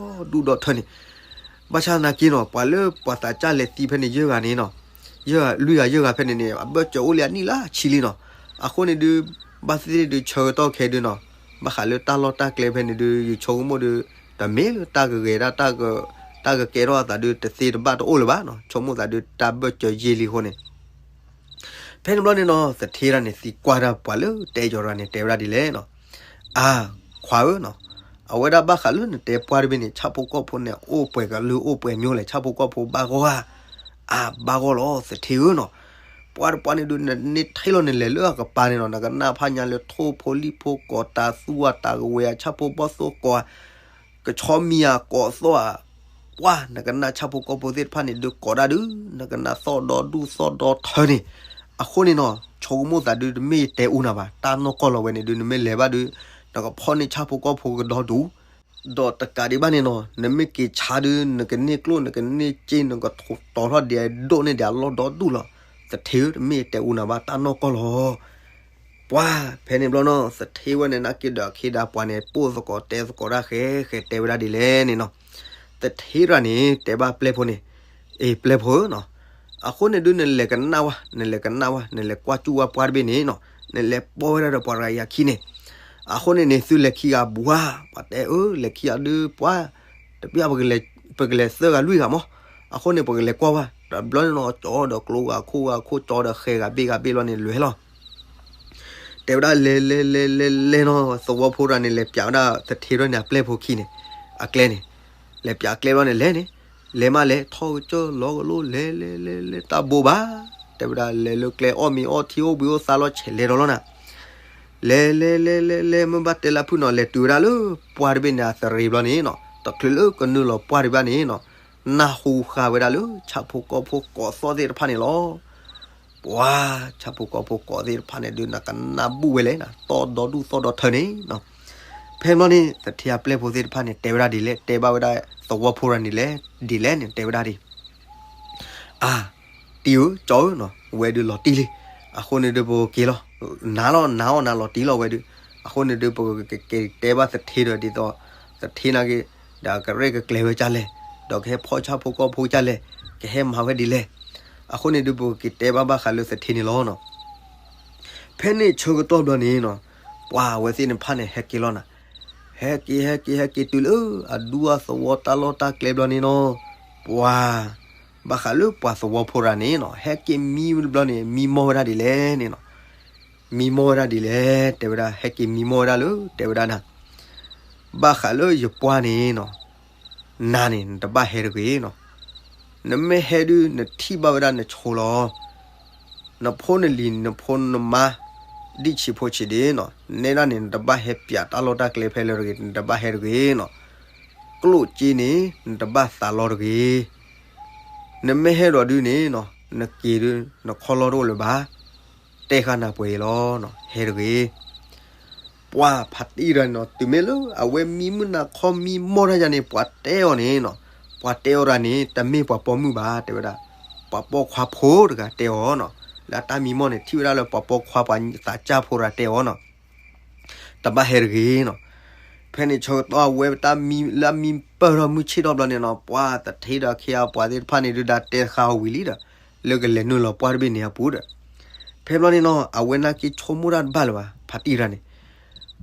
ဒူၣ်ဒီထၢန့ၣ်, ဘၣ်ဆၣ်သနာ်က့နီၤ ပှၤလၢပှၤသးစၢ်လဲၤသံဖဲန့ၣ်ယဲၢ်ဂၤန့ၣ်နီၤ, ယဲၢ်ဂၤလွံၢ်ဂၤယဲၢ်ဂၤဖဲန့ၣ်န့ၣ် အဘၢၣ်စၢၤအိၣ်လံအနံၣ်လၢဆံလံနီၤ. အဃိန့ၣ်ဒုး ဘၣ်သ့ၣ်သ့ၣ်ဒုးဆၢကတီၢ်ခဲဒုးနီၤ, ဘၣ်ဃးလၢတၢ်လီၢ်တၢ်ကျဲဖဲန့ၣ်ဒုး ယဆိကမိၣ်ဒုး တမ့ၢ်လၢတၢ်ကဂဲၤဒၣ် တၢ်ကကဲထီၣ်အသးဒုး တသ့တဘၣ်တအိၣ်လၢၤဘၣ်နီၤ, ဆိကမိၣ်သးဒုး တၢ်ဘၢၣ်စၢၤယံာ်လံအဃိန့ၣ် ဖဲန့ၣ်ဘျီန့ၣ်နီၤ သထ့တဂၤန့ၣ် သံကွၢ်တၢ်ပှၤလၢတဲယီၤတဂၤန့ၣ် တဲဝဲဒၣ်ဒ်လဲၣ်နီၤ, အါ ခွါဧၢနီၤ, အဝဲဒၣ်ဘၣ်ဃးလၢနတဲပှၢ်တဘ့ၣ်န့ၣ် ဆၣ်ဖိကီၢ်ဖိန့ၣ် အိၣ်ပှဲၤကလုာ်အိၣ်ပှဲၤမျိၤလဲၣ် ဆၣ်ဖိကီၢ်ဖိဘၣ်ဂီၢ်ဧါ, အါ ဘၣ်ဂီၢ်လီၤ သထ့ဧၢနီၤ, ပှၢ်တပှၢ်န့ၣ်ဒုး နန့ၢ်ထဲလီၤနလဲၤလၢအကပၤန့ၣ်နီၤ နကနၣ်ဖးညါလၢထိၣ်ဖိလံၣ်ဖိကိး တၤသူဧါ တၤကဝဲၤဧါ ဆၣ်ဖိဘီၣ်သိၣ်ကိးဧါ ကဆီမံၤဧါ ကိးသီၣ်ဧါ, ပှၢ် နကနၣ်ဆၣ်ဖိကီၢ်ဖိသ့ၣ်တဖၣ်န့ၣ်ဒုးကိးဒၣ်ဒုး နကနၣ်သီၣ်ဒီဒူၣ်သီၣ်ဒီထၢန့ၣ်, အဃိန့ၣ်နီၤ ဆိကမိၣ်သးဒုးတမ့ၢ်ယတဲအူနၤဘၣ် တၢ်နီၢ်ကီၢ်လီၤဝဲန့ၣ်ဒုး နမ့ၢ်လဲၤဘၣ်ဒုး နကဖီၣ်န့ၢ်ဆၣ်ဖိကီၢ်ဖိကဒီဒူၣ်, ဒီးတကးဒံးဘၣ်န့ၣ်နီၤ နမ့ၢ်က့ၤဆါဒုး နကန့ၢ်ကျိၣ် နကန့ၢ်စ့ နကတီၤထီၣ်ဒံးဒိၣ်န့ၢ်ဒံးအလီၢ်ဒီဒူၣ်လီၤ, သထ့ဧၢ တမ့ၢ်ယတဲအူနၤဘၣ် တၢ်နီၢ်ကီၢ်လီၤ ပှၤ ဖဲန့ၣ်ဘျီနီၤ သထ့ဝဲန့ၣ်နာ်က့ဒီး အခ့ဒီးပှၤန့ၣ် ပိၢ်သကိးတဲသကိးတၢ်ဃဲဃဲတဲဝဲဒၣ်ဒ်လဲၣ်န့ၣ်နီၤ, သထ့တဂၤန့ၣ် တဲဘၣ်ပျဲၢ်ဖိန့ၣ်, အ့ ပျဲၢ်ဖိဧၢနီၤ, အဃိန့ၣ်ဒုး နလဲၤကနၣ်ဝဲ နလဲၤကနၣ်ဝဲ နလဲၤကွၢ်စူၣ်ဝဲပှၢ်တဘ့ၣ်န့ၣ်နီၤ, နလဲၤပိာ်ဝဲဒၣ်ဒီးပှၤတဂၤအံၤအခံန့ၣ်, အဃိန့ၣ်န့ၣ် သုလဲၤခံဂၤဘၣ်, ပှၤတဲအၢ လဲၤခံဂၤဒုးပှၤ တပျၢ် ပကလဲၤသၢဂၤလွံၢ်ဂၤမး, အဃိန့ၣ် ပကလဲၤကွၢ်ဝဲ, တဘျီန့ၣ်နီၤ ကၠီဒီးကျိဂၤခိၣ်ဂၤခိၣ် ကၠီဒီးဃဲဂၤဘ့ၣ်ဂၤဘ့ၣ်လီၤန့ၣ် လဲၤလီၤ တဲဝဲဒၣ်လဲၤလဲၤလဲၤလဲၤလဲၤနီၤ သဝီဖိတဂၤန့ၣ် လဲၤပျးဝဲဒၣ်သထ့ထီၣ်န့ၣ် အပျဲၢ်ဖိခံန့ၣ် အကျဲန့ၣ်, လဲၤပျးအကျဲဘျီန့ၣ် လဲၤန့ၣ်, လဲၤမးလဲၤ ထီၣ်ကစၢၢ်လီၤကလိ လဲၤလဲၤလဲၤလဲၤ တၢ်ဘိးဘၣ်, တဲဝဲဒၣ်လဲၤလၢကျဲအီၣ်မ့ၤအီထံအိၣ်ဘှံးအိၣ်သါလီၤ ဆဲးလဲၤဒီးလီၤနၤ, လဲၤလဲၤလဲၤလဲၤလဲၤ မ့ၢ်ဘၣ်တဲလၢဖုၣ်နီၤ လဲၤတုၤဝဲဒၣ်လၢပှၢ်တဘ့ၣ်န့ၣ် အသရ့ၤဘျီန့ၣ်နီၤ, တချုးလၢကနုာ်လီၤပှၢ်တဘ့ၣ်န့ၣ်နီၤ, နၢ်ဟူဃာ်ဝဲဒၣ်လၢ ဆၣ်ဖိကီၢ်ဖိကိးသီၣ်သ့ၣ်တဖၣ်န့ၣ်လီၤ. ပှၤ ဆၣ်ဖိကီၢ်ဖိကိးသ့ၣ်တဖၣ်န့ၣ်ဒုး နကနၢ်ဘူၣ်ဝဲလဲၣ်နီၤ, သီၣ်ဒီဒူၣ်သီၣ်ဒီထၢန့ၣ်နီၤ. ဖဲဘျီန့ၣ် သထ့အပျဲၢ်ဖိသ့ၣ်တဖၣ်န့ၣ် တဲဝဲဒၣ်ဒ်လဲၣ်, တဲဘၣ်ဝဲဒၣ်သဝီဖိရၤန့ၣ်လဲၣ်, ဒ်လဲၣ်န့ၣ် တဲဝဲဒၣ်ဒ် အါ, တံၤဧၢ, ကၠီဧၢနီၤ, ဝဲဒုးလီၤတံၢ်လံ. အဃိန့ၣ်ဒုး ပကက့ၤလီၤ, နၤလီၤ, နၤအီၣ်နၤလီၤတံၢ်လီၤဝဲဒုး. အဃိန့ၣ်ဒုး ပကက့ၤတဲဘၣ်သထ့ဒီး ဒ်သိး သထ့နာ်က့ၤ ဒီးကရဲၣ်ကကျဲၤဝဲကၢ်လဲၣ်, ဒီးကဟဲဖီၣ်ဆၣ်ဖိကီၢ်ဖိကၢ်လဲၣ်, ကဟဲမၤဝဲဒ်လဲၣ်. အဃိန့ၣ်ဒုး ပကက့ၤတဲဘၣ်ဘၣ်ဃးလၢသထ့န့ၣ်လီၤနီၤ. ဖဲန့ၣ်ဆၢကတီၢ်ဘျီန့ၣ်နီၤ, ပှၤအဝဲသ့ၣ်တဖၣ်န့ၣ် ဟဲက့ၤလီၤနၤ, ဟဲက့ၤ ဟဲက့ၤ ဟဲက့ၤတုၤလၢ အဒူအသဝီတၢ်လီၢ်တၢ်ကျဲဘျီန့ၣ်နီၤ, ပှၤ ဘၣ်ဃးလၢပှၤသဝီဖိရၤန့ၣ်နီၤ, ဟဲက့ၤမံဘျီန့ၣ် မံမီၢ်ဝဲဒၣ်ဒ်လဲၣ်န့ၣ်နီၤ. မံမီၢ်ဝဲဒၣ်ဒ်လဲၣ်, တဲဝဲဒၣ် ဟဲက့ၤမံမီၢ်ဝဲဒၣ်လၢ တဲဝဲဒၣ်နၤ, ဘၣ်ဃးလၢယပှၢ်န့ၣ်နီၤ, နၤန့ၣ် နတဘၣ်ဟဲတဂ့ၤနီၤ. နမ့ၢ်ဟဲဒုး နထံၣ်ဘၣ်ဝဲဒၣ်နဆိလီၤ. နဖိနလံၤ နဖိနမါ ဒံၣ်ဆံးဖိဆံးဒ့နီၤ, နဲဒၣ်န့ၣ် နတဘၣ်ဟဲပၠးတၢ်လီၢ်တၢ်ကျဲဖဲလၢတဂ့ၤ, နတဘၣ်ဟဲတဂ့ၤနီၤ. ကျိၣ်စ့န့ၣ် နတဘၣ်သးလီတဂ့ၤ. နမ့ၢ်ဟဲဒီးဒုးန့ၣ်နီၤ, နက့ၤဒုး နခီၣ်လီၢ်တအိၣ်လၢၤဘၣ်. တဲဃာ်နၤပှဲၤအံၤလီၤ, ဟဲတဂ့ၤ. ပှၤဖါတံၢ်ရၤန့ၣ်နီၤ, တုၤမ့ၢ်လၢအဝဲမံမုၢ်နၤခီမံမီၢ်တၢ်ယၤန့ၣ် ပှၤတဲအီၤန့ၣ်နီၤ, ပှၤတဲအီၤတၢ်န့ၣ် တမ့ၢ်ပှၤပိာ်မုၣ်ဘၣ်, တဲဝဲဒၣ် ပှၤပိာ်ခွါဖိတဂၤတဲအီၤနီၤ. လၢအတၢ်မံမီၢ်န့ၣ် ထံၣ်ဝဲဒၣ်လၢပှၤပိာ်ခွါ ပှၤသးစၢ်ဖိတဂၤတဲအီၤနီၤ. တဘၣ်ဟဲတဂ့ၤနီၤ. ဖဲန့ၣ်ဆၢကတီၢ် အဝဲတၢ်မံလၢအမံပၢၢ်ထီၣ်မုၢ်ဆ့ၣ်ထီၣ်ဘျီန့ၣ်နီၤ, ပှၤသထ့ဒီးအခ့အပှၤသ့ၣ်တဖၣ်န့ၣ်ဒုး ဒၣ်တဲဃာ်အီၤဝံၤလံဒီး လၢကလဲၤနုာ်လီၤပှၢ်တဘ့ၣ်န့ၣ်အပူၤဒီး, ဖဲဘျီန့ၣ်နီၤ အဝဲနာ်က့ဆိကမိၣ်တၢ်တဘၣ်လၢၤဘၣ်, ဖါတံၢ်ရၤန့ၣ်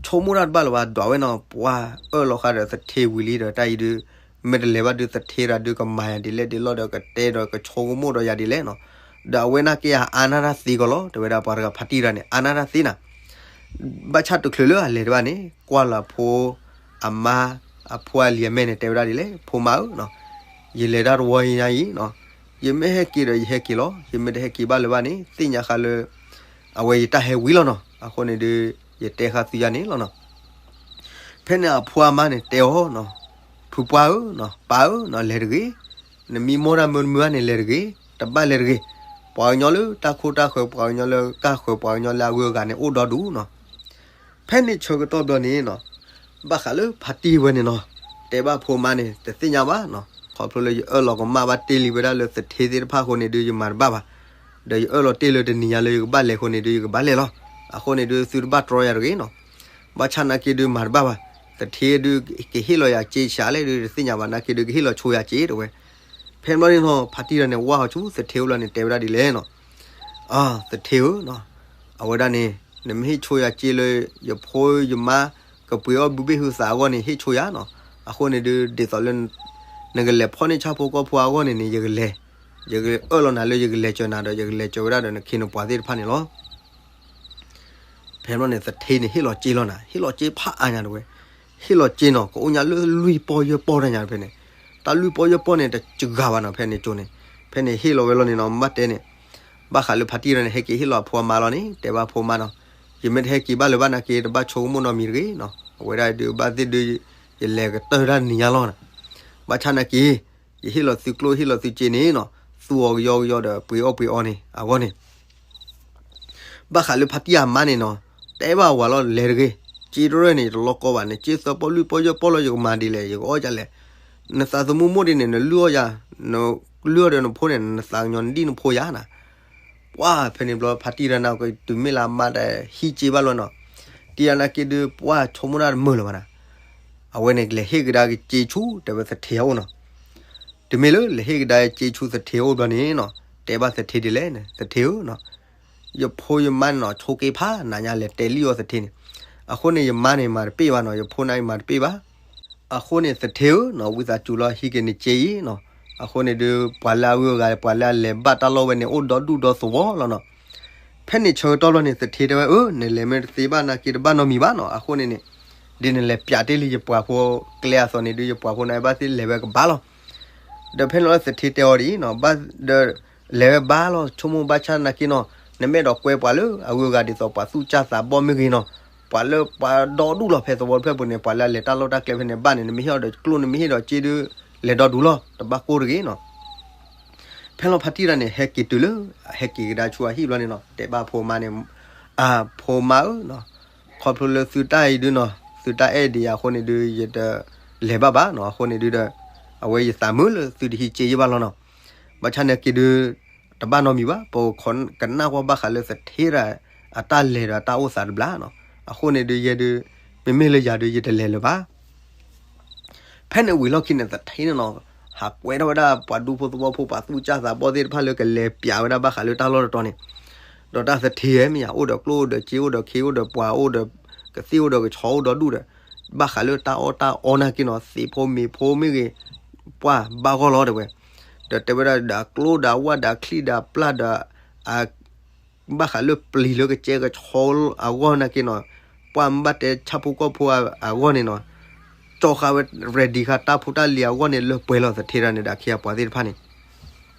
ဆိကမိၣ်တၢ်တဘၣ်လၢၤဘၣ်, ဒွးဝဲနီၤ, ပှၤအၢၣ်လီၤဃာ်ဒီးသထ့ဝံၤလံဒီး တၢ်အံၤဒုး မ့ၢ်တလဲၤဘၣ်ဒုး သထ့ရၤဒုးကမၤယၤဒ်လဲၣ်ဒ်လဲၣ်ဒီး ကတဲဒီးကဆိကမိၣ်ဒီးယၤဒ်လဲၣ်နီၤ. ဒီးအဝဲနာ်က့အါနၢ်တၢ်သ့ကီးလီၤ, တဲဝဲဒၣ်ပှၤတဂၤဖါတံၢ်ရၤန့ၣ် အါနၢ်တၢ်သ့နၤ. ဘၣ်ဆၣ်တချုးလၢအလဲၤတဘၣ်န့ၣ် ကွၢ်လၢအဖိ အမါ အဖိအလံၤအမဲာ်န့ၣ် တဲဝဲဒၣ်ဒ်လဲၣ်, ဖိမါဧၢနီၤ, ယလဲၤတၢ်တဝီအံၤညါအံၤနီၤ, ယမ့ၢ်ဟဲက့ၤဒီးယဟဲက့ၤလီၤ, ယမ့ၢ်တဟဲက့ၤဘၣ်လၢၤဘၣ်န့ၣ် သ့ၣ်ညါဃာ်လၢ အဝဲယတၢ်ဟဲဝံၤလီၤနီၤ. အဃိန့ၣ်ဒုး ယတဲဃာ်သုယၤန့ၣ်လီၤနီၤ. ဖဲန့ၣ်အဖိအမါန့ၣ်တဲအီၤနီၤ, ဖုပှၢ်ဧၢနီၤ, ပၢ်ဧၢနီၤ, လဲၤတဂ့ၤ, နမံမီၢ်တၢ်မုာ်တမုာ်ဘၣ်န့ၣ် လဲၤတဂ့ၤ, တဘၣ်လဲၤတဂ့ၤ. ပှၤကညီလၢတၢ်ခိတၢ်ဃၢၤ, ပှၤကညီလၢကၢ်ဃၢၤ, ပှၤကညီလၢအဂုၤအဂၤန့ၣ် အိၣ်ဒီဒူၣ်နီၤ. ဖဲန့ၣ်ဆၢကတီၢ်ဘျီန့ၣ်နီၤ, ဘၣ်ဃးလၢဖါတံၢ်ဝဲန့ၣ်နီၤ, တဲဘၣ်ဖိမါန့ၣ် တသ့ၣ်ညါဘၣ်နီၤ, ခီဖျိလၢယအၢၣ်လီၤကမၣ်ဘၣ်တ့ၢ်လံဝဲဒၣ်လၢသထ့သ့ၣ်တဖၣ်အဃိန့ၣ်ဒုး ယမၤတဘၣ်ဘၣ်. ဒီးယအၢၣ်လီၤတ့ၢ်လၢတနံၤညါလၢယကဘၣ်လဲၤအဃိန့ၣ်ဒုး ယကဘၣ်လဲၤလီၤ. အဃိန့ၣ်ဒုး သုတဘၣ်တြီယၤတဂ့ၤနီၤ. ဘၣ်ဆၣ်နာ်က့ဒုးမၤတဘၣ်ဘၣ်, သထ့ဒုး ကဟ့ၣ်လီၤယၤစ့ဆံးလဲၣ်ဒုး တသ့ၣ်ညါဘၣ်, နာ်က့ဒုးကဟ့ၣ်လီၤဆိယၤစ့တဲဝဲ. ဖဲဘျီန့ၣ်နီၤ ဖါတံၢ်ရၤန့ၣ် ဝါဟီၣ်ဆူသထ့အိၣ်လီၤန့ၣ် တဲဝဲဒၣ်ဒ်လဲၣ်နီၤ, အသထ့ဧၢနီၤ, အဝဲဒၣ်န့ၣ် နမ့ၢ်ဟ့ၣ်ဆိယၤစ့လၢ ယဖိယမါ ကပှ့ၤအီၣ်ဘုဘ့ၣ်ဟုသးအဂီၢ်န့ၣ် ဟ့ၣ်ဆိယၤနီၤ. အဃိန့ၣ်ဒုး ဒ်သိးလၢ နကလဲၤဖီၣ်န့ၢ်ဆၣ်ဖိကီၢ်ဖိအဂီၢ်န့ၣ်န့ၣ် ယကလဲၤ, ယကအၢၣ်လီၤနၤလၢယကလဲၤစၢၤနၤဒီး ယကလဲၤစၢၤဝဲဒၣ်ဒီးနခ့နပှၤသ့ၣ်တဖၣ်န့ၣ်လီၤ. ဖဲဘျီန့ၣ် သထ့န့ၣ် ဟ့ၣ်လီၤစ့လီၤနၤ, ဟ့ၣ်လီၤစ့ဖးအါညါတဝဲ, ဟ့ၣ်လီၤစ့နီၤ ကအိၣ်ညါလၢလွံၢ်ပီၢ်ယဲၢ်ပီၢ်တၢ်ညါဖဲန့ၣ်, တၢ်လွံၢ်ပီၢ်ယဲၢ်ပီၢ်န့ၣ် တစှၤဘၣ်နီၤ ဖဲန့ၣ်ကၠိန့ၣ်, ဖဲန့ၣ်ဟ့ၣ်လီၤဝဲလီၤန့ၣ်နီၤ မ့ၢ်ဘၣ်တဲန့ၣ်, ဘၣ်ဃးလၢဖါတံၢ်ရၤန့ၣ် ဟဲက့ၤဟ့ၣ်လီၤအဖိအမါလီၤန့ၣ် တဲဘၣ်ဖိမါနီၤ, ယမ့ၢ်တဟဲက့ၤဘၣ်လၢၤဘၣ်နာ်က့ တဘၣ်ဆိကမိၣ်နီတမံၤတဂ့ၤနီၤ, အဝဲဒၣ်ဒုးဘၣ်သ့ၣ်ဒုး ယလဲၤကတၢၢ်တၢ်နံၤညါလီၤနၤ, ဘၣ်ဆၣ်နာ်က့ ယဟ့ၣ်လီၤသုကျိၣ်ဟ့ၣ်လီၤသုစ့န့ၣ်နီၤ, သူၣ်အီၤကယီကယီဒီးပှ့ၤအီၣ်ပှ့ၤအီန့ၣ် အဂီၢ်န့ၣ် ဘၣ်ဃးလၢဖါတံၢ်အမါန့ၣ်နီၤ, တဲဘၣ်ဝဲလီၤ လဲၤတဂ့ၤ, စ့တရၢၢ်န့ၣ် ယတလီၢ်ကီဘၣ်, နစ့သၢပီၢ်လွံၢ်ပီၢ်ယဲၢ်ပီၢ်လီၤ ယကမၤဒ်လဲၣ် ယကအီၣ်ဒ်လဲၣ်, နသးသမူမိၢ်ဒ်န့ၣ် နလုၢ်အီၣ်ယၤ, နလုၢ်အီၣ်ဒီးနဖိန့ၣ် နသးကညီၤနဒံၣ်နဖိယၤနၤ, ပှၢ်ဖဲန့ၣ်ဘျီ ဖါတံၢ်ရၤန့ၣ် ကတုၤမ့ၢ်လၢအမါဒီးဟံးစ့ဘၣ်လီၤနီၤ, တံၢ်ရၤနာ်က့ဒုး ပှၢ်ဆိကမိၣ်တၢ်တမုာ်လၢၤဘၣ်နၤ, အဝဲန့ၣ်ကလဲၤဟ့ၣ်ကဒါက့ၤစ့ဆူ တဲဝဲသထ့အအိၣ်နီၤ တုၤမ့ၢ်လၢလဲၤဟ့ၣ်ကဒါစ့ဆူသထ့အအိၣ်ဘျီန့ၣ်နီၤ, တဲဘၣ်သထ့ဒ်လဲၣ်န့ၣ် သထ့ဧၢနီၤ, ယဖိယမါန့ၣ်နီၤ ဆိက့ၤဖးနၤညါ လဲၤတဲလံအီၤသထ့န့ၣ်, အဃိန့ၣ် ယမါန့ၣ်မၤတပ့ၢ်ဘၣ်နီၤ, ယဖိန့ၣ်မၤတပ့ၢ်ဘၣ်, အဃိန့ၣ်သထ့ဧၢနီၤ ဝံသးစူၤလီၤဟံးက့ၤနစ့အံၤနီၤ, အဃိန့ၣ်ဒုး ပှၤလၢအဂုၤအဂၤ ပှၤလၢအလဲၤဘၣ်တၢ်လီၢ်ဝဲန့ၣ် အိၣ်ဒီဒူၣ်ဒီသဝီလီၤနီၤ, ဖဲန့ၣ်ဆၢကတီၢ်လီၤန့ၣ် သထ့တဲဝဲ အၢ နလဲၤမ့ၢ်တသ့ဘၣ်နာ်က့တဘၣ်နီတမံၤဘၣ်နီၤ, အဃိန့ၣ်န့ၣ် ဒ်နလဲၤပၠးတ့ၢ်လံယပှၤဖိကျဲအသိးန့ၣ်ဒုး ယပှၤဖိန့ၣ်ဘၣ်သ့ၣ်လဲၤဝဲကဘၣ်လီၤ, ဒီးဖဲန့ၣ်လီၤသထ့တဲအီၤဒ်အံၤနီၤ, ဒီးလဲၤဝဲဘၣ်လီၤ ဆိကမိၣ်ဘၣ်ဆၣ်နာ်က့နီၤ, နမ့ၢ်အဲၣ်ဒိးကွဲပှၤလၢအဂုၤအဂၤဒ်သိးပှၤသူၣ်စၢ်သးဘီၣ်မ့ၢ်ဂ့ၤနီၤ, ပှၤလၢပှၤဒီဒူၣ်လီၤ ဖဲသဝီတဖျၢၣ်ပူၤန့ၣ် ပှၤလၢအလဲၤတၢ်လီၢ်တၢ်ကျဲဖဲန့ၣ် ဘၣ်န့ၣ် နမ့ၢ်ဟ့ၣ်အီၤဒီးကျိၣ် နမ့ၢ်ဟ့ၣ်ဒီးစ့ဒီး လဲၤဒီဒူၣ်လီၤ တဘၣ်ကိၢ်တဂ့ၤနီၤ. ဖဲလီၤဖါတံၢ်တၢ်န့ၣ် ဟဲက့ၤတုၤလၢ ဟဲက့ၤကဒါဆူအဟံၣ်ဘျီန့ၣ်နီၤ တဲဘၣ်ဖိမါန့ၣ်, အဖိမါဧၢနီၤ, ခီဖျိလၢသုတၢ်အံၤဒုနီၤ သုတၢ်အဲၣ်ဒံးယၤအဃိန့ၣ်ဒု ယတလဲၤဘၣ်ဘၣ်နီၤ, အဃိန့ၣ်ဒုဒီး အဝဲယသးမုာ်လၢသုတဟံးစ့ယဘၣ်လီၤနီၤ. ဘၣ်ဆၣ်န့ၣ်က့ၤဒု တဘၣ်နီတမံၤဘၣ်, ပကနၣ်ကွၢ်ဘၣ်ဃးလၢသထ့တၢ် အတၢ်လဲၤဒီးအတၢ်အိၣ်သးတဘျီနီၤ, အဃိန့ၣ်ဒုယဲဒု မ့မ့ၢ်လၢယၤဒု ယတလဲၤလၢၤဘၣ်. ဖဲန့ၣ်ဝံၤလီၢ်ခံန့ၣ် သထ့န့ၣ်နီၤ ဟးကွဲထီၣ်ဝဲဒၣ်ပှၤဒူဖိသဝီဖိ ပှၤသူၣ်စၢ်သးဘီၣ်သ့ၣ်တဖၣ်လၢကလဲၤပျးဝဲဒၣ်ဘၣ်ဃးလၢတၢ်လီၢ်တတီၤန့ၣ်, ဒီးတၢ်သထ့မ့ၢ်ယၤ အိၣ်ဒီးကျိၣ်အိၣ်ဒီးစ့အိၣ်ဒီးခ့အိၣ်ဒီးပှၤအိၣ်ဒီး ကသ့ၣ်အိၣ်ဒီးကဆီအိၣ်ဒီဒူၣ်ဒီး ဘၣ်ဃးလၢတၢ်အီၣ်တၢ်အီနာ်က့နီၤ သ့ၣ်ဖိမ့ၤဖိမ့ၢ်ဂ့ၤ ပှၢ်ဘၣ်ဂီၢ်လီၤတဲဝဲ, ဒီးတဲဝဲဒၣ်ဒီးအကျိၣ်ဒီးအဝၣ်ဒီးအချံဒီးအပျၢ်ဒီး အ ဘၣ်ဃးလၢပျံၤလၢကစဲကဆီအဂီၢ်နာ်က့နီၤ, ပှၢ်မ့ၢ်ဘၣ်တဲဆၣ်ဖိကီၢ်ဖိအဂီၢ်န့ၣ်နီၤ, ကၠီဃာ်ဝဲ ready ဃာ်တၢ်ဖိတၢ်လံၤအဂီၢ်န့ၣ် လၢပှဲၤလီၤသထ့တၢ်န့ၣ်ဒီးအခ့အပှၤသ့ၣ်တဖၣ်န့ၣ်.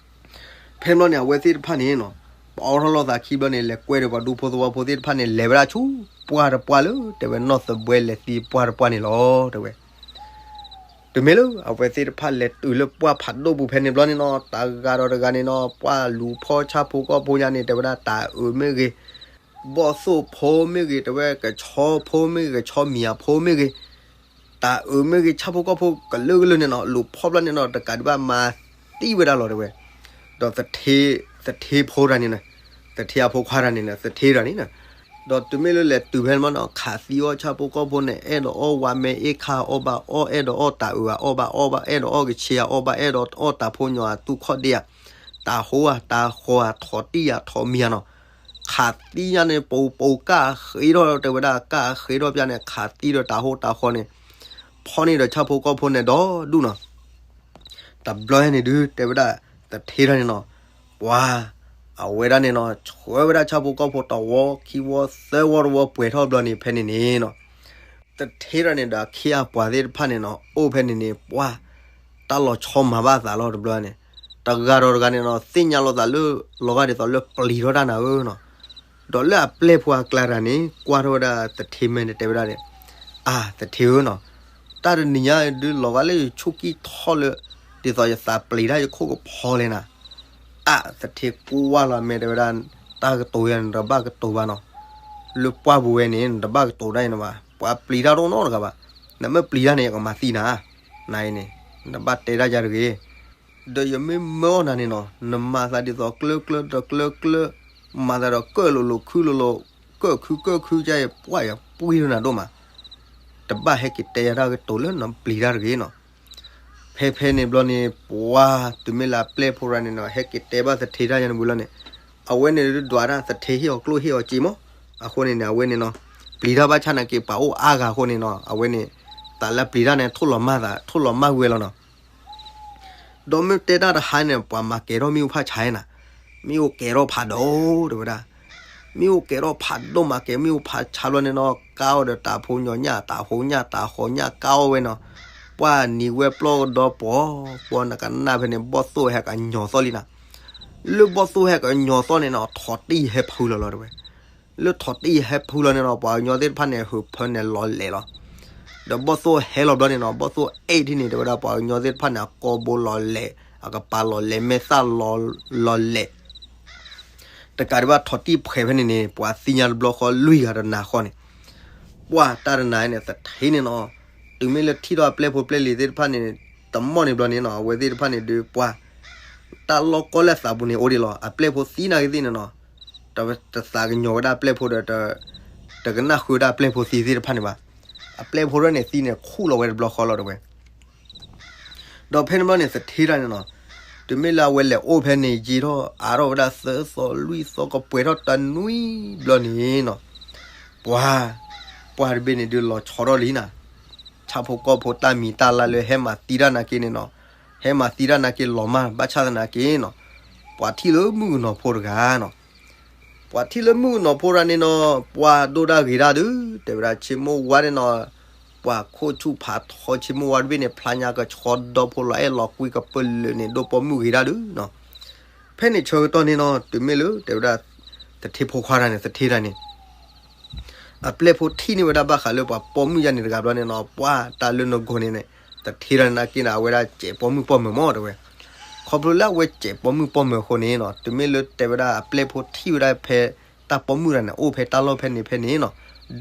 ဖဲန့ၣ်ဘျီန့ၣ် အဝဲသ့ၣ်တဖၣ်န့ၣ်နီၤ ပအီထီၣ်လိာ်သးခံဘျီန့ၣ် လဲၤကွဲဒီးပှၤဒူဖိသဝီဖိသ့ၣ်တဖၣ်န့ၣ် လဲၤဝဲဒၣ်ဆူ ပှၢ်တပှၢ်လၢ တဲဝဲနီၢ်သဘှဲလဲၤသံပှၢ်တပှၢ်န့ၣ်လီၤတဲဝဲ. တုၤမ့ၢ်လၢအဝဲသ့ၣ်တဖၣ်လဲၤတုၤလၢပှၢ်ဖးဒိၣ်ပူၤဖဲန့ၣ်ဘျီန့ၣ်နီၤ တဂၤဒီးတဂၤန့ၣ်နီၤ ပှၢ်လူၤဖီဆၣ်ဖိကီၢ်ဖိညါန့ၣ် တဲဝဲဒၣ်တၤအုးမ့ၢ်ဂ့ၤ, ဘီၣ်သိၣ်ဖိမ့ၢ်ဂ့ၤ တဲဝဲ ကဆီဖိမ့ၢ်ဂ့ၤ ကဆီမံၤအဖိမ့ၢ်ဂ့ၤ, တၤအုးမ့ၢ်ဂ့ၤ ဆၣ်ဖိကီၢ်ဖိကလုာ်ကလုာ်န့ၣ်နီၤ လူၤဖီၣ်ဘျီန့ၣ်နီၤ တကးဒံးဘၣ်မၤသံဝဲဒၣ်လီၤတဲဝဲ, ဒီး သထ့ဖိတၢ်န့ၣ်, သထ့အဖိခွါတၢ်န့ၣ် သထ့တၢ်န့ၣ်, ဒီးတုၤမ့ၢ်လၢလဲၤတုၤဖဲန့ၣ်နီၤ ခးသံအီၣ်ဆၣ်ဖိကီၢ်ဖိန့ၣ် အဲၣ်ဒိးအီၣ်ဝါမဲအ့ၣ်ခါအီၣ်ဘၣ်အီၣ် အဲၣ်ဒိးအီၣ်တၤအုးအီၣ်ဘၣ်အီၣ်ဘၣ် အဲၣ်ဒိးအီၣ်ကဆ့အီၣ်ဘၣ် အဲၣ်ဒိးအီၣ်တၤဖိညီအသူၣ်ခီၣ်ဒ့ဧါ, တၤဟိဧါ တၤဃီဧါ ထိးတံၢ်ဧါ ထိးမံၤဧါနီၤ, ခးသံညါန့ၣ် ပူၤပူၤကၢ်ဃ့ထီၣ်တဲဝဲဒၣ် ကၢ်ဃ့ထီၣ်ပျၢ်န့ၣ် ခးသံဒီးတၤဟိတၤဃီန့ၣ် ဖီၣ်န့ၢ်ဒီးဆၣ်ဖိကီၢ်ဖိန့ၣ်ဒီဒူၣ်နီၤ. တဘျီန့ၣ်ဒု တဲဝဲဒၣ် သထ့တၢ်န့ၣ်နီၤ, ပှၤ အဝဲဒၣ်န့ၣ်နီၤ ဆှၢဝဲဒၣ်ဆၣ်ဖိကီၢ်ဖိတဝီခံဝီသၢဝီတဝီပှဲၤထီၣ်ဘျီန့ၣ် ဖဲန့ၣ်န့ၣ်နီၤ သထ့တၢ်န့ၣ်ဒီးအခ့အပှၤသ့ၣ်တဖၣ်န့ၣ်နီၤ အိၣ်ဖဲန့ၣ်န့ၣ် ပှၤ တၢ်လီၤဆီမၤဘၣ်သးလီၤတဘျီန့ၣ်, တဂၤဒီးတဂၤန့ၣ်နီၤ သ့ၣ်ညါလိာ်သးလၢ လီၤဂာ်ဒ်သိးလၢပျံၤထီၣ်တၢ်နၤဧၢနီၤ, ဒီးလၢအပျဲၢ်ဖိအကျါတၢ်န့ၣ် ကွၢ်ထီၣ်ဝဲဒၣ်သထ့မဲန့ၣ် တဲဝဲဒၣ်န့ၣ်, အါ သထ့ဧၢနီၤ, တၢ်တနံၤညါဒုးလီၤဂာ်လၢယဆူၣ်ကံၢ်ထီၣ်လၢ ဒ်သိးယသးပျံၤတၢ်ယခိၣ်ကဖီလဲၣ်နၤ, အါ သထ့ကူဝါလီၤမဲ တဲဝဲဒၣ်, တၢ်ကတိၤယၤန့ၣ် တဘၣ်ကတိၤဘၣ်နီၤ, လၢပှၢ်ပူၤဝဲန့ၣ် နတဘၣ်ကတိၤတၢ်အံၤန့ၣ်ဘၣ်, ပှၤပျံၤတၢ်တအိၣ်နီတဂၤဘၣ်, နမ့ၢ်ပျံၤတၢ်န့ၣ် ယကမၤသံနၤ, နအံၤန့ၣ် နဘၣ်တဲတၢ်ယၤတဂ့ၤ, ဒီးယမ့ၢ်မၢအီၣ်နၤန့ၣ်နီၤ နမၤသးဒ်သိးကျၢကျၢဒီးကျၢကျၢ, မၤသးဒီးကၢၣ်လိၤလိၤခုလိၤလိၤ, ကၢၣ်ခုကၢၣ်ခုကၢ်ယဲ ပှၢ်ယပှံၢ်ထီၣ်နၤဒိၣ်မး, တဘၣ်ဟဲက့ၤတဲယၤတၢ်ကတိၤလၢနပျံၤတၢ်တဂ့ၤနီၤ. ဖဲဖဲန့ၣ်ဘျီန့ၣ် ပှၤတုၤမ့ၢ်လၢအပျဲၢ်ဖိတၢ်န့ၣ်နီၤ ဟဲက့ၤတဲဘၣ်သထ့တၢ်ယၤန့ၣ်ဝံၤလီၤန့ၣ်, အဝဲန့ၣ်ဒွးတၢ်သထ့ဟ့ၣ်အီၤကျိၣ်ဟ့ၣ်အီၤစ့မး, အဃိန့ၣ်န့ၣ် အဝဲန့ၣ်နီၤ ပျံၤတၢ်ဘၣ်ဆၣ်နာ်က့ ပှၤအိၣ်အါဂၤအဃိန့ၣ်နီၤ အဝဲန့ၣ် သးလၢပျံၤတၢ်န့ၣ် ထိၣ်လီၤမၢ်သး ထိၣ်လီၤမၢ်ဝဲလီၤနီၤ. ဒီးမ့ၢ်တဲတၢ်တဟါန့ၣ် ပှၤမၤကဲၤထီၣ်မ့ၣ်အူဖးဆါနီၤ, မ့ၣ်အူကဲၤထီၣ်ဖးဒိၣ်တဲဝဲဒၣ်, မ့ၣ်အူကဲၤထီၣ်ဖးဒိၣ် မၤကဲၤမ့ၣ်အူဖးဆါဘျီန့ၣ်နီၤ ကါအီၣ်ဒီးတၤဖိညီညၣ် တၤဖိညၣ် တၤဃီညၣ် ကါအီၣ်ဝဲနီၤ, ပှၢ်နံၤဝဲပျီကဒီပှီၤ, ပှီၤနကနၣ်ဖဲန့ၣ် ဘီၣ်သိၣ်ဟဲကညီၤသီၣ်လံနီၤ, လၢဘီၣ်သိၣ်ဟဲကညီၤသီၣ်န့ၣ်နီၤ ထိးတံၢ်ဟဲဖုလီၤလီၤတဲဝဲ လၢထိးတံၢ်ဟဲဖုလီၤန့ၣ်နီၤ ပှၤကညီသ့ၣ်တဖၣ်န့ၣ် ဟုးဖၢန့ၣ်လီၤလဲာ်လီၤ. ဒီးဘီၣ်သိၣ်ဟဲလီၤဘျီန့ၣ်နီၤ ဘီၣ်သိၣ်အဲၣ်ထံၣ်န့ၣ် တဲဝဲဒၣ် ပှၤကညီသ့ၣ်တဖၣ်န့ၣ် အကိာ်ဘိလီၤလဲာ် အကပၤလီၤလဲာ် မဲာ်သၣ်လီၤလဲာ် တကးဒံးဘၣ်ထိးတံၢ်ဖှဲးဖဲန့ၣ်န့ၣ် ပှၤသ့ၣ်ညါတဘျီဃီလွံၢ်ဂၤတနၤဃီန့ၣ်, ပှၢ်တၢ်တနၤန့ၣ် သထ့န့ၣ်နီၤ, တုၤမ့ၢ်လၢထံၣ်ထီၣ်အပျဲၢ်ဖိပျဲၢ်လံၤသ့ၣ်တဖၣ်န့ၣ် တမီၢ်န့ၣ်ဘျီန့ၣ်နီၤ အဝဲသ့ၣ်တဖၣ်န့ၣ်ဒုးပှၢ် တၢ်လီၢ်ကီၢ်လၢအသးပူၤန့ၣ်အိၣ်ဒံးလီၤ. အပျဲၢ်ဖိသံနာ်က့သ့ၣ်န့ၣ်နီၤ, တသးကညီၤဝဲဒၣ်အပျဲၢ်ဖိဒီး တကနၣ်ဃုာ်ဝဲဒၣ်အပျဲၢ်ဖိသံသ့ၣ်တဖၣ်န့ၣ်ဘၣ်. အပျဲၢ်ဖိရဲၣ်န့ၣ်သံန့ၣ်ခူၣ်လီၤဝဲတဘျီဃီလီၤတဲဝဲ ဒီးဖဲန့ၣ်ဘျီန့ၣ် သထ့တၢ်န့ၣ်နီၤ, တုၤမ့ၢ်လၢအဝဲလဲၤအိၣ်ဖဲန့ၣ် ယံာ်ထီၣ်အါထီၣ်ဝဲဒၣ်သၢသီလွံၢ်သီကပှဲၤထီၣ်တနွံဘျီန့ၣ်နီၤ, ပှၤ ပှၢ်တဘ့ၣ်န့ၣ်ဒုးလီၤဆီထီၣ်လံနၤ, ဆၣ်ဖိကီၢ်ဖိတၢ်မံၤတၢ်လါလၢဟဲမၤသံတၢ်နာ်က့န့ၣ်နီၤ, ဟဲမၤသံတၢ်နာ်က့လီၤမၢ်ဘၣ်ဆၣ်သနာ်က့နီၤ, ပှၤထံၣ်လၢမုၣ်ကနီၤဖိတဂၤနီၤ ပှၤထံၣ်လၢမုၣ်ကနီၤဖိတဂၤန့ၣ်နီၤ, ပှၤဒိၣ်တၢ်ဂ့ၤတၢ်ဒုး တဲဝဲဒၣ်ဆ့မိၢ်ဝါန့ၣ်နီၤ, ပှၤခိၣ်ဆူၣ်ဖးထီဆ့မိၢ်ဝါတဘ့ၣ်န့ၣ် ဖျါညါကဆီဒီဖိလီၤအဲၣ်လီၤကွံကပၢၢ်လၢာ်န့ၣ် ဒိၣ်ပိာ်မုၣ်ဂ့ၤတၢ်ဒုးနီၤ. ဖဲန့ၣ်ဆၢကတီၢ်န့ၣ်နီၤ တုၤမ့ၢ်လၢတဲဝဲဒၣ် သထ့ဖိခွါတၢ်န့ၣ် သထ့တၢ်န့ၣ် အပျဲၢ်ဖိထံၣ်န့ၢ်ဝဲဒၣ်ဘၣ်ဃးလၢပှၤပိာ်မုၣ်ယါန့ၣ်တဂၤဘျီန့ၣ်နီၤ, ပှၤတၢ်လၢနဂီၢ်န့ၣ်န့ၣ်, သထ့တၢ်န့ၣ်က့န့ၣ် အဝဲဒၣ်စဲးပိာ်မုၣ်ပိာ်မၢၤမၢ်တဲဝဲ. ခီဖျိလၢအဝဲစဲးပိာ်မုၣ်ပိာ်မၢၤအဃိန့ၣ်နီၤ, တုၤမ့ၢ်လၢတဲဝဲဒၣ်အပျဲၢ်ဖိထံၣ်ဝဲဒၣ်ဖဲတၢ်ပိာ်မုၣ်တဂၤန့ၣ် အိၣ်ဖဲတၢ်လီၢ်ဖဲန့ၣ်ဖဲန့ၣ်နီၤ,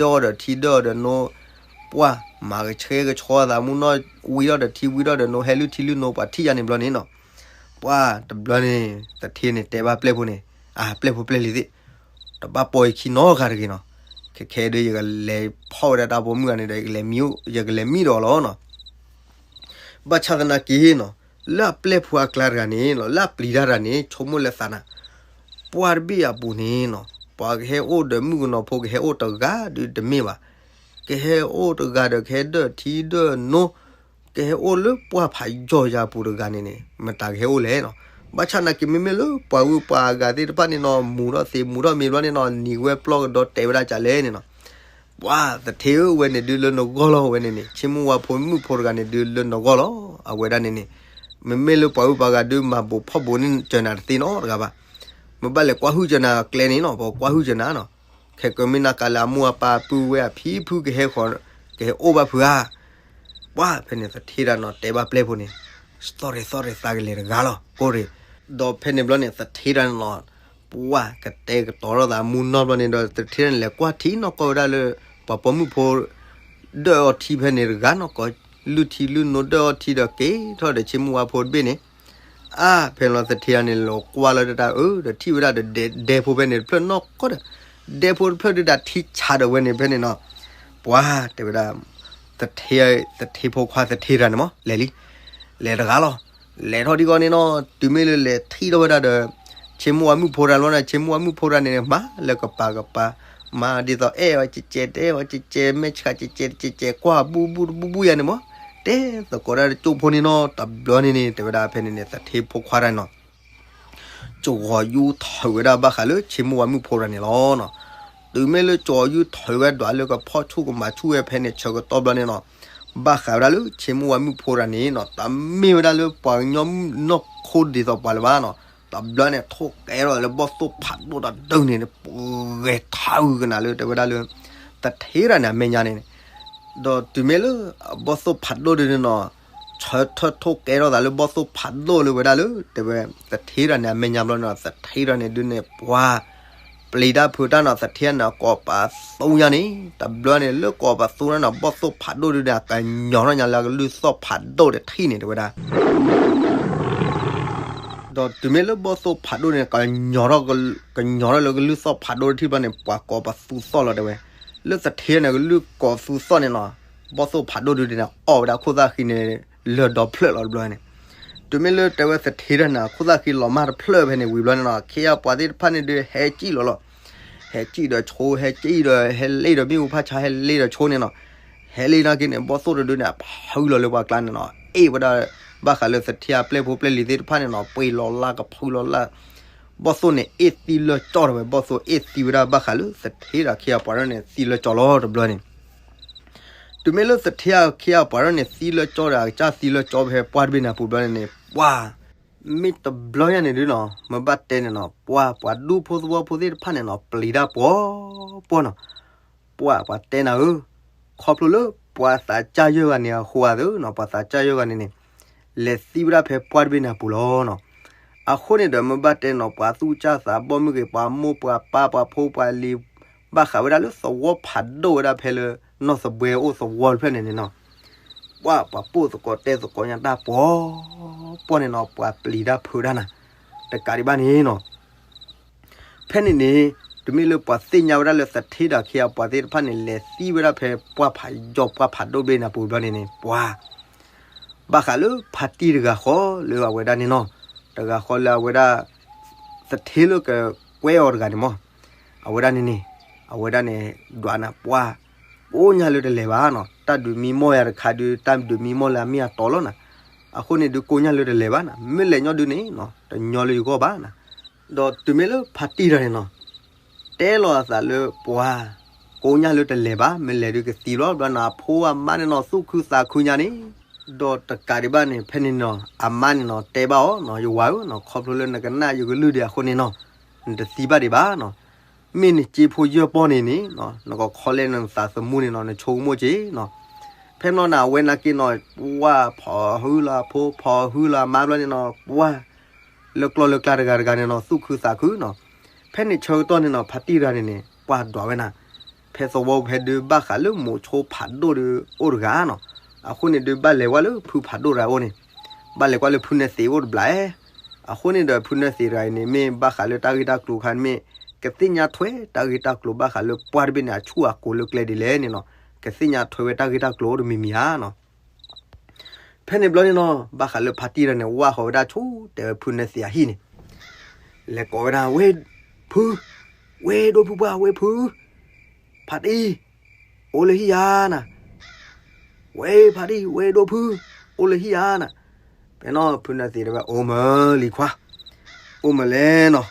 ဒၢအီၤဒီးထံဒၢအီၤဒီးနိ, ပှၤမၤကဆှဲကဆှီအသးမူနီၢ်, ဝံၤဒီးထံဝံၤဒီးနိ ဟဲလုၢ်ထံလုၢ်နိ ပှၤထံၣ်ယါန့ၣ်ဘျီန့ၣ်နီၤ, ပှၤတဘျီန့ၣ် သထ့န့ၣ်တဲဘၣ်ပျဲၢ်ဖိန့ၣ်, အပျဲၢ်ဖိပျဲၢ်လံၤသ့ၣ်, တဘၣ်ပိာ်ယခံနီတဂၤတဂ့ၤနီၤ, ခဲခဲဒုး ယကလဲၤဖီၣ်ဝဲဒၣ်တၢ်ပိာ်မုၣ်တဂၤန့ၣ်ဒီး ယကလဲၤမံဒီးအီၤလီၤနီၤ. ဘၣ်ဆၣ်သနာ်က့နီၤ, လၢအပျဲၢ်ဖိအကျါတဂၤန့ၣ်နီၤ, လၢအပျံၤတၢ်တဂၤန့ၣ် ဆိကမိၣ်လၢသးနၤ, ပှၢ်တဘ့ၣ်အပူၤန့ၣ်နီၤ, ပှၤကဟဲအိၣ်ဒီးမုၣ်ကနီၤဖိကဟဲအိၣ်တဂၤဒုးတမ့ၢ်ဘၣ်, ကဟဲအိၣ်တဂၤဒီးကဟဲဒၢထံဒၢနိ, ကဟဲအိၣ်လၢပှၢ်ဖးယီၢ်ယၤပူၤတဂၤန့ၣ်န့ၣ် မတၤကဟဲအိၣ်လဲၣ်နီၤ. ဘၣ်ဆၣ်သနာ်က့ မ့မ့ၢ်လၢပှၤဂုၤပှၤဂၤသ့ၣ်တဖၣ်န့ၣ်နီၤ, မူၤထီၣ်သ့မူၤထီၣ်မ့ၤဘျီန့ၣ်နီၤ, နံၤဝဲပျီၢ်ကဒီးတဲဝဲဒၣ်ကလဲၣ်န့ၣ်နီၤ. ပှၤသထ့ဧၢ, ဝဲန့ၣ်ဒုးလၢနဂီၢ်လီၤ, ဝဲန့ၣ်န့ၣ် ဆ့မုၢ်ဝါဖိမုၣ်ဖိတဂၤန့ၣ်ဒုးလၢနဂီၢ်လီၤ, အဝဲဒၣ်န့ၣ်န့ၣ်, မ့မ့ၢ်လၢပှၤဂုၤပှၤဂၤဒုး မၤဘူးဖီၣ်ဘူးန့ၢ်စၢၤနၤတသ့နီတဂၤဘၣ်. မ့ၢ်ဘၣ်လဲၤကွၢ်ဟုၣ်စၢၤနၤကျဲန့ၣ်နီၤ, ပကွၢ်ဟုၣ်စၢၤနၤနီၤ, ခဲကမ့ၢ်နၤကးလၢအမိၢ်အပၢ်ပုၢ်ဝဲၢ်အဖံဖုကဟဲဃီၤ, ကဟဲအိၣ်ဘၣ်ဖုဧါ. ပှၤဖဲန့ၣ်သထ့တၢ်နီၤ တဲဘၣ်ပျဲၢ်ဖိန့ၣ်, သီၣ်ရ့သီၣ်ရ့သးကလဲၤတဂၤလီၤ, ကိၢ်ရ့ၣ်. ဒီးဖဲန့ၣ်ဘျီန့ၣ် သထ့တၢ်န့ၣ်နီၤ, ပှၤကတဲာ်ကတီၤထီၣ်သးမူနီၢ်ဘျီန့ၣ်ဒီး သထ့တၢ်န့ၣ် လဲၤကွၢ်ထံနီၢ်ကီၢ်ဝဲဒၣ်လၢ ပှၤပိာ်မုၣ်ဖိ ဒၢအီထံဖဲန့ၣ်တဂၤနီၤ, ကိးလုၢ်ထံလုၢ်နိဒၢအီထံဒီးက့ၤထီၣ်ဒီးဆ့မုၢ်ဝါဖိတဘ့ၣ်န့ၣ်, အါ ဖဲလီၤသထ့တၢ်န့ၣ် လဲၤကွၢ်လီၤတၢ်အၢ ဒီးထံၣ်ဝဲဒၣ်ဒီးဒဲဖိဖဲန့ၣ်တဖျၢၣ်နီၢ်ကီၢ်ဒီး, ဒဲဖိတဖျၢၣ်ဒုးဒၣ်ထံဆးဒီးဝဲန့ၣ်ဖဲန့ၣ်နီၤ, ပှၤတဲဝဲဒၣ် သထ့, သထ့ဖိခွါသထ့တၢ်န့ၣ်မး လဲၤလံ, လဲၤတဂၤလီၤ. လဲၤထီၣ်ဒ်ဂီၤန့ၣ်နီၤ, တုၤမ့ၢ်လၢလဲၤထံၣ်ထီၣ်ဝဲဒၣ်ဒီး ဆ့မုၢ်ဝါမုၣ်ဖိတၢ်လီၤန့ၣ်, ဆ့မုၢ်ဝါမုၣ်ဖိတၢ်န့ၣ် မၤလၢကပၤကပၤ, မၤဒ်သိးအဲၣ်အီၤကဲကဲ တဲအီၤကဲကဲ မဲာ်ဆှးကဲကဲကဲကဲ ကွၢ်ဘူၣ်ဘူၣ်တဘူၣ်ဘူၣ်ယါန့ၣ်မး, တဲသကိးတၢ်တကၠိၢ်ဖိန့ၣ်နီၤ, တဘျီန့ၣ်န့ၣ် တဲဝဲဒၣ်ဖဲန့ၣ်န့ၣ် သထ့ဖိခွါတၢ်နီၤ ကဂီၤယူထၢးဝဲဒၣ်ဘၣ်ဃးလၢဆ့မုၢ်ဝါမုၣ်ဖိတၢ်န့ၣ်လီၤ. တုၤမ့ၢ်လၢကဂီၤယူထၢးဝဲဒၣ်လၢကဖီၣ်ဆူၣ်ကမၤဆူၣ်ဝဲဖဲန့ၣ်ဆၢကတီၢ်ဘျီန့ၣ်နီၤ, ဘၣ်ဃးဝဲဒၣ်လၢဆ့မုၢ်ဝါမုၣ်ဖိတၢ်န့ၣ်နီၤ, တမ့ၢ်ဝဲဒၣ်လၢပှၤကညီနီၢ်ခိဒ်သိးပှၤလၢၤဘၣ်နီၤ, တဘျီန့ၣ် ထိၣ်ကဲထီၣ်လၢဘီၣ်သိၣ်ဖးဒိၣ်တဒုန့ၣ် ပှဲၤထးဂုာ်ကနၤလၢတဲဝဲဒၣ်လၢ သထ့တၢ်န့ၣ်အမဲာ်ညါန့ၣ်, ဒီးတုၤမ့ၢ်လၢ ဘီၣ်သိၣ်ဖးဒိၣ်ဒုန့ၣ်နီၤ, ဆၢထၢၣ်ထိၣ်ကဲထီၣ်သးလၢဘီၣ်သိၣ်ဖးဒိၣ်လၢဝဲဒၣ်လၢ တဲဝဲ သထ့တၢ်န့ၣ်အမဲာ်ညါဘျီန့ၣ်နီၤ, သထ့တၢ်န့ၣ်ဒုန့ၣ် ပှၤပျံၤတၢ်ဖုးတၢ်နီၤ, သထ့တၢ်န့ၣ် ကိးပသူညါန့ၣ် တဘျီန့ၣ် လၢကိးပသူတၢ်နီၤ ဘီၣ်သိၣ်ဖးဒိၣ်ဒုန့ၣ် အကညီၤထီၣ်ညါလၢအကလုၢ်သီၣ်ဖးဒိၣ်တထံၣ်န့ၣ် တဲဝဲဒၣ် ဒီးတုၤမ့ၢ်လၢဘီၣ်သိၣ်ဖးဒိၣ်န့ၣ် ကညီၤထီၣ်, ကညီၤထီၣ်လၢကလုၢ်သီၣ်ဖးဒိၣ်တထံၣ်ဘျီန့ၣ် ပှၤကိးပသူသီၣ်လီၤတဲဝဲ, လၢသထ့တၢ်န့ၣ် ကလုၢ်ကိးသူသီၣ်န့ၣ်နီၤ, ဘီၣ်သိၣ်ဖးဒိၣ်ဒုန့ၣ် အီၣ်ဝဲဒၣ်ခိၣ်သၣ်ဃံန့ၣ် လၢဒီဖျၢၣ်လီၤတဘျီန့ၣ်, တုၤမ့ၢ်လၢတဲဝဲသထ့တၢ်န့ၣ် ခိၣ်သၣ်ဃံလီၤမၢ်တဖျၢၣ်ဖဲန့ၣ်ဝံၤဘျီန့ၣ်နီၤ, ခ့ယါပှၤသ့ၣ်တဖၣ်န့ၣ်ဒုး ဟဲစံၣ်လီၤလီၤ ဟဲစံၣ်ဒီးဆိ ဟဲစံၣ်ဒီး ဟဲလ့ၣ်ဒီးမ့ၣ်အူဖးဆါ ဟဲလ့ၣ်ဒီးဆိန့ၣ်နီၤ, ဟဲလ့ၣ်နာ်က့န့ၣ် ဘီၣ်သိၣ်တဒုန့ၣ် အဖုလီၤလၢပှၤကျါန့ၣ်နီၤ, အ့ၣ်ဝဲဒၣ် ဘၣ်ဃးလၢသထ့အပျဲၢ်ဖိပျဲၢ်လံၤသ့ၣ်တဖၣ်န့ၣ်နီၤ ပှ့ၤလီၤလၢကဖုလီၤလၢ ဘီၣ်သိၣ်န့ၣ် အ့ၣ်သံလၢကၠီတဲဝဲ, ဘီၣ်သိၣ်အ့ၣ်သံဝဲဒၣ်ဘၣ်ဃးလၢသထ့ဒီးခ့ယါပှၤတဖၣ်န့ၣ် သံလၢကၠီလီၤတဘျီန့ၣ် တုၤမ့ၢ်လၢသထ့ခ့ယါပှၤတဖၣ်န့ၣ် သံလၢကၠီဒီး အကစၢ်သံလၢကၠီဖဲပှၢ်တဘ့ၣ်န့ၣ်အပူၤဘျီန့ၣ်န့ၣ် ပှၤ မ့ၢ်တဘျီညါန့ၣ်ဒုနီၤ မ့ၢ်ဘၣ်တဲန့ၣ်နီၤ ပှၤ ပှၤဒူဖိသဝီဖိသ့ၣ်တဖၣ်န့ၣ်နီၤ ပျံၤတၢ်ပှီၤပှီၤနီၤ, ပှၤ ပှၤတဲနၤဧၢ, ခီဖျိလၢပှၤသးစၢ်ယဲၢ်ဂၤန့ၣ်အဃိဧါသ့နီၤ, ပှၤသးစၢ်ယဲၢ်ဂၤန့ၣ်န့ၣ် လဲၤသံဝဲဒၣ်ဖဲပှၢ်တဘ့ၣ်န့ၣ်အပူၤလီၤနီၤ. အဃိန့ၣ်ဒီး မ့ၢ်ဘၣ်တဲနီၤ ပှၤသူၣ်စၢ်သးဘီၣ်မုၢ်ဂ့ၤ ပှၤမိၢ်ပှၤပၢ်ပှၤဖိပှၤလံၤ ဘၣ်ဃးဝဲဒၣ်လၢသဝီဖးဒိၣ်ဝဲဒၣ်ဖဲလၢ နီၢ်သဘှဲအိၣ်သဝီတဖျၢၣ်န့ၣ်န့ၣ်နီၤ, ပှၤ ပှၤပိာ်သကိးတဲသကိးညါတၢ်ပှီၤပှီၤန့ၣ်နီၤ ပှၤပျံၤတၢ်ဖုးတၢ်နၤ, တကးဒံးဘၣ်န့ၣ်နီၤ ဖဲန့ၣ်န့ၣ် တမ့ၢ်လၢပှၤသ့ၣ်ညါဝဲဒၣ်လၢသထ့ဒီးခ့ယါပှၤသ့ၣ်တဖၣ်န့ၣ် လဲၤသံဝဲဒၣ်ဖဲပှၢ်ဖးယီၢ်ပှၢ်ဖးဒိၣ်တဘ့ၣ်န့ၣ်အပူၤဘျီန့ၣ်န့ၣ် ပှၤ ဘၣ်ဃးလၢဖါတံၢ်တဂၤဃီလၢအဝဲဒၣ်န့ၣ်နီၤ, တဂၤဃီလၢအဝဲဒၣ် သထ့လၢကကွဲအီၤတဂၤန့ၣ်မး, အဝဲဒၣ်န့ၣ်န့ၣ် အဝဲဒၣ်န့ၣ် ဒွးနၤပှၤ ကိးညါလၢတလဲၤဘၣ်နီၤ, တၢ်ဒုးမံမီၢ်ယၤတခါဒုး တၢ်ဒုးမံမီၢ်လၢအမ့ၢ်အတီလီၤနၤ, အဃိန့ၣ်ဒုးကိးညါလၢတလဲၤဘၣ်နၤ, မ့ၢ်လဲၤညီဒုးန့ၣ်နီၤ တညီလၢယဂီၢ်ဘၣ်နၤ, ဒီးတုၤမ့ၢ်လၢဖါတံၢ်တဂၤန့ၣ်နီၤ တဲလီၤအသးလၢပှၤ ကိးညါလၢတလဲၤဘၣ်, မ့ၢ်လဲၤဒုးကသံလီၤ, ဘျီန့ၣ် အဖိအမါန့ၣ်နီၤ သူၣ်ခုသးခုညါန့ၣ်, ဒီးတကးဒံးဘၣ်န့ၣ် ဖဲန့ၣ်နီၤ အမါန့ၣ်နီၤ တဲဘၣ်အီၤနီၤ ယဝၤဧၢနီၤ ခီဖျိလၢနကနၣ်ယကလုၢ်ဒံးအဃိန့ၣ်နီၤ နတသံဘၣ်ဒံးဘၣ်နီၤ, မ့ၢ်နစ့ဖိယဲၢ်ပီၢ်န့ၣ်န့ၣ် နကခီလဲၣ်နသးသမူန့ၣ်နီၤ နဆိကမိၣ်က့ၤနီၤ. ဖဲနီၤန့ၣ် အဝဲနာ်က့နီၤ ပှၢ်ဖီၣ်ဟုလၢအဖိ ဖီၣ်ဟုလၢအမါဘျီန့ၣ်နီၤ ပှၢ်လၢကျီၢ်လၢကျါတဂၤတဂၤန့ၣ်နီၤ သူၣ်ခုသးခုနီၤ. ဖဲန့ၣ်ဆၢကတီၢ်န့ၣ်နီၤ ဖါတံၢ်တဂၤန့ၣ်န့ၣ် ပှၢ်ဒွးဝဲနၤ ဖဲသဝီဖဲဒုးဘၣ်ဃးလၢမိၤဆိဖးဒိၣ်ဒုးအိၣ်တဂၤနီၤ. အဃိန့ၣ်ဒုးဘၣ်လဲၤဝဲလၢဖုဖးဒိၣ်တဂၤအိၣ်န့ၣ် ဘၣ်လဲၤကွၢ်လၢဖုနၢသံးအိၣ်တဘျီ. အဃိန့ၣ်ဒီးဖုနၢသံးတဂၤအံၤန့ၣ် မ့ၢ်ဘၣ်ဃးလၢတၢ်ဂ့ၢ်တၢ်ကျိၤခါန့ၣ်မ့ၢ် ကသ့ၣ်ညါထွဲတၢ်ဂ့ၢ်တၢ်ကျိၤဘၣ်ဃးလၢပှၢ်တဘ့ၣ်န့ၣ် အဆူၣ်အကိၤလၢကျဲဒ်လဲၣ်န့ၣ်နီၤ ကသ့ၣ်ညါထွဲဝဲတၢ်ဂ့ၢ်တၢ်ကျိၤအိၣ်တမံၤမံၤဧါနီၤ. ဖဲန့ၣ်ဘျီန့ၣ်နီၤ ဘၣ်ဃးလၢဖါတံၢ်တဂၤန့ၣ် ဝၢ်ဃီၤဝဲဒၣ်ဆူ တဲဝဲဖုနၢသံးအဟံၣ်န့ၣ် လဲၤကိးဝဲဒၣ် ဝဲ ဖု ဝဲဒိၣ်ဖုပှၢ် ဝဲဖု ဖါတံၢ် အိၣ်လၢဟံၣ်ဧါနၤ ဝဲဖါတံၢ် ဝဲဒိၣ်ဖု အိၣ်လၢဟံၣ်ဧါနၤ. ဖဲနီၤဖုနၢသံးတဲဝဲ အိၣ်မးလံခွါ အိၣ်မးလဲၣ်နီၤ.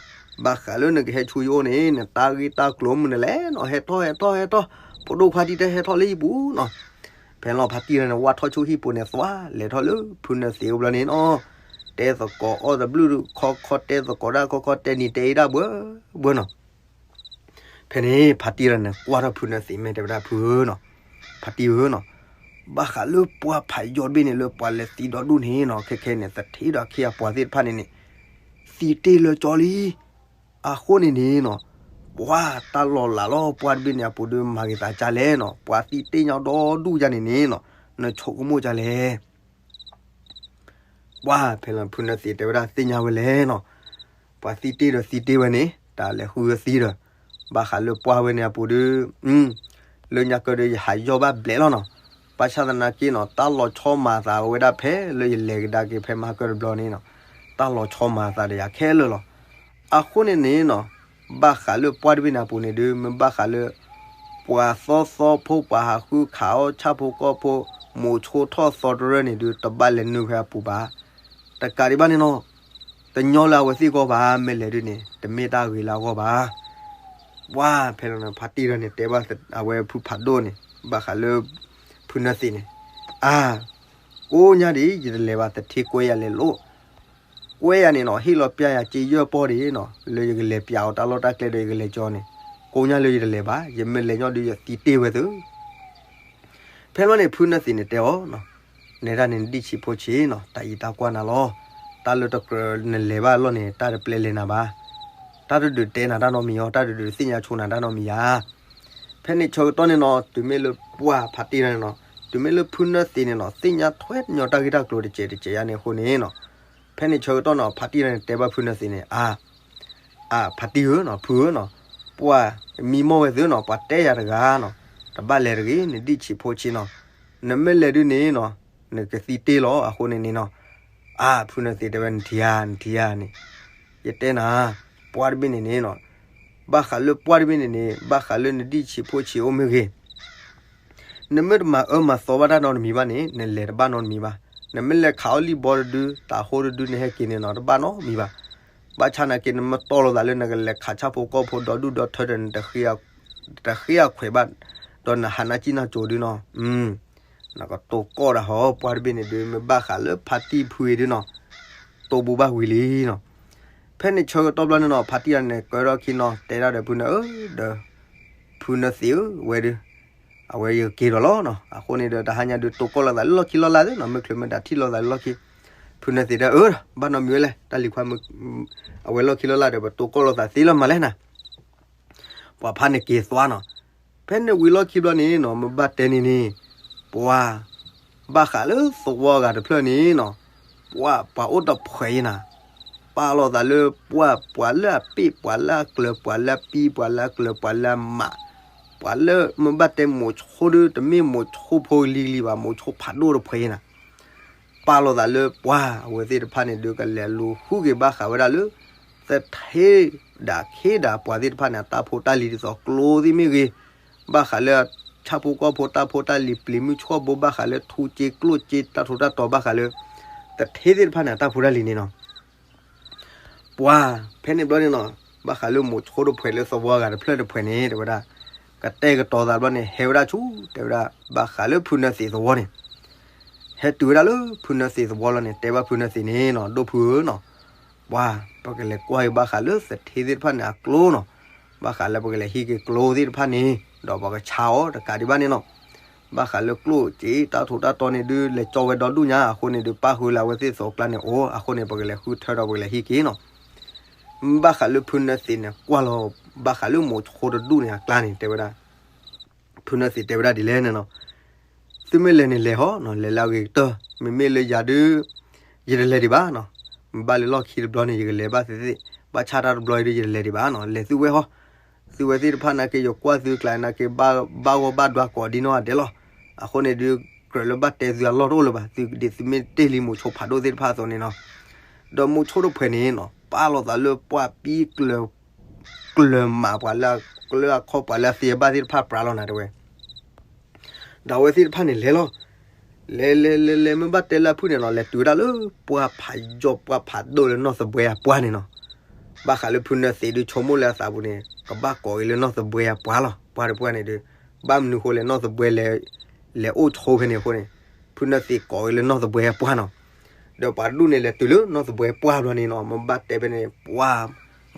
ဘၣ်ဃးလၢနကဟဲဆူယအိၣ်န့ၣ် နတၢ်ဂ့ၢ်တၢ်ကျိၤမနုၤလဲၣ်နီၤ ဟဲထီၣ်ဟဲထီၣ်ဟဲထီၣ် ဖိဒိၣ်ခွါတံၢ်တဲဟဲထီၣ်လၢဟံၣ်ပူၤနီၤ. ဖဲလီၤဖါတံၢ်တဂၤန့ၣ် ဝၢ်ထီၣ်ဆူဟံၣ်ပူၤန့ၣ် သွါလဲၤထီၣ်လၢဖုနၢသံးအိၣ်ဘျီန့ၣ်နီၤ တဲသကိးအီၣ်သဘျုးခီခီ တဲသကိးတၢ်ခီခီ တဲနံၤတဲအ့ဒၣ်ဘၣ်ဘၣ်နီၤ. ဖဲန့ၣ် ဖါတံၢ်တဂၤန့ၣ် ကွၢ်ထီၣ်ဖုနၢသံးမဲာ်တဲဝဲဒၣ် ဖုဧၢနီၤ ဖါတံၢ်ဧၢနီၤ ဘၣ်ဃးလၢပှၢ်ဖးယိၣ်တဘ့ၣ်န့ၣ် လၢပှၤလဲၤသံဒီဒူၣ်န့ၣ်နီၤ ခဲခဲန့ၣ် သထ့ဒီးအခ့အပှၤသ့ၣ်တဖၣ်န့ၣ်န့ၣ် သံတ့ၢ်လၢကၠီလံ. အဃိန့ၣ်န့ၣ်နီၤ ပှၢ်တၢ်လီၤလးလီၤပှၢ်တဘ့ၣ်န့ၣ်အပူၤဒီးမၤဂ့ၤသးကၢ်လဲၣ်နီၤ ပှၤသံတ့ၢ်ညီဒီဒူၣ်ယါန့ၣ်န့ၣ်နီၤ နဆိကမိၣ်ကၢ်လဲၣ် ပှၢ်ဖဲလီၤဖုနၢသံးတဲဝဲဒၣ်သ့ၣ်ညါဝဲလဲၣ်နီၤ ပှၤသံတ့ၢ်ဒီးသံတ့ၢ်ဝဲန့ၣ် တၢ်လဲၤဃုဝဲသံဒီး ဘၣ်ဃးလၢပှၢ်ဝဲန့ၣ်အပူၤဒီး လၢညါကၢဒီးယဟးယီၢ်ဘၣ်ဘျဲးလီၤနီၤ. ဘၣ်ဆၣ်သနာ်က့နီၤ တၢ်လီၤဆီမၤသးဝဲဒၣ်ဖဲလၢယလဲၤကဒါက့ၤဖဲမဟါကၢတဘျီန့ၣ်နီၤ တၢ်လီၤဆီမၤသးဒီးယၤခဲလၢာ်လီၤ. အဃိန့ၣ်န့ၣ်နီၤ ဘၣ်ဃးလၢပှၢ်တဘ့ၣ်န့ၣ်အပူၤန့ၣ်ဒုး မ့ၢ်ဘၣ်ဃးလၢ ပှၤသီသီဖိ ပှၤဟးဃုခးအီၣ်ဆၣ်ဖိကီၢ်ဖိ မိၤဆိထီၣ်သီတရၢၢ်န့ၣ်ဒုး တဘၣ်လဲၤနုာ်ဖဲအပူၤဘၣ်. တကးဒံးဘၣ်န့ၣ်နီၤ တညီလၢအဝဲသ့ၣ်အဂီၢ်ဘၣ် မ့ၢ်လဲၤဒုးန့ၣ် တမ့ၢ်တၢ်ဂ့ၤလၢအဂီၢ်ဘၣ်. ပှၢ်ဖဲလီၤန့ၣ် ဖါတံၢ်တဂၤန့ၣ် တဲဘၣ်အဝဲဖုဖးဒိၣ်န့ၣ် ဘၣ်ဃးလၢ ဖုနၢသံးန့ၣ် အါ ကိးညါဒံး ယတလဲၤဘၣ် သထ့ကွဲယၤလဲၤလိာ် ကွဲယၤန့ၣ်နီၤ ဟ့ၣ်လီၤပျၢ်ယၤစ့ယဲၢ်ပီၢ်ဒံးနီၤ လၢယကလဲၤပျၢ်အီၤတၢ်လီၢ်တၢ်ကျဲဒီးယကလဲၤကၠီန့ၣ် ကိးညါလၢယတလဲၤဘၣ် ယမ့ၢ်လဲၤညီဒုးယသံတ့ၢ်ဝဲသု ဖဲလီၤန့ၣ် ဖုနၢသံးန့ၣ်တဲအီၤ နဲဒၣ်န့ၣ်နဒံၣ်ဆံးဖိဆံးနီၤ တၢ်အံၤတၢ်ကွၢ်နၤလီၤ. တၢ်လၢတကြၢးနလဲၤဘၣ်အလီၢ်န့ၣ် တၢ်တပျဲလဲၤနၤဘၣ်. တၢ်တဒုးတဲနၤတၢ်နီတမံၤအီၤ တၢ်တဒုးသ့ၣ်ညါဆိနၤတၢ်နီတမံၤယါ ဖဲန့ၣ်ဆၢကတီၢ်န့ၣ်နီၤ တုၤမ့ၢ်လၢပှၢ်ဖါတံၢ်တဂၤန့ၣ်နီၤ တုၤမ့ၢ်လၢဖုနၢသံးန့ၣ်နီၤ သ့ၣ်ညါထွဲညီတၢ်ဂ့ၢ်တၢ်ကျိၤတစဲးတစဲးယါန့ၣ်အဃိန့ၣ်နီၤ ဖဲန့ၣ်ဆၢကတီၢ်နီၤ ဖါတံၢ်တဂၤန့ၣ်တဲဘၣ်ဖုနၢသံးန့ၣ် အါ အါ ဖါတံၢ်ဧၢနီၤ ဖုဧၢနီၤ ပှၢ်မံမီၢ်ဝဲသုနီၤ ပှၤတဲယၤတဂၤနီၤ တဘၣ်လဲၤတဂ့ၤ နဒံၣ်ဆံးဖိဆံးနီၤ နမ့ၢ်လဲၤဒုးန့ၣ်နီၤ နကသံတ့ၢ်လီၤ အဃိန့ၣ်န့ၣ်နီၤ အါ ဖုနၢသံးတဲဝဲ နထံၣ်ဧါ နထံၣ်ဧါန့ၣ် ယတဲနၤ ပှၢ်တဘ့ၣ်န့ၣ်န့ၣ်နီၤ ဘၣ်ဃးလၢပှၢ်တဘ့ၣ်န့ၣ်န့ၣ် ဘၣ်ဃးလၢနဒံၣ်ဆံးဖိဆံးအိၣ်မ့ၢ်ဂ့ၤ နမ့ၢ်တမၤအၢမၤသီဘၣ်တၢ်နီတမံၤဘၣ်န့ၣ် နလဲၤတဘၣ်နီတမံၤဘၣ်. နမ့ၢ်လဲၤခးအီၣ်လံၣ်ဘီတဒု တၤဟိတဒု နဟဲက့ၤန့ၣ်နီၤ တဘၣ်နီတမံၤဘၣ်. ဘၣ်ဆၣ်နာ်က့ နမ့ၢ်တီၢ်လိာ်သးလၢနကလဲၤခးဆၣ်ဖိကီၢ်ဖိ ဒီဒူၣ်ဒီထၢဒီး နတဃ့အခွဲးဘၣ် ဒီးနဟးနၢ်စံၣ်နၢ်စိၤဒုနီၤ နကတိၤကီၢ်ဒၣ်ဟီ ပှၢ်တဘ့ၣ်န့ၣ်ဒုး မ့ၢ်ဘၣ်ဃးလၢဖါတံၢ်ဖုအံၤဒုနီၤ တိၢ်ဘူးဘၣ်ဝံၤလံနီၤ. ဖဲန့ၣ်ဆၢကတီၢ်ဘျီန့ၣ်နီၤ ဖါတံၢ်တဂၤန့ၣ် ကၢထီၣ်ခံနီၤ တဲဒၣ်ဒီးဖုနၢသံးဧၢ ဒီး ဖုနၢသံးဧၢ ဝဲဒုး အဝဲယက့ၤဒီးလီၤနီၤ. အဃိန့ၣ်ဒီး တဟါညါဒုး တိၤကီၢ်လိာ်သးလၢလီၢ်ခံလီၢ်လၢ်သ့နီၤ မ့ၢ်ချုးမ့ၢ်ဒၣ်ထံၣ်လိာ်သးလၢလီၢ်ခံ ဖုနၢသံးဒီး အၢ ဘၣ်နီတမံၤဝဲလဲၣ် တၢ်လံၤခွါ အဝဲလီၢ်ခံလီၢ်လၢ်ဒီး ပတိၤကီၢ်လိာ်သးသ့လီၤမးလဲၣ်နၤ ပှၤဖါန့ၣ်က့ၤသွါနီၤ. ဖဲန့ၣ်ဝံၤလီၢ်ခံဘျီန့ၣ်နီၤ မ့ၢ်ဘၣ်တဲန့ၣ်န့ၣ် ပှၤ ဘၣ်ဃးလၢသဝီဂၤတဖျၢၣ်န့ၣ်နီၤ ပှၤ ပှၤအိၣ်တဖှဲးအံၤနၤ ပာ်လီၤသးလၢပှၤ ပှၤလၢအပ့ၢ် ပှၤလၢအကျၢၤ ပှၤလၢအပံ ပှၤလၢအကျၢၤ ပှၤလၢအမး ပှၤလၢမ့ၢ်ဘၣ်တဲမိၤဆိဒု တမ့ၢ်မိၤဆိဖိလံၤလံၤဘၣ် မိၤဆိဖးဒိၣ်တဖှဲးအံၤနၤ ပာ်လီၤသးလၢပှၤအဝဲသ့ၣ်တဖၣ်န့ၣ်ဒုး ကလဲၤလူၤဃုက့ၤဘၣ်ဃးဝဲဒၣ်လၢ သထ့ဒၣ်ခ့ဒၣ်ပှၤသ့ၣ်တဖၣ်န့ၣ် အတၢ်ဖိတၢ်လံၤဒ်သိးကျိသ့ၣ်မ့ၢ်ဂ့ၤ, ဘၣ်ဃးလၢဆၣ်ဖိကီၢ်ဖိတၢ်ဖိတၢ်လံၤ ပျံၤမုၢ်ဆှီၣ်ဘိ ဘၣ်ဃးလၢထူစ့ကျိၣ်စ့တၢ်ထူးတၢ်တီၤ ဘၣ်ဃးလၢ သထ့သ့ၣ်တဖၣ်န့ၣ် အတၢ်ဖိတၢ်လံၤန့ၣ်နီၤ ပှၤ ဖဲန့ၣ်ဘျီန့ၣ်နီၤ ဘၣ်ဃးလၢမိၤဆိတဖှဲးလၢသဝီဂၤတဖျၢၣ်တဖှဲးန့ၣ် တဲဝဲဒၣ် ကတဲာ်ကတီၤသးဘျီန့ၣ် ဟဲဝဲဒၣ်ဆူ တဲဝဲဒၣ် ဘၣ်ဃးလၢဖုနၢသံးသဝီန့ၣ် ဟဲတုၤဝဲဒၣ်လၢဖုနၢသံးသဝီလီၤန့ၣ် တဲဘၣ်ဖုနၢသံးန့ၣ်နီၤ ဒိၣ်ဖုဧၢနီၤ ပှၤ ပကလဲၤကွၢ်က့ၤဘၣ်ဃးလၢသထ့သ့ၣ်တဖၣ်န့ၣ်အကျိနီၤ ဘၣ်ဃးလၢပကလဲၤဟံးက့ၤကျိသ့ၣ်တဖၣ်န့ၣ် ဒီးပကဆါအီၤတကးဒံးဘၣ်န့ၣ်နီၤ. ဘၣ်ဃးလၢကျိၣ်စ့တၢ်ထူးတၢ်တီၤန့ၣ်ဒုး လဲၤကၠီဝဲဒီဒူၣ်ညါ အဃိန့ၣ်ဒုး ပၣ်ဃုာ်လၢအဝဲသ့ၣ်အသိးအကျါန့ၣ်အိၣ် အဃိန့ၣ် ပကလဲၤဃုထၢဒီးပကလဲၤဟံးက့ၤနီၤ. ဘၣ်ဃးလၢဖုနၢသံးန့ၣ် ကွၢ်လီၤ ဘၣ်ဃးလၢမိၤဆိတဒူၣ်န့ၣ်အကျါန့ၣ် တဲဝဲဒၣ် ဖုနၢသံးတဲဝဲဒၣ်ဒ်လဲၣ်န့ၣ်နီၤ, သုမ့ၢ်လဲၤန့ၣ်လဲၤဟီနီၤ, လဲၤလၢအဂ့ၤကတၢၢ်, မ့မ့ၢ်လၢယၤဒုး ယတလဲၤဒံးဘၣ်နီၤ, ဘၣ်လၢလီၢ်ခံတဘျီန့ၣ် ယကလဲၤဘၣ်သ့ၣ်သ့ၣ်, ဘၣ်ဆၣ်တၢ်တဘျီအံၤဒုး ယတလဲၤဒံးဘၣ်နီၤ, လဲၤသုဝဲဟီ, သုဝဲသ့ၣ်တဖၣ်နာ်က့ ယကွၢ်သုကျါနာ်က့ ဘၣ်ဂီၢ်ဘၣ်ဒွးကိးဒံနီၢ်ဂၤဒဲးလီၤ, အဃိန့ၣ်ဒုး ကြၢးလၢဘၣ်တဲသုအလီၢ်တအိၣ်လၢၤဘၣ်, သုဒ်သုမ့ၢ်တ့ၢ်လံမိၤဆိဖးဒိၣ်သ့ၣ်တဖၣ်အသိးန့ၣ်နီၤ, ဒီးမိၤဆိတဖုန့ၣ်နီၤ ပာ်လီၤသးလၢပှၢ်ပံကျၢၤ ကျၢၤမးပှၤလၢ လၢအခီပှၤလၢအသ့အဘၣ်သ့ၣ်တဖၣ်ပြးလီၤနၤတဲဝဲ ဒီးအဝဲသ့ၣ်တဖၣ်န့ၣ်လဲၤလီၤ, လဲၤလဲၤလဲၤလဲၤ မ့ၢ်ဘၣ်တဲလၢအဖုၣ်န့ၣ်နီၤ လဲၤတုၤဝဲဒၣ်လၢပှၢ်ဖးယိာ်ပှၢ်ဖးဒိၣ်လၢနီၢ်သဘှဲအပှၢ်န့ၣ်နီၤ, ဘၣ်ဃးလၢဖုနၢသံးဒုးဆိကမိၣ်လၢအသးပူၤန့ၣ် ကဘၣ်ကိးအံၤလၢနီၢ်သဘှဲအပှၢ်လီၤ, ပှၢ်တပှၢ်န့ၣ်ဒုး ဘၣ်မနုၤဃိလဲၣ် နီၢ်သဘှဲလဲၤ လဲၤအိၣ်ဆိဖဲန့ၣ်အဃိန့ၣ်, ဖုနၢသံးကိးအံၤလၢနီၢ်သဘှဲအပှၢ်နီၤ, ဒီးပှၤတဒူၣ်န့ၣ်လဲၤတုၤလၢနီၢ်သဘှဲပှၢ်ဘျီန့ၣ်နီၤ မ့ၢ်ဘၣ်တဲဖဲန့ၣ် ပှၢ်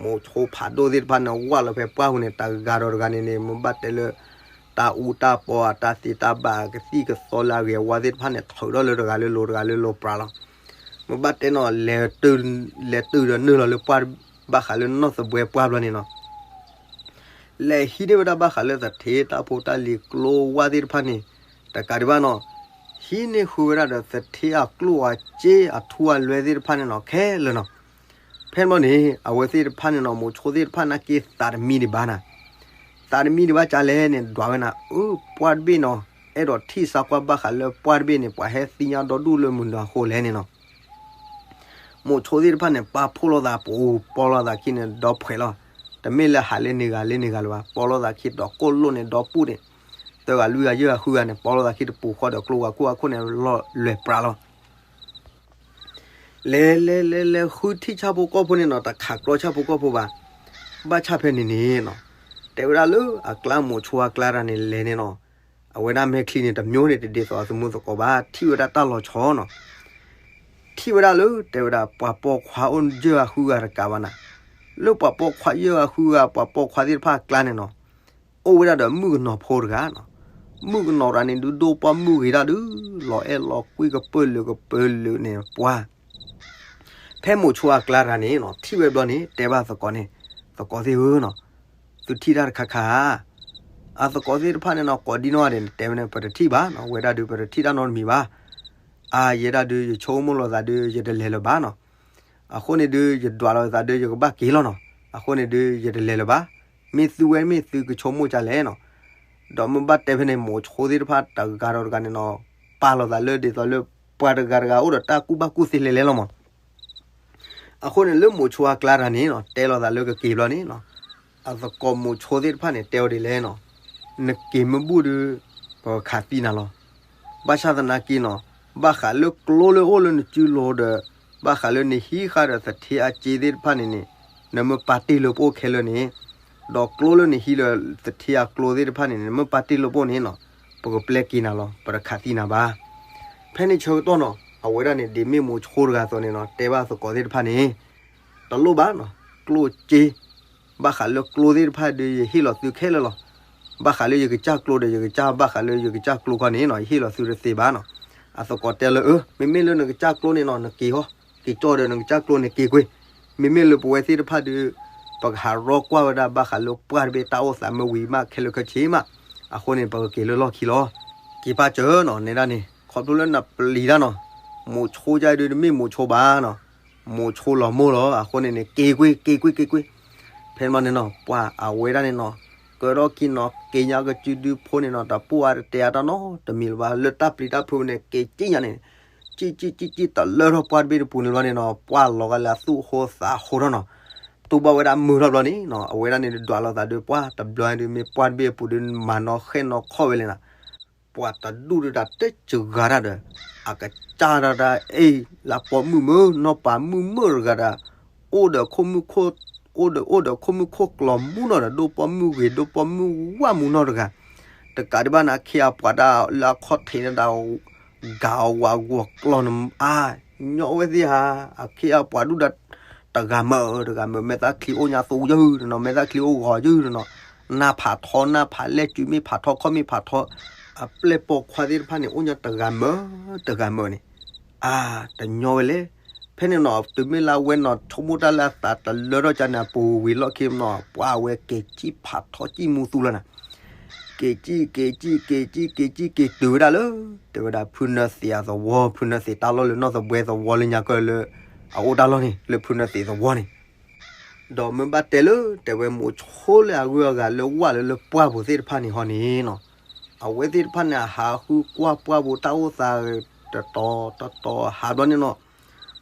မိၤဆိဖးဒိၣ်သ့ၣ်တဖၣ်န့ၣ် ဝၢ်လီၤဖဲပှၢ်ပူၤန့ၣ် တဂၤဒီးတဂၤန့ၣ်န့ၣ် မ့ၢ်ဘၣ်တဲလၢ တၢ်အူတၢ်ပီအတၢ်သ့တၢ်ဘၣ်အကသံၣ်ကသီလၢအဂ့ၤအဝါသ့ၣ်တဖၣ်န့ၣ် ထုးထီၣ်လၢတဂၤလၢလိၤတဂၤလၢလိၤပြးလီၤ, မ့ၢ်ဘၣ်တဲနီၤ လဲၤတုၤဒီးနုာ်လီၤလၢပှၢ် ဘၣ်ဃးလၢနီၢ်သဘှဲပှၢ်ဘျီန့ၣ်နီၤ လဲၤဟံးန့ၢ်ဝဲဒၣ်ဘၣ်ဃးလၢသထ့တၢ်ဖိတၢ်လံၤကျိဝၢ်သ့ၣ်တဖၣ်န့ၣ် တကးဒံးဘၣ်နီၤ, ဟံးန့ၢ်ဃုာ်ဝဲဒၣ်ဒီးသထ့အကျိၣ်အစ့အထူအလွဲသ့ၣ်တဖၣ်န့ၣ်နီၤ ခဲလၢာ်နီၤ, ဖဲန့ၣ်ဘျီန့ၣ် အဝဲသ့ၣ်တဖၣ်န့ၣ်နီၤ မိၤဆိသ့ၣ်တဖၣ်နာ်က့သးတမံဒံးဘၣ်နၤ, သးတမံဒံးဘၣ်ကလဲၣ်န့ၣ် ဒွးဝဲနၤ အၢ ပှၢ်တဘ့ၣ်နီၤ အဲၣ်ဒိးထံၣ်စါကွၢ်ဘၣ်ဃးလၢပှၢ်တဘ့ၣ်န့ၣ် ပှၤဟဲသ့ၣ်ညါဒီဒူၣ်လၢမနုၤအဃိလဲၣ်န့ၣ်နီၤ မိၤဆိသ့ၣ်တဖၣ်န့ၣ် ပာ်ဖှိၣ်လိာ်သးပူၤ ပီလိာ်သးခံန့ၣ် ဒီဖှဲးလီၤ, တမ့ၢ်လၢဟးလၢန့ၢ်ဂၤလၢန့ၢ်ဂၤလၢၤဘၣ်, ပီလိာ်သးခံဒီးကိၣ်လိၣ်န့ၣ် ဒီပူၣ်န့ၣ်, သၢဂၤလွံၢ်ဂၤယဲၢ်ဂၤဃုဂၤန့ၣ် ပီလိာ်သးခံတပူၤဃီဒီးကျိဝၤခိၣ်အခိၣ်န့ၣ် လီၤလွဲၢ်ပြးလီၤ လဲၤလဲၤလဲၤလဲၤဃုထံၣ်ဆၣ်ဖိကီၢ်ဖိန့ၣ်နီၤ တခးကြီဆၣ်ဖိကီၢ်ဖိဘၣ်, ဘၣ်ဆၣ်ဖဲန့ၣ်န့ၣ်နီၤ, တဲဝဲဒၣ်လၢအကျါမိၤဆိအကျါတဂၤန့ၣ်လဲၤန့ၣ်နီၤ, အဝဲဒၣ်မဲာ်ချံန့ၣ်တမျိၤန့ၣ် တဒ်သိးအသမူသကိးဘၣ်, ထံၣ်ဝဲဒၣ်တၢ်လီၤဆီနီၤ ထံၣ်ဝဲဒၣ်လၢ တဲဝဲဒၣ် ပှၤပိာ်ခွါအိၣ်ယဲၢ်ဂၤဃုဂၤတကးဘၣ်နၤ, လၢပှၤပိာ်ခွါယဲၢ်ဂၤဃုဂၤ ပှၤပိာ်ခွါသ့ၣ်တဖၣ်အကျါန့ၣ်နီၤ, အိၣ်ဝဲဒၣ်ဒီးမုၣ်ကနီၤဖိတဂၤနီၤ, မုၣ်ကနီၤတဂၤန့ၣ်ဒုး ဒိၣ်ပှၢ်မုၣ်ဂ့ၤဒၣ်ဒုး လီၤအဲၣ်လီၤကွံကပၢၢ်လၢာ်ကပၢၢ်လၢာ်န့ၣ် ပှၢ် ဖဲမိၤဆိအကျါတဂၤန့ၣ်နီၤ ထံၣ်ဝဲဘျီန့ၣ် တဲဘၣ်သကိးန့ၣ်, သကိးသ့ၣ်ဧၢနီၤ, သုထံၣ်တၢ်တခါခါဧါ, အသကိးသ့ၣ်တဖၣ်န့ၣ်နီၤ ကိးဒံနီၢ်ဂၤဒဲးန့ၣ် တဲဝဲန့ၣ် ပတထံၣ်ဘၣ်နီၤ, ဝဲဒၣ်ဒုး ပတထံၣ်တၢ်နီတမံၤဘၣ်, အါ ယဲဒၣ်ဒုး ယဆိကမိၣ်လီၤသးဒုး ယတလဲၤလၢၤဘၣ်နီၤ, အဃိန့ၣ်ဒုး ယဒွးလီၤသးဒုး ယကဘၣ်က့ၤလီၤနီၤ, အဃိန့ၣ်ဒုး ယတလဲၤလၢၤဘၣ်, မ့ၢ်သုဝဲမ့ၢ်သုကဆိကမိၣ်ဒ်လဲၣ်နီၤ, ဒီးမ့ၢ်ဘၣ်တဲဖဲန့ၣ် မိၤဆိသ့ၣ်တဖၣ်တဂၤဒီးတဂၤန့ၣ်နီၤ, ပာ်လီၤသးလၢဒ်သိးလၢ ပှၤတဂၤတဂၤအိၣ်ဒီးတၢ်ကူၣ်ဘၣ်ကူၣ်သ့လဲၤလဲၤလီၤမး အဃိန့ၣ်လၢမိၤဆိအကျါတဂၤန့ၣ်နီၤ တဲလီၤသးလၢကက့ၤဘျီန့ၣ်နီၤ, အသကိးမိၤဆိသ့ၣ်တဖၣ်န့ၣ် တဲဝဲဒ်လဲၣ်နီၤ, နက့ၤမ့ၢ်ဘူၣ်ဒီး ပကခးသံနၤလီၤ. ဘၣ်ဆၣ်သနာ်က့နီၤ, ဘၣ်ဃးလၢကျိလၢအိၣ်လၢနစုလိၤဒီး ဘၣ်ဃးလၢနဟံးဃာ်ဒီးသထ့အစ့သ့ၣ်တဖၣ်န့ၣ်န့ၣ်, နမ့ၢ်ပာ်တ့ၢ်လၢပအိၣ်ခဲလၢာ်န့ၣ်, ဒီးကျိလၢနဟံးလၢသထ့အကျိသ့ၣ်တဖၣ်န့ၣ်န့ၣ် နမ့ၢ်ပာ်တ့ၢ်လၢပအိၣ်န့ၣ်နီၤ, ပကပျဲက့ၤနၤလီၤ, ပတခးသံနၤဘၣ်. ဖဲန့ၣ်ဆၢကတီၢ်နီၤ, အဝဲဒၣ်န့ၣ် ဒ်မ့ၢ်မိၤဆိတဂၤအသိးန့ၣ်နီၤ, တဲဘၣ်သကိးသ့ၣ်တဖၣ်န့ၣ်, တလိၣ်ဘၣ်နီၤ, ကျိၣ်စ့, ဘၣ်ဃးလၢကျိသ့ၣ်တဖၣ်ဒီး ယဟ့ၣ်လီၤသုခဲလၢာ်လီၤ. ဘၣ်ဃးလၢယကစၢ်ကျိဒီး ယကစၢ် ဘၣ်ဃးလၢယကစၢ်ကျိခီန့ၣ်နီၤ, ယဟ့ၣ်လီၤသုတသ့ဘၣ်နီၤ. အသကိးတဲလၢ အၢ မ့မ့ၢ်လၢနကစၢ်ကျိန့ၣ်နီၤ, နက့ၤဟီ, က့ၤကၠီဒီးနကစၢ်ကျိန့ၣ်က့ၤကွံာ်. မ့မ့ၢ်လၢပဝဲသ့ၣ်တဖၣ်ဒီး ပကဟးရီကွၢ်ဝဲဒၣ် ဘၣ်ဃးလၢပှၢ်တဘ့ၣ်တၢ်အိၣ်သးမ့ၢ်ဝံၤမး ခဲလၢာ်ခဲဆ့မး, အဃိန့ၣ် ပကက့ၤလၢလီၢ်ခံလီၤ. က့ၤပာ်စၢၤနီၤ, နဲဒၣ်န့ၣ် ခီဖျိလၢနပျံၤတၢ်နီၤ, မိၤဆိဒ်အံၤဒုး တမ့ၢ်မိၤဆိဘၣ်နီၤ, မိၤဆိလီၤမိၢ်လီၤ. အဃိန့ၣ်န့ၣ် က့ၤကွံာ် က့ၤကွံာ် က့ၤကွံာ်. ဖဲန့ၣ်မးန့ၣ်နီၤ, ပှၤအဝဲဒၣ်န့ၣ်နီၤ, ကဒီးက့ၤနီၤ, က့ၤညါကစုဒုဖိန့ၣ်နီၤ, တပူၤအါတတဲအါတၢ်နီတမံၤလၢၤဘၣ်, လၢတၢ်ပျံၤတၢ်ဖုးန့ၣ် က့ၤကံၣ်ညါန့ၣ်, ကံၣ်ကံၣ်ကံၣ်ကံၣ် တလၢထီၣ်ပှၢ်တဘ့ၣ်တပူၤန့ၣ်ဘျီန့ၣ်နီၤ, ပှၢ်လီၤဂာ်လၢအသူၣ်ဟိသးဟိထီၣ်နီၤ, တူၢ်ဘၣ်ဝဲဒၣ်မုာ်ထီၣ်ဘျီန့ၣ်နီၤ, အဝဲဒၣ်န့ၣ်ဒုးဒွးလိာ်သးဒုး ပှၢ်တဘျီဒုး မ့ၢ်ပှၢ်တဘ့ၣ်အပူၤဒုး မၤနီၣ်ဃဲၣ်နီၣ်ခီၣ်ဝဲလဲၣ်နီၤ. ပှၤတဒူၣ်ဒုးတၢ်တဲစှၤဂၤတၢ်ဒီး အကစၢ်ဒၣ်တၢ်အ့ၣ် လၢပိာ်မုၣ်မုၢ် နီၢ်ပၤမုၣ်မုၢ်တဂၤဒီး အိၣ်ဒီးခိၣ်မုၣ်ခိၣ် အိၣ်ဒီး အိၣ်ဒီးခိၣ်မုၣ်ခိၣ်ကျိာ်မူနီၢ်ဒီး ဒိၣ်ပိာ်မုၣ်ဂ့ၤ ဒိၣ်ပိာ်မုၣ်ဝၣ်မူနီၢ်တဂၤ, တကးဒံးဘၣ်န့ၣ်အခ့အပှၤတၢ်လၢအခီၣ်ထံးန့ၣ်ဒီး ဂၤအဝၤဂီၤကျီၢ်န့ၣ် အါ ညီဝဲသ့ၣ်ဧါ, အခ့အပှၤဒူၣ်ဒီး တဂၤမၢတဂၤမၢ မဲာ်သၣ်ချံအိၣ်ညါသိယုၢ်တနီၤ မဲာ်သၣ်ချံအိၣ်ဂီၤယုၢ်တနီၤ, နၢ်ဖးထီနၢ်ဖးလဲၢ် စုမ့ၣ်ဖးထီခီၣ်မ့ၣ်ဖးထီ, အပျဲၢ်ပိာ်ခွါသ့ၣ်တဖၣ်န့ၣ် အိၣ်ညါတဂၤမၢတဂၤမၢန့ၣ်, အါ တညီဝဲလဲၣ်. ဖဲန့ၣ်နီၤ တုၤမ့ၢ်လၢအဝဲနီၤ ဆိကမိၣ်တၢ်လၢအသးတလၢထီၣ်ကန့ၣ် အပူၤဝံၤလီၢ်ခံနီၤ ပှၤအဝဲက့ၤစံၣ်ဖးထီစံၣ်မူသူလီၤနၤ က့ၤစံၣ် က့ၤစံၣ် က့ၤစံၣ် က့ၤစံၣ် က့ၤတုၤဝဲဒၣ်လၢ တဲဝဲဒၣ် ဖုနၢသံးအသဝီ, ဖုနၢသံးတၢ်လီၢ်လၢနီၢ်သဘှဲသဝီလၢညါကၢၢ်လၢ အအိၣ်တၢ်လီၢ်န့ၣ် လၢဖုနၢသံးသဝီန့ၣ်, ဒီးမ့ၢ်ဘၣ်တဲလၢ တဲဝဲမိၤဆိလၢအဂုၤအဂၤလၢဝၢ်လၢလၢပှၢ်ပူၤသ့ၣ်တဖၣ်န့ၣ်ဟီန့ၣ်နီၤ, အဝဲသ့ၣ်တဖၣ်န့ၣ် အဟးဃုကွၢ်ပှၢ်ပူၤတၢ်အိၣ်သး တတီၤတတီၤဟးဘျီန့ၣ်နီၤ,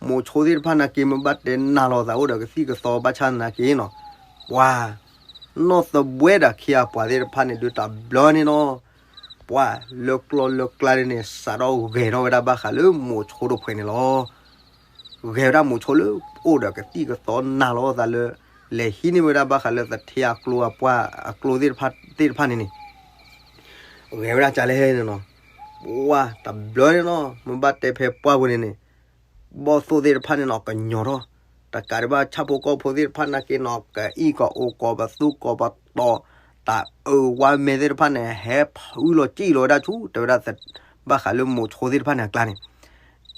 မိၤဆိသ့ၣ်တဖၣ်နာ်က့ မ့ၢ်ဘၣ်တဲနၤလီၤသးအိၣ်ဒီးကသံၣ်ကသီဘၣ်ဆၣ်သနာ်က့နီၤ, ပှၤ နီၢ်သဘှဲဒီးခ့အပှၤသ့ၣ်တဖၣ်န့ၣ် ဒုးတဘျီန့ၣ်နီၤ, ပှၤလၢကျီလၢကျါန့ၣ် စးထီၣ်ဂဲၤထီၣ်ဝဲဒၣ်ဘၣ်ဃးလၢမိၤဆိတဖှဲးန့ၣ်လီၤ. ဂဲၤဝဲဒၣ်မိၤဆိလၢအိၣ်ဒီးကသံၣ်ကသီနၤလီၤသးလၢ လဲၤဟံးန့ၢ်ဝဲဒၣ်ဘၣ်ဃးလၢသထ့အကျိအပှၢ်အကျိသ့ၣ်တဖၣ် သ့ၣ်တဖၣ်န့ၣ်န့ၣ် ဂဲၤဝဲဒၣ်ကလဲၣ်န့ၣ်နီၤ, ပှၤတဘျီန့ၣ်နီၤ မ့ၢ်ဘၣ်တဲဖဲပှၢ်ပူၤန့ၣ်န့ၣ် ဘီၣ်သိၣ်သ့ၣ်တဖၣ်န့ၣ်နီၤ ကညီၤထီၣ်, တကးဒံးဘၣ်ဆၣ်ဖိကီၢ်ဖိသ့ၣ်တဖၣ်နာ်က့နီၤ ကအံၣ်ကအီၣ်ကီးပသူကီးပတီၤ တၢ်အၢဝါမဲသ့ၣ်တဖၣ်န့ၣ် ဟဲဖုလီၤစံၣ်လီၤဝဲဒၣ်ဆူ တဲဝဲဒၣ် ဘၣ်ဃးလၢမိၤဆိသ့ၣ်တဖၣ်န့ၣ်အကျါန့ၣ်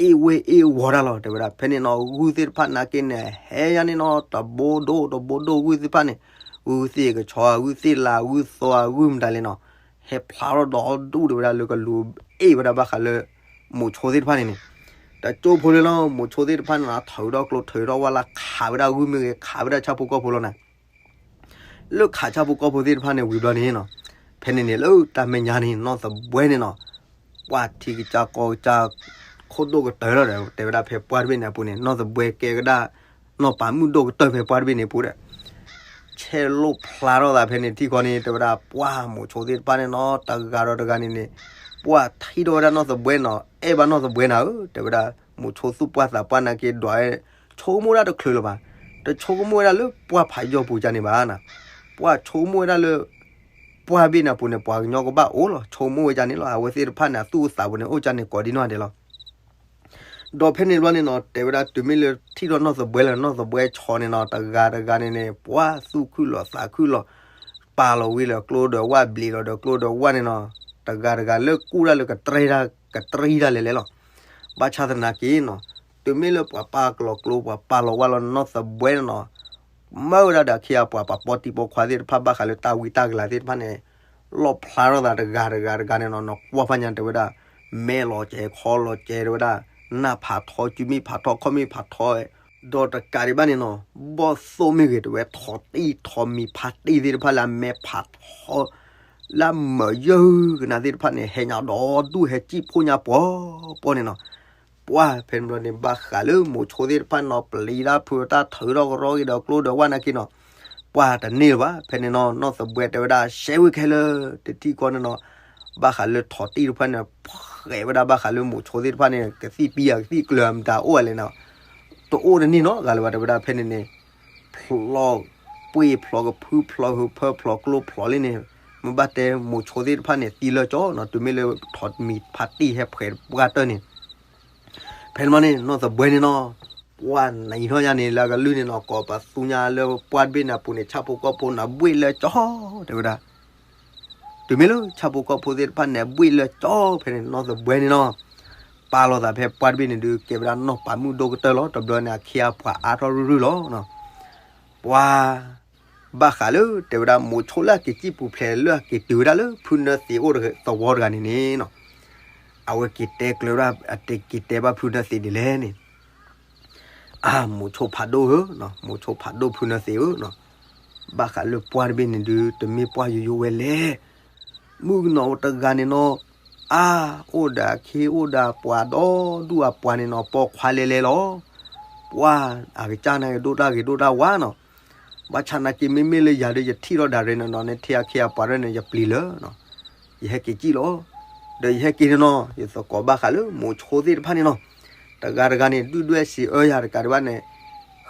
အ့ၣ်ဝ့ၢ်အ့ၣ်ဝီၤတၢ်လီၤ တဲဝဲဒၣ် ဖဲန့ၣ်နီၤ ဂုၢ်သ့ၣ်တဖၣ်နာ်က့န့ၣ် ဟဲယါန့ၣ်နီၤ တဘိဒိၣ်တဘိဒိၣ်ဂုၢ်သ့ၣ်တဖၣ်န့ၣ် ဂုၢ်သ့ၣ်ကဆီ ဂုၢ်သ့ၣ်လါ ဂုၢ်သီ ဂုၢ်မတၤလဲၣ်နီၤ ဟဲဖျါထီၣ်ဒီဒူၣ်တဲဝဲဒၣ်လၢကလူၤအ့ၣ်ဝဲဒၣ်ဘၣ်ဃးလၢ မိၤဆိသ့ၣ်တဖၣ်န့ၣ်န့ၣ် တကၠိဖိလၢလီၤ မိၤဆိသ့ၣ်တဖၣ်န့ၣ်နီၤ ထုးထီၣ်ကျိထုးထီၣ်ဝၣ်လၢခးဝဲဒၣ်ဂုၢ်မ့ၢ်ဂ့ၤ ခးဝဲဒၣ်ဆၣ်ဖိကီၢ်ဖိလီၤနၤ လၢခးဆၣ်ဖိကီၢ်ဖိသ့ၣ်တဖၣ်န့ၣ်ဝံၤဘျီန့ၣ်နီၤ ဖဲန့ၣ်န့ၣ်လၢတၢ်မဲာ်ညါန့ၣ် နီၢ်သဘှဲန့ၣ်နီၤ ပှၤထံကစၢ်ကီၢ်ကစၢ် ခိၣ်ဒိၣ်ကတၢၢ်လီၤဒီး တဲဝဲဒၣ်ဖဲပှၢ်တဘ့ၣ်န့ၣ်အပူၤန့ၣ် နီၢ်သဘှဲကဲကဒၣ် နီၢ်ပၤမုၣ်ဒိၣ်ကတၢၢ်ဖဲပှၢ်တဘ့ၣ်န့ၣ်အပူၤဒီး ဆဲးလိာ်ဖျါထီၣ်သးဖဲန့ၣ်ထံၣ်ခီန့ၣ် တဲဝဲဒၣ်ပှၢ်မိၤဆိသ့ၣ်တဖၣ်န့ၣ်နီၤ တဂၤဒီးတဂၤန့ၣ်န့ၣ် ပှၤထံၣ်ထီၣ်ဝဲဒၣ်နီၢ်သဘှဲနီၤ အဲၣ်ဘၣ်နီၢ်သဘှဲနၤဧၢ တဲဝဲဒၣ် မိၤဆိသူၣ်ပှၢ်သးပှၢ်နာ်က့ဒွးဝဲ ဆိကမိၣ်ဝဲဒၣ်တချုးလၢၤဘၣ် တဆိကမိၣ်ဝဲဒၣ်လၢပှၢ်ဖးယီၢ်ပူၤကန့ၣ်ဘၣ်နၤ ပှၢ်ဆိကမိၣ်ဝဲဒၣ်လၢ ပှၢ်ဘ့ၣ်န့ၣ်အပူၤန့ၣ် ပှၤကညီကဘၣ်အိၣ်လီၤ ဆိကမိၣ်ဝဲကန့ၣ်လီၤ အဝဲသ့ၣ်တဖၣ်န့ၣ် အသူၣ်အသးပူၤန့ၣ် အိၣ်ကန့ၣ်ကိးဒံနီၢ်ဒဲးလီၤ ဒီးဖဲန့ၣ်ဘျီန့ၣ်နီၤ တဲဝဲဒၣ်တုၤမ့ၢ်လၢထံၣ်ထီၣ်နီၢ်သဘှဲလၢ နီၢ်သဘှဲဆီန့ၣ်နီၤ တဂၤတဂၤန့ၣ်န့ၣ် ပှၤသူၣ်ခုၣ်လီၤသးခုၣ်လီၤ ပာ်လီၤဝံၤလၢကျိဒီးဝၣ် ဘျံးလီၤဒီးကျိဒီးဝၣ်န့ၣ်နီၤ တဂၤတဂၤလၢကူၣ်တၢ်လၢကတြံ ကတြံတၢ်လဲၤလဲၤလီၤ ဘၣ်ဆၣ်သနာ်က့နီၤ တုၤမ့ၢ်လၢပှၤပာ်ကလီၤကျိ ပှၤပာ်လီၤဝၣ်လီၤနီၢ်သဘှဲန့ၣ်နီၤ မၢဝဲဒၣ်ဒီးအခ့အပှၤ ပှၤပီတံၤပီခွါသ့ၣ်တဖၣ်ဘၣ်ဃးလၢတၢ်ဝံတၢ်ကလၤသ့ၣ်တဖၣ်န့ၣ် လီၣ်ဖျါထီၣ်သးတဂၤတဂၤတဂၤန့ၣ်နီၤ နကွၢ်ဖးညါတဲဝဲဒၣ် မဲာ်လီၤကဲၤခီလီၤကဲၤတဲဝဲဒၣ် နၢ်ဖးထီ စုမ့ၣ်ဖးထီ ခီၣ်မ့ၣ်ဖးထီ ဒီးတကးဒံးဘၣ်န့ၣ်နီၤ ဘီၣ်သိၣ်မ့ၢ်ဂ့ၤတဲဝဲ ထိးတံၢ်ထိးမံၤဖးတံၢ်သ့ၣ်တဖၣ်လၢအမဲာ်ဖးထီ လၢအမၢယၢၢ်ကနၣ်သ့ၣ်တဖၣ်န့ၣ် ဟဲညါဒီဒူၣ်ဟဲစံၣ်ဖှိၣ်ညါပှီၤပှီၤန့ၣ်နီၤ ပှၢ်ဖဲန့ၣ်ဘျီန့ၣ် ဘၣ်ဃးလၢမိၤဆိသ့ၣ်တဖၣ်န့ၣ်နီၤ ပျံၤတၢ်ဖုးတၢ်ထုးထီၣ်ကရီက့ၤဒီးကျိဒီးဝၣ်နာ်က့နီၤ ပှၢ်တန့ၢ်လၢၤဘၣ် ဖဲန့ၣ်နီၤ နီၢ်သဘှဲတဲဝဲဒၣ် ရှဲဝ့ၢ်ခဲလၢာ် တထံၣ်ကီန့ၣ်နီၤ ဘၣ်ဃးလၢထိးတံၢ်တဖၣ်န့ၣ် ဖှဲးဝဲဒၣ်ဘၣ်ဃးလၢမိၤဆိသ့ၣ်တဖၣ်န့ၣ် ကသံၣ်ပံယၤကသံၣ်ကျၢၤမတၤအိၣ်ဝဲလဲၣ်နီၤ တအိၣ်တန့ၢ်နီတဂၤလၢၤဘၣ် တဲဝဲဒၣ်ဖဲန့ၣ်န့ၣ် ဖျိးပှ့ၤဖျိးကဖုဖျိးဟုးဖၢဖျိးကျိဖျိးလံန့ၣ် မ့ၢ်ဘၣ်တဲမိၤဆိသ့ၣ်တဖၣ်န့ၣ် သံလၢာ်ကၠီနီၤ တုၤမ့ၢ်လၢထိးမံၤဖးတံၢ်ဟဲဖှဲးပှၢ်တၢၢ်န့ၣ် ဖဲန့ၣ်မ့ၢ်န့ၣ် နီၢ်သဘှဲန့ၣ်နီၤ ပှၢ်နံၤထီၣ်ညါန့ၣ် လၢအကလုၢ်န့ၣ်နီၤ ကိးပသူညါလၢပှၢ်တဘ့ၣ်န့ၣ်အပူၤန့ၣ် ဆၣ်ဖိကီၢ်ဖိန့ၣ် ဘှ့ၣ်လၢာ်ကၠီ တဲဝဲဒၣ် တုၤမ့ၢ်လၢဆၣ်ဖိကီၢ်ဖိသ့ၣ်တဖၣ်န့ၣ် ဘှ့ၣ်လၢာ်ကၠီ ဖဲန့ၣ် နီၢ်သဘှဲန့ၣ်နီၤ ပာ်လီၤသးဖဲပှၢ်တဘ့ၣ်န့ၣ်ဒုး ကဲဝဲဒၣ်နီၢ်ပၤမုၣ်ဒိၣ်ကတၢၢ်လီၤ တဘျီန့ၣ် အခ့အပှၤအါထီၣ်ရုၢ်ရုၢ်လီၤ ပှၤ ဘၣ်ဃးလၢ တဲဝဲဒၣ်မိၤဆိလၢအက့ၤစံၣ်ပူၤဖျဲးလၢအက့ၤတုၤဝဲဒၣ်လၢဖုနၢသံးအိၣ်သဝီတဂၤန့ၣ်န့ၣ်နီၤ အဝဲက့ၤတဲကျၢၤဝဲဒၣ် အတက့ၤတဲဘၣ်ဖုနၢသံးဒ်လဲၣ်န့ၣ် အါ မိၤဆိဖးဒိၣ်ဧၢ, မိၤဆိဖးဒိၣ်ဖုနၢသံးဧၢ, ဘၣ်ဃးလၢပှၢ်တဘ့ၣ်န့ၣ်ဒုး တမ့ၢ်ပှၢ်ယိယိဝဲလဲၣ်, မုၣ်ကနီၤတဂၤန့ၣ်နီၤ, အါ အိၣ်ဒီးအခ့အိၣ်ဒီးအပှၤဒီဒူၣ်အပှၤန့ၣ်နီၤ ပိာ်ခွါလဲၤလဲၤလီၤ, ပှၢ်အကစၢ်န့ၣ်ဂ့ၤဒိၣ်တၢ်ဂ့ၤဒိၣ်တၢ်ဝါနီၤ, ဘၣ်ဆၣ်နာ်က့မ့မ့ၢ်လၢယၤဒီး ယထံၣ်ထီၣ်ဒၣ်ရဲၣ်န့ၣ်နီၤ နထံၣ်အခ့အပှၤရဲၣ်န့ၣ် ယပျံၤလၢာ် ယဟဲက့ၤစံၣ်လီၤ, ဒီးယဟဲက့ၤန့ၣ်နီၤ ယသကိးဘၣ်ဃးလၢမိၤဆိသ့ၣ်တဖၣ်န့ၣ်နီၤ, တဂၤတဂၤန့ၣ် ဒုၣ်ဒွဲၣ်စံးအၢယၤတကးဒံးဘၣ်န့ၣ်,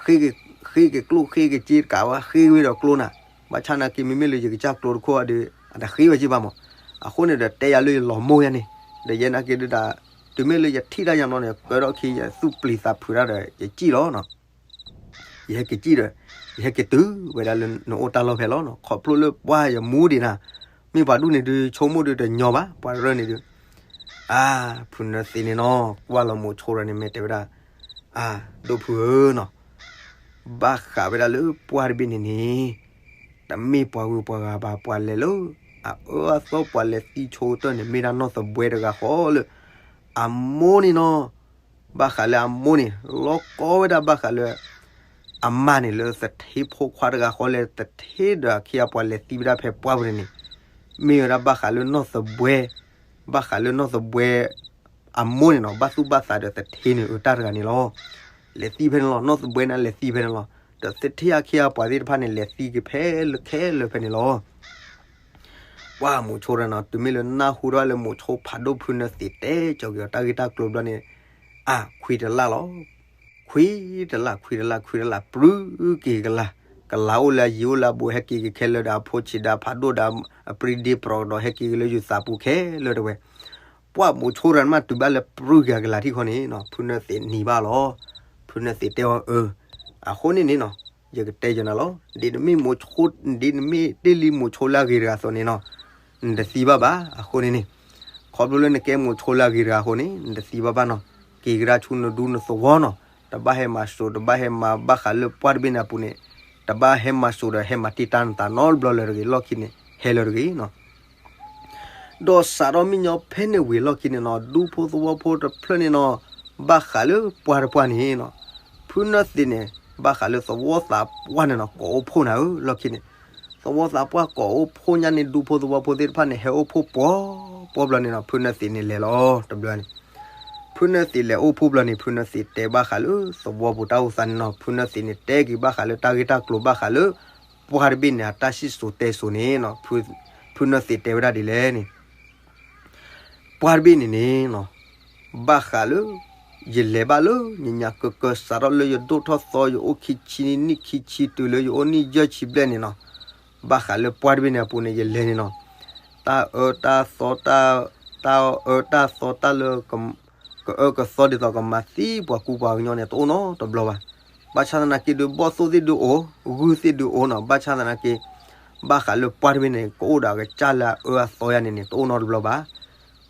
ဃ့က့ၤကျိၣ်ဃ့က့ၤစ့တကးဝဲ ဃ့ဝဲဒီးကျိနၤ, ဘၣ်ဆၣ်နာ်က့မ့မ့ၢ်လၢယကစၢ်ကျိတခိၣ်ဒီး အတဃ့ဝဲက့ၤဘၣ်မး, အဃိန့ၣ်ဒီးတဲယၤလၢယလီၤမိၢ်ယၤန့ၣ်, ဒီးယဲနာ်က့ဒုးဒၣ်, တုၤမ့ၢ်လၢယထံၣ်တၢ်ယၤနီၤန့ၣ် ကၢထီၣ်ခံယသူၣ်ပျံၤသးဖုးတၢ်ဒီး ယစံၣ်လီၤနီၤ. ယဟဲက့ၤစံၣ်ဒီး ယဟဲက့ၤတုၤဝဲဒၣ်လၢနအိၣ်တၢ်လီၢ်ဖဲလီၤနီၤ. ခီဖျိလၢပှၢ်ယမူဒံးနၤ, မ့ၢ်ပှၤဒူၣ်န့ၣ်ဒုး ဆိကမိၣ်ဒုးတညီဘၣ် ပှၤရၢၢ်န့ၣ်ဒုး အါ ဖုနၢသံးန့ၣ်နီၤ ကွၢ်လီၤမိၤဆိရၤန့ၣ် မ့ၢ်တဲဝဲဒၣ်, အါ ဒိၣ်ဖုဧၢနီၤ, ဘၣ်ဃးဝဲဒၣ်လၢပှၢ်တဘ့ၣ်န့ၣ်န့ၣ် တမ့ၢ်ပှၤဂုၤပှၤဂၤဘၣ် ပှၤလဲၤလၢ အအၢအသီ ပှၤလဲၤသံဆိကတၢၢ်န့ၣ် မ့ၢ်ဒၣ်နီၢ်သဘှဲတဂၤဃီလၢ အမိၢ်န့ၣ်နီၤ. ဘၣ်ဃးလၢအမိၢ်န့ၣ် လီၤကီဝဲဒၣ်ဘၣ်ဃးလၢ အမါန့ၣ်လၢသထ့ဖိခွါတဂၤဃီလၢ သထ့ဒီးအခ့အပှၤလဲၤသံဝဲဒၣ်ဖဲပှၢ်ပူၤန့ၣ်န့ၣ်, မ့ၢ်ဝဲဒၣ်ဘၣ်ဃးလၢနီၢ်သဘှဲ, ဘၣ်ဃးလၢနီၢ်သဘှဲ အမိၢ်န့ၣ်နီၤ ဘၣ်သူၣ်ဘၣ်သးဒီးသထ့န့ၣ်အတၢ်တဂၤန့ၣ်လီၤ. လဲၤသံဖဲန့ၣ်လီၤ. နီၢ်သဘှဲန့ၣ်လဲၤသံဖဲန့ၣ်လီၤ. ဒီးသထ့အခ့အပှၤသ့ၣ်တဖၣ်န့ၣ် လဲၤသံက့ၤဖဲလၢခဲလၢာ်ဖဲန့ၣ်လီၤ. ပှၢ်မိၤဆိရၤနီၤ တုၤမ့ၢ်လၢနၢ်ဟူထီၣ်လၢမိၤဆိဖးဒိၣ်ဖုနၢသံးတဲကၠီၤက့ၤအီၤတၢ်ဂ့ၢ်တၢ်ကျိၤဘျီန့ၣ်, အါ ခွံတလၢ်လီၤ. ခွံတလၢ် ခွံတလၢ် ခွံတလၢ် ပြုၢ်က့ၤကလၤ, ကလၤအိၣ်လၢအယံၤအိၣ်လၢအဘူး ဟဲက့ၤက့ၤခဲလၢာ်ဒီးအဖိဆံးဒီးအဖးဒိၣ်ဒီး အပြံဒ့ပြီးကဒီး ဟဲက့ၤက့ၤလၢယုၤသးပူၤခဲလၢာ်တဝဲ. ပှၢ်မိၤဆိရၤမးတုၤဘၣ်လၢပြုၢ်က့ၤကလၤထံၣ်ခီန့ၣ်နီၤ ဖုနၢသံးနံၤဘၣ်လီၤ. ဖုနၢသံးတဲအီၤအၢ, အဃိန့ၣ်န့ၣ်နီၤ ယကတဲယနၤလီၤ. ဒ်နမ့ၢ်မိၤဆိ ဒ်နမ့ၢ်တ့ၢ်လံမိၤဆိလၢအဂ့ၤတဂၤအသိးန့ၣ်နီၤ နတသံဘၣ်ဘၣ်. အဃိန့ၣ်န့ၣ် ခီဖျိလၢနကဲမိၤဆိလၢအဂ့ၤတဂၤအဃိန့ၣ် နတသံဘၣ်ဘၣ်နီၤ. က့ၤကဒါဆူနဒူနသဝီနီၤ. တဘၣ်ဟဲမၤစိး တဘၣ်ဟဲမၤဘၣ်ဃးလၢပှၢ်တဘ့ၣ်န့ၣ်အပူၤန့ၣ်, တဘၣ်ဟဲမၤစိးဒီးဟဲမၤတံာ်တာ်နသးနီတဘျီလၢၤတဂ့ၤ. လီၢ်ခံန့ၣ် ဟဲလၢၤတဂ့ၤနီၤ. ဒီးစးထီၣ်မ့ၢ်ညီဖဲန့ၣ်ဝံၤလီၢ်ခံန့ၣ်နီၤ ဒူဖိသဝီဖိတဖျၢၣ်န့ၣ်နီၤ ဘၣ်ဃးလၢပှၢ်တပှၢ်န့ၣ်နီၤ ဖုနၢသံးန့ၣ် ဘၣ်ဃးလၢသဝီသးပှၢ်န့ၣ်နီၤ ကိးအိၣ်ဖှိၣ်နၤဧၢ လီၢ်ခံန့ၣ် သဝီသးပှၢ်ကိးအိၣ်ဖှိၣ်ညါန့ၣ် ဒူဖိသဝီဖိသ့ၣ်တဖၣ်န့ၣ် ဟဲအိၣ်ဖှိၣ်ပှီၢ်ပှီၢ်ဘျီန့ၣ်နီၤ ဖုနၢသံးန့ၣ်လဲၤလီၤတဘျီန့ၣ် ဖုနၢသံးလဲၤအိၣ်ဖှိၣ်ဘျီန့ၣ် ဖုနၢသံးတဲဘၣ်ဃးလၢသဝီပူၤတၢ်အိၣ်သးန့ၣ်နီၤ ဖုနၢသံးန့ၣ်တဲက့ၤဘၣ်ဃးလၢတၢ်ဂ့ၢ်တၢ်ကျိၤဘၣ်ဃးလၢ ပှၢ်တဘ့ၣ်န့ၣ် အတၢ်စံၣ်စိၤတဲစိၤန့ၣ်နီၤ ဖုနၢသံးတဲဝဲဒၣ်ဒ်လဲၣ်န့ၣ် ပှၢ်တဘ့ၣ်န့ၣ်န့ၣ်နီၤ ဘၣ်ဃးလၢ ယလဲၤဘၣ်လၢညါညါကၢကၢ စးထီၣ်လၢယဒိၣ်ထီၣ်သီ ယအိၣ်ခံဆံနံၣ် ခံဆံတုၤလၢယအိၣ်နံၣ်ယဲၢ်ဆံဘျဲၣ်န့ၣ်နီၤ ဘၣ်ဃးလၢပှၢ်တဘ့ၣ်န့ၣ်အပူၤန့ၣ် ယလဲၤန့ၣ်နီၤ တၢ်အၢတၢ်သီ တၢ်အၢတၢ်သီတၢ်လၢ ကအၢကသီဒ်သိးကမၤသံပှၤကူပှၤကညီန့ၣ် တအိၣ်နီတဘျီဘၣ်. ဘၣ်ဆၣ်သနာ်က့ဒုး ဘီၣ်သိၣ်သ့ၣ်ဒုးအိၣ် ဂုၢ်သ့ၣ်ဒုးအိၣ်နီၤ ဘၣ်ဆၣ်သနာ်က့ ဘၣ်ဃးလၢပှၢ်တဘ့ၣ်န့ၣ် ကအိၣ်ဒီးအကစၢ်လၢအအၢအသီယါန့ၣ်န့ၣ် တအိၣ်နီတဘျီဘၣ်.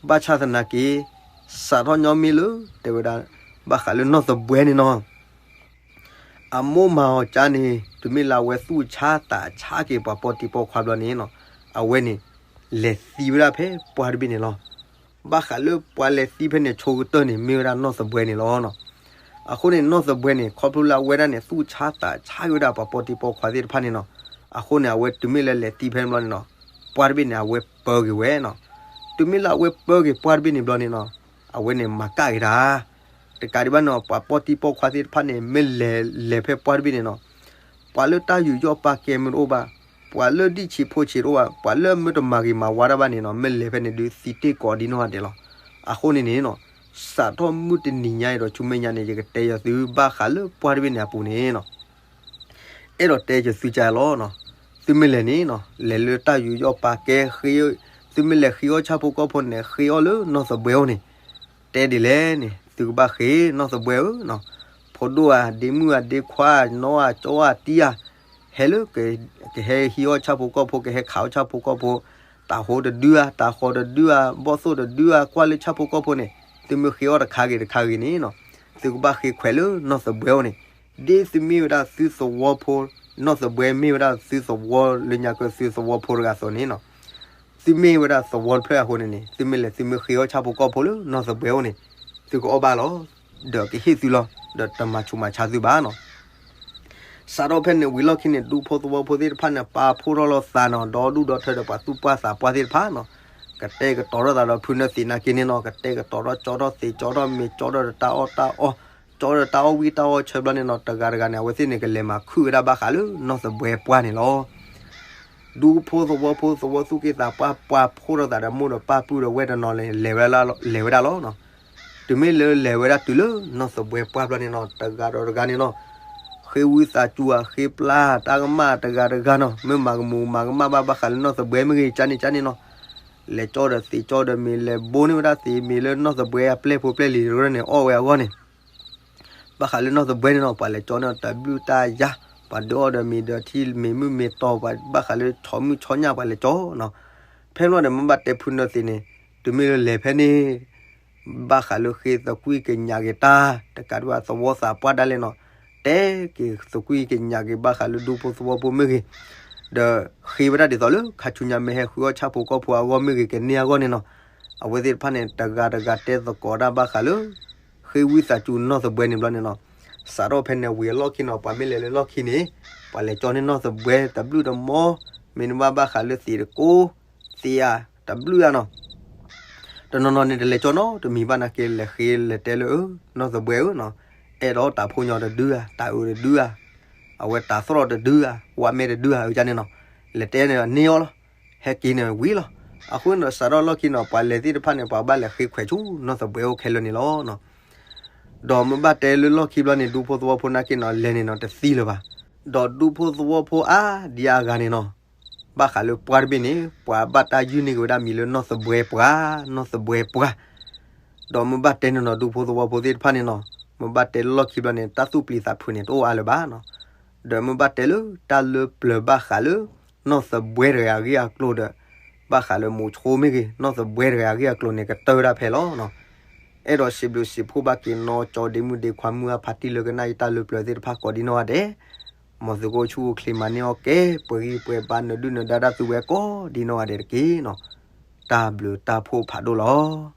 ဘၣ်ဆၣ်သနာ်က့ စးထီၣ်ညီမ့ၢ်လၢ တဲဝဲဒၣ် ဘၣ်ဃးလၢနီၢ်သဘှဲန့ၣ်နီၤ အမိၢ်မၤအီၤကါန့ၣ် တုၤမ့ၢ်လၢအဝဲသူၣ်ဆါသးဆါက့ၤပှၤပိာ်တံၤပိာ်ခွါဘျီန့ၣ်နီၤ အဝဲန့ၣ် လဲၤသံဝဲဒၣ်ဖဲပှၢ်တဘ့ၣ်န့ၣ်လီၤ. ဘၣ်ဃးလၢပှၤလဲၤသံဖဲန့ၣ်ဆိကတၢၢ်န့ၣ် မ့ၢ်ဝဲဒၣ်နီၢ်သဘှဲန့ၣ်လီၤနီၤ. အဃိန့ၣ် နီၢ်သဘှဲန့ၣ် ခီဖျိလၢအဝဲဒၣ်န့ၣ် သူၣ်ဆါသးဆါက့ၤဝဲဒၣ်ပှၤပိာ်တံၤပိာ်ခွါသ့ၣ်တဖၣ်န့ၣ်နီၤ. အဃိန့ၣ် အဝဲတုၤမ့ၢ်လၢလဲၤသံဖဲန့ၣ်ဘျီန့ၣ်နီၤ ပှၢ်တဘ့ၣ်န့ၣ် အဝဲပၢက့ၤဝဲနီၤ. တုၤမ့ၢ်လၢအဝဲပၢက့ၤပှၢ်တဘ့ၣ်န့ၣ်ဘျီန့ၣ်နီၤ အဝဲန့ၣ်မၤကၣ်က့ၤတၢ် တကးဒံးဘၣ်န့ၣ် ပှၤပိာ်တံၤပိာ်ခွါသ့ၣ်တဖၣ်န့ၣ် မ့ၢ်လဲၤလဲၤဖဲပှၢ်တဘ့ၣ်န့ၣ်နီၤ ပှၤလၢတၢ်ယူးယီၣ်ပာ်ကဲမ့ၢ်တအိၣ်ဘၣ်, ပှၤလၢဒံၣ်ဆံးဖိဆံးတအိၣ်ဘၣ်, ပှၤလၢမ့ၢ်တမၤဂ့ၤမၤဝါတၢ်ဘၣ်န့ၣ်နီၤ မ့ၢ်လဲၤဖဲန့ၣ်ဒုးသံတ့ၢ်ကိးဒ်နီၢ်ဂၤဒဲးလီၤ. အဃိန့ၣ်န့ၣ်နီၤ စးထီၣ်မုၢ်တနံၤညါအံၤဒီးဆူမဲာ်ညါန့ၣ် ယကတဲယသုဘၣ်ဃးလၢပှၢ်တဘ့ၣ်န့ၣ်အပူၤန့ၣ်နီၤ အဲၣ်ဒိးတဲယသုကါလီၤနီၤ. သုမ့ၢ်လဲၤန့ၣ်နီၤ လဲၤလၢတၢ်ယူးယီၣ်ပာ်ကဲဃ့, သုမ့ၢ်လဲၤဃ့အီၣ်ဆၣ်ဖိကီၢ်ဖိန့ၣ် ဃ့အီၣ်လၢနီၢ်သဘှဲအိၣ်န့ၣ် တဲဒ်လဲၣ်န့ၣ် သုကဘၣ်ဃ့နီၢ်သဘှဲဧၢနီၤ. ဖိဒိၣ်ဧါ ဒ့မုၣ်ဧါ ဒ့ခွါဧါ နီၢ်ဧါ ကၠီဧါ တံၢ်ဧါ ဟဲလၢ ကဟဲဟံးအီၣ်ဆၣ်ဖိကီၢ်ဖိ ကဟဲခးအီၣ်ဆၣ်ဖိကီၢ်ဖိ တၤဟိတဒုဧါ တၤဃီတဒုဧါ ဘီၣ်သိၣ်တဒုဧါ ကွၢ်လၢဆၣ်ဖိကီၢ်ဖိန့ၣ် သုမ့ၢ်ဃ့အီၣ်တခါဂ့ၤတခါဂ့ၤန့ၣ်နီၤ သုကဘၣ်ဃ့ခွဲးလၢနီၢ်သဘှဲအိၣ်န့ၣ် ဒ်သုမ့ၢ်ဝဲဒၣ်သုသဝီဖိ နီၢ်သဘှဲမ့ၢ်ဝဲဒၣ်သုသဝီလၢညါကၢသုသဝီဖိတဂၤအသိးန့ၣ်နီၤ သုမ့ၢ်ဝဲဒၣ်သဝီတဖျၢၣ်အဃိန့ၣ်န့ၣ် သုမ့ၢ်လဲၤသုမ့ၢ်ဃ့အီၣ်ဆၣ်ဖိကီၢ်ဖိလၢနီၢ်သဘှဲအိၣ်န့ၣ် သုကအီၣ်ဘၣ်လီၤ ဒီးကဟ့ၣ်သုလီၤ ဒီးတမၤဆူးမၤဆါသုဘၣ်နီၤ စးထီၣ်ဖဲန့ၣ်ဝံၤလီၢ်ခံန့ၣ် ဒူဖိသဝီဖိသ့ၣ်တဖၣ်န့ၣ် ပာ်ဖှိၣ်ထီၣ်လိာ်သးနီၤ ဒီဒူၣ်ဒီထၢဒီးပှၤသူၣ်ပှၢ်သးပှၢ်သ့ၣ်တဖၣ်နီၤ ကတဲာ်ကတီၤထီၣ်သးဒီးဖုနၢသံးနာ်က့န့ၣ်နီၤ ကတဲာ်ကတီၤထီၣ်ကၠီထီၣ်သ့ၣ်ကၠီထီၣ်မ့ၤကၠီထီၣ်ဒီးတၢ်အီၣ်တၢ်အီ ကၠီဒီးတၢ်အီၣ်ဝံၣ်တၢ်အီၣ်ဆၢဘျီန့ၣ်နီၤ တဂၤတဂၤန့ၣ် အဝဲသ့ၣ်န့ၣ် ကလဲၤမၤခုၣ်ဝဲဒၣ်ဘၣ်ဃးလၢနီၢ်သဘှဲပှၢ်န့ၣ်လီၤ. ဒူဖိသဝီဖိသဝီသူၣ်က့သးပှၢ် ပှၤဖှိၣ်ထီၣ်သးဒီးမိၢ်ဒီးပၢ်ပုၢ်ဒီးဝဲၢ်တနီၤန့ၣ် လဲၤဝဲဒၣ်လီၤ လဲၤဝဲဒၣ်လီၤနီၤ တုၤမ့ၢ်လၢလဲၤဝဲဒၣ်တုၤလၢနီၢ်သဘှဲပှၢ်ဘျီန့ၣ်နီၤ တဂၤဒီးတဂၤန့ၣ်နီၤ ဃ့ဝံသးစူၤဧါ ဃ့ပျၢ်တၢ်ကမၣ်တဂၤတဂၤနီၤ မ့ၢ်မၤကမူးမၤကမၣ်ဘၣ်ဘၣ်ဃးလၢနီၢ်သဘှဲမ့ၢ်ဂ့ၤ ကန့ၣ်ကန့ၣ်နီၤ လဲၤကၠီဒီးသ့ၣ်ကၠီဒီးမ့ၤ လဲၤဘိန့ၢ်ဝဲဒၣ်သ့ၣ်မ့ၤလၢနီၢ်သဘှဲအပျဲၢ်ဖိပျဲၢ်လံၤတရၢၢ်န့ၣ် အီၣ်ဝဲအဂီၢ်န့ၣ် ဘၣ်ဃးလၢနီၢ်သဘှဲန့ၣ်နီၤ ပှၤလဲၤကၠီန့ၣ်တၢ်ဘျုးတၢ်ယၤ, ပှၤဒုးအီၣ်ဒီးမ့ၤဒီးထံမ့ၤမုၢ်မ့ၤတီၤ ပှၤဘၣ်ဃးလၢဆီမုၢ်ဆီညၣ်ပှၤလဲၤကၠီနီၤ. ဖဲမ့ၢ်ဒီး မ့ၢ်ဘၣ်တဲဖုနၢသ့ၣ်န့ၣ်, တုၤမ့ၢ်လၢလဲၤဖဲန့ၣ် ဘၣ်ဃးလၢဃ့သကွံၢ်ကညးက့ၤတၢ်, တကးဒံးဘၣ်သဝီသးပှၢ်ဒၣ်လဲာ်နီၤ, တဲက့ၤသကွံၢ်ကညးက့ၤဘၣ်ဃးလၢဒူဖိသဝီဖိမ့ၢ်ဂ့ၤ, ဒီးဃ့ဝဲဒၣ်ဒ်သိးလၢခါဆူညါမ့ၢ်ဟဲဃုအီၣ်ဆၣ်ဖိကီၢ်ဖိအဂီၢ်မ့ၢ်ဂ့ၤ ကန့ၢ်အဂီၢ်န့ၣ်နီၤ. အဝဲသ့ၣ်တဖၣ်န့ၣ် တဂၤတဂၤတဲသကိးတၢ်ဘၣ်ဃးလၢ ဃ့ဝံသးစူၤနီၢ်သဘှဲန့ၣ်ဘျီန့ၣ်နီၤ. စးထီၣ်ဖဲန့ၣ်ဝံၤအလီၢ်ခံနီၤ ပှၤမ့ၢ်လဲၤလၢလီၢ်ခံန့ၣ် ပှၤလဲၤကၠီန့ၢ်နီၢ်သဘှဲတဘျုးတမီၤ, မ့ၢ်နဘၣ်ဘၣ်ဃးလၢသံးတကိး, သံးဧါ, တဘျုးဧါနီၤ. တနီၤနီၤန့ၣ် တလဲၤကၠီနီတမံၤဘၣ်နာ်က့ လဲၤဃ့လဲၤတဲလၢ နီၢ်သဘှဲဧၢနီၤ, အဲၣ်ဒိးတၢ်ဖိညီတဒုဧါ, တၢ်အုးတဒုဧါ, အဝဲတၢ်သရီၣ်တဒုဧါ, ဝါမဲတဒုဧါ အန့ၣ်နီၤ, လဲၤတဲန့ၣ်န့ၢ်အီၤလီၤ, ဟဲက့ၤန့ၣ်ဝံၤလီၤ. အဃိန့ၣ်ဒီး စးထီၣ်လီၢ်ခံနီၤ ပှၤလဲၤသ့ၣ်တဖၣ်န့ၣ် ပှၤဘၣ်လဲၤဃ့ခွဲးဆူနီၢ်သဘှဲအိၣ်ခဲလၢာ်န့ၣ်လီၤ. ဒီးမ့ၢ်ဘၣ်တဲလၢလီၢ်ခံဘျီန့ၣ် ဒူဖိသဝီဖိနာ်က့နီၤ လဲၤန့ၣ်နီၤ တသံလၢၤဘၣ်. ဒီးဒူဖိသဝီဖိအါဒံအါဂၤန့ၣ်နီၤ ဘၣ်ဃးလၢပှၢ်တဘ့ၣ်န့ၣ် ပှၤဘၣ်တၢ်ယုၢ်န့ၢ်က့ၤဝဲဒၣ်မံၤလၢနီၢ်သဘှဲပှၤ, နီၢ်သဘှဲပှၤ. ဒီးမ့ၢ်ဘၣ်တဲန့ၣ်နီၤ ဒူဖိသဝီဖိသ့ၣ်တဖၣ်န့ၣ်နီၤ မ့ၢ်ဘၣ်တဲလၢလီၢ်ခံဘျီန့ၣ် တၢ်သူၣ်ပျံၤသးဖုးန့ၣ် တအိၣ်အါလၢၤဘၣ်နီၤ. ဒီးမ့ၢ်ဘၣ်တဲလၢတၢ်လၢပျၢၤဘၣ်ဃးလၢ နီၢ်သဘှဲတဂၤအဂ့ၢ်အကျိၤဒီး ဘၣ်ဃးလၢမိၤဆိမ့ၢ်ဂ့ၤ နီၢ်သဘှဲတဂၤအဂ့ၢ်အကျိၤန့ၣ် ကတၢၢ်ဒၣ်ဖဲလီၤ. အဲၣ်ဒိးစံးဘျုးစံးဖှိၣ်ဘၣ်က့ၤနီၢ်ကၠီဒ့မုၣ်ဒ့ ခွါမုၢ်အဖါတံၢ်လၢကနၣ်ယတၢ်လၢပျၢၤသ့ၣ်တဖၣ်ကိးဒ်နီၢ်ဂၤဒဲး, မ်သုကအိၣ်ဆူၣ်အိၣ်ချ့မၤန့ၢ်အီၣ်ကဲ ပှဲၤဂံၢ်ပှဲၤဘါ နဒုၣ်နဒါတၢ်သုဝဲကိးဒ်နီၢ်ဂၤဒဲးတက့ၢ်နီၤ. တၢ်ဘျုးတၢ်ဖှိၣ်ဖးဒိၣ်လီၤ.